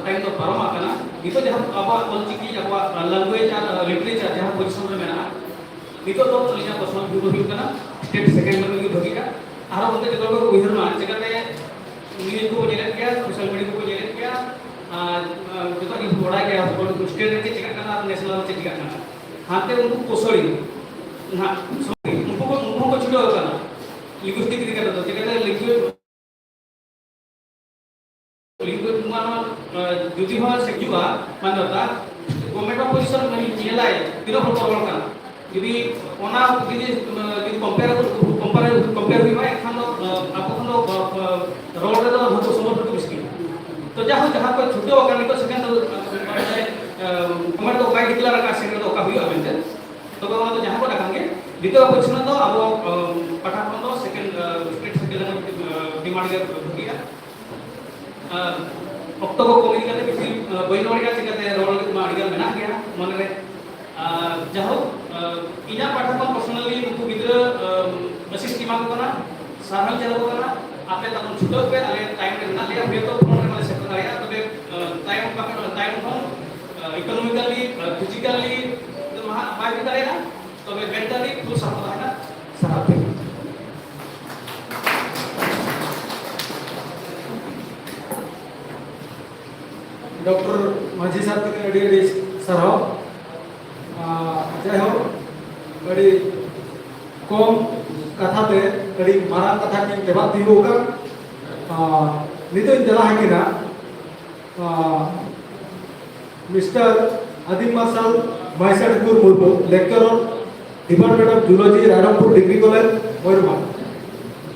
ᱴᱟᱭᱤᱢ ᱫᱚ ᱯᱟᱨᱚᱢ ᱟᱠᱟᱱᱟ᱾ ᱱᱤᱛᱚᱜ ᱡᱟᱦᱟᱸ ᱟᱵᱚᱣᱟᱜ ᱚᱞᱪᱤᱠᱤ, ᱟᱵᱚᱣᱟᱜ ᱞᱮᱝᱜᱩᱭᱮᱡᱽ ᱟᱨ ᱞᱤᱴᱟᱨᱮᱪᱟᱨ ᱡᱟᱦᱟᱸ ᱯᱚᱡᱤᱥᱚᱱ ᱨᱮ ᱢᱮᱱᱟᱜᱼᱟ, ᱱᱤᱛᱚᱜ ᱫᱚ ᱟᱹᱞᱤᱧᱟᱜ ᱯᱨᱚᱥᱱᱚ ᱵᱷᱤᱭᱩ ᱫᱚ ᱦᱩᱭᱩᱜ ᱠᱟᱱᱟ ᱥᱴᱮᱴ ᱥᱮᱠᱮᱱᱰ ᱞᱮᱝᱜᱩᱭᱮᱡᱽ ᱜᱮ ᱵᱷᱟᱹᱜᱤᱜᱼᱟ᱾ ᱟᱨᱦᱚᱸ ᱚᱱᱛᱮ ᱡᱚᱛᱚ ᱦᱚᱲ ᱠᱚ ᱩᱭᱦᱟᱹᱨ ᱢᱟ, ᱪᱮᱠᱟᱛᱮ ᱱᱤᱭᱩᱡᱽ ᱠᱚᱵᱚ ᱧᱮᱞᱮᱫ ᱜᱮᱭᱟ, ᱥᱳᱥᱟᱞ ᱢᱤᱰᱤᱭᱟ ᱠᱚᱵᱚ ᱧᱮᱞᱮᱫ ᱜᱮᱭᱟ, ᱟᱨ ᱡᱚᱛᱚ ᱜᱮ ᱵᱟᱲᱟᱭ ᱜᱮᱭᱟ ᱥᱴᱮᱴ ᱨᱮ ᱪᱮᱫ ᱪᱤᱠᱟᱜ ᱠᱟᱱᱟ ᱟᱨ ᱱᱮᱥᱱᱟᱞ ᱨᱮ ᱪᱮᱫ ᱪᱤᱠᱟᱜ ᱠᱟᱱᱟ᱾ ᱦᱟᱱᱛᱮ ᱩᱱᱠᱩ ᱠᱚᱥᱚᱲᱤ ᱱᱟᱦᱟᱜ ᱩᱱᱠᱩ ᱠᱚ ᱩᱱᱠᱩ ᱦᱚᱸᱠᱚ ᱪᱷᱩᱴᱟᱹᱣ ᱟᱠᱟᱱᱟ ᱞᱤᱝᱜᱩᱭᱤᱥᱴᱤᱠ ᱤᱫᱤ ᱠᱟᱛᱮ ᱫᱚ, ᱪᱤᱠᱟᱹᱛᱮ ᱞᱤᱝᱜᱩᱭᱤᱥᱴ ᱞᱤᱝᱜᱩᱭᱤᱥᱴ ᱢᱟ ᱱᱚᱣᱟ, ᱡᱩᱫᱤ ᱦᱚᱸ ᱥᱮ ᱦᱤᱡᱩᱜᱼᱟ, ᱢᱟᱱᱮ ᱚᱱᱟ ᱜᱚᱵᱷᱢᱮᱱᱴ ᱚᱯᱚᱡᱤᱥᱚᱱ ᱧᱮᱞᱟᱭ ᱛᱤᱱᱟᱹᱜ ᱦᱚᱲ ᱠᱚ ᱨᱚᱲ ᱠᱟᱱᱟ᱾ ᱡᱩᱫᱤ ᱚᱱᱟ ᱡᱩᱫᱤ ᱡᱩᱫᱤ ᱠᱚᱢᱯᱮᱭᱟᱨ ᱠᱚᱢᱯᱮᱭᱟᱨ ᱦᱩᱭᱩᱜᱼᱟ, ᱮᱱᱠᱷᱟᱱ ᱫᱚ ᱟᱵᱚ ᱠᱷᱚᱱ ᱫᱚ ᱨᱚᱲ ᱨᱮᱫᱚ ᱦᱚᱭᱛᱳ ᱥᱚᱢᱚᱨᱛᱷᱚ ᱢᱩᱥᱠᱤᱞ᱾ ᱛᱚ ᱡᱟᱦᱟᱸ ᱡᱟᱦᱟᱸ ᱠᱚ ᱪᱷᱩᱴᱟᱹᱣ ᱟᱠᱟᱱ ᱱᱤᱛᱚᱜ ᱥᱮᱠᱮᱱᱰ ᱫᱚ ᱢᱟᱱᱮ ᱜᱚᱵᱷᱢᱮᱱᱴ ᱫᱚ ᱵᱟᱭ ᱰᱤᱠᱞᱮᱭᱟᱨ ᱟᱠᱟᱫ ᱥᱮᱠᱮᱱᱰ ᱫᱚ ᱚᱠᱟ ᱦᱩᱭᱩᱜᱼᱟ ᱢᱮᱱᱛᱮ᱾ ᱛᱚᱵᱮ ᱚᱱᱟ ᱫᱚ ᱡᱟᱦᱟᱸ ᱠᱚ ᱰᱟᱠᱟᱱ ᱜᱮ, ᱱᱤᱛᱚᱜ ᱟᱵᱚ ᱥᱮᱱᱟᱜ ᱫᱚ ᱟᱵᱚ ᱯᱟᱦᱴᱟ ᱠᱷᱚᱱ ᱫᱚ ᱥᱮᱠᱮᱱᱰ ᱥᱴᱮᱴ ᱥᱮᱠᱮᱱᱰ ᱰᱤᱢᱟᱱᱰ ᱜᱮ ᱵᱷᱟᱹᱜᱤᱜᱼᱟ᱾ ᱚᱠᱛᱚ ᱠᱚ ᱠᱚᱢ ᱤᱫᱤ ᱠᱟᱛᱮ ᱵᱮᱥᱤ ᱵᱟᱹᱧ ᱨᱚᱲ ᱮᱫᱟ, ᱪᱤᱠᱟᱹᱛᱮ ᱨᱚᱲ ᱞᱟᱹᱜᱤᱫ ᱢᱟ ᱟᱹᱰᱤᱜᱟᱱ ᱢᱮᱱᱟᱜ ᱜᱮᱭᱟ ᱢᱚᱱᱮᱨᱮ᱾ ᱟᱨ ᱡᱟᱭᱦᱳᱠ, ᱤᱧᱟᱹᱜ ᱯᱟᱦᱴᱟ ᱠᱷᱚᱱ ᱯᱟᱨᱥᱚᱱᱟᱞᱤ ᱱᱩᱠᱩ ᱜᱤᱫᱽᱨᱟᱹ ᱟᱥᱤᱥ ᱮᱢᱟ ᱠᱚ ᱠᱟᱱᱟ᱾ ᱥᱟᱨᱦᱟᱣ ᱪᱟᱞᱟᱣ ᱠᱟᱱᱟ᱾ ᱟᱯᱮ ᱛᱟᱵᱚᱱ ᱪᱷᱩᱴᱟᱹᱣ ᱯᱮ, ᱟᱞᱮ ᱛᱟᱭᱚᱢ ᱨᱮ ᱢᱮᱱᱟᱜ ᱞᱮᱭᱟ, ᱦᱚᱭᱛᱳ ᱯᱷᱳᱱ ᱨᱮ ᱵᱟᱞᱮ ᱥᱮᱴᱮᱨ ᱫᱟᱲᱮᱭᱟᱜᱼᱟ, ᱛᱚᱵᱮ ᱛᱟᱭᱚᱢ ᱛᱟᱭᱚᱢ ᱠᱷᱚᱱ ᱤᱠᱳᱱᱚᱢᱤᱠᱟᱞᱤ, ᱯᱷᱤᱡᱤᱠᱟᱞᱤ ᱫᱚ ᱦᱟᱸᱜ ᱵᱟᱭ ᱦᱩᱭ ᱫᱟᱲᱮᱭᱟᱜᱼᱟ, ᱛᱚᱵᱮ ᱢᱮᱱᱴᱟᱞᱤ ᱯᱷᱩᱞ ᱥᱟᱯᱳᱨᱴ ᱛᱟᱦᱮᱱᱟ᱾ ᱥᱟᱨᱦᱟᱣ ᱛᱮ᱾ ᱰᱚᱠᱴᱚᱨ ᱢᱟᱹᱡᱷᱤ ᱥᱟᱨ ᱛᱟᱹᱠᱤᱱ ᱟᱹᱰᱤ ᱟᱹᱰᱤ ᱥᱟᱨᱦᱟᱣ᱾ ᱟᱨ ᱡᱟᱭᱦᱳᱠ, ᱟᱹᱰᱤ ᱠᱚᱢ ᱠᱟᱛᱷᱟ ᱛᱮ ᱟᱹᱰᱤ ᱢᱟᱨᱟᱝ ᱠᱟᱛᱷᱟ ᱠᱤᱱ ᱛᱮᱵᱟᱫ ᱛᱤᱸᱜᱩ ᱟᱠᱟᱱ᱾ ᱟᱨ ᱱᱤᱛᱚᱜ ᱤᱧ ᱪᱟᱞᱟᱜ ᱦᱟᱹᱠᱤᱱᱟ, ᱟᱨ ᱢᱤᱥᱴᱟᱨ ᱟᱫᱤᱢ ᱢᱟᱨᱥᱟᱞ ᱢᱟᱭᱥᱟ ᱴᱷᱟᱹᱠᱩᱨ Murmu, lecturer, Department of Zoology, Rairangpur Degree College, Mayurbhanj.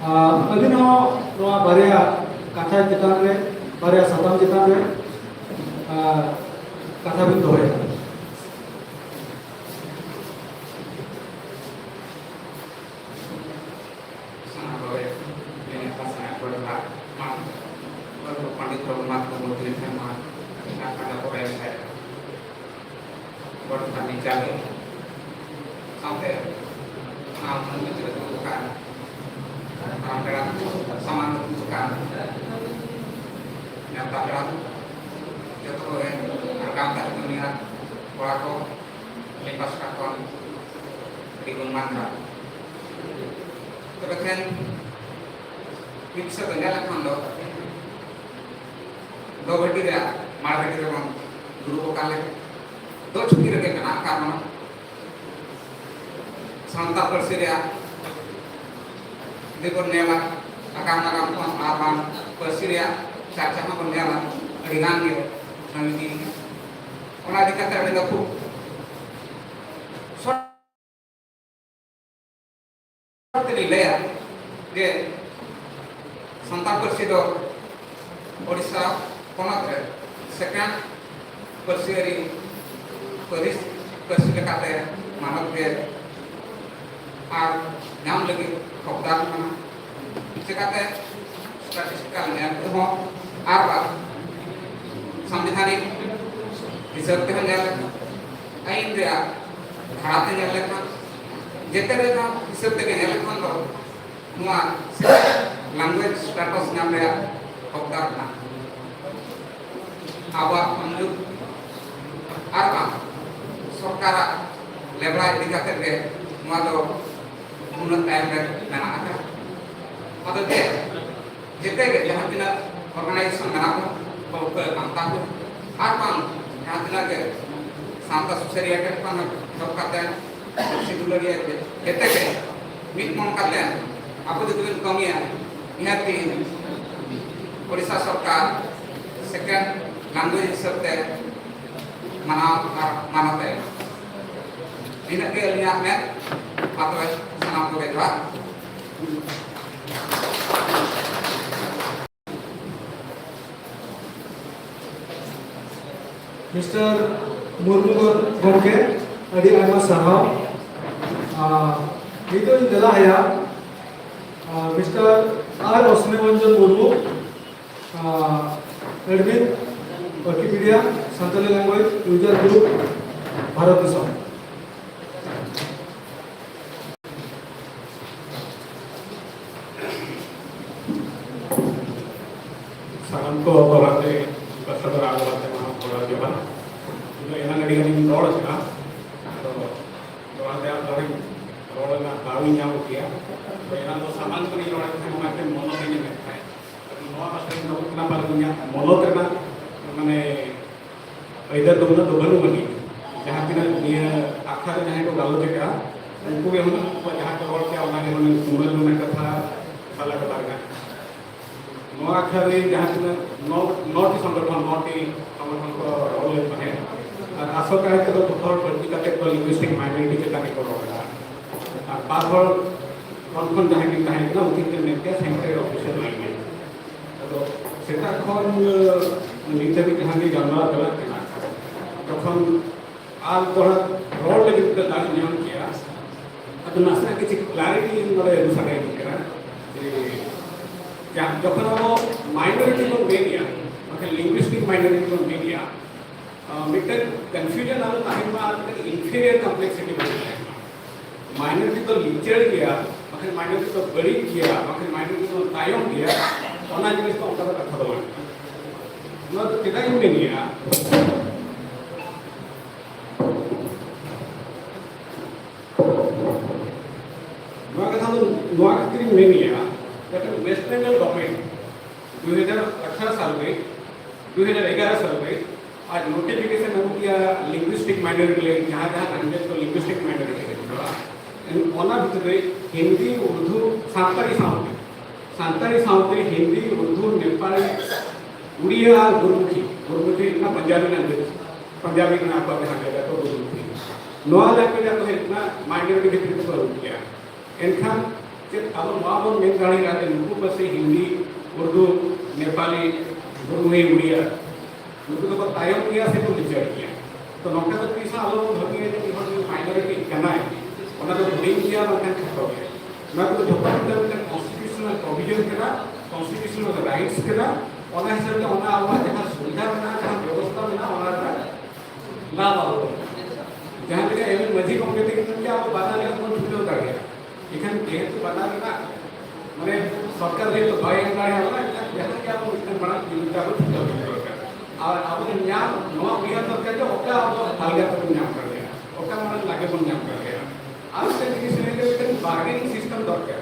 ᱟᱨ ᱟᱹᱵᱤᱱ ᱦᱚᱸ ᱱᱚᱣᱟ ᱵᱟᱨᱭᱟ ᱠᱟᱛᱷᱟ ᱪᱮᱛᱟᱱ ᱨᱮ, ᱵᱟᱨᱭᱟ ᱥᱟᱛᱟᱢ ᱪᱮᱛᱟᱱ ᱨᱮ, ᱟᱨ ᱠᱟᱛᱷᱟ ᱵᱤᱱ ᱫᱚᱦᱚᱭᱟ᱾ ᱥᱟᱱᱟᱢ ᱠᱚᱜᱮ ᱱᱤᱭᱟᱹ ᱯᱟᱥᱱᱟᱣ ᱠᱚᱨᱮᱱᱟᱜ ᱢᱟᱱ ᱯᱚᱱᱰᱤᱛ ᱨᱚᱜᱷᱩᱱᱟᱛᱷ ᱢᱩᱨᱢᱩ ᱛᱤᱞᱠᱟᱹ ᱢᱟ ᱡᱟᱦᱟᱸ ᱠᱟᱛᱷᱟ ᱠᱚ ᱮᱢ ᱛᱟᱦᱮᱸᱫ, ᱜᱚᱴ ᱴᱟᱺᱰᱤ ᱪᱟᱞᱮ ᱥᱟᱶᱛᱮ ᱥᱟᱱᱟᱢ ᱢᱟᱹᱱᱢᱤ ᱠᱚ ᱫᱩᱲᱩᱵ ᱟᱠᱟᱱ, ᱢᱟᱨᱟᱝ ᱯᱮᱲᱟ ᱠᱚ, ᱥᱟᱢᱟᱝ ᱨᱮ ᱫᱩᱲᱩᱵ ᱟᱠᱟᱱ ᱱᱮᱣᱛᱟ ᱯᱮᱲᱟ ᱠᱚ, ᱡᱚᱛᱚ ᱠᱚᱜᱮ ᱟᱨ ᱜᱟᱶᱛᱟ ᱠᱟᱹᱢᱤᱭᱟᱹ ᱠᱚᱲᱟ ᱠᱚ, ᱟᱹᱞᱤᱧ ᱯᱟᱥᱴᱟ ᱠᱷᱚᱱ ᱟᱹᱰᱤ ᱜᱩᱱᱢᱟᱱ ᱡᱚᱦᱟᱨ᱾ ᱛᱚᱵᱮ ᱠᱷᱟᱱ ᱢᱤᱫ ᱥᱮᱫ ᱫᱚ ᱧᱮᱞ ᱞᱮᱠᱷᱟᱱ ᱫᱚ ᱫᱚ ᱜᱷᱟᱹᱴᱤ ᱨᱮᱭᱟᱜ ᱢᱟᱲ ᱜᱷᱟᱹᱴᱤ ᱨᱮᱵᱚᱱ ᱫᱩᱲᱩᱵ ᱟᱠᱟᱱ ᱞᱮᱠᱟ ᱫᱚ ᱪᱷᱩᱴᱤ ᱨᱮᱜᱮ ᱢᱮᱱᱟᱜ ᱟᱠᱟᱫ ᱵᱚᱱᱟ᱾ ᱥᱟᱱᱛᱟᱲ ᱯᱟᱹᱨᱥᱤ ᱨᱮᱭᱟᱜ ᱡᱩᱫᱤ ᱵᱚᱱ ᱧᱮᱞᱟ, ᱟᱜᱟᱢ ᱱᱟᱜᱟᱢ ᱠᱷᱚᱱ ᱟᱨ ᱵᱟᱝ ᱯᱟᱹᱨᱥᱤ ᱨᱮᱭᱟᱜ ᱪᱟᱨᱪᱟ ᱦᱚᱸ ᱵᱚᱱ ᱧᱮᱞᱟ, ᱟᱹᱰᱤ ᱜᱟᱱ ᱜᱮ ᱥᱟᱺᱜᱤᱧ᱾ ᱚᱱᱟ ᱤᱫᱤ ᱠᱟᱛᱮ ᱟᱹᱞᱤᱧ ᱫᱚ ᱠᱷᱩᱵ ᱥᱚᱨᱴ ᱛᱮᱞᱤᱧ ᱞᱟᱹᱭᱟ ᱡᱮ ᱥᱟᱱᱛᱟᱲ ᱯᱟᱹᱨᱥᱤ ᱫᱚ ᱳᱰᱤᱥᱟ ᱯᱚᱱᱚᱛ ᱨᱮ second ᱯᱟᱹᱨᱥᱤ ᱟᱹᱨᱤ ᱯᱟᱹᱨᱤᱥ ᱯᱟᱹᱨᱥᱤ ᱞᱮᱠᱟᱛᱮ ᱢᱟᱱᱚᱛ ᱜᱮ ᱟᱨ ᱧᱟᱢ ᱞᱟᱹᱜᱤᱫ ᱦᱚᱠᱫᱟᱨ ᱠᱟᱱᱟ᱾ ᱪᱮᱠᱟᱛᱮ statistical ᱧᱮᱞ ᱛᱮᱦᱚᱸ ᱟᱨ ᱵᱟᱝ ᱥᱟᱝᱵᱤᱫᱷᱟᱱᱤᱠ ᱦᱤᱥᱟᱹᱵ ᱛᱮᱦᱚᱸ ᱧᱮᱞ ᱞᱮᱠᱷᱟᱱ, ᱟᱹᱭᱤᱱ ᱨᱮᱭᱟᱜ ᱫᱷᱟᱨᱟ ᱛᱮ ᱧᱮᱞ ᱞᱮᱠᱷᱟᱱ, ᱡᱮᱛᱮ ᱨᱮᱱᱟᱜ ᱦᱤᱥᱟᱹᱵ ᱛᱮᱜᱮ ᱧᱮᱞ ᱞᱮᱠᱷᱟᱱ ᱫᱚ ᱱᱚᱣᱟ language status ᱧᱟᱢ ᱨᱮᱭᱟᱜ ᱦᱚᱠᱫᱟᱨ ᱠᱟᱱᱟ᱾ ᱟᱵᱚᱣᱟᱜ ᱢᱩᱞᱩᱠ ᱟᱨ ᱵᱟᱝ ᱥᱚᱨᱠᱟᱨᱟᱜ ᱞᱮᱵᱲᱟ ᱤᱫᱤ ᱠᱟᱛᱮ ᱜᱮ ᱱᱚᱣᱟ ᱫᱚ ᱩᱱᱟᱹᱜ ᱛᱟᱭᱚᱢ ᱨᱮ ᱢᱮᱱᱟᱜ ᱟᱠᱟᱫᱟ᱾ ᱟᱫᱚ ᱪᱮᱫ ᱡᱮᱛᱮ ᱜᱮ ᱡᱟᱦᱟᱸ ᱛᱤᱱᱟᱹᱜ organization ᱢᱮᱱᱟᱜ ᱠᱚ, ᱦᱚᱲ ᱠᱚ ᱮᱢᱟᱱ ᱛᱟᱠᱚ, ᱟᱨ ᱵᱟᱝ ᱡᱟᱦᱟᱸ ᱛᱤᱱᱟᱹᱜ ᱜᱮ ᱥᱟᱶᱛᱟ ᱥᱩᱥᱟᱹᱨᱤᱭᱟᱹ ᱴᱷᱮᱱ ᱠᱷᱚᱱ ᱮᱦᱚᱵ ᱠᱟᱛᱮ ᱥᱤᱫᱷᱩ ᱞᱟᱹᱲᱤᱭᱟᱹ ᱡᱮᱛᱮ ᱜᱮ ᱢᱤᱫ ᱢᱚᱱ ᱠᱟᱛᱮ ᱟᱵᱚ ᱡᱩᱫᱤ ᱵᱚᱱ ᱠᱟᱹᱢᱤᱭᱟ, ᱱᱤᱦᱟᱹᱛ ᱜᱮ ᱳᱰᱤᱥᱟ ᱥᱚᱨᱠᱟᱨ second language ᱦᱤᱥᱟᱹᱵ ᱛᱮ ᱢᱟᱱᱟᱣ ᱟᱨ ᱢᱟᱱᱚᱛ ᱮ ᱮᱢᱟ᱾ ᱱᱤᱱᱟᱹᱜ ᱜᱮ ᱟᱹᱞᱤᱧᱟᱜ ᱢᱮᱱ᱾ ᱢᱟ ᱛᱚᱵᱮ ᱥᱟᱱᱟᱢ ᱠᱚᱜᱮ ᱡᱚᱦᱟᱨ᱾ ᱢᱤᱥᱴᱟᱨ ᱢᱩᱨᱢᱩ ᱜᱚᱢᱠᱮ, ᱟᱹᱰᱤ ᱟᱭᱢᱟ ᱥᱟᱨᱦᱟᱣ᱾ ᱟᱨ ᱱᱤᱛᱚᱜ ᱤᱧ ᱫᱮᱞᱟ ᱟᱭᱟ, ᱟᱨ ᱢᱤᱥᱴᱟᱨ ᱟᱨ ᱚᱥᱱᱤ ᱨᱚᱧᱡᱚᱱ ᱢᱩᱨᱢᱩ, ᱟᱨ admin Wikipedia Santali language user group, Bharat ᱫᱤᱥᱚᱢ᱾ ᱥᱟᱱᱟᱢ ᱠᱚ ᱫᱚᱦᱲᱟ ᱛᱮ ᱠᱟᱛᱷᱟ ᱫᱚ ᱨᱟᱜ ᱫᱚᱦᱲᱟ ᱛᱮ ᱢᱟ ᱫᱚᱦᱲᱟ ᱡᱚᱦᱟᱨ᱾ ᱤᱧ ᱫᱚ ᱮᱱᱟᱝ ᱟᱹᱰᱤ ᱜᱟᱱᱤᱧ ᱨᱚᱲ ᱠᱮᱫᱟ, ᱟᱫᱚ ᱫᱚᱦᱲᱟ ᱛᱮ ᱟᱨ ᱫᱚᱦᱲᱟᱧ ᱨᱚᱲ ᱨᱮᱱᱟᱜ ᱫᱟᱣ ᱤᱧ ᱧᱟᱢ ᱠᱮᱭᱟ᱾ ᱟᱫᱚ ᱮᱱᱟᱝ ᱫᱚ ᱥᱟᱢᱟᱝ ᱠᱷᱚᱱᱤᱧ ᱨᱚᱲᱮᱫ ᱛᱟᱦᱮᱸᱫ, ᱚᱱᱟᱛᱮ ᱢᱚᱱᱚᱛ ᱤᱧ ᱮᱢᱮᱫ ᱛᱟᱦᱮᱸᱫ᱾ ᱟᱫᱚ ᱱᱚᱣᱟ ᱠᱟᱛᱷᱟᱧ ᱢᱮᱱ ᱠᱟᱱᱟ, ᱯᱟᱞᱮ ᱤᱧᱟᱹᱜ ᱢᱚᱱᱚᱛ ᱨᱮᱱᱟᱜ ᱢᱟᱱᱮ ᱟᱹᱭᱫᱟᱹᱨ ᱫᱚ ᱩᱱᱟᱹᱜ ᱫᱚ ᱵᱟᱹᱱᱩᱜ ᱟᱹᱱᱤᱡ᱾ ᱡᱟᱦᱟᱸ ᱛᱤᱱᱟᱹᱜ ᱱᱤᱭᱟᱹ ᱟᱠᱷᱲᱟ ᱨᱮ ᱡᱟᱦᱟᱸᱭ ᱠᱚ ᱜᱟᱞᱚᱪ ᱟᱠᱟᱫᱼᱟ, ᱩᱱᱠᱩ ᱜᱮ ᱦᱩᱱᱟᱹᱝ ᱩᱱᱠᱩᱣᱟᱜ ᱡᱟᱦᱟᱸ ᱠᱚ ᱨᱚᱲ ᱠᱮᱫᱼᱟ, ᱚᱱᱟ ᱜᱮ ᱦᱩᱱᱟᱹᱝ ᱛᱩᱢᱟᱹᱞ ᱨᱮᱱᱟᱜ ᱠᱟᱛᱷᱟ ᱥᱟᱞᱟ ᱠᱟᱛᱷᱟ ᱨᱮᱱᱟᱜ᱾ ᱱᱚᱣᱟ ᱟᱠᱷᱲᱟ ᱨᱮ ᱡᱟᱦᱟᱸ ᱛᱤᱱᱟᱹᱜ ᱱᱚ, ᱱᱚ ᱴᱤ ᱥᱚᱝᱜᱚᱴᱷᱚᱱ, ᱱᱚ ᱴᱤ ᱥᱚᱝᱜᱚᱴᱷᱚᱱ ᱠᱚ ᱨᱚᱲ ᱞᱮᱫ ᱛᱟᱦᱮᱸᱫ, ᱟᱨ ᱟᱥᱚᱠᱟᱭ ᱛᱮᱫᱚ ᱡᱚᱛᱚ ᱦᱚᱲ ᱵᱟᱹᱲᱛᱤ ᱠᱟᱛᱮ ᱫᱚ linguistic minority ᱪᱮᱛᱟᱱ ᱜᱮᱠᱚ ᱨᱚᱲ ᱮᱫᱟ᱾ ᱟᱨ ᱵᱟᱨ ᱦᱚᱲ ᱠᱷᱚᱱ ᱠᱷᱚᱱ ᱡᱟᱦᱟᱸᱭ ᱠᱤᱱ ᱛᱟᱦᱮᱸ ᱠᱟᱱᱟ, ᱩᱱᱠᱤᱱ ᱠᱤᱱ ᱢᱮᱱ ᱠᱮᱫᱟ central official language᱾ ᱟᱫᱚ ᱥᱮᱛᱟᱜ ᱠᱷᱚᱱ ᱱᱤᱛ ᱫᱷᱟᱹᱵᱤᱡ ᱡᱟᱦᱟᱸ ᱜᱮ ᱜᱟᱞᱢᱟᱨᱟᱣ ᱪᱟᱞᱟᱜ ᱠᱟᱱᱟ, ᱡᱚᱠᱷᱚᱱ ᱟᱨ ᱫᱚᱦᱲᱟ ᱨᱚᱲ ᱞᱟᱹᱜᱤᱫ ᱛᱮ ᱫᱟᱣ ᱤᱧ ᱧᱟᱢ ᱠᱮᱜᱼᱟ, ᱟᱫᱚ ᱱᱟᱥᱮᱱᱟᱜ ᱠᱤᱪᱷᱩ clarity ᱱᱚᱰᱮ ᱟᱹᱜᱩ ᱥᱟᱰᱮ ᱤᱫᱤᱜ ᱠᱟᱱᱟ ᱡᱮ, ᱡᱟ-, ᱡᱚᱠᱷᱚᱱ ᱟᱵᱚ minority ᱵᱚᱱ ᱢᱮᱱᱮᱜᱼᱟ, ᱵᱟᱠᱷᱟᱱ linguistic minority ᱵᱚᱱ ᱢᱮᱱᱮᱜᱼᱟ, ᱟᱸ, ᱢᱤᱫᱴᱮᱱ confusion ᱟᱞᱚ ᱛᱟᱦᱮᱱ ᱢᱟ ᱟᱨ ᱢᱤᱫᱴᱮᱱ inferior complexity ᱵᱟᱝ ᱛᱟᱦᱮᱱ ᱢᱟ᱾ Minority ᱫᱚ ᱞᱤᱪᱟᱹᱲ ᱜᱮᱭᱟ, ᱵᱟᱠᱷᱟᱱ ᱢᱟᱭᱱᱚᱨᱤᱴᱤ ᱫᱚ ᱵᱟᱹᱲᱤᱡ ᱜᱮᱭᱟ, ᱵᱟᱠᱷᱟᱱ ᱢᱟᱭᱱᱚᱨᱤᱴᱤ ᱫᱚ ᱛᱟᱭᱚᱢ ᱜᱮᱭᱟ, ᱚᱱᱟ ᱡᱤᱱᱤᱥ ᱫᱚ ᱚᱱᱠᱟ ᱫᱚ ᱠᱟᱛᱷᱟ ᱫᱚ ᱵᱟᱝ ᱠᱟᱱᱟ᱾ ᱱᱚᱣᱟ ᱫᱚ ᱪᱮᱫᱟᱜ ᱤᱧ ᱢᱮᱱᱮᱜᱼᱟ? ᱱᱚᱣᱟ ᱠᱟᱛᱷᱟ ᱫᱚ ᱱᱚᱣᱟ ᱠᱷᱟᱹᱛᱤᱨ ᱤᱧ ᱢᱮᱱᱮᱜᱼᱟ, ᱡᱟᱛᱮ ᱳᱭᱮᱥᱴ ᱵᱮᱝᱜᱚᱞ ᱜᱚᱵᱷᱚᱨᱱᱢᱮᱱᱴ ᱫᱩ ᱦᱟᱡᱟᱨ ᱟᱴᱷᱟᱨᱚ ᱥᱟᱞ ᱨᱮ, ᱫᱩ ᱦᱟᱡᱟᱨ ᱮᱜᱟᱨᱚ ᱥᱟᱞ ᱨᱮ ᱟᱡ ᱱᱳᱴᱤᱯᱷᱤᱠᱮᱥᱚᱱ ᱮᱢ ᱠᱮᱜᱼᱟ, ᱞᱤᱝᱜᱩᱭᱥᱴᱤᱠ ᱢᱟᱭᱱᱚᱨᱤᱴᱤ ᱞᱟᱹᱜᱤᱫ, ᱡᱟᱦᱟᱸ ᱡᱟᱦᱟᱸ ᱞᱮᱝᱜᱩᱭᱮᱡᱽ ᱠᱚ ᱞᱤᱝᱜᱩᱭᱥᱴᱤᱠ ᱢᱟᱭᱱᱚᱨᱤᱴᱤ ᱞᱟᱹᱜᱤᱫ ᱠᱚ, ᱚᱱᱟ ᱵᱷᱤᱛᱨᱤ ᱨᱮ ᱦᱤᱱᱫᱤ, ᱩᱨᱫᱩ, ᱥᱟᱱᱛᱟᱲᱤ ᱥᱟᱶᱛᱮ, ᱥᱟᱱᱛᱟᱲᱤ ᱥᱟᱶᱛᱮ ᱦᱤᱱᱫᱤ, ᱩᱨᱫᱩ, ᱱᱮᱯᱟᱞᱤ, ᱩᱲᱤᱭᱟ ᱟᱨ ᱜᱩᱨᱢᱩᱠᱷᱤ, ᱜᱩᱨᱢᱩᱠᱷᱤ ᱨᱮᱱᱟᱜ ᱯᱚᱧᱡᱟᱵᱤ ᱞᱮᱝᱜᱩᱭᱮᱡᱽ, ᱯᱚᱧᱡᱟᱵᱤ ᱨᱮᱱᱟᱜ ᱟᱠᱚᱣᱟᱜ ᱡᱟᱦᱟᱸ ᱡᱟᱭᱜᱟ ᱠᱚ ᱜᱩᱨᱢᱩᱠᱷᱤ, ᱱᱚᱣᱟ ᱞᱮᱝᱜᱩᱭᱮᱡᱽ ᱫᱚ ᱦᱩᱭᱩᱜ ᱠᱟᱱᱟ ᱢᱟᱭᱱᱚᱨᱤᱴᱤ ᱵᱷᱤᱛᱨᱤ ᱨᱮᱠᱚ ᱟᱹᱜᱩ ᱠᱮᱜᱼᱟ᱾ ᱮᱱᱠᱷᱟᱱ ᱪᱮᱫ ᱟᱵᱚ ᱱᱚᱣᱟ ᱵᱚᱱ ᱢᱮᱱ ᱫᱟᱲᱮᱭᱟᱜᱼᱟ ᱡᱮ ᱱᱩᱠᱩ ᱯᱟᱹᱨᱥᱤ ᱦᱤᱱᱫᱤ, ᱩᱨᱫᱩ, ᱱᱮᱯᱟᱞᱤ, ᱵᱩᱨᱢᱤ, ᱩᱲᱤᱭᱟ, ᱱᱩᱠᱩ ᱫᱚᱠᱚ ᱛᱟᱭᱚᱢ ᱜᱮᱭᱟ ᱥᱮ ᱠᱚ ᱞᱤᱪᱟᱹᱲ ᱜᱮᱭᱟ? ᱛᱚ ᱱᱚᱝᱠᱟ ᱫᱚ ᱛᱤᱥ ᱦᱚᱸ ᱟᱞᱚ ᱵᱚᱱ ᱵᱷᱟᱹᱵᱤᱭᱟ ᱡᱮ ᱢᱤᱫ ᱦᱚᱲ ᱡᱩᱫᱤ ᱢᱟᱭᱱᱚᱨᱤᱴᱤ ᱠᱟᱱᱟᱭ, ᱚᱱᱟ ᱫᱚ ᱦᱩᱰᱤᱧ ᱜᱮᱭᱟ ᱵᱟᱝᱠᱷᱟᱱ ᱠᱷᱟᱴᱚ ᱜᱮᱭᱟ᱾ ᱱᱚᱣᱟ ᱠᱚᱫᱚ ᱡᱚᱛᱚ ᱢᱤᱫᱴᱟᱝ, ᱢᱤᱫᱴᱟᱝ ᱠᱚᱱᱥᱴᱤᱴᱤᱭᱩᱥᱚᱱᱟᱞ ᱯᱨᱚᱵᱷᱤᱡᱚᱱ ᱠᱟᱱᱟ, ᱠᱚᱱᱥᱴᱤᱴᱤᱭᱩᱥᱚᱱᱟᱞ ᱨᱟᱭᱤᱴᱥ ᱠᱟᱱᱟ᱾ ᱚᱱᱟ ᱦᱤᱥᱟᱹᱵ ᱛᱮ ᱚᱱᱟ ᱟᱵᱚᱣᱟᱜ ᱡᱟᱦᱟᱸ ᱥᱩᱵᱤᱫᱷᱟ ᱢᱮᱱᱟᱜᱼᱟ, ᱡᱟᱦᱟᱸ ᱵᱮᱵᱚᱥᱛᱷᱟ ᱢᱮᱱᱟᱜᱼᱟ, ᱚᱱᱟ ᱨᱮᱱᱟᱜ ᱞᱟᱵᱷ ᱟᱵᱚ ᱵᱚᱱ ᱧᱟᱢᱟ᱾ ᱡᱟᱦᱟᱸ ᱞᱮᱠᱟ ᱮᱢ ᱮᱱ ᱢᱟᱹᱡᱷᱤ ᱜᱚᱢᱠᱮ ᱛᱟᱹᱠᱤᱱ ᱢᱮᱱ ᱠᱮᱜᱼᱟ, ᱟᱵᱚ ᱵᱟᱱᱟᱨ ᱞᱮᱠᱟ ᱵᱚᱱ ᱪᱷᱩᱴᱟᱹᱣ ᱫᱟᱲᱮᱭᱟᱜᱼᱟ᱾ ᱮᱱᱠᱷᱟᱱ ᱡᱮᱦᱮᱛᱩ ᱵᱟᱱᱟᱨ ᱨᱮᱱᱟᱜ ᱢᱟᱱᱮ ᱥᱚᱨᱠᱟᱨ ᱡᱮᱦᱮᱛᱩ ᱵᱟᱭ ᱮᱢ ᱫᱟᱲᱮᱭᱟᱵᱚᱱᱟ, ᱮᱱᱠᱷᱟᱱ ᱡᱟᱦᱟᱸ ᱜᱮ ᱟᱵᱚ ᱢᱤᱫᱴᱟᱝ ᱢᱟᱲᱟᱝ ᱛᱤᱸᱜᱩ ᱛᱮ ᱟᱵᱚ ᱪᱷᱩᱴᱟᱹᱣ ᱦᱩᱭᱩᱜ ᱫᱚᱨᱠᱟᱨ᱾ ᱟᱨ ᱟᱵᱚ ᱧᱟᱢ ᱱᱚᱣᱟ ᱩᱭᱦᱟᱹᱨ ᱫᱚᱨᱠᱟᱨ ᱡᱮ ᱚᱠᱟ ᱟᱵᱚ ᱦᱟᱞᱠᱟ ᱛᱮᱵᱚᱱ ᱧᱟᱢ ᱫᱟᱲᱮᱭᱟᱜᱼᱟ, ᱚᱠᱟ ᱢᱟᱲᱟᱝ ᱞᱟᱜᱮ ᱵᱚᱱ ᱧᱟᱢ ᱫᱟᱲᱮᱭᱟᱜᱼᱟ᱾ ᱟᱨ ᱢᱤᱫᱴᱟᱝ ᱡᱤᱱᱤᱥ ᱦᱩᱭᱩᱜ ᱠᱟᱱᱟ, ᱢᱤᱫᱴᱟᱝ ᱵᱟᱨᱜᱮᱱᱤᱝ ᱥᱤᱥᱴᱮᱢ ᱫᱚᱨᱠᱟᱨ᱾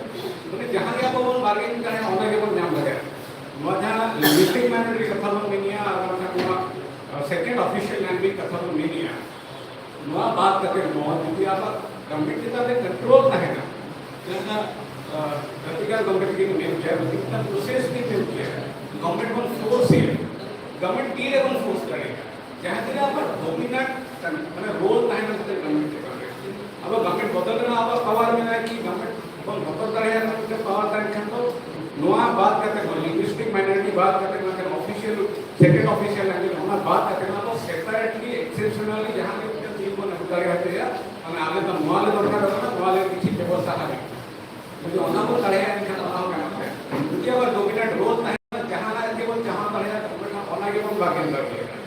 ᱢᱟᱱᱮ ᱡᱟᱦᱟᱸ ᱜᱮ ᱟᱵᱚ ᱵᱚᱱ ᱵᱟᱨᱜᱮᱱ ᱫᱟᱲᱮᱭᱟᱜᱼᱟ, ᱚᱱᱟ ᱜᱮᱵᱚᱱ ᱧᱟᱢ ᱫᱟᱲᱮᱭᱟᱜᱼᱟ᱾ ᱱᱚᱣᱟ ᱡᱟᱦᱟᱸ ᱞᱤᱝᱜᱩᱭᱥᱴᱤᱠ ᱢᱟᱭᱱᱚᱨᱤᱴᱤ ᱠᱟᱛᱷᱟ ᱵᱚᱱ ᱢᱮᱱᱮᱜᱼᱟ, ᱟᱨ ᱵᱟᱝᱠᱷᱟᱱ ᱱᱚᱣᱟ ᱥᱮᱠᱮᱱᱰ ᱚᱯᱷᱤᱥᱤᱭᱟᱞ ᱞᱮᱝᱜᱩᱭᱮᱡᱽ ᱠᱟᱛᱷᱟ ᱵᱚᱱ ᱢᱮᱱᱮᱜᱼᱟ, ᱱᱚᱣᱟ ᱵᱟᱫ ᱠᱟᱛᱮ ᱱᱚᱣᱟ ᱡᱩᱫᱤ ᱟᱵᱚ ᱜᱚᱵᱷᱚᱨᱱᱢᱮᱱᱴ ᱪᱮᱛᱟᱱ ᱨᱮ ᱠᱚᱱᱴᱨᱳᱞ ᱛᱟᱦᱮᱱᱟ, ᱡᱟᱦᱟᱸ ᱨᱟᱛᱤᱠᱟᱞ ᱜᱚᱵᱷᱚᱨᱱᱢᱮᱱᱴ ᱜᱮ ᱢᱮᱱ ᱜᱮᱭᱟ, ᱢᱤᱫᱴᱟᱝ ᱯᱨᱚᱥᱮᱥ ᱜᱮ ᱢᱮᱱ ᱜᱮᱭᱟ, ᱜᱚᱵᱷᱚᱨᱱᱢᱮᱱᱴ ᱵᱚᱱ ᱯᱷᱳᱨᱥ ᱮᱭᱟ, ᱜᱚᱵᱷᱚᱨᱱᱢᱮᱱᱴ ᱛᱤ ᱨᱮᱵᱚᱱ ᱯᱷᱳᱨᱥ ᱫᱟᱲᱮᱭᱟᱜᱼᱟ, ᱡᱟᱦᱟᱸ ᱛᱤᱱᱟᱹᱜ ᱟᱵᱚ ᱰᱚᱢᱤᱱᱮᱱᱴ ᱢᱟᱱᱮ ᱨᱳᱞ ᱛᱟᱦᱮᱱᱟ ᱢᱤᱫᱴᱟᱝ ᱜᱚᱵᱷᱚᱨᱱᱢᱮᱱᱴ ᱪᱮᱛᱟᱱ ᱨᱮ᱾ ᱟᱵᱚ ᱜᱚᱵᱷᱚᱨᱱᱢᱮᱱᱴ ᱵᱚᱫᱚᱞ ᱨᱮᱱᱟᱜ ᱟᱵᱚᱣᱟᱜ ᱯᱟᱣᱟᱨ ᱢᱮᱱᱟᱜᱼᱟ ᱠᱤ? ᱜᱚᱵᱷᱚᱨᱱᱢᱮᱱᱴ ᱵᱚᱱ ᱵᱚᱫᱚᱞ ᱫᱟᱲᱮᱭᱟᱜᱼᱟ ᱢᱤᱫᱴᱟᱝ ᱯᱟᱣᱟᱨ ᱛᱟᱦᱮᱱ ᱠᱷᱟᱱ ᱫᱚ, ᱱᱚᱣᱟ ᱵᱟᱫ ᱠᱟᱛᱮ ᱦᱚᱸ, ᱞᱤᱝᱜᱩᱭᱥᱴᱤᱠ ᱢᱟᱭᱱᱚᱨᱤᱴᱤ ᱵᱟᱫ ᱠᱟᱛᱮ ᱢᱤᱫᱴᱟᱝ ᱚᱯᱷᱤᱥᱤᱭᱟᱞ, ᱥᱮᱠᱮᱱᱰ ᱚᱯᱷᱤᱥᱤᱭᱟᱞ ᱞᱮᱝᱜᱩᱭᱮᱡᱽ, ᱚᱱᱟ ᱵᱟᱫ ᱠᱟᱛᱮ ᱱᱚᱣᱟ ᱫᱚ ᱥᱮᱯᱟᱨᱮᱴᱞᱤ, ᱮᱠᱥᱮᱯᱥᱚᱱᱟᱞᱤ ᱡᱟᱦᱟᱸ ᱜᱮ ᱢᱤᱫᱴᱟᱝ ᱵᱤᱞ ᱵᱚᱱ ᱟᱹᱜᱩ ᱫᱟᱲᱮᱭᱟᱜ ᱛᱟᱭᱟ, ᱢᱟᱱᱮ ᱟᱞᱮ ᱫᱚ ᱱᱚᱣᱟ ᱞᱮ ᱫᱚᱨᱠᱟᱨᱚᱜ ᱠᱟᱱᱟ, ᱱᱚᱣᱟ ᱞᱮ ᱠᱤᱪᱷᱩ ᱵᱮᱵᱚᱥᱛᱷᱟ ᱦᱟᱹᱵᱤᱡ᱾ ᱡᱩᱫᱤ ᱚᱱᱟ ᱵᱚᱱ ᱫᱟᱲᱮᱭᱟᱜᱼᱟ, ᱮᱱᱠᱷᱟᱱ ᱚᱱᱟ ᱦᱚᱸ ᱜᱟᱱᱚᱜ ᱜᱮᱭᱟ᱾ ᱡᱩᱫᱤ ᱟᱵᱟᱨ ᱰᱚᱢᱤᱱᱮᱱᱴ ᱨᱳᱞ ᱛᱟᱦᱮᱱᱟ, ᱡᱟᱦᱟᱱᱟᱜ ᱜᱮᱵᱚᱱ ᱪᱟᱦᱟᱣ ᱫᱟᱲᱮᱭᱟᱜᱼᱟ, ᱚᱱᱟ ᱜᱮᱵᱚᱱ ᱵᱟᱨᱜᱮᱱ ᱫᱟᱲᱮᱭᱟᱜᱼᱟ᱾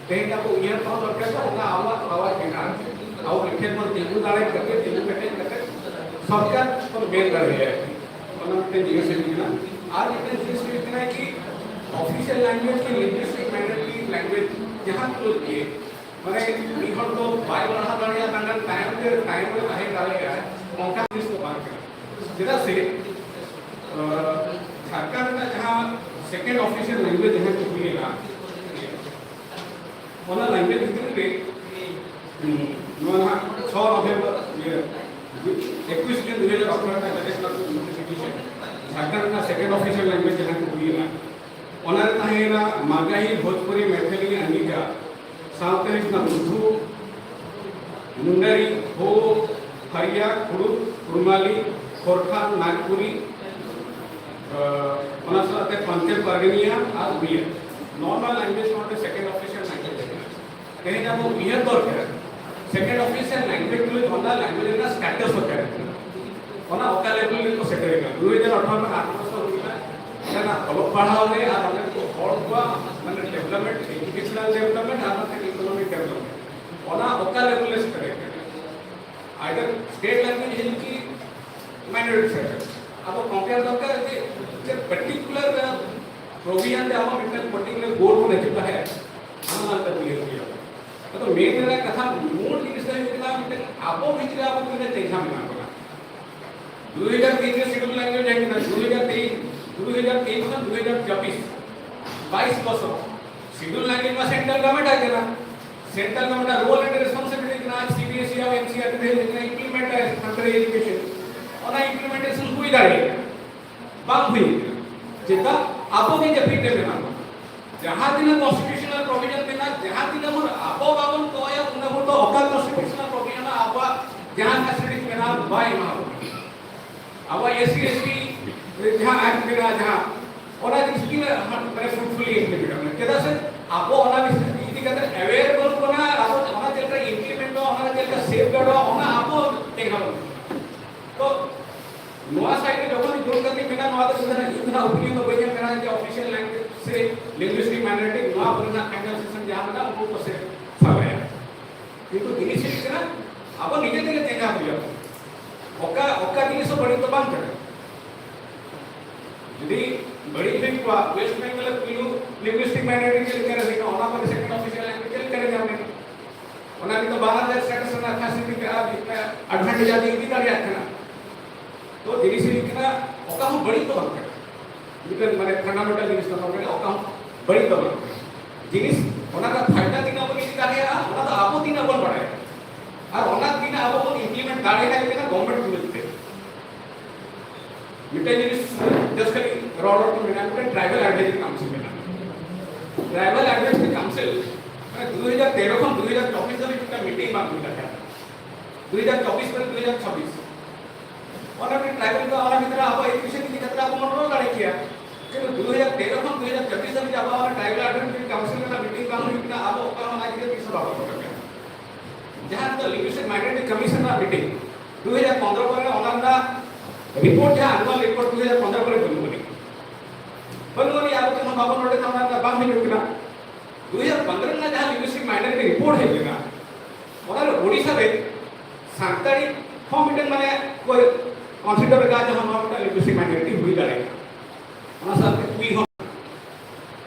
ᱛᱮᱦᱮᱧ ᱟᱵᱚ ᱩᱭᱦᱟᱹᱨ ᱫᱚᱦᱚ ᱫᱚᱨᱠᱟᱨ ᱫᱚ ᱚᱱᱟ ᱟᱵᱚᱣᱟᱜ ᱯᱟᱣᱟᱨ ᱢᱮᱱᱟᱜᱼᱟ᱾ ᱟᱵᱚ ᱢᱤᱫᱴᱷᱮᱱ ᱵᱚᱱ ᱛᱤᱸᱜᱩ ᱫᱟᱲᱮ ᱠᱟᱛᱮ, ᱛᱤᱸᱜᱩ ᱠᱮᱴᱮᱡ ᱠᱟᱛᱮ ᱥᱚᱨᱠᱟᱨ ᱠᱚ ᱢᱮᱱ ᱫᱟᱲᱮᱭᱟᱜᱼᱟ᱾ ᱚᱱᱟ ᱢᱤᱫᱴᱮᱱ ᱡᱤᱱᱤᱥ ᱦᱩᱭᱩᱜ ᱠᱟᱱᱟ᱾ ᱟᱨ ᱢᱤᱫᱴᱮᱱ ᱡᱤᱱᱤᱥ ᱦᱩᱭᱩᱜ ᱠᱟᱱᱟ ᱠᱤ official language ᱠᱤ linguistic mandatory language ᱡᱟᱦᱟᱸ ᱠᱚ ᱜᱮ, ᱢᱟᱱᱮ ᱢᱤᱫ ᱦᱚᱲ ᱫᱚ ᱵᱟᱭ ᱯᱟᱲᱦᱟᱣ ᱫᱟᱲᱮᱭᱟᱜᱼᱟ, ᱢᱮᱱᱠᱷᱟᱱ ᱛᱟᱭᱚᱢ ᱛᱮ ᱛᱟᱭᱚᱢ ᱨᱮ ᱛᱟᱦᱮᱸ ᱫᱟᱲᱮᱭᱟᱜᱼᱟ, ᱚᱱᱠᱟ ᱡᱤᱱᱤᱥ ᱫᱚ ᱵᱟᱝ ᱠᱟᱱᱟ᱾ ᱪᱮᱫᱟᱜ ᱥᱮ ᱡᱷᱟᱲᱠᱷᱚᱸᱰ ᱨᱮᱱᱟᱜ ᱡᱟᱦᱟᱸ second official language ᱡᱟᱦᱟᱸ ᱠᱚ ᱦᱩᱭᱮᱱᱟ, ᱚᱱᱟ language ᱵᱷᱤᱛᱨᱤ ᱨᱮ ᱱᱚᱣᱟ ᱱᱟᱦᱟᱜ ᱪᱷᱚ ᱱᱚᱵᱷᱮᱢᱵᱚᱨ ᱤᱭᱟᱹ ᱮᱠᱩᱥ ᱡᱩᱱ ᱫᱩ ᱦᱟᱡᱟᱨ ᱟᱴᱷᱨᱚ ᱨᱮᱱᱟᱜ ᱜᱟᱡᱮᱴ ᱱᱚᱴᱤᱯᱷᱤᱠᱮᱥᱚᱱ ᱡᱷᱟᱲᱠᱷᱚᱸᱰ ᱨᱮᱱᱟᱜ second official language ᱡᱟᱦᱟᱸ ᱠᱚ ᱦᱩᱭᱮᱱᱟ, ᱚᱱᱟ ᱨᱮ ᱛᱟᱦᱮᱸᱭᱮᱱᱟ ᱢᱟᱜᱟᱦᱤ, ᱵᱷᱳᱡᱽᱯᱩᱨᱤ, ᱢᱮᱛᱷᱤᱞᱤ, ᱟᱝᱜᱤᱠᱟ, ᱥᱟᱶᱛᱮ ᱦᱩᱭᱩᱜ ᱠᱟᱱᱟ ᱢᱩᱫᱷᱩ, ᱢᱩᱱᱰᱟᱨᱤ, ᱦᱳ, ᱦᱟᱨᱤᱭᱟ, ᱠᱩᱲᱩᱠ, ᱠᱩᱨᱢᱟᱞᱤ, ᱠᱷᱚᱨᱠᱷᱟ, ᱱᱟᱜᱽᱯᱩᱨᱤ, ᱚᱱᱟ ᱥᱟᱶᱛᱮ ᱯᱟᱧᱪᱮᱛ ᱯᱟᱨᱜᱟᱱᱤᱭᱟ ᱟᱨ ᱩᱲᱤᱭᱟ᱾ ᱱᱚᱣᱟ language ᱱᱚᱰᱮ second official language ᱠᱟᱱᱟ᱾ ᱛᱮᱦᱮᱧ ᱟᱵᱚ ᱩᱭᱦᱟᱹᱨ ᱫᱚᱨᱠᱟᱨ, second official language ᱫᱚ ᱚᱱᱟ language ᱨᱮᱱᱟᱜ status ᱚᱠᱟᱨᱮ ᱢᱮᱱᱟᱜᱼᱟ? ᱚᱱᱟ ᱚᱠᱟ level ᱨᱮᱠᱚ ᱥᱮᱴᱮᱨ ᱠᱟᱱᱟ? ᱫᱩ ᱦᱟᱡᱟᱨ ᱟᱴᱷᱨᱚ ᱠᱷᱚᱱ ᱟᱴᱷᱨᱚ ᱵᱚᱪᱷᱚᱨ ᱦᱩᱭ ᱮᱱᱟ, ᱚᱱᱟ ᱚᱞᱚᱜ ᱯᱟᱲᱦᱟᱣ ᱨᱮ ᱟᱨ ᱚᱸᱰᱮ ᱠᱚ ᱦᱚᱲ ᱠᱚᱣᱟᱜ ᱢᱟᱱᱮ development, educational development ᱟᱨ ᱢᱤᱫᱴᱮᱱ economic development, ᱚᱱᱟ ᱚᱠᱟ level ᱨᱮ ᱥᱮᱴᱮᱨ ᱠᱟᱱᱟ? Either state language ᱦᱩᱭᱩᱜ ᱠᱤ minority sector, ᱟᱵᱚ compare ᱫᱚᱨᱠᱟᱨ ᱡᱮ particular provision ᱨᱮ ᱟᱵᱚ ᱢᱤᱫᱴᱮᱱ particular goal ᱵᱚᱱ achieve ᱫᱟᱲᱮᱭᱟᱜᱼᱟ, ᱚᱱᱟ ᱞᱟᱹᱜᱤᱫ ᱩᱭᱦᱟᱹᱨ ᱦᱩᱭᱩᱜᱼᱟ᱾ ᱟᱫᱚ main ᱨᱮᱱᱟᱜ ᱠᱟᱛᱷᱟ, ᱢᱩᱞ ᱡᱤᱱᱤᱥ ᱫᱚ ᱦᱩᱭᱩᱜ ᱠᱟᱱᱟ ᱢᱤᱫᱴᱮᱱ ᱟᱵᱚ ᱵᱷᱤᱛᱨᱤ ᱨᱮ ᱟᱵᱚ ᱛᱤᱱᱟᱹᱜ ᱪᱮᱸᱜᱷᱟ ᱢᱮᱱᱟᱜ ᱵᱚᱱᱟ᱾ ᱫᱩ ᱦᱟᱡᱟᱨ ᱛᱤᱱ ᱨᱮ schedule language ᱦᱮᱡ ᱮᱱᱟ, ᱫᱩ ᱦᱟᱡᱟᱨ ᱛᱮᱭᱤᱥ, ᱫᱩ ᱦᱟᱡᱟᱨ ᱛᱮᱭᱤᱥ ᱠᱷᱚᱱ ᱫᱩ ᱦᱟᱡᱟᱨ ᱪᱚᱵᱵᱤᱥ, ᱵᱟᱭᱤᱥ ᱵᱚᱪᱷᱚᱨ᱾ Schedule language ᱢᱟ central government ᱟᱜ ᱠᱟᱱᱟ, central government ᱟᱜ role and responsibility ᱠᱟᱱᱟ᱾ CBSE ᱟᱨ NCERT ᱨᱮ implement ᱟᱭ central education, ᱚᱱᱟ implementation ᱦᱩᱭ ᱫᱟᱲᱮᱭᱟᱜᱼᱟ, ᱵᱟᱝ ᱦᱩᱭ ᱠᱟᱱᱟ᱾ ᱪᱮᱫᱟᱜ? ᱟᱵᱚ ᱜᱮ ᱡᱟᱹᱯᱤᱫ ᱨᱮ ᱢᱮᱱᱟᱜ ᱵᱚᱱᱟ᱾ ᱡᱟᱦᱟᱸ ᱛᱤᱱᱟᱹᱜ constitutional provision ᱢᱮᱱᱟᱜᱼᱟ, ᱡᱟᱦᱟᱸ ᱛᱤᱱᱟᱹᱜ ᱵᱷᱳᱨ ᱟᱵᱚ ᱵᱟᱵᱚᱱ ᱠᱚᱭᱟ, ᱩᱱᱟᱹᱜ ᱵᱷᱳᱨ ᱫᱚ ᱚᱠᱟ constitutional provision ᱟᱵᱚᱣᱟᱜ ᱡᱟᱦᱟᱸ facility ᱢᱮᱱᱟᱜᱼᱟ, ᱵᱟᱭ ᱮᱢᱟ ᱵᱚᱱᱟ᱾ ᱟᱵᱚᱣᱟᱜ SC ST ᱡᱟᱦᱟᱸ act ᱢᱮᱱᱟᱜᱼᱟ, ᱡᱟᱦᱟᱸ, ᱚᱱᱟ ᱡᱤᱱᱤᱥ ᱜᱮ ᱢᱟᱱᱮ fruitfully implement ᱠᱟᱱᱟ᱾ ᱪᱮᱫᱟᱜ ᱥᱮ ᱟᱵᱚ ᱚᱱᱟ ᱵᱤᱥᱚᱭ ᱤᱫᱤ ᱠᱟᱛᱮ aware ᱵᱟᱹᱱᱩᱜ ᱵᱚᱱᱟ, ᱟᱵᱚ ᱚᱱᱟ ᱪᱮᱫ ᱞᱮᱠᱟ implement ᱚᱜᱼᱟ, ᱚᱱᱟ ᱪᱮᱫ ᱞᱮᱠᱟ safeguard ᱚᱜᱼᱟ, ᱚᱱᱟ ᱟᱵᱚ ᱪᱮᱸᱜᱷᱟ ᱵᱟᱹᱱᱩᱜ ᱵᱚᱱᱟ᱾ ᱛᱚ ᱱᱚᱣᱟ side ᱨᱮ ᱡᱚᱠᱷᱚᱱ ᱡᱳᱨ ᱠᱟᱛᱮ ᱢᱮᱱᱟ, ᱱᱚᱣᱟ ᱫᱚ ᱤᱧ ᱫᱚ ᱱᱟᱜ, ᱤᱧ ᱫᱚ ᱱᱟᱜ opinion ᱫᱚ ᱵᱟᱹᱧ ᱮᱢ ᱠᱟᱱᱟ ᱡᱮ official language ᱥᱮ linguistic minority ᱱᱚᱣᱟ ᱠᱚᱨᱮᱱᱟᱜ final decision ᱡᱟᱦᱟᱸ ᱢᱮᱱᱟᱜᱼᱟ, ᱩᱱᱠᱩ ᱠᱚ ᱥᱮ ᱥᱟᱵᱟᱭᱟ᱾ ᱠᱤᱱᱛᱩ ᱡᱤᱱᱤᱥ ᱦᱩᱭᱩᱜ ᱠᱟᱱᱟ, ᱟᱵᱚ ᱱᱤᱡᱮ ᱛᱮᱜᱮ ᱪᱮᱸᱜᱷᱟ ᱦᱩᱭᱩᱜᱼᱟ᱾ ᱚᱠᱟ ᱚᱠᱟ ᱡᱤᱱᱤᱥ ᱦᱚᱸ ᱵᱟᱹᱲᱤᱡ ᱫᱚ ᱵᱟᱝ ᱠᱟᱱᱟ᱾ ᱡᱩᱫᱤ ᱵᱟᱹᱲᱤᱡ ᱦᱩᱭ ᱠᱚᱜᱼᱟ, ᱳᱭᱮᱥᱴ ᱵᱮᱝᱜᱚᱞ ᱨᱮ ᱯᱩᱭᱞᱩ ᱞᱤᱝᱜᱩᱭᱥᱴᱤᱠ ᱢᱟᱭᱱᱚᱨᱤᱴᱤ ᱪᱮᱫ ᱞᱮᱠᱟᱨᱮ ᱦᱩᱭᱱᱟ, ᱚᱱᱟ ᱠᱚᱨᱮ ᱥᱮᱠᱮᱱᱰ ᱚᱯᱷᱤᱥᱤᱭᱟᱞ ᱞᱮᱝᱜᱩᱭᱮᱡᱽ ᱪᱮᱫ ᱞᱮᱠᱟᱨᱮ ᱧᱟᱢ ᱮᱱᱟ? ᱚᱱᱟ ᱱᱤᱛᱚᱜ ᱵᱟᱝᱞᱟᱫᱮᱥ ᱥᱴᱮᱴᱟᱥ ᱨᱮᱱᱟᱜ ᱯᱷᱮᱥᱤᱞᱤᱴᱤ ᱟᱨ ᱮᱰᱵᱷᱟᱱᱴᱮᱡᱽ ᱟᱹᱰᱤ ᱤᱫᱤ ᱫᱟᱲᱮᱭᱟᱜ ᱠᱟᱱᱟ᱾ ᱛᱚ ᱡᱤᱱᱤᱥ ᱦᱩᱭᱩᱜ ᱠᱟᱱᱟ, ᱚᱠᱟ ᱦᱚᱸ ᱵᱟᱹᱲᱤᱡ ᱫᱚ ᱵᱟᱝ ᱠᱟᱱᱟ, ᱢᱤᱫᱴᱮᱱ ᱢᱟᱱᱮ ᱯᱷᱟᱱᱰᱟᱢᱮᱱᱴᱟᱞ ᱡᱤᱱᱤᱥ ᱠᱟᱱᱟ, ᱚᱱᱟ ᱚᱠᱟ ᱦᱚᱸ ᱵᱟᱹᱲᱤᱡ ᱫᱚ ᱵᱟᱝ ᱠᱟᱱᱟ᱾ ᱡᱤᱱᱤᱥ ᱚᱱᱟ ᱨᱮᱱᱟᱜ ᱯᱷᱟᱭᱫᱟ ᱛᱤᱱᱟᱹᱜ ᱵᱚᱱ ᱤᱫᱤ ᱫᱟᱲᱮᱭᱟᱜᱼᱟ, ᱚᱱᱟ ᱫᱚ ᱟᱵᱚ ᱛᱤᱱᱟᱹᱜ ᱵᱚᱱ ᱵᱟᱲᱟᱭᱟ, ᱟᱨ ᱚᱱᱟ ᱛᱤᱱᱟᱹᱜ ᱟᱵᱚ ᱵᱚᱱ ᱤᱢᱯᱞᱤᱢᱮᱱᱴ ᱫᱟᱲᱮᱭᱟᱜᱼᱟ, ᱦᱩᱭᱩᱜ ᱠᱟᱱᱟ ᱜᱚᱵᱷᱚᱨᱱᱢᱮᱱᱴ ᱠᱚ ᱞᱟᱹᱜᱤᱫ ᱛᱮ᱾ ᱢᱤᱫᱴᱮᱱ ᱡᱤᱱᱤᱥ ᱡᱟᱥᱴ ᱠᱷᱟᱹᱞᱤ ᱨᱚᱲ ᱨᱚᱲ ᱠᱚ ᱢᱮᱱᱟ, ᱢᱤᱫᱴᱮᱱ ᱴᱨᱟᱭᱵᱟᱞ ᱮᱰᱵᱷᱟᱭᱡᱟᱨᱤ ᱠᱟᱣᱩᱱᱥᱤᱞ ᱢᱮᱱᱟᱜᱼᱟ᱾ ᱴᱨᱟᱭᱵᱟᱞ ᱮᱰᱵᱷᱟᱭᱡᱟᱨᱤ ᱠᱟᱣᱩᱱᱥᱤᱞ ᱢᱟᱱᱮ ᱫᱩ ᱦᱟᱡᱟᱨ ᱛᱮᱨᱚ ᱠᱷᱚᱱ ᱫᱩ ᱦᱟᱡᱟᱨ ᱪᱚᱵᱵᱤᱥ ᱫᱷᱟᱹᱵᱤᱡ ᱢᱤᱫᱴᱟᱝ ᱢᱤᱴᱤᱝ ᱵᱟᱝ ᱦᱩᱭ ᱟᱠᱟᱱᱟ᱾ ᱫᱩ ᱦᱟᱡᱟᱨ ᱪᱚᱵᱵᱤᱥ ᱠᱷᱚᱱ ᱫᱩ ᱦᱟᱡᱟᱨ ᱪᱷᱟᱵᱵᱤᱥ ᱚᱱᱟ ᱢᱤᱫ ᱴᱨᱟᱭᱵᱟᱞ ᱫᱚ ᱚᱱᱟ ᱵᱷᱤᱛᱨᱤ ᱟᱵᱚ ᱮᱰᱩᱠᱮᱥᱚᱱ ᱤᱫᱤ ᱠᱟᱛᱮ ᱟᱵᱚ ᱵᱚᱱ ᱨᱚᱲ ᱫᱟᱲᱮ ᱠᱮᱭᱟ᱾ ᱠᱤᱱᱛᱩ ᱫᱩ ᱦᱟᱡᱟᱨ ᱛᱮᱨᱚ ᱠᱷᱚᱱ ᱫᱩ ᱦᱟᱡᱟᱨ ᱪᱚᱵᱵᱤᱥ ᱫᱷᱟᱹᱵᱤᱡ ᱟᱵᱚ ᱚᱱᱟ ᱴᱨᱟᱭᱵᱟᱞ ᱮᱰᱵᱷᱟᱭᱡᱟᱨᱤ ᱠᱟᱣᱩᱱᱥᱤᱞ ᱨᱮᱱᱟᱜ ᱢᱤᱴᱤᱝ ᱵᱟᱝ ᱦᱩᱭ ᱠᱟᱱᱟ, ᱟᱵᱚ ᱚᱠᱟ ᱦᱚᱸ ᱚᱱᱟ ᱤᱫᱤ ᱠᱟᱛᱮ ᱛᱤᱥ ᱦᱚᱸ ᱵᱟᱵᱚᱱ ᱨᱚᱲ ᱠᱟᱱᱟ᱾ ᱡᱟᱦᱟᱸ ᱫᱚ ᱞᱤᱝᱜᱩᱭᱥᱴᱤᱠ ᱢᱟᱭᱱᱚᱨᱤᱴᱤ ᱠᱚᱢᱤᱥᱚᱱ ᱨᱮᱱᱟᱜ ᱢᱤᱴᱤᱝ ᱫᱩ ᱦᱟᱡᱟᱨ ᱯᱚᱱᱫᱽᱨᱚ ᱠᱚᱨᱮ ᱚᱱᱟ ᱨᱮᱱᱟᱜ ᱨᱤᱯᱳᱨᱴ, ᱡᱟᱦᱟᱸ ᱟᱱᱩᱣᱟᱞ ᱨᱤᱯᱳᱨᱴ ᱫᱩ ᱦᱟᱡᱟᱨ ᱯᱚᱱᱫᱽᱨᱚ ᱠᱚᱨᱮ ᱵᱟᱹᱱᱩᱜ ᱟᱹᱱᱤᱡ, ᱵᱟᱹᱱᱩᱜ ᱟᱹᱱᱤᱡ, ᱟᱵᱚ ᱡᱟᱦᱟᱸ ᱵᱟᱵᱚᱱ ᱱᱚᱰᱮ ᱠᱷᱚᱱ ᱚᱱᱟ ᱨᱮᱱᱟᱜ ᱵᱟᱝ ᱦᱤᱡᱩᱜ ᱠᱟᱱᱟ᱾ ᱫᱩ ᱦᱟᱡᱟᱨ ᱯᱚᱱᱫᱽᱨᱚ ᱨᱮᱱᱟᱜ ᱡᱟᱦᱟᱸ ᱞᱤᱝᱜᱩᱭᱥᱴᱤᱠ ᱢᱟᱭᱱᱚᱨᱤᱴᱤ ᱨᱤᱯᱳᱨᱴ ᱦᱮᱡ ᱞᱮᱱᱟ, ᱚᱱᱟ ᱨᱮ ᱳᱰᱤᱥᱟ ᱨᱮ ᱥᱟᱱᱛᱟᱲᱤ ᱦᱚᱸ ᱢᱤᱫᱴᱮᱱ ᱢᱟᱱᱮ ᱠᱚ ᱠᱚᱱᱥᱤᱰᱟᱨ ᱟᱠᱟᱫ, ᱡᱟᱦᱟᱸ ᱱᱚᱣᱟ ᱢᱤᱫᱴᱮᱱ ᱞᱤᱝᱜᱩᱭᱥᱴᱤᱠ ᱢᱟᱭᱱᱚᱨᱤᱴᱤ ᱦᱩᱭ ᱫᱟᱲᱮᱭᱟᱜᱼᱟ᱾ ᱚᱱᱟ ᱥᱟᱶᱛᱮ ᱠᱩᱲᱤ ᱦᱚᱸ,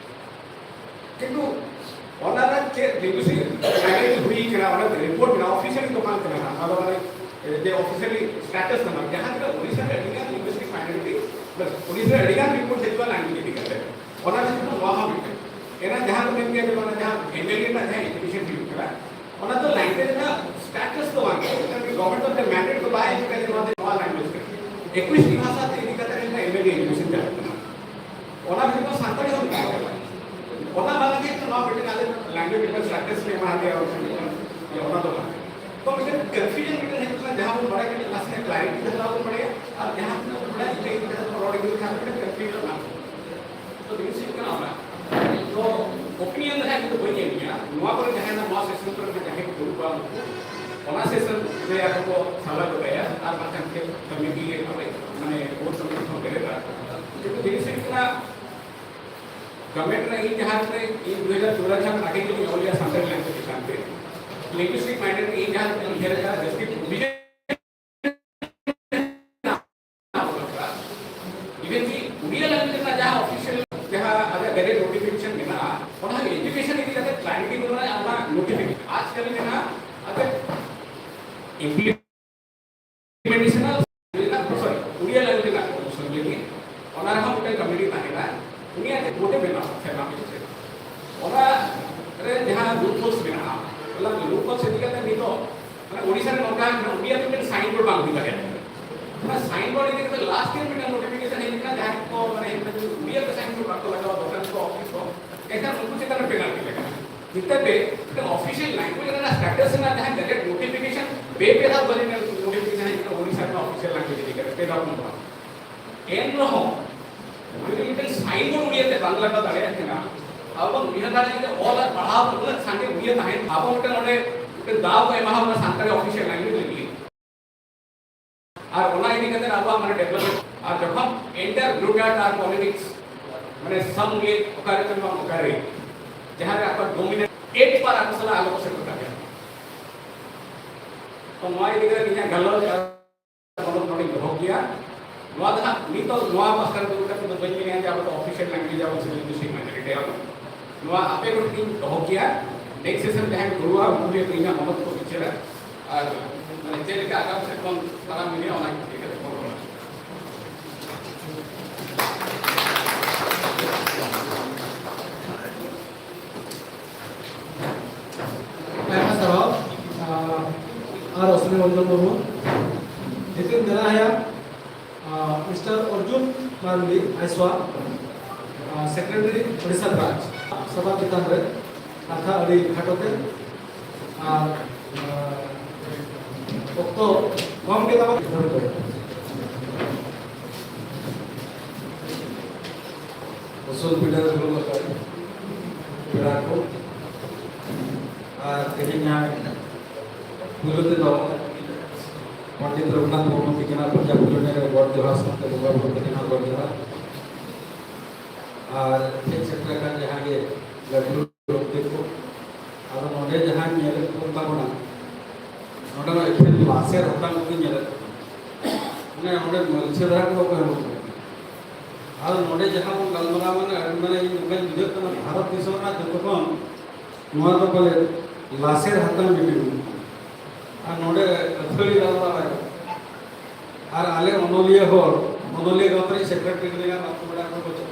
ᱠᱤᱱᱛᱩ ᱚᱱᱟ ᱨᱮ ᱪᱮᱫ ᱞᱤᱝᱜᱩᱭᱥᱴᱤᱠ ᱢᱟᱭᱱᱚᱨᱤᱴᱤ ᱦᱩᱭ ᱠᱟᱱᱟ, ᱚᱱᱟ ᱨᱤᱯᱳᱨᱴ ᱢᱮᱱᱟᱜᱼᱟ, ᱚᱯᱷᱤᱥᱤᱭᱟᱞᱤ ᱫᱚ ᱵᱟᱝ ᱠᱟᱱᱟ, ᱚᱱᱟ ᱫᱚ ᱢᱟᱱᱮ ᱡᱮ ᱚᱯᱷᱤᱥᱤᱭᱟᱞᱤ ᱥᱴᱮᱴᱟᱥ ᱠᱟᱱᱟ, ᱡᱟᱦᱟᱸ ᱨᱮ ᱳᱰᱤᱥᱟ ᱨᱮ ᱟᱹᱰᱤᱜᱟᱱ ᱞᱤᱝᱜᱩᱭᱥᱴᱤᱠ ᱢᱟᱭᱱᱚᱨᱤᱴᱤ, ᱳᱰᱤᱥᱟ ᱨᱮ ᱟᱹᱰᱤᱜᱟᱱ ᱨᱤᱯᱳᱨᱴ ᱦᱤᱡᱩᱜᱼᱟ ᱞᱮᱝᱜᱩᱭᱮᱡᱽ ᱤᱫᱤ ᱠᱟᱛᱮ᱾ ᱚᱱᱟ ᱨᱮ ᱱᱚᱣᱟ ᱦᱚᱸ ᱢᱤᱫᱴᱮᱱ, ᱮᱱᱟ ᱡᱟᱦᱟᱸ ᱠᱚ ᱢᱮᱱ ᱜᱮᱭᱟ ᱡᱮ ᱚᱱᱟ ᱡᱟᱦᱟᱸ ᱮᱢᱮᱞᱮ ᱨᱮᱱᱟᱜ ᱡᱟᱦᱟᱸ ᱮᱰᱩᱠᱮᱥᱚᱱ ᱦᱩᱭᱩᱜ ᱠᱟᱱᱟ, ᱚᱱᱟ ᱫᱚ ᱞᱮᱝᱜᱩᱭᱮᱡᱽ ᱨᱮᱱᱟᱜ ᱥᱴᱮᱴᱟᱥ ᱫᱚ ᱵᱟᱝ ᱠᱟᱱᱟ, ᱢᱤᱫᱴᱟᱝ ᱜᱚᱵᱷᱚᱨᱱᱢᱮᱱᱴ ᱫᱚ ᱢᱮᱱᱰᱮᱴ ᱫᱚ ᱵᱟᱭ ᱮᱢ ᱠᱟᱫᱟ ᱡᱮ ᱱᱚᱣᱟ ᱫᱚ ᱱᱚᱣᱟ ᱞᱮᱝᱜᱩᱭᱮᱡᱽ ᱠᱟᱱᱟ᱾ ᱮᱠᱩᱥ ᱴᱤ ᱵᱷᱟᱥᱟ ᱛᱮ ᱤᱫᱤ ᱠᱟᱛᱮ ᱢᱤᱫᱴᱟᱝ ᱮᱢᱮᱞᱮ ᱮᱰᱩᱠᱮᱥᱚᱱ ᱪᱟᱞᱟᱜ ᱠᱟᱱᱟ᱾ ᱚᱱᱟ ᱵᱷᱤᱛᱨᱤ ᱨᱮ ᱥᱟᱱᱛᱟᱲᱤ ᱦᱚᱸ ᱢᱮᱱᱟᱜ ᱟᱠᱟᱫᱟ᱾ ᱚᱱᱟ ᱵᱟᱝ ᱜᱮ ᱱᱚᱣᱟ ᱢᱤᱫᱴᱮᱱ ᱟᱞᱮ ᱞᱮᱝᱜᱩᱭᱮᱡᱽ ᱨᱮᱱᱟᱜ ᱥᱴᱮᱴᱟᱥ ᱞᱮ ᱮᱢᱟ ᱫᱮᱭᱟ, ᱚᱱᱟ ᱫᱚ ᱵᱟᱝ᱾ ᱛᱚ ᱢᱤᱫᱴᱮᱱ ᱠᱚᱱᱯᱷᱤᱭᱩᱡᱚᱱ ᱢᱤᱫᱴᱮᱱ ᱦᱤᱡᱩᱜ ᱠᱟᱱᱟ, ᱡᱟᱦᱟᱸ ᱵᱚᱱ ᱵᱟᱲᱟᱭ ᱠᱟᱱᱟ ᱱᱟᱥᱮᱱᱟᱜ ᱠᱞᱟᱨᱤᱴᱤ ᱫᱷᱟᱨᱟ ᱵᱚᱱ ᱵᱟᱲᱟᱭᱟ, ᱟᱨ ᱡᱟᱦᱟᱸ ᱛᱤᱱᱟᱹᱜ ᱵᱚᱱ ᱵᱟᱲᱟᱭᱟ ᱤᱱᱟᱹ ᱤᱫᱤ ᱠᱟᱛᱮ ᱵᱚᱱ ᱨᱚᱲ ᱤᱫᱤ ᱞᱮᱠᱷᱟᱱ ᱢᱤᱫᱴᱮᱱ ᱠᱚᱱᱯᱷᱤᱭᱩᱡᱚᱱ ᱚᱱᱟ᱾ ᱛᱚ ᱚᱯᱤᱱᱤᱭᱚᱱ ᱫᱚ ᱦᱟᱸᱜ ᱤᱧ ᱫᱚ ᱵᱟᱹᱧ ᱮᱢ ᱜᱮᱭᱟ᱾ ᱱᱚᱣᱟ ᱠᱚᱨᱮ ᱡᱟᱦᱟᱸᱭ ᱱᱚᱣᱟ ᱥᱮᱥᱚᱱ ᱠᱚᱨᱮ ᱡᱟᱦᱟᱸᱭ ᱠᱚ ᱫᱩᱲᱩᱵᱼᱟ, ᱩᱱᱠᱩ ᱚᱱᱟ ᱥᱮᱥᱚᱱ ᱨᱮ ᱟᱠᱚ ᱠᱚ ᱥᱟᱞᱟ ᱜᱚᱴᱟᱭᱟ, ᱟᱨ ᱵᱟᱝᱠᱷᱟᱱ ᱪᱮᱫ ᱠᱚᱢᱤᱴᱤ ᱨᱮ ᱟᱞᱮ ᱢᱟᱱᱮ ᱵᱳᱨᱰ ᱥᱚᱢᱤᱛᱤ ᱠᱷᱚᱱ ᱵᱮᱨᱮᱫᱼᱟ᱾ ᱠᱤᱱᱛᱩ ᱡᱤᱱᱤᱥ ᱦᱩᱭᱩᱜ ᱠᱟᱱᱟ, ᱜᱚᱵᱷᱚᱨᱱᱢᱮᱱᱴ ᱨᱮ ᱤᱧ ᱡᱟᱦᱟᱸ ᱨᱮ ᱤᱧ ᱫᱩ ᱦᱟᱡᱟᱨ ᱪᱳᱫᱫᱳ ᱠᱷᱚᱱ ᱟᱹᱰᱤ ᱜᱮᱞᱤᱧ ᱚᱞ ᱜᱮᱭᱟ ᱥᱟᱱᱛᱟᱲᱤ ᱞᱮᱝᱜᱩᱭᱮᱡᱽ ᱪᱮᱛᱟᱱ ᱛᱮ᱾ ᱞᱤᱝᱜᱩᱭᱤᱥᱴᱤᱠ ᱢᱟᱭᱱᱚᱨᱤᱴᱤ ᱤᱧ ᱡᱟᱦᱟᱸ ᱛᱤᱱᱟᱹᱜ ᱩᱭᱦᱟᱹᱨ ᱟᱠᱟᱫᱟ, ᱡᱟᱹᱥᱛᱤ ᱯᱨᱚᱵᱷᱤᱡᱚᱱ ᱩᱲᱤᱭᱟ ᱞᱮᱝᱜᱩᱭᱮᱡᱽ ᱨᱮᱱᱟᱜ ᱡᱟᱦᱟᱸ ᱚᱯᱷᱤᱥᱤᱭᱟᱞ ᱡᱟᱦᱟᱸ ᱟᱞᱮ ᱜᱮᱡᱮᱴ ᱱᱳᱴᱤᱯᱷᱤᱠᱮᱥᱚᱱ ᱢᱮᱱᱟᱜᱼᱟ, ᱚᱱᱟ ᱮᱡᱩᱠᱮᱥᱚᱱ ᱤᱫᱤ ᱠᱟᱛᱮ ᱠᱞᱟᱨᱤᱴᱤ ᱵᱟᱹᱱᱩᱜᱼᱟ᱾ ᱚᱱᱟ ᱱᱳᱴᱤᱯᱷᱤᱠᱮᱥᱚᱱ ᱟᱡᱽᱠᱟᱞ ᱢᱮᱱᱟᱜᱼᱟ, ᱟᱫᱚ ᱤᱢᱯᱞᱤᱢᱮᱱᱴᱮᱥᱚᱱ ᱨᱮᱱᱟᱜ, ᱥᱚᱨᱤ, ᱩᱲᱤᱭᱟ ᱞᱮᱝᱜᱩᱭᱮᱡᱽ ᱨᱮᱱᱟᱜ ᱯᱨᱚᱢᱳᱥᱚᱱ ᱞᱟᱹᱜᱤᱫ ᱚᱱᱟ ᱨᱮᱦᱚᱸ ᱢᱤᱫᱴᱮᱱ ᱠᱚᱢᱤᱴᱤ ᱛᱟᱦᱮᱱᱟ, ᱩᱱᱤᱭᱟᱜ ᱨᱤᱯᱳᱨᱴ ᱮ ᱵᱮᱱᱟᱣᱟ ᱥᱮᱨᱢᱟ ᱯᱤᱪᱷᱤ᱾ ᱚᱱᱟ ᱨᱮ ᱡᱟᱦᱟᱸ ᱞᱩᱯᱦᱳᱞᱥ ᱢᱮᱱᱟᱜᱼᱟ, ᱚᱱᱟ ᱞᱩᱯᱦᱳᱞᱥ ᱤᱫᱤ ᱠᱟᱛᱮ ᱱᱤᱛᱚᱜ ᱢᱟᱱᱮ ᱳᱰᱤᱥᱟ ᱨᱮ ᱱᱚᱝᱠᱟ ᱢᱮᱱᱟᱜᱼᱟ, ᱩᱲᱤᱭᱟ ᱢᱤᱫᱴᱮᱱ ᱥᱟᱭᱤᱱ ᱵᱳᱨᱰ ᱵᱟᱝ ᱦᱩᱭ ᱫᱟᱲᱮᱭᱟᱜᱼᱟ᱾ ᱚᱱᱟ ᱥᱟᱭᱤᱱ ᱵᱳᱨᱰ ᱤᱫᱤ ᱠᱟᱛᱮ ᱞᱟᱥᱴ ᱤᱭᱟᱨ ᱢᱤᱫᱴᱮᱱ ᱱᱳᱴᱤᱯᱷᱤᱠᱮᱥᱚᱱ ᱦᱮᱡ ᱞᱮᱱᱟ, ᱡᱟᱦᱟᱸᱭ ᱠᱚ ᱢᱟᱱᱮ ᱦᱮᱡ ᱞᱮᱱᱟ ᱩᱲᱤᱭᱟ ᱛᱮ ᱥᱟᱭᱤᱱ ᱵᱳᱨᱰ ᱵᱟᱠᱚ ᱞᱟᱜᱟᱣᱟ, ᱫᱚᱠᱟᱱ ᱠᱚ, ᱚᱯᱷᱤᱥ ᱠᱚ, ᱮᱱᱠᱷᱟᱱ ᱩᱱᱠᱩ ᱪᱮᱛᱟᱱ ᱨᱮ ᱯᱮᱱᱟᱞᱴᱤ ᱞᱟᱜᱟᱜᱼᱟ᱾ ᱪᱤᱠᱟᱹᱛᱮ ᱢᱤᱫᱴᱮᱱ ᱚᱯᱷᱤᱥᱤᱭᱟᱞ ᱞᱮᱝᱜᱩᱭᱮᱡᱽ ᱨᱮᱱᱟᱜ ᱥᱴᱮᱴᱟᱥ ᱨᱮᱱᱟᱜ ᱡᱟᱦᱟᱸ ᱜᱮᱡᱮᱴ ᱱᱳᱴᱤᱯᱷᱤᱠᱮᱥᱚᱱ ᱵᱮ ᱯᱮ ᱫᱷᱟᱣ ᱵᱟᱹᱞᱤ ᱱᱳᱴᱤᱯᱷᱤᱠᱮᱥᱚᱱ ᱦᱮᱡ ᱠᱟᱱᱟ ᱳᱰᱤᱥᱟ ᱨᱮᱱᱟᱜ ᱚᱯᱷᱤᱥᱤᱭᱟᱞ ᱞᱮᱝᱜᱩᱭᱮᱡᱽ ᱤᱫᱤ ᱠᱟᱛᱮ, ᱯᱮ ᱫᱷᱟᱣ ᱯᱩᱱ ᱫᱷᱟᱣ᱾ ᱮᱱ ᱨᱮᱦᱚᱸ ᱡᱩᱫᱤ ᱢᱤᱫᱴᱮᱱ ᱥᱟᱭᱤᱱ ᱵᱳᱨᱰ ᱩᱲᱤᱭᱟ ᱛᱮ ᱵᱟᱝ ᱞᱟᱜᱟᱣ ᱫᱟᱲᱮᱭᱟᱜ ᱠᱟᱱᱟ, ᱟᱵᱚ ᱵᱚᱱ ᱩᱭᱦᱟᱹᱨ ᱫᱟᱲᱮᱭᱟᱜᱼᱟ ᱡᱮ ᱚᱞ ᱟᱨ ᱯᱟᱲᱦᱟᱣ ᱩᱱᱟᱹᱜ ᱥᱟᱸᱜᱮ ᱩᱲᱤᱭᱟ ᱛᱟᱦᱮᱸᱱ, ᱟᱵᱚ ᱢᱤᱫᱴᱮᱱ ᱚᱸᱰᱮ ᱢᱤᱫᱴᱮᱱ ᱫᱟᱣ ᱠᱚ ᱮᱢᱟ ᱵᱚᱱᱟ ᱥᱟᱱᱛᱟᱲᱤ ᱚᱯᱷᱤᱥᱤᱭᱟᱞ ᱞᱮᱝᱜᱩᱭᱮᱡᱽ ᱞᱟᱹᱜᱤᱫ᱾ ᱟᱨ ᱚᱱᱟ ᱤᱫᱤ ᱠᱟᱛᱮ ᱟᱵᱚᱣᱟᱜ ᱢᱟᱱᱮ ᱰᱮᱵᱷᱞᱚᱯᱢᱮᱱᱴ, ᱟᱨ ᱡᱚᱠᱷᱚᱱ ᱮᱱᱴᱟᱨ ᱵᱞᱩ ᱰᱟᱨᱴ ᱟᱨ ᱯᱚᱞᱤᱴᱤᱠᱥ ᱢᱟᱱᱮ ᱥᱟᱢ ᱞᱮ ᱚᱠᱟᱨᱮ ᱪᱚᱝ ᱵᱟᱝ ᱚᱠᱟᱨᱮ, ᱡᱟᱦᱟᱸ ᱨᱮ ᱟᱠᱚᱣᱟᱜ ᱰᱳᱢᱤᱱᱮᱴ ᱮᱴ ᱯᱟᱨ ᱟᱠᱚ ᱥᱟᱞᱟᱜ ᱟᱞᱚ ᱠᱚ ᱥᱮᱴᱮᱨ ᱫᱟᱲᱮᱭᱟᱜᱼᱟ᱾ ᱛᱚ ᱱᱚᱣᱟ ᱤᱫᱤ ᱠᱟᱛᱮ ᱤᱧᱟᱹᱜ ᱜᱟᱞᱚᱪ ᱟᱨ ᱜᱟᱞᱚᱪ ᱱᱚᱰᱮᱧ ᱫᱚᱦᱚ ᱠᱮᱭᱟ᱾ ᱱᱚᱣᱟ ᱫᱚ ᱦᱟᱸᱜ ᱱᱤᱛᱚᱜ ᱱᱚᱣᱟ ᱯᱟᱥᱴᱟ ᱨᱮ ᱫᱩᱲᱩᱵ ᱠᱟᱛᱮ ᱫᱚ ᱵᱟᱹᱧ ᱢᱮᱱᱮᱫᱼᱟ ᱡᱮ ᱟᱵᱚ ᱫᱚ ᱚᱯᱷᱤᱥᱤᱭᱟᱞ ᱞᱮᱝᱜᱩᱭᱮᱡᱽ ᱟᱵᱚ ᱥᱮ ᱞᱤᱝᱜᱩᱭᱤᱥᱴᱤᱠ ᱢᱟᱭᱱᱚᱨᱤᱴᱤ ᱟᱵᱚ᱾ ᱱᱚᱣᱟ ᱟᱯᱮ ᱠᱚᱴᱷᱮᱱ ᱤᱧ ᱫᱚᱦᱚ ᱠᱮᱭᱟ᱾ ᱱᱮᱠᱥᱴ ᱥᱮᱥᱚᱱ ᱡᱟᱦᱟᱸᱭ ᱫᱩᱲᱩᱵᱼᱟ ᱩᱱᱠᱩ ᱜᱮ ᱤᱧᱟᱹᱜ ᱢᱚᱱᱚᱛ ᱠᱚ ᱵᱤᱪᱟᱹᱨᱟ᱾ ᱟᱨ ᱢᱟᱱᱮ ᱪᱮᱫ ᱞᱮᱠᱟ ᱟᱜᱟᱢ ᱥᱮᱫ ᱵᱚᱱ ᱛᱟᱲᱟᱢ ᱤᱫᱤᱭᱟ ᱚᱱᱟ ᱤᱫᱤ ᱠᱟᱛᱮ ᱵᱚᱱ ᱨᱚᱲᱟ᱾ ᱟᱭᱢᱟ ᱥᱟᱨᱦᱟᱣ, ᱟᱨ ᱚᱥᱢᱤ ᱨᱚᱧᱡᱚᱱ ᱢᱩᱨᱢᱩ᱾ ᱱᱤᱛᱚᱜ ᱫᱮᱞᱟ ᱦᱟᱭᱟ ᱢᱤᱥᱴᱟᱨ ᱚᱨᱡᱩᱱ ᱢᱟᱨᱰᱤ, ᱟᱭᱥᱣᱟ, ᱥᱮᱠᱨᱮᱴᱟᱨᱤ ᱳᱰᱤᱥᱟ ᱵᱨᱟᱧᱪ, ᱥᱚᱵᱷᱟ ᱪᱮᱛᱟᱱ ᱨᱮ ᱠᱟᱛᱷᱟ ᱟᱹᱰᱤ ᱠᱷᱟᱴᱚ ᱛᱮ ᱟᱨ ᱚᱠᱛᱚ ᱠᱚᱢ ᱜᱮ ᱛᱟᱵᱚᱱ᱾ ᱩᱥᱩᱞ ᱯᱤᱸᱰᱟᱹ ᱨᱮ ᱫᱩᱲᱩᱵ ᱟᱠᱟᱱ ᱯᱮᱲᱟ ᱠᱚ ᱟᱨ ᱛᱮᱦᱮᱧ ᱯᱩᱭᱞᱩ ᱛᱮᱫᱚ ᱯᱚᱱᱰᱤᱛ ᱨᱚᱜᱷᱩᱱᱟᱛᱷ ᱢᱩᱨᱢᱩ ᱛᱤᱠᱤᱱᱟᱜ ᱯᱚᱧᱡᱟᱵ ᱯᱩᱨᱱᱤᱢᱟ ᱨᱮ ᱜᱚᱰ ᱡᱚᱦᱟᱨ ᱥᱟᱶᱛᱮ ᱵᱚᱸᱜᱟ ᱵᱩᱨᱩ ᱛᱤᱠᱤᱱᱟᱜ ᱜᱚᱰ ᱡᱚᱦᱟᱨ ᱟᱨ ᱦᱮᱡ ᱥᱮᱴᱮᱨ ᱟᱠᱟᱱ ᱡᱟᱦᱟᱸ ᱜᱮ ᱜᱟᱹᱠᱷᱩᱲ ᱜᱚᱢᱠᱮ ᱠᱚ, ᱟᱫᱚ ᱱᱚᱰᱮ ᱡᱟᱦᱟᱸ ᱧᱮᱞᱮᱫ ᱠᱚ ᱛᱟᱵᱚᱱᱟ, ᱱᱚᱰᱮ ᱢᱟ ᱮᱠᱷᱮᱱ ᱞᱟᱥᱮᱨ ᱦᱟᱛᱟᱝ ᱠᱚᱜᱮ ᱧᱮᱞᱮᱫ ᱠᱚ, ᱢᱟᱱᱮ ᱱᱚᱰᱮ ᱢᱟᱹᱞᱪᱷᱟᱹ ᱫᱷᱟᱨᱟ ᱠᱚᱫᱚ ᱚᱠᱚᱭ ᱦᱚᱸ ᱵᱟᱹᱱᱩᱜ ᱠᱚᱣᱟ᱾ ᱟᱨ ᱱᱚᱰᱮ ᱡᱟᱦᱟᱸ ᱵᱚᱱ ᱜᱟᱞᱢᱟᱨᱟᱣ, ᱢᱟᱱᱮ, ᱢᱟᱱᱮ, ᱤᱧ ᱱᱚᱝᱠᱟᱧ ᱵᱩᱡᱷᱟᱹᱣ ᱠᱟᱱᱟ, ᱵᱷᱟᱨᱚᱛ ᱫᱤᱥᱚᱢ ᱨᱮᱱᱟᱜ ᱡᱚᱛᱚ ᱠᱷᱚᱱ ᱱᱚᱣᱟ ᱫᱚ ᱯᱟᱞᱮ ᱞᱟᱥᱮᱨ ᱦᱟᱛᱟᱝ ᱢᱤᱴᱤᱝ᱾ ᱟᱨ ᱱᱚᱰᱮ ᱟᱹᱛᱷᱟᱹᱲᱤ ᱜᱟᱞᱢᱟᱨᱟᱣ᱾ ᱟᱨ ᱟᱞᱮ ᱚᱱᱚᱞᱤᱭᱟᱹ ᱦᱚᱲ, ᱚᱱᱚᱞᱤᱭᱟᱹ ᱜᱟᱶᱛᱟ ᱨᱮ ᱥᱮᱠᱨᱮᱴᱟᱨᱤ ᱠᱟᱱᱟ, ᱵᱟᱠᱚ ᱵᱟᱲᱟᱭᱟ ᱚᱠᱚᱭ ᱠᱚ ᱪᱚ᱾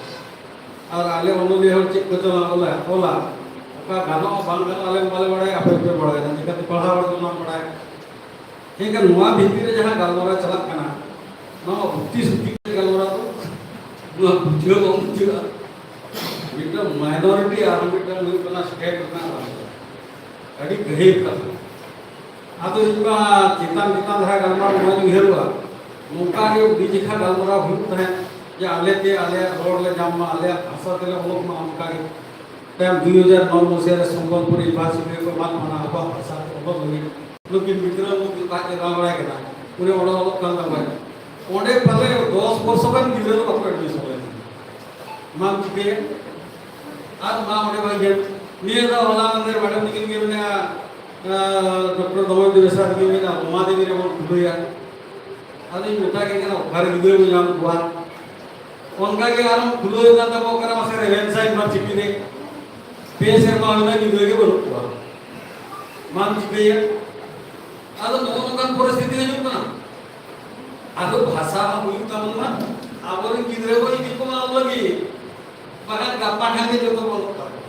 ᱟᱨ ᱟᱞᱮ ᱚᱱᱚᱞᱤᱭᱟᱹ ᱦᱚᱲ ᱪᱮᱫ ᱠᱚ ᱪᱚ ᱚᱞᱟ, ᱚᱞᱟ, ᱚᱠᱟ ᱜᱟᱱᱚᱜᱼᱟ ᱵᱟᱝ ᱜᱟᱱᱚᱜᱼᱟ ᱟᱞᱮ ᱵᱟᱞᱮ ᱵᱟᱲᱟᱭᱟ, ᱟᱯᱮ ᱯᱮ ᱵᱟᱲᱟᱭᱟ, ᱪᱤᱠᱟᱹᱛᱮ ᱯᱟᱲᱦᱟᱣ ᱦᱚᱲ ᱫᱚ ᱵᱟᱢ ᱵᱟᱲᱟᱭᱟ᱾ ᱮᱱᱠᱷᱟᱱ ᱱᱚᱣᱟ ᱵᱷᱤᱛᱤᱨ ᱨᱮ ᱡᱟᱦᱟᱸ ᱜᱟᱞᱢᱟᱨᱟᱣ ᱪᱟᱞᱟᱜ ᱠᱟᱱᱟ, ᱱᱚᱣᱟ ᱵᱷᱩᱠᱛᱤ ᱥᱩᱠᱛᱤ ᱜᱟᱞᱢᱟᱨᱟᱣ ᱫᱚ, ᱱᱚᱣᱟ ᱵᱩᱡᱷᱟᱹᱣ ᱵᱟᱝ ᱵᱩᱡᱷᱟᱹᱜᱼᱟ᱾ ᱢᱤᱫᱴᱟᱝ minority ᱟᱨ ᱢᱤᱫᱴᱟᱝ ᱦᱩᱭᱩᱜ ᱠᱟᱱᱟ state ᱨᱮᱱᱟᱜ ᱨᱟᱡᱽ᱾ ᱟᱹᱰᱤ ᱜᱟᱹᱦᱤᱨ ᱠᱟᱛᱷᱟ᱾ ᱟᱫᱚ ᱤᱧ ᱢᱟ ᱪᱮᱛᱟᱱ ᱪᱮᱛᱟᱱ ᱫᱷᱟᱨᱟ ᱜᱟᱞᱢᱟᱨᱟᱣ ᱱᱚᱣᱟᱧ ᱩᱭᱦᱟᱹᱨᱚᱜᱼᱟ, ᱱᱚᱝᱠᱟ ᱜᱮ ᱟᱹᱰᱤ ᱡᱮᱠᱷᱟ ᱜᱟᱞᱢᱟᱨᱟᱣ ᱦᱩᱭᱩᱜ ᱛᱟᱦᱮᱸᱫ ᱡᱮ ᱟᱞᱮ ᱛᱮ ᱟᱞᱮᱭᱟᱜ ᱨᱚᱲ ᱞᱮ ᱧᱟᱢ ᱢᱟ, ᱟᱞᱮᱭᱟᱜ ᱵᱷᱟᱥᱟ ᱛᱮᱞᱮ ᱚᱞᱚᱜ ᱢᱟ, ᱚᱱᱠᱟ ᱜᱮ᱾ ᱛᱟᱭᱚᱢ ᱫᱩᱭ ᱦᱟᱡᱟᱨ ᱱᱚ ᱢᱚᱥᱤᱦᱟ ᱨᱮ ᱥᱚᱢᱵᱚᱞᱯᱩᱨ University ᱨᱮᱠᱚ ᱮᱢᱟᱫ ᱵᱚᱱᱟ ᱟᱵᱚᱣᱟᱜ ᱵᱷᱟᱥᱟ ᱛᱮ ᱚᱞᱚᱜ ᱞᱟᱹᱜᱤᱫ᱾ ᱱᱩᱠᱤᱱ ᱜᱤᱫᱽᱨᱟᱹ ᱱᱩᱠᱤᱱ ᱛᱟᱡ ᱮ ᱫᱟᱬᱟ ᱵᱟᱲᱟᱭ ᱠᱟᱱᱟ, ᱩᱱᱤ ᱚᱸᱰᱮ ᱚᱞᱚᱜ ᱠᱟᱱ ᱛᱟᱵᱚᱱᱟ᱾ ᱚᱸᱰᱮ ᱯᱟᱞᱮ ᱫᱚᱥ ᱵᱚᱨᱥᱚ ᱜᱟᱱ ᱜᱤᱫᱽᱨᱟᱹ ᱫᱚ ᱵᱟᱠᱚ admission ᱞᱮᱱᱟ᱾ ᱢᱟᱢ ᱪᱤᱠᱟᱹᱭᱟ? ᱟᱨ ᱢᱟ ᱚᱸᱰᱮ ᱵᱟᱝ ᱧᱮᱞ᱾ ᱱᱤᱭᱟᱹ ᱫᱷᱟᱣ ᱦᱚᱞᱟ ᱢᱟᱫᱷᱮᱨ ᱢᱮᱰᱟᱢ ᱛᱟᱹᱠᱤᱱ ᱠᱤᱱ ᱢᱮᱱᱟ, ᱟᱸ, ᱰᱚᱠᱴᱚᱨ ᱫᱚᱢᱚᱭᱚᱱᱛᱤ ᱵᱮᱥᱨᱟ ᱛᱟᱹᱠᱤᱱ ᱢᱮᱱᱟ, ᱵᱳᱢᱟ ᱫᱤᱱ ᱨᱮᱵᱚᱱ ᱠᱷᱩᱞᱟᱹᱭᱟ᱾ ᱟᱫᱚᱧ ᱢᱮᱛᱟ ᱠᱤᱱ ᱠᱟᱱᱟ, ᱚᱠᱟᱨᱮ ᱜᱤᱫᱽᱨᱟᱹ ᱵᱚᱱ ᱧᱟᱢ ᱠᱚᱣᱟ? ᱚᱱᱠᱟ ᱜᱮ ᱟᱨᱦᱚᱸ ᱠᱷᱩᱞᱟᱹᱣ ᱟᱠᱟᱱ ᱛᱟᱵᱚ ᱠᱟᱱᱟ ᱢᱟᱥᱮ ᱨᱮᱵᱷᱮᱱᱥᱟ ᱤᱭᱩᱱᱤᱵᱷᱟᱨᱥᱤᱴᱤ ᱨᱮ᱾ ᱯᱮ ᱥᱮᱨᱢᱟ ᱦᱩᱭᱱᱟ, ᱜᱤᱫᱽᱨᱟᱹ ᱜᱮ ᱵᱟᱹᱱᱩᱜ ᱠᱚᱣᱟ᱾ ᱢᱟᱢ ᱪᱤᱠᱟᱹᱭᱟ? ᱟᱫᱚ ᱱᱚᱜᱼᱚ ᱱᱚᱝᱠᱟᱱ ᱯᱚᱨᱤᱥᱛᱷᱤᱛᱤ ᱦᱤᱡᱩᱜ ᱠᱟᱱᱟ᱾ ᱟᱫᱚ ᱵᱷᱟᱥᱟ ᱦᱚᱸ ᱦᱩᱭᱩᱜ ᱛᱟᱵᱚᱱ ᱢᱟ, ᱟᱵᱚᱨᱮᱱ ᱜᱤᱫᱽᱨᱟᱹ ᱠᱚ ᱤᱫᱤ ᱠᱚᱢᱟ ᱚᱞ ᱞᱟᱹᱜᱤᱫ, ᱵᱟᱠᱷᱟᱱ ᱜᱟᱯᱟ ᱠᱷᱟᱱ ᱜᱮ ᱡᱚᱛᱚ ᱵᱚᱱ ᱚᱞᱚᱜ ᱛᱟᱵᱚᱱᱟ᱾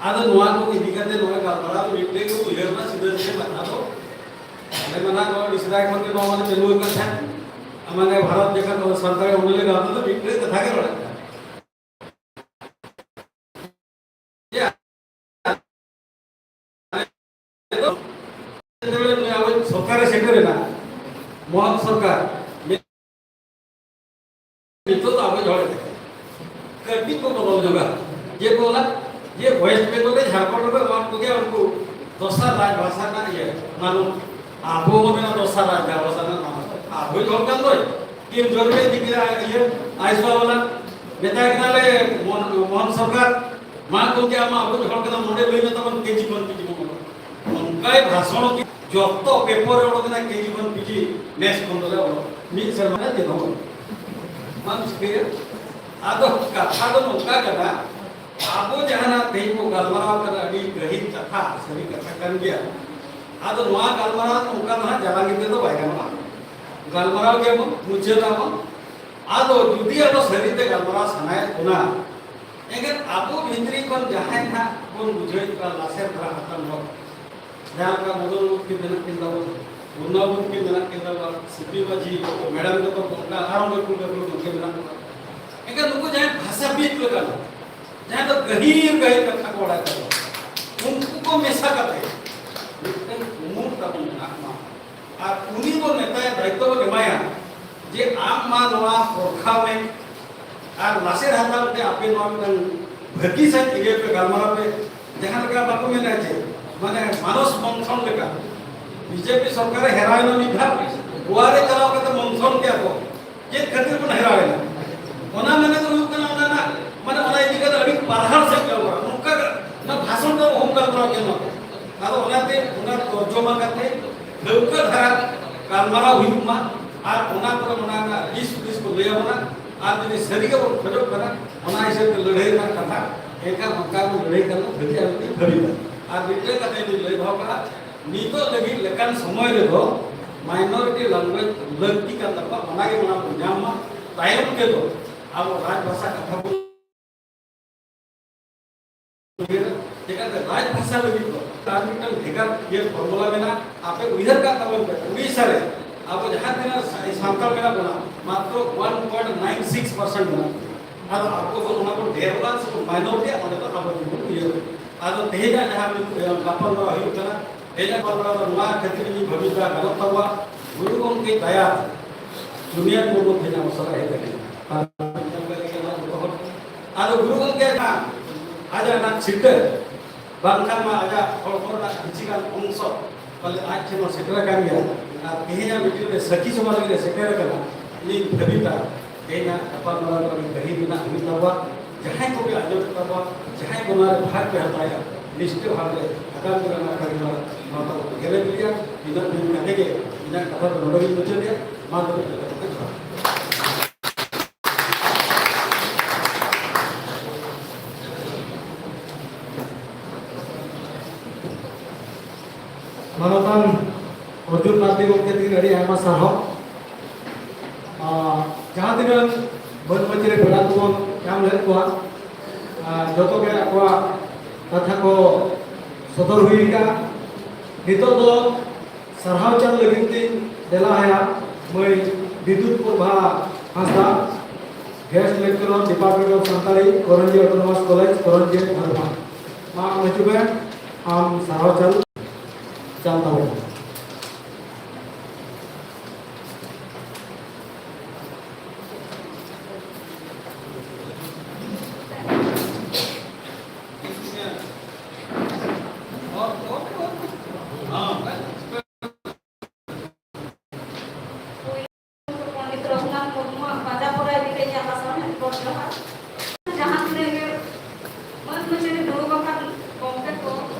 ᱟᱫᱚ ᱱᱚᱣᱟ ᱠᱚ ᱤᱫᱤ ᱠᱟᱛᱮ ᱱᱚᱣᱟ ᱜᱟᱞᱢᱟᱨᱟᱣ ᱫᱚ ᱢᱤᱫᱴᱮᱡ ᱜᱮ ᱩᱭᱦᱟᱹᱨ ᱢᱟ, ᱥᱤᱫᱷᱟᱹ ᱥᱤᱫᱷᱟᱹ ᱠᱟᱛᱷᱟ ᱫᱚ ᱟᱞᱮ ᱢᱟ ᱱᱟᱜ ᱱᱚᱣᱟ ᱟᱹᱰᱤ ᱥᱮᱫᱟᱭ ᱠᱷᱚᱱ ᱜᱮ ᱱᱚᱣᱟ ᱢᱟᱞᱮ ᱪᱟᱹᱞᱩ ᱟᱠᱟᱫ ᱛᱟᱦᱮᱸᱫ᱾ ᱢᱟᱱᱮ ᱵᱷᱟᱨᱚᱛ ᱡᱟᱠᱟᱛ ᱥᱟᱱᱛᱟᱲᱤ ᱚᱱᱚᱞᱤᱭᱟᱹ ᱜᱟᱶᱛᱟ ᱫᱚ ᱢᱤᱫᱴᱮᱡ ᱠᱟᱛᱷᱟ ᱜᱮ ᱨᱚᱲᱮᱫ ᱛᱟᱦᱮᱸᱫ᱾ ᱟᱵᱚ ᱥᱚᱨᱠᱟᱨᱮ ᱥᱮᱴᱮᱨᱮᱱᱟ, ᱢᱳᱦᱚᱱ ᱥᱚᱨᱠᱟᱨ, ᱱᱤᱛᱚᱜ ᱫᱚ ᱟᱵᱚ ᱦᱚᱲ ᱠᱟᱹᱴᱤᱡ ᱠᱚ ᱵᱚᱫᱚᱞ ᱧᱚᱜᱟ᱾ ᱡᱮ ᱠᱚ ᱚᱱᱟ, ᱡᱮ ᱣᱮᱥᱴ ᱵᱮᱝᱜᱚᱞ ᱨᱮ ᱡᱷᱟᱲᱠᱷᱚᱸᱰ ᱨᱮ ᱮᱢᱟᱱ ᱠᱚᱜᱮ ᱩᱱᱠᱩ ᱫᱚᱥᱟᱨ ᱨᱟᱡᱽ ᱵᱷᱟᱥᱟ ᱨᱮᱱᱟᱜ ᱤᱭᱟᱹ, ᱢᱟᱱᱚ ᱟᱵᱚ ᱵᱚ ᱢᱮᱱᱟ ᱫᱚᱥᱟᱨ ᱨᱟᱡᱽ ᱵᱷᱟᱥᱟ ᱨᱮᱱᱟᱜ ᱱᱟᱢ᱾ ᱟᱵᱚ ᱦᱚᱲ ᱠᱟᱱ ᱫᱚᱭ, ᱠᱤᱢ ᱡᱳᱨ ᱢᱮ ᱤᱫᱤ ᱠᱮᱫᱟ ᱤᱭᱟᱹ, ᱟᱭᱥᱚ ᱵᱟᱞᱟ, ᱢᱮᱛᱟᱭ ᱠᱟᱱᱟᱞᱮ ᱢᱳᱦᱚᱱ, ᱢᱳᱦᱚᱱ ᱥᱚᱨᱠᱟᱨ, ᱢᱟ ᱜᱚᱢᱠᱮ ᱟᱢ ᱢᱟ ᱟᱵᱚ ᱦᱚᱲ ᱠᱟᱱᱟ, ᱱᱚᱰᱮ ᱞᱟᱹᱭ ᱢᱮ ᱛᱟᱵᱚᱱ ᱠᱮᱡᱤ ᱠᱷᱚᱱ ᱯᱤᱡᱤ ᱵᱚᱱ ᱚᱞᱚᱜ᱾ ᱚᱱᱠᱟᱭ ᱵᱷᱟᱥᱚᱱ ᱠᱮᱫ, ᱡᱚᱛᱚ ᱯᱮᱯᱚᱨ ᱨᱮ ᱚᱰᱚᱠ ᱮᱱᱟ ᱠᱮᱡᱤ ᱠᱷᱚᱱ ᱯᱤᱡᱤ ᱱᱮᱥ ᱠᱷᱚᱱ ᱫᱚᱞᱮ ᱚᱞᱚᱜ᱾ ᱢᱤᱫ ᱥᱮᱨᱢᱟ ᱨᱮ ᱪᱮᱫ ᱦᱚᱸ ᱵᱟᱹᱱᱩᱜ᱾ ᱵᱟᱝ ᱪᱤᱠᱟᱹᱭᱟ᱾ ᱟᱫᱚ ᱠᱟᱛᱷᱟ ᱫᱚ ᱱᱚᱝᱠᱟ ᱠᱟᱱᱟ, ᱟᱵᱚ ᱡᱟᱦᱟᱱᱟᱜ ᱛᱮᱦᱮᱧ ᱵᱚ ᱜᱟᱞᱢᱟᱨᱟᱣ ᱠᱟᱱᱟ, ᱟᱹᱰᱤ ᱜᱟᱹᱦᱤᱨ ᱠᱟᱛᱷᱟ, ᱥᱟᱹᱨᱤ ᱠᱟᱛᱷᱟ ᱠᱟᱱ ᱜᱮᱭᱟ᱾ ᱟᱫᱚ ᱱᱚᱣᱟ ᱜᱟᱞᱢᱟᱨᱟᱣ ᱱᱚᱝᱠᱟ ᱫᱚ ᱦᱟᱸᱜ ᱡᱟᱞᱟ ᱜᱤᱫᱽᱨᱟᱹ ᱫᱚ ᱵᱟᱭ ᱜᱟᱱᱚᱜᱼᱟ᱾ ᱜᱟᱞᱢᱟᱨᱟᱣ ᱜᱮᱵᱚᱱ ᱢᱩᱪᱟᱹᱫᱟᱵᱚᱱ᱾ ᱟᱫᱚ ᱡᱩᱫᱤ ᱟᱵᱚ ᱥᱟᱹᱨᱤᱛᱮ ᱜᱟᱞᱢᱟᱨᱟᱣ ᱥᱟᱱᱟᱭᱮᱫ ᱵᱚᱱᱟ, ᱮᱱᱠᱷᱟᱱ ᱟᱵᱚ ᱵᱷᱤᱛᱨᱤ ᱠᱷᱚᱱ ᱡᱟᱦᱟᱸᱭ ᱱᱟᱦᱟᱜ ᱵᱚᱱ ᱵᱩᱡᱷᱟᱹᱣᱮᱫ ᱠᱚᱣᱟ ᱞᱟᱥᱮᱨ ᱫᱷᱟᱨᱟ ᱦᱟᱛᱟᱢ ᱦᱚᱲ, ᱡᱟᱦᱟᱸ ᱞᱮᱠᱟ ᱢᱚᱫᱚᱱ ᱢᱩᱨᱢᱩ ᱢᱮᱱᱟᱜ ᱠᱤᱱ ᱛᱟᱵᱚᱱ, ᱯᱩᱨᱱᱟᱵᱚᱛᱤ ᱢᱮᱱᱟᱜ ᱠᱤᱱ ᱛᱟᱵᱚᱱ, ᱥᱤᱯᱤ ᱢᱟᱹᱡᱷᱤ, ᱢᱮᱰᱟᱢ ᱛᱟᱠᱚ ᱚᱱᱠᱟ ᱟᱨᱦᱚᱸ ᱞᱟᱹᱴᱩ ᱞᱟᱹᱴᱩ ᱜᱚᱢᱠᱮ ᱢᱮᱱᱟᱜ ᱠᱚᱣᱟ᱾ ᱮᱱᱠᱷᱟᱱ ᱱᱩᱠᱩ ᱡᱟᱦᱟᱸᱭ ᱵᱷᱟᱥᱟᱵᱤᱫ ᱞᱮᱠᱟ, ᱡᱟᱦᱟᱸᱭ ᱫᱚ ᱜᱟᱹᱦᱤᱨ ᱜᱟᱹᱦᱤᱨ ᱠᱟᱛᱷᱟ ᱠᱚ ᱵᱟᱲᱟᱭ ᱛᱟᱵᱚᱱ, ᱩᱱᱠᱩ ᱠᱚ ᱢᱮᱥᱟ ᱠᱟᱛᱮ ᱢᱤᱫᱴᱟᱝ ᱩᱢᱩᱞ ᱛᱟᱵᱚᱱ ᱢᱮᱱᱟᱜ ᱢᱟ᱾ ᱟᱨ ᱩᱱᱤ ᱵᱚᱱ ᱢᱮᱛᱟᱭᱟ, ᱫᱟᱭᱤᱛᱛᱚ ᱵᱚᱱ ᱮᱢᱟᱭᱟ ᱡᱮ ᱟᱢ ᱢᱟ ᱱᱚᱣᱟ ᱯᱚᱨᱠᱷᱟᱣ ᱢᱮ ᱟᱨ ᱞᱟᱥᱮᱨ ᱦᱟᱛᱟᱣ ᱛᱮ ᱟᱯᱮ ᱱᱚᱣᱟ ᱢᱤᱫᱴᱟᱝ ᱵᱷᱟᱹᱜᱤ ᱥᱟᱹᱦᱤᱡ ᱤᱭᱟᱹ ᱯᱮ ᱜᱟᱞᱢᱟᱨᱟᱣ ᱯᱮ, ᱡᱟᱦᱟᱸ ᱞᱮᱠᱟ ᱵᱟᱠᱚ ᱢᱮᱱᱟ ᱡᱮ ᱢᱟᱱᱮ ᱢᱟᱱᱚᱥ ᱢᱚᱱᱛᱷᱚᱱ ᱞᱮᱠᱟ᱾ ᱵᱤᱡᱮᱯᱤ ᱥᱚᱨᱠᱟᱨᱮ ᱦᱮᱨᱟᱣ ᱮᱱᱟ ᱢᱤᱫ ᱫᱷᱟᱣ, ᱜᱳᱣᱟ ᱨᱮ ᱪᱟᱞᱟᱣ ᱠᱟᱛᱮ ᱢᱚᱱᱛᱷᱚᱱ ᱠᱮᱫᱟ ᱠᱚ᱾ ᱪᱮᱫ ᱠᱷᱟᱹᱛᱤᱨ ᱵᱚᱱ ᱦᱮᱨᱟᱣ ᱮᱱᱟ? ᱚᱱᱟ ᱢᱟᱱᱮ ᱫᱚ ᱦᱩᱭᱩᱜ ᱠᱟᱱᱟ ᱚᱱᱟ ᱨᱮᱱᱟᱜ ᱢᱟᱱᱮ ᱚᱱᱟ ᱤᱫᱤ ᱠᱟᱛᱮ ᱟᱹᱰᱤ ᱯᱟᱨᱦᱟᱲ ᱥᱮᱫ ᱜᱟᱞᱢᱟᱨᱟᱣ, ᱱᱚᱝᱠᱟ ᱚᱱᱟ ᱵᱷᱟᱥᱚᱱ ᱫᱚ ᱚᱦᱚᱢ ᱜᱟᱞᱢᱟᱨᱟᱣ ᱠᱮᱭᱟ ᱱᱚᱣᱟ ᱠᱚ᱾ ᱟᱫᱚ ᱚᱱᱟᱛᱮ ᱚᱱᱟ ᱛᱚᱨᱡᱚᱢᱟ ᱠᱟᱛᱮ ᱴᱷᱟᱹᱣᱠᱟᱹ ᱫᱷᱟᱨᱟ ᱜᱟᱞᱢᱟᱨᱟᱣ ᱦᱩᱭᱩᱜ ᱢᱟ ᱟᱨ ᱚᱱᱟ ᱠᱚᱨᱮ ᱚᱱᱟ ᱨᱮᱱᱟᱜ ᱫᱤᱥ ᱦᱩᱫᱤᱥ ᱠᱚ ᱞᱟᱹᱭ ᱟᱵᱚᱱᱟ᱾ ᱟᱨ ᱡᱩᱫᱤ ᱥᱟᱹᱨᱤ ᱜᱮᱵᱚᱱ ᱠᱷᱚᱡᱚᱜ ᱠᱟᱱᱟ ᱚᱱᱟ ᱦᱤᱥᱟᱹᱵ ᱛᱮ ᱞᱟᱹᱲᱦᱟᱹᱭ ᱨᱮᱱᱟᱜ ᱠᱟᱛᱷᱟ, ᱮᱱᱠᱷᱟᱱ ᱚᱱᱠᱟ ᱵᱚᱱ ᱞᱟᱹᱲᱦᱟᱹᱭ ᱠᱷᱟᱱ ᱫᱚ ᱵᱷᱟᱹᱜᱤ ᱟᱨ ᱢᱤᱫᱴᱤᱡ ᱠᱟᱛᱷᱟ ᱤᱧ ᱞᱟᱹᱭ ᱫᱚᱦᱚ ᱠᱟᱜᱼᱟ, ᱱᱤᱛᱚᱜ ᱞᱟᱹᱜᱤᱫ ᱞᱮᱠᱟᱱ ᱥᱚᱢᱚᱭ ᱨᱮᱫᱚ minority language ᱞᱟᱹᱠᱛᱤ ᱠᱟᱱ ᱛᱟᱠᱚᱣᱟ, ᱚᱱᱟ ᱜᱮ ᱚᱱᱟ ᱵᱚᱱ ᱧᱟᱢ ᱢᱟ᱾ ᱛᱟᱭᱚᱢ ᱛᱮᱫᱚ ᱟᱵᱚ ᱨᱟᱡᱽ ᱵᱷᱟᱥᱟ ᱠᱟᱛᱷᱟ ᱵᱚᱱ ᱩᱭᱦᱟᱹᱨᱟ᱾ ᱪᱮᱠᱟᱛᱮ ᱨᱟᱡᱽ ᱵᱷᱟᱥᱟ ᱞᱟᱹᱜᱤᱫ ᱫᱚ ᱟᱨ ᱢᱤᱫᱴᱟᱝ ᱵᱷᱮᱜᱟᱨ ᱤᱭᱟᱹ formula ᱢᱮᱱᱟᱜᱼᱟ, ᱟᱯᱮ ᱩᱭᱦᱟᱹᱨ ᱠᱟᱜ ᱛᱟᱵᱚᱱ ᱯᱮ, ᱩᱲᱤᱥᱥᱟ ᱨᱮ ᱟᱵᱚ ᱡᱟᱦᱟᱸ ᱛᱤᱱᱟᱹᱜ ᱥᱟ-, ᱥᱟᱱᱛᱟᱲ ᱢᱮᱱᱟᱜ ᱵᱚᱱᱟ, ᱢᱟᱛᱨᱚ one point nine six percent ᱢᱮᱱᱟᱜ ᱵᱚᱱᱟ᱾ ᱟᱫᱚ ᱟᱵᱚ ᱵᱚᱱ ᱚᱱᱟ ᱵᱚᱱ ᱰᱷᱮᱨᱚᱜᱼᱟ ᱥᱮ ᱵᱚᱱ minority ᱟ, ᱚᱸᱰᱮ ᱫᱚ ᱟᱵᱚ ᱜᱮᱵᱚᱱ ᱩᱭᱦᱟᱹᱨᱟ᱾ ᱟᱫᱚ ᱛᱮᱦᱮᱧᱟᱜ ᱡᱟᱦᱟᱸ ᱜᱟᱯᱟᱞᱢᱟᱨᱟᱣ ᱦᱩᱭᱩᱜ ᱠᱟᱱᱟ, ᱛᱮᱦᱮᱧᱟᱜ ᱜᱟᱯᱟᱞᱢᱟᱨᱟᱣ ᱫᱚ ᱱᱚᱣᱟ ᱠᱷᱟᱹᱛᱤᱨ ᱤᱧ ᱵᱷᱟᱹᱵᱤᱛᱟ ᱜᱟᱱᱚᱜ ᱛᱟᱵᱚᱣᱟ, ᱜᱩᱨᱩ ᱜᱚᱢᱠᱮ ᱫᱟᱭᱟ ᱫᱩᱱᱤᱭᱟᱹ ᱢᱩᱨᱢᱩ ᱛᱮᱦᱮᱧᱟᱜ ᱢᱚᱥᱞᱟ ᱦᱮᱡ ᱟᱠᱟᱱᱟ᱾ ᱟᱨ ᱟᱫᱚ ᱜᱩᱨᱩ ᱜᱚᱢᱠᱮ ᱡᱟᱦᱟᱸ ᱟᱡᱟᱜ ᱚᱱᱟ ᱪᱷᱤᱴᱟᱹ ᱵᱟᱝᱠᱷᱟᱱ ᱢᱟ ᱟᱡᱟᱜ ᱦᱚᱲᱢᱚ ᱨᱮᱱᱟᱜ ᱠᱤᱪᱷᱤ ᱜᱟᱱ ᱚᱝᱥᱚ ᱯᱟᱞᱮ ᱟᱡ ᱴᱷᱮᱱ ᱦᱚᱸ ᱥᱮᱴᱮᱨ ᱟᱠᱟᱱ ᱜᱮᱭᱟ᱾ ᱟᱨ ᱛᱮᱦᱮᱧᱟᱜ ᱢᱤᱴᱤᱝ ᱨᱮ ᱥᱟᱹᱠᱷᱤ ᱥᱚᱢᱟᱡᱽ ᱨᱮ ᱥᱮᱴᱮᱨ ᱟᱠᱟᱱᱟ᱾ ᱤᱧ ᱵᱷᱟᱹᱵᱤᱛᱟ ᱛᱮᱦᱮᱧᱟᱜ ᱜᱟᱯᱟᱞᱢᱟᱨᱟᱣ ᱫᱚ ᱟᱹᱰᱤ ᱜᱟᱹᱦᱤᱨ ᱢᱮᱱᱟᱜ ᱦᱩᱭᱩᱜ ᱛᱟᱵᱚᱣᱟ᱾ ᱡᱟᱦᱟᱸᱭ ᱠᱚᱯᱮ ᱟᱸᱡᱚᱢᱮᱫ ᱛᱟᱵᱚᱣᱟ, ᱡᱟᱦᱟᱸᱭ ᱠᱚ ᱱᱚᱣᱟ ᱨᱮ ᱵᱷᱟᱜᱽ ᱯᱮ ᱦᱟᱛᱟᱣᱮᱫᱼᱟ, ᱱᱤᱥᱪᱤᱛ ᱵᱷᱟᱵᱽ ᱨᱮ ᱟᱜᱟᱢ ᱫᱤᱱ ᱨᱮ ᱱᱚᱣᱟ ᱠᱟᱹᱢᱤ ᱦᱚᱨᱟ ᱱᱚᱣᱟ ᱛᱟᱵᱚ ᱜᱮᱞᱮ ᱤᱫᱤᱭᱟ᱾ ᱤᱱᱟᱹᱜ ᱢᱮᱱ ᱠᱟᱛᱮ ᱜᱮ ᱤᱧᱟᱹᱜ ᱠᱟᱛᱷᱟ ᱫᱚ ᱱᱚᱰᱮ ᱜᱤᱧ ᱢᱩᱪᱟᱹᱫᱮᱜᱼᱟ᱾ ᱢᱟ ᱛᱚᱵᱮ ᱡᱚᱛᱚ ᱠᱚᱜᱮ ᱡᱚᱦᱟᱨ᱾ ᱢᱟᱨᱰᱤ ᱜᱚᱢᱠᱮ ᱛᱟᱹᱠᱤᱱ ᱟᱹᱰᱤ ᱟᱭᱢᱟ ᱥᱟᱨᱦᱟᱣ᱾ ᱟᱨ ᱡᱟᱦᱟᱸ ᱛᱤᱱᱟᱹᱜ ᱢᱟᱹᱱ ᱢᱟᱹᱪᱤ ᱨᱮ ᱯᱮᱲᱟ ᱠᱚᱵᱚᱱ ᱧᱟᱢ ᱞᱮᱫ ᱠᱚᱣᱟ, ᱟᱨ ᱡᱚᱛᱚ ᱜᱮ ᱟᱠᱚᱣᱟᱜ ᱠᱟᱛᱷᱟ ᱠᱚ ᱥᱚᱫᱚᱨ ᱦᱩᱭ ᱟᱠᱟᱫᱼᱟ᱾ ᱱᱤᱛᱚᱜ ᱫᱚ ᱥᱟᱨᱦᱟᱣ ᱪᱟᱞ ᱞᱟᱹᱜᱤᱫ ᱛᱤᱧ ᱫᱮᱞᱟ ᱟᱭᱟ ᱢᱟᱹᱭ ᱵᱤᱫᱩᱛ ᱯᱨᱚᱵᱷᱟ ᱦᱟᱸᱥᱫᱟ, Guest Lecturer, Department of Santali, Korangi Autonomous College, Korangi, ᱢᱟ ᱦᱤᱡᱩᱜ ᱢᱮ, ᱟᱢ ᱥᱟᱨᱦᱟᱣ ᱪᱟᱞ ᱪᱟᱞ ᱛᱟᱵᱚᱱ ᱢᱮ᱾ ᱯᱚᱱᱰᱤᱛ ᱨᱚᱜᱷᱩᱱᱟᱛᱷ ᱢᱩᱨᱢᱩᱣᱟᱜ ᱯᱟᱸᱡᱟ ᱯᱚᱨᱟᱭ ᱤᱫᱤ ᱠᱟᱛᱮ ᱤᱧᱟᱹᱜ ᱯᱟᱥᱱᱟᱣ ᱨᱮ ᱜᱚᱰ ᱡᱚᱦᱟᱨ᱾ ᱡᱟᱦᱟᱸ ᱛᱤᱱᱟᱹᱜ ᱜᱮ ᱢᱟᱹᱱ ᱢᱟᱹᱪᱤ ᱨᱮ ᱫᱩᱲᱩᱵ ᱟᱠᱟᱱ ᱜᱚᱢᱠᱮ ᱠᱚ,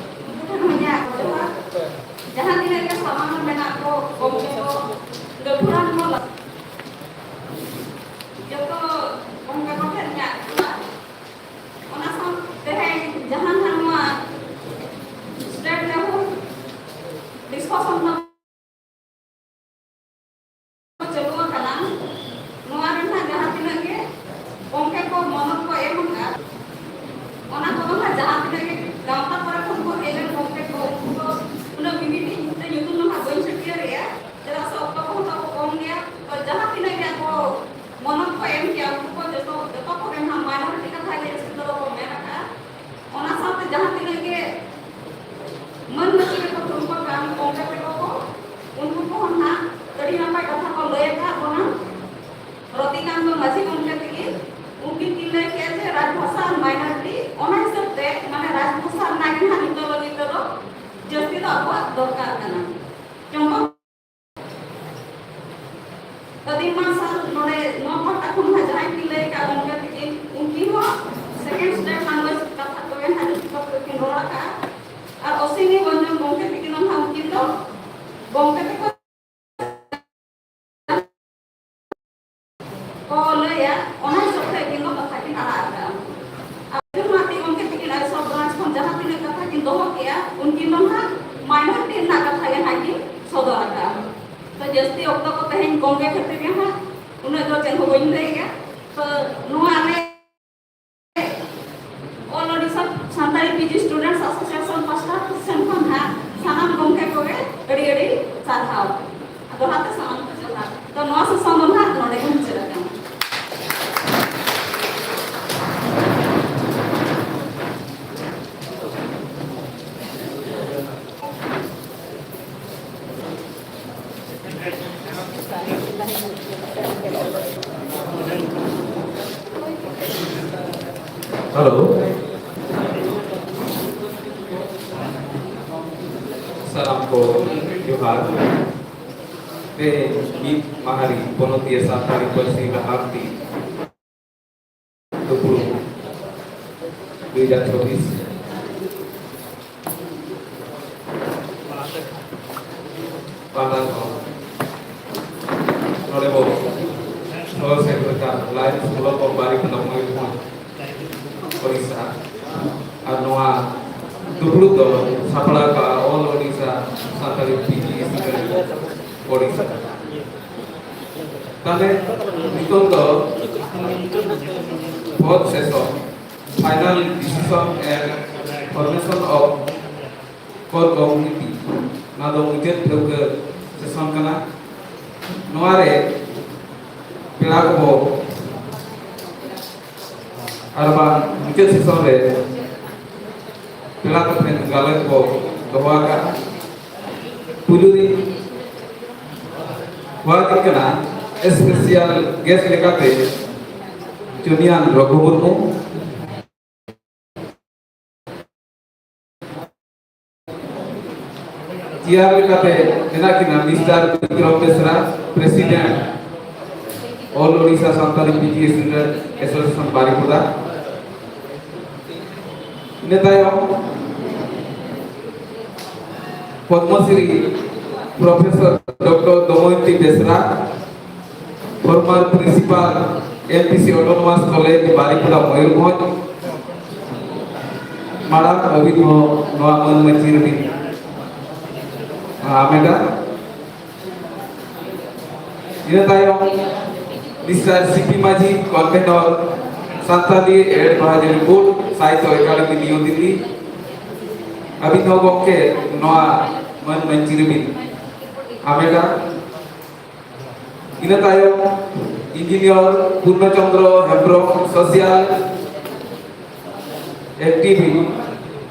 ᱩᱱᱠᱩ ᱴᱷᱮᱱ ᱦᱚᱸ ᱤᱧᱟᱹᱜ ᱜᱚᱰ ᱡᱚᱦᱟᱨ᱾ ᱡᱟᱦᱟᱸ ᱛᱤᱱᱟᱹᱜ ᱜᱮ ᱥᱟᱢᱟᱝ ᱨᱮ ᱢᱮᱱᱟᱜ ᱠᱚ ᱜᱚᱢᱠᱮ ᱠᱚ, ᱜᱟᱹᱠᱷᱩᱲᱟᱱ ᱠᱚ, ᱡᱚᱛᱚ ᱜᱚᱢᱠᱮ ᱠᱚ ᱴᱷᱮᱱ ᱤᱧᱟᱹᱜ ᱡᱚᱦᱟᱨ᱾ ᱚᱱᱟ ᱥᱟᱶ ᱛᱮᱦᱮᱧ ᱡᱟᱦᱟᱸ ᱱᱟᱜ ᱱᱚᱣᱟ state level discussion ᱪᱟᱹᱞᱩ ᱟᱠᱟᱱᱟ, ᱱᱚᱣᱟ ᱨᱮ ᱱᱟᱦᱟᱜ ᱡᱟᱦᱟᱸ ᱛᱤᱱᱟᱹᱜ ᱜᱮ ᱜᱚᱢᱠᱮ ᱠᱚ ᱢᱚᱱᱚᱛ ᱠᱚ ᱮᱢ ᱟᱠᱟᱫ, ᱚᱱᱟ ᱠᱚᱫᱚ ᱱᱟᱦᱟᱜ ᱡᱟᱦᱟᱸ ᱛᱤᱱᱟᱹᱜ ᱜᱮ ᱜᱟᱶᱛᱟ ᱠᱚᱨᱮ ᱠᱷᱚᱱ ᱠᱚ ᱦᱮᱡ ᱞᱮᱱ ᱜᱚᱢᱠᱮ ᱠᱚ, ᱩᱱᱠᱩ ᱫᱚ ᱩᱱᱟᱹᱜ ᱢᱤᱢᱤᱫ ᱧᱩᱛᱩᱢ ᱫᱚ ᱱᱟᱦᱟᱜ ᱵᱟᱹᱧ ᱥᱟᱹᱠᱭᱟᱹ ᱨᱮᱭᱟ, ᱪᱮᱫᱟᱜ ᱥᱮ ᱚᱠᱛᱚ ᱠᱚᱦᱚᱸ ᱛᱟᱵᱚ ᱠᱚᱢ ᱜᱮᱭᱟ᱾ ᱛᱚ ᱡᱟᱦᱟᱸ ᱛᱤᱱᱟᱹᱜ ᱜᱮ ᱟᱵᱚ ᱢᱚᱱᱚᱛ ᱠᱚ ᱮᱢ ᱠᱮᱜᱼᱟ, ᱩᱱᱠᱩ ᱠᱚ ᱡᱚᱛᱚ, ᱡᱚᱛᱚ ᱠᱚᱜᱮ ᱱᱟᱦᱟᱜ minority ᱠᱟᱛᱷᱟ ᱜᱮ ᱡᱟᱹᱥᱛᱤ ᱫᱚ ᱵᱚᱱ ᱢᱮᱱ ᱟᱠᱟᱫᱼᱟ᱾ ᱚᱱᱟ ᱥᱟᱶᱛᱮ ᱡᱟᱦᱟᱸ ᱛᱤᱱᱟᱹᱜ ᱜᱮ ᱢᱟᱹᱱ ᱢᱟᱹᱪᱤ ᱨᱮᱠᱚ ᱫᱩᱲᱩᱵ ᱟᱠᱟᱱ ᱜᱚᱢᱠᱮ ᱛᱟᱠᱚ ᱠᱚ, ᱩᱱᱠᱩ ᱠᱚᱦᱚᱸ ᱱᱟᱦᱟᱜ ᱟᱹᱰᱤ ᱱᱟᱯᱟᱭ ᱠᱟᱛᱷᱟ ᱠᱚ ᱞᱟᱹᱭ ᱟᱠᱟᱫ ᱵᱚᱱᱟ᱾ ᱨᱚᱛᱤᱠᱟᱱᱛ ᱢᱟᱹᱡᱷᱤ ᱜᱚᱢᱠᱮ ᱛᱟᱹᱠᱤᱱ, ᱩᱱᱠᱤᱱ ᱠᱤᱱ ᱞᱟᱹᱭ ᱠᱮᱜᱼᱟ ᱡᱮ ᱨᱟᱡᱽᱵᱷᱟᱥᱟ ᱟᱨ minority, ᱚᱱᱟ ᱦᱤᱥᱟᱹᱵ ᱛᱮ ᱢᱟᱱᱮ ᱨᱟᱡᱽᱵᱷᱟᱥᱟ ᱨᱮᱱᱟᱜ ᱜᱮ ᱱᱟᱦᱟᱜ ᱱᱤᱛᱚᱜ ᱞᱟᱹᱜᱤᱫ ᱛᱮᱫᱚ ᱡᱟᱹᱥᱛᱤ ᱫᱚ ᱟᱵᱚᱣᱟᱜ ᱫᱚᱨᱠᱟᱨ ᱠᱟᱱᱟ᱾ ᱪᱚᱢᱯᱟ ᱟᱹᱫᱤᱢ ᱢᱟᱨᱥᱟᱞ ᱱᱚᱰᱮ ᱱᱚᱣᱟ ᱯᱟᱦᱴᱟ ᱠᱷᱚᱱ ᱦᱟᱸᱜ ᱡᱟᱦᱟᱸᱭ ᱠᱤᱱ ᱞᱟᱹᱭ ᱟᱠᱟᱫ ᱜᱚᱢᱠᱮ ᱛᱟᱹᱠᱤᱱ, ᱩᱱᱠᱤᱱ ᱦᱚᱸ second step language ᱠᱟᱛᱷᱟ ᱠᱚᱜᱮ ᱦᱟᱸᱜ ᱱᱤᱛᱚᱜ ᱫᱚ ᱠᱤᱱ ᱨᱚᱲ ᱟᱠᱟᱫᱼᱟ᱾ ᱟᱨ ᱚᱥᱤᱱᱤ ᱵᱚᱧᱡᱚᱱ ᱜᱚᱢᱠᱮ ᱛᱟᱹᱠᱤᱱ ᱦᱚᱸ ᱦᱟᱸᱜ ᱩᱱᱠᱤᱱ ᱫᱚ ᱜᱚᱢᱠᱮ ᱛᱟᱠᱚ ᱠᱚ ᱞᱟᱹᱭᱟ, ᱚᱱᱟ ᱦᱤᱥᱟᱹᱵ ᱛᱮ ᱟᱹᱠᱤᱱ ᱫᱚ ᱠᱟᱛᱷᱟ ᱠᱤᱱ ᱟᱲᱟᱜ ᱟᱠᱟᱫᱼᱟ᱾ ᱟᱨ ᱡᱚᱢᱟᱛᱤ ᱜᱚᱢᱠᱮ ᱛᱟᱹᱠᱤᱱ ᱟᱭᱥᱚᱨ branch ᱠᱷᱚᱱ ᱡᱟᱦᱟᱸ ᱛᱤᱱᱟᱹᱜ ᱠᱟᱛᱷᱟ ᱠᱤᱱ ᱫᱚᱦᱚ ᱠᱮᱜᱼᱟ, ᱩᱱᱠᱤᱱ ᱫᱚ ᱱᱟᱦᱟᱜ minority ᱨᱮᱱᱟᱜ ᱠᱟᱛᱷᱟ ᱜᱮ ᱥᱚᱫᱚᱨ ᱟᱠᱟᱫᱼᱟ᱾ ᱛᱚ ᱡᱟᱹᱥᱛᱤ ᱚᱠᱛᱚ ᱠᱚ ᱛᱮᱦᱮᱧ ᱜᱚᱢᱠᱮ ᱠᱷᱟᱹᱛᱤᱨ ᱜᱮ ᱦᱟᱸᱜ ᱩᱱᱟᱹᱜ ᱫᱚ ᱪᱮᱫ ᱦᱚᱸ ᱵᱟᱹᱧ ᱞᱟᱹᱭᱮᱫᱼᱟ᱾ ᱛᱚ ᱱᱚᱣᱟ ᱟᱞᱮ All Odisha Santali P G Students Association ᱯᱟᱥᱴᱟ ᱥᱮᱱ ᱠᱷᱚᱱ ᱦᱟᱸᱜ ᱥᱟᱱᱟᱢ ᱜᱚᱢᱠᱮ ᱠᱚᱜᱮ ᱟᱹᱰᱤ ᱟᱹᱰᱤ ᱥᱟᱨᱦᱟᱣ᱾ ᱫᱚᱦᱲᱟ ᱛᱮ ᱥᱟᱱᱟᱢ ᱠᱚ ᱡᱚᱦᱟᱨ᱾ ᱛᱚ ᱱᱚᱣᱟ ᱥᱮᱥᱚᱱ ᱫᱚ ᱦᱟᱸᱜ ᱱᱚᱰᱮ ᱜᱮ ᱢᱩᱪᱟᱹᱫ ᱟᱠᱟᱱᱟ᱾ ᱦᱮᱞᱳ᱾ ᱥᱟᱱᱟᱢ ᱠᱚ ᱡᱚᱦᱟᱨ᱾ ᱛᱮᱦᱮᱧ ᱢᱤᱫ ᱢᱟᱦᱟ ᱨᱮ ᱯᱚᱱᱚᱛᱤᱭᱟᱹ ᱥᱟᱱᱛᱟᱲᱤ ᱯᱟᱹᱨᱥᱤ ᱞᱟᱦᱟᱱᱛᱤ ᱫᱩᱯᱲᱩᱵ ᱫᱩ ᱦᱟᱡᱟᱨ ᱪᱚᱵᱵᱤᱥ᱾ ᱯᱟᱦᱴᱟ ᱠᱷᱚᱱ ᱱᱚᱰᱮ ᱵᱚ ᱥᱚᱦᱚᱨ ᱥᱮᱴᱮᱨ ᱟᱠᱟᱱ ᱞᱟᱭᱚᱱᱥ ᱠᱞᱟᱵᱽ ᱚᱯᱷ ᱵᱟᱨᱤᱯᱟᱫᱟ ᱢᱚᱭᱩᱨᱵᱷᱚᱸᱡᱽ, ᱳᱰᱤᱥᱟ, ᱟᱨ ᱱᱚᱣᱟ ᱫᱩᱯᱲᱩᱵ ᱫᱚ ᱥᱟᱯᱲᱟᱣ ᱠᱟᱜᱼᱟ All Odisha Santali P G Student, Odisha. ᱛᱟᱦᱞᱮ ᱱᱤᱛᱚᱝ ᱫᱚ fourth session, final decision and formation of core committee, ᱱᱚᱣᱟ ᱫᱚ ᱢᱩᱪᱟᱹᱫ ᱴᱷᱟᱹᱣᱠᱟᱹ ᱥᱮᱥᱚᱱ ᱠᱟᱱᱟ᱾ ᱱᱚᱣᱟ ᱨᱮ ᱯᱮᱲᱟ ᱠᱚᱵᱚ ᱟᱨ ᱵᱟᱝ ᱢᱩᱪᱟᱹᱫ ᱥᱮᱥᱚᱱ ᱨᱮ ᱯᱮᱲᱟ ᱠᱚᱴᱷᱮᱱ ᱜᱟᱞᱚᱪ ᱵᱚ ᱫᱚᱦᱚ ᱟᱠᱟᱫᱼᱟ᱾ ᱯᱩᱭᱞᱩ ᱨᱤᱧ ᱦᱚᱦᱚ ᱟᱹᱫᱤᱧ ᱠᱟᱱᱟ special guest ᱞᱮᱠᱟᱛᱮ ᱪᱩᱱᱤᱭᱟᱱ ᱨᱚᱜᱷᱩ ᱢᱩᱨᱢᱩ᱾ ᱪᱮᱭᱟᱨ ᱞᱮᱠᱟᱛᱮ ᱢᱮᱱᱟᱜ ᱠᱤᱱᱟ ᱢᱤᱥᱴᱟᱨ ᱵᱤᱠᱨᱚᱢ ᱵᱮᱥᱨᱟ, President, All Odisha Santali P G Student Association ᱵᱟᱨᱤᱯᱚᱫᱟ᱾ ᱤᱱᱟᱹ ᱛᱟᱭᱚᱢ Padmashri Professor Doctor Damayanti Besra, former Principal M P C Autonomous College ᱵᱟᱨᱤᱯᱟᱫᱟ ᱢᱚᱭᱩᱨᱵᱷᱚᱸᱡᱽ, ᱢᱟᱲᱟᱝ ᱦᱟᱹᱵᱤᱡ ᱦᱚᱸ ᱱᱚᱣᱟ ᱢᱟᱹᱱ ᱢᱟᱹᱪᱤ ᱨᱮᱵᱤᱱ ᱦᱟᱢᱮᱴᱟ᱾ ᱤᱱᱟᱹ ᱛᱟᱭᱚᱢ mister C P Majhi, convenor, Santali advisory board, Sahitya Akademi, new Delhi. ᱟᱹᱵᱤᱱ ᱦᱚᱸ ᱜᱚᱢᱠᱮ ᱱᱚᱣᱟ ᱢᱟᱹᱱ ᱢᱟᱹᱧᱪᱤ ᱨᱮᱵᱤᱱ ᱦᱟᱢᱮᱴᱟ᱾ ᱤᱱᱟᱹ ᱛᱟᱭᱚᱢ engineer Purna Chandra Hembrom, social ᱮᱠᱴᱤᱵᱷᱤ-,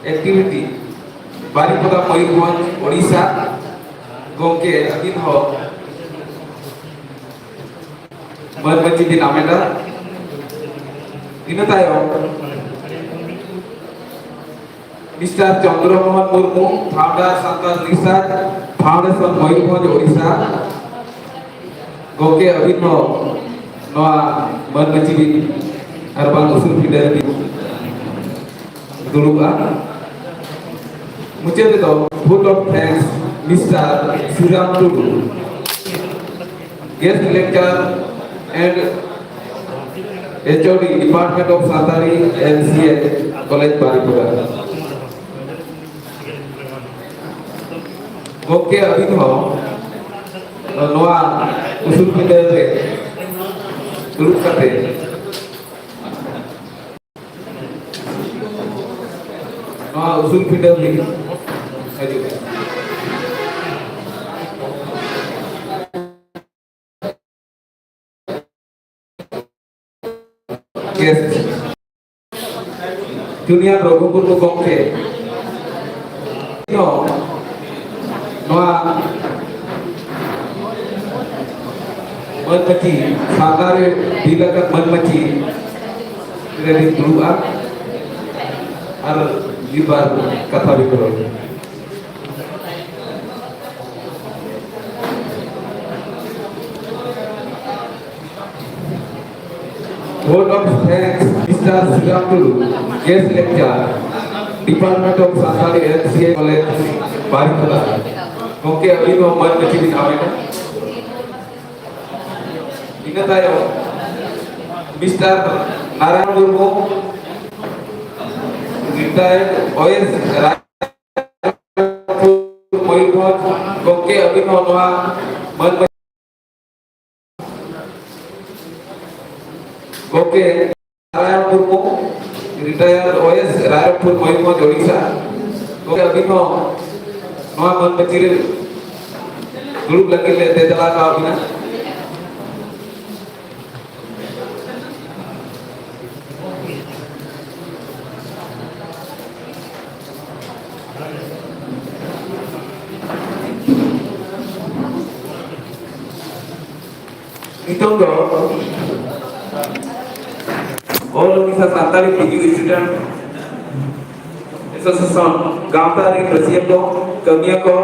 activity, ᱵᱟᱨᱤᱯᱟᱫᱟ, ᱢᱚᱭᱩᱨᱵᱷᱚᱸᱡᱽ, ᱳᱰᱤᱥᱟ᱾ ᱜᱚᱢᱠᱮ, ᱟᱹᱵᱤᱱ ᱦᱚᱸ ᱢᱟᱹᱱ ᱢᱟᱹᱪᱤ ᱵᱤᱱ ᱦᱟᱢᱮᱴᱟ᱾ ᱤᱱᱟᱹ ᱛᱟᱭᱚᱢ mister Chandra Mohan Murmu, founder Santal research foundation, Mayurbhanj, Odisha. ᱜᱚᱢᱠᱮ, ᱟᱹᱵᱤᱱ ᱦᱚᱸ ᱱᱚᱣᱟ ᱢᱟᱹᱱ ᱢᱟᱹᱪᱤ ᱵᱤᱱ ᱟᱨ ᱵᱟᱝ ᱩᱥᱩᱞ ᱯᱤᱸᱰᱟᱹ ᱨᱮᱵᱤᱱ ᱫᱩᱲᱩᱵᱼᱟ᱾ ᱢᱩᱪᱟᱹᱫ ᱨᱮᱫᱚ vote of thanks, mister Sriram Tudu, guest lecturer and H O D, Department of Santali, M C A College, Baripada. ᱜᱚᱢᱠᱮ, ᱟᱹᱵᱤᱱ ᱦᱚᱸ ᱱᱚᱣᱟ ᱩᱥᱩᱞ ᱯᱤᱸᱰᱟᱹ ᱨᱮ ᱫᱩᱲᱩᱵ ᱠᱟᱛᱮ ᱱᱚᱣᱟ ᱩᱥᱩᱞ ᱯᱤᱸᱰᱟᱹ ᱨᱮ ᱦᱤᱡᱩᱜ ᱵᱤᱱ᱾ Guest, ᱡᱩᱱᱤᱭᱟᱨ ᱨᱚᱜᱷᱩ ᱢᱩᱨᱢᱩ ᱜᱚᱢᱠᱮ ᱦᱚᱸ ᱱᱚᱣᱟ ᱢᱟᱹᱱ ᱢᱟᱹᱪᱤ, ᱥᱟᱨᱱᱟ ᱨᱮ ᱵᱤᱞ ᱟᱠᱟᱱ ᱢᱟᱹᱱ ᱢᱟᱹᱪᱤ ᱨᱮᱵᱤᱱ ᱫᱩᱲᱩᱵᱼᱟ ᱟᱨ ᱢᱤᱫ ᱵᱟᱨ ᱠᱟᱛᱷᱟ ᱵᱤᱱ ᱨᱚᱲᱟ᱾ Vote of thanks, mister Sriram Tudu, guest lecturer, Department of Santali, M C A College, Baripada. ᱜᱚᱢᱠᱮ, ᱟᱹᱵᱤᱱ ᱦᱚᱸ ᱢᱟᱹᱱ ᱢᱟᱹᱪᱤ ᱵᱤᱱ ᱦᱟᱢᱮᱴᱟ᱾ ᱤᱱᱟᱹ ᱛᱟᱭᱚᱢ mister Narayan Murmu, retired O S, Raipur, Mayurbhanj. ᱜᱚᱢᱠᱮ, ᱟᱹᱵᱤᱱ ᱦᱚᱸ ᱱᱚᱣᱟ ᱢᱟᱹᱱ Narayan Murmu, retired O S, Rairangpur, Mayurbhanj, Odisha. ᱜᱚᱢᱠᱮ, ᱟᱹᱵᱤᱱ ᱦᱚᱸ ᱱᱚᱣᱟ ᱢᱟᱹᱱ ᱯᱟᱹᱪᱤᱨ ᱨᱮ ᱫᱩᱲᱩᱵ ᱞᱟᱹᱜᱤᱫ ᱞᱮ ᱫᱮ ᱫᱮᱞᱟ ᱟᱠᱟᱣ ᱵᱤᱱᱟ᱾ ᱱᱤᱛᱚᱝ ᱫᱚ All Odisha Santali Teaching Student Association ᱜᱟᱶᱛᱟ ᱨᱮᱱ ᱨᱟᱹᱥᱤᱭᱟᱹ ᱠᱚ, ᱠᱟᱹᱢᱤᱭᱟᱹ ᱠᱚ,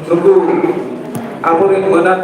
ᱱᱩᱠᱩ ᱟᱵᱚᱨᱮᱱ ᱢᱟᱹᱱᱟᱱ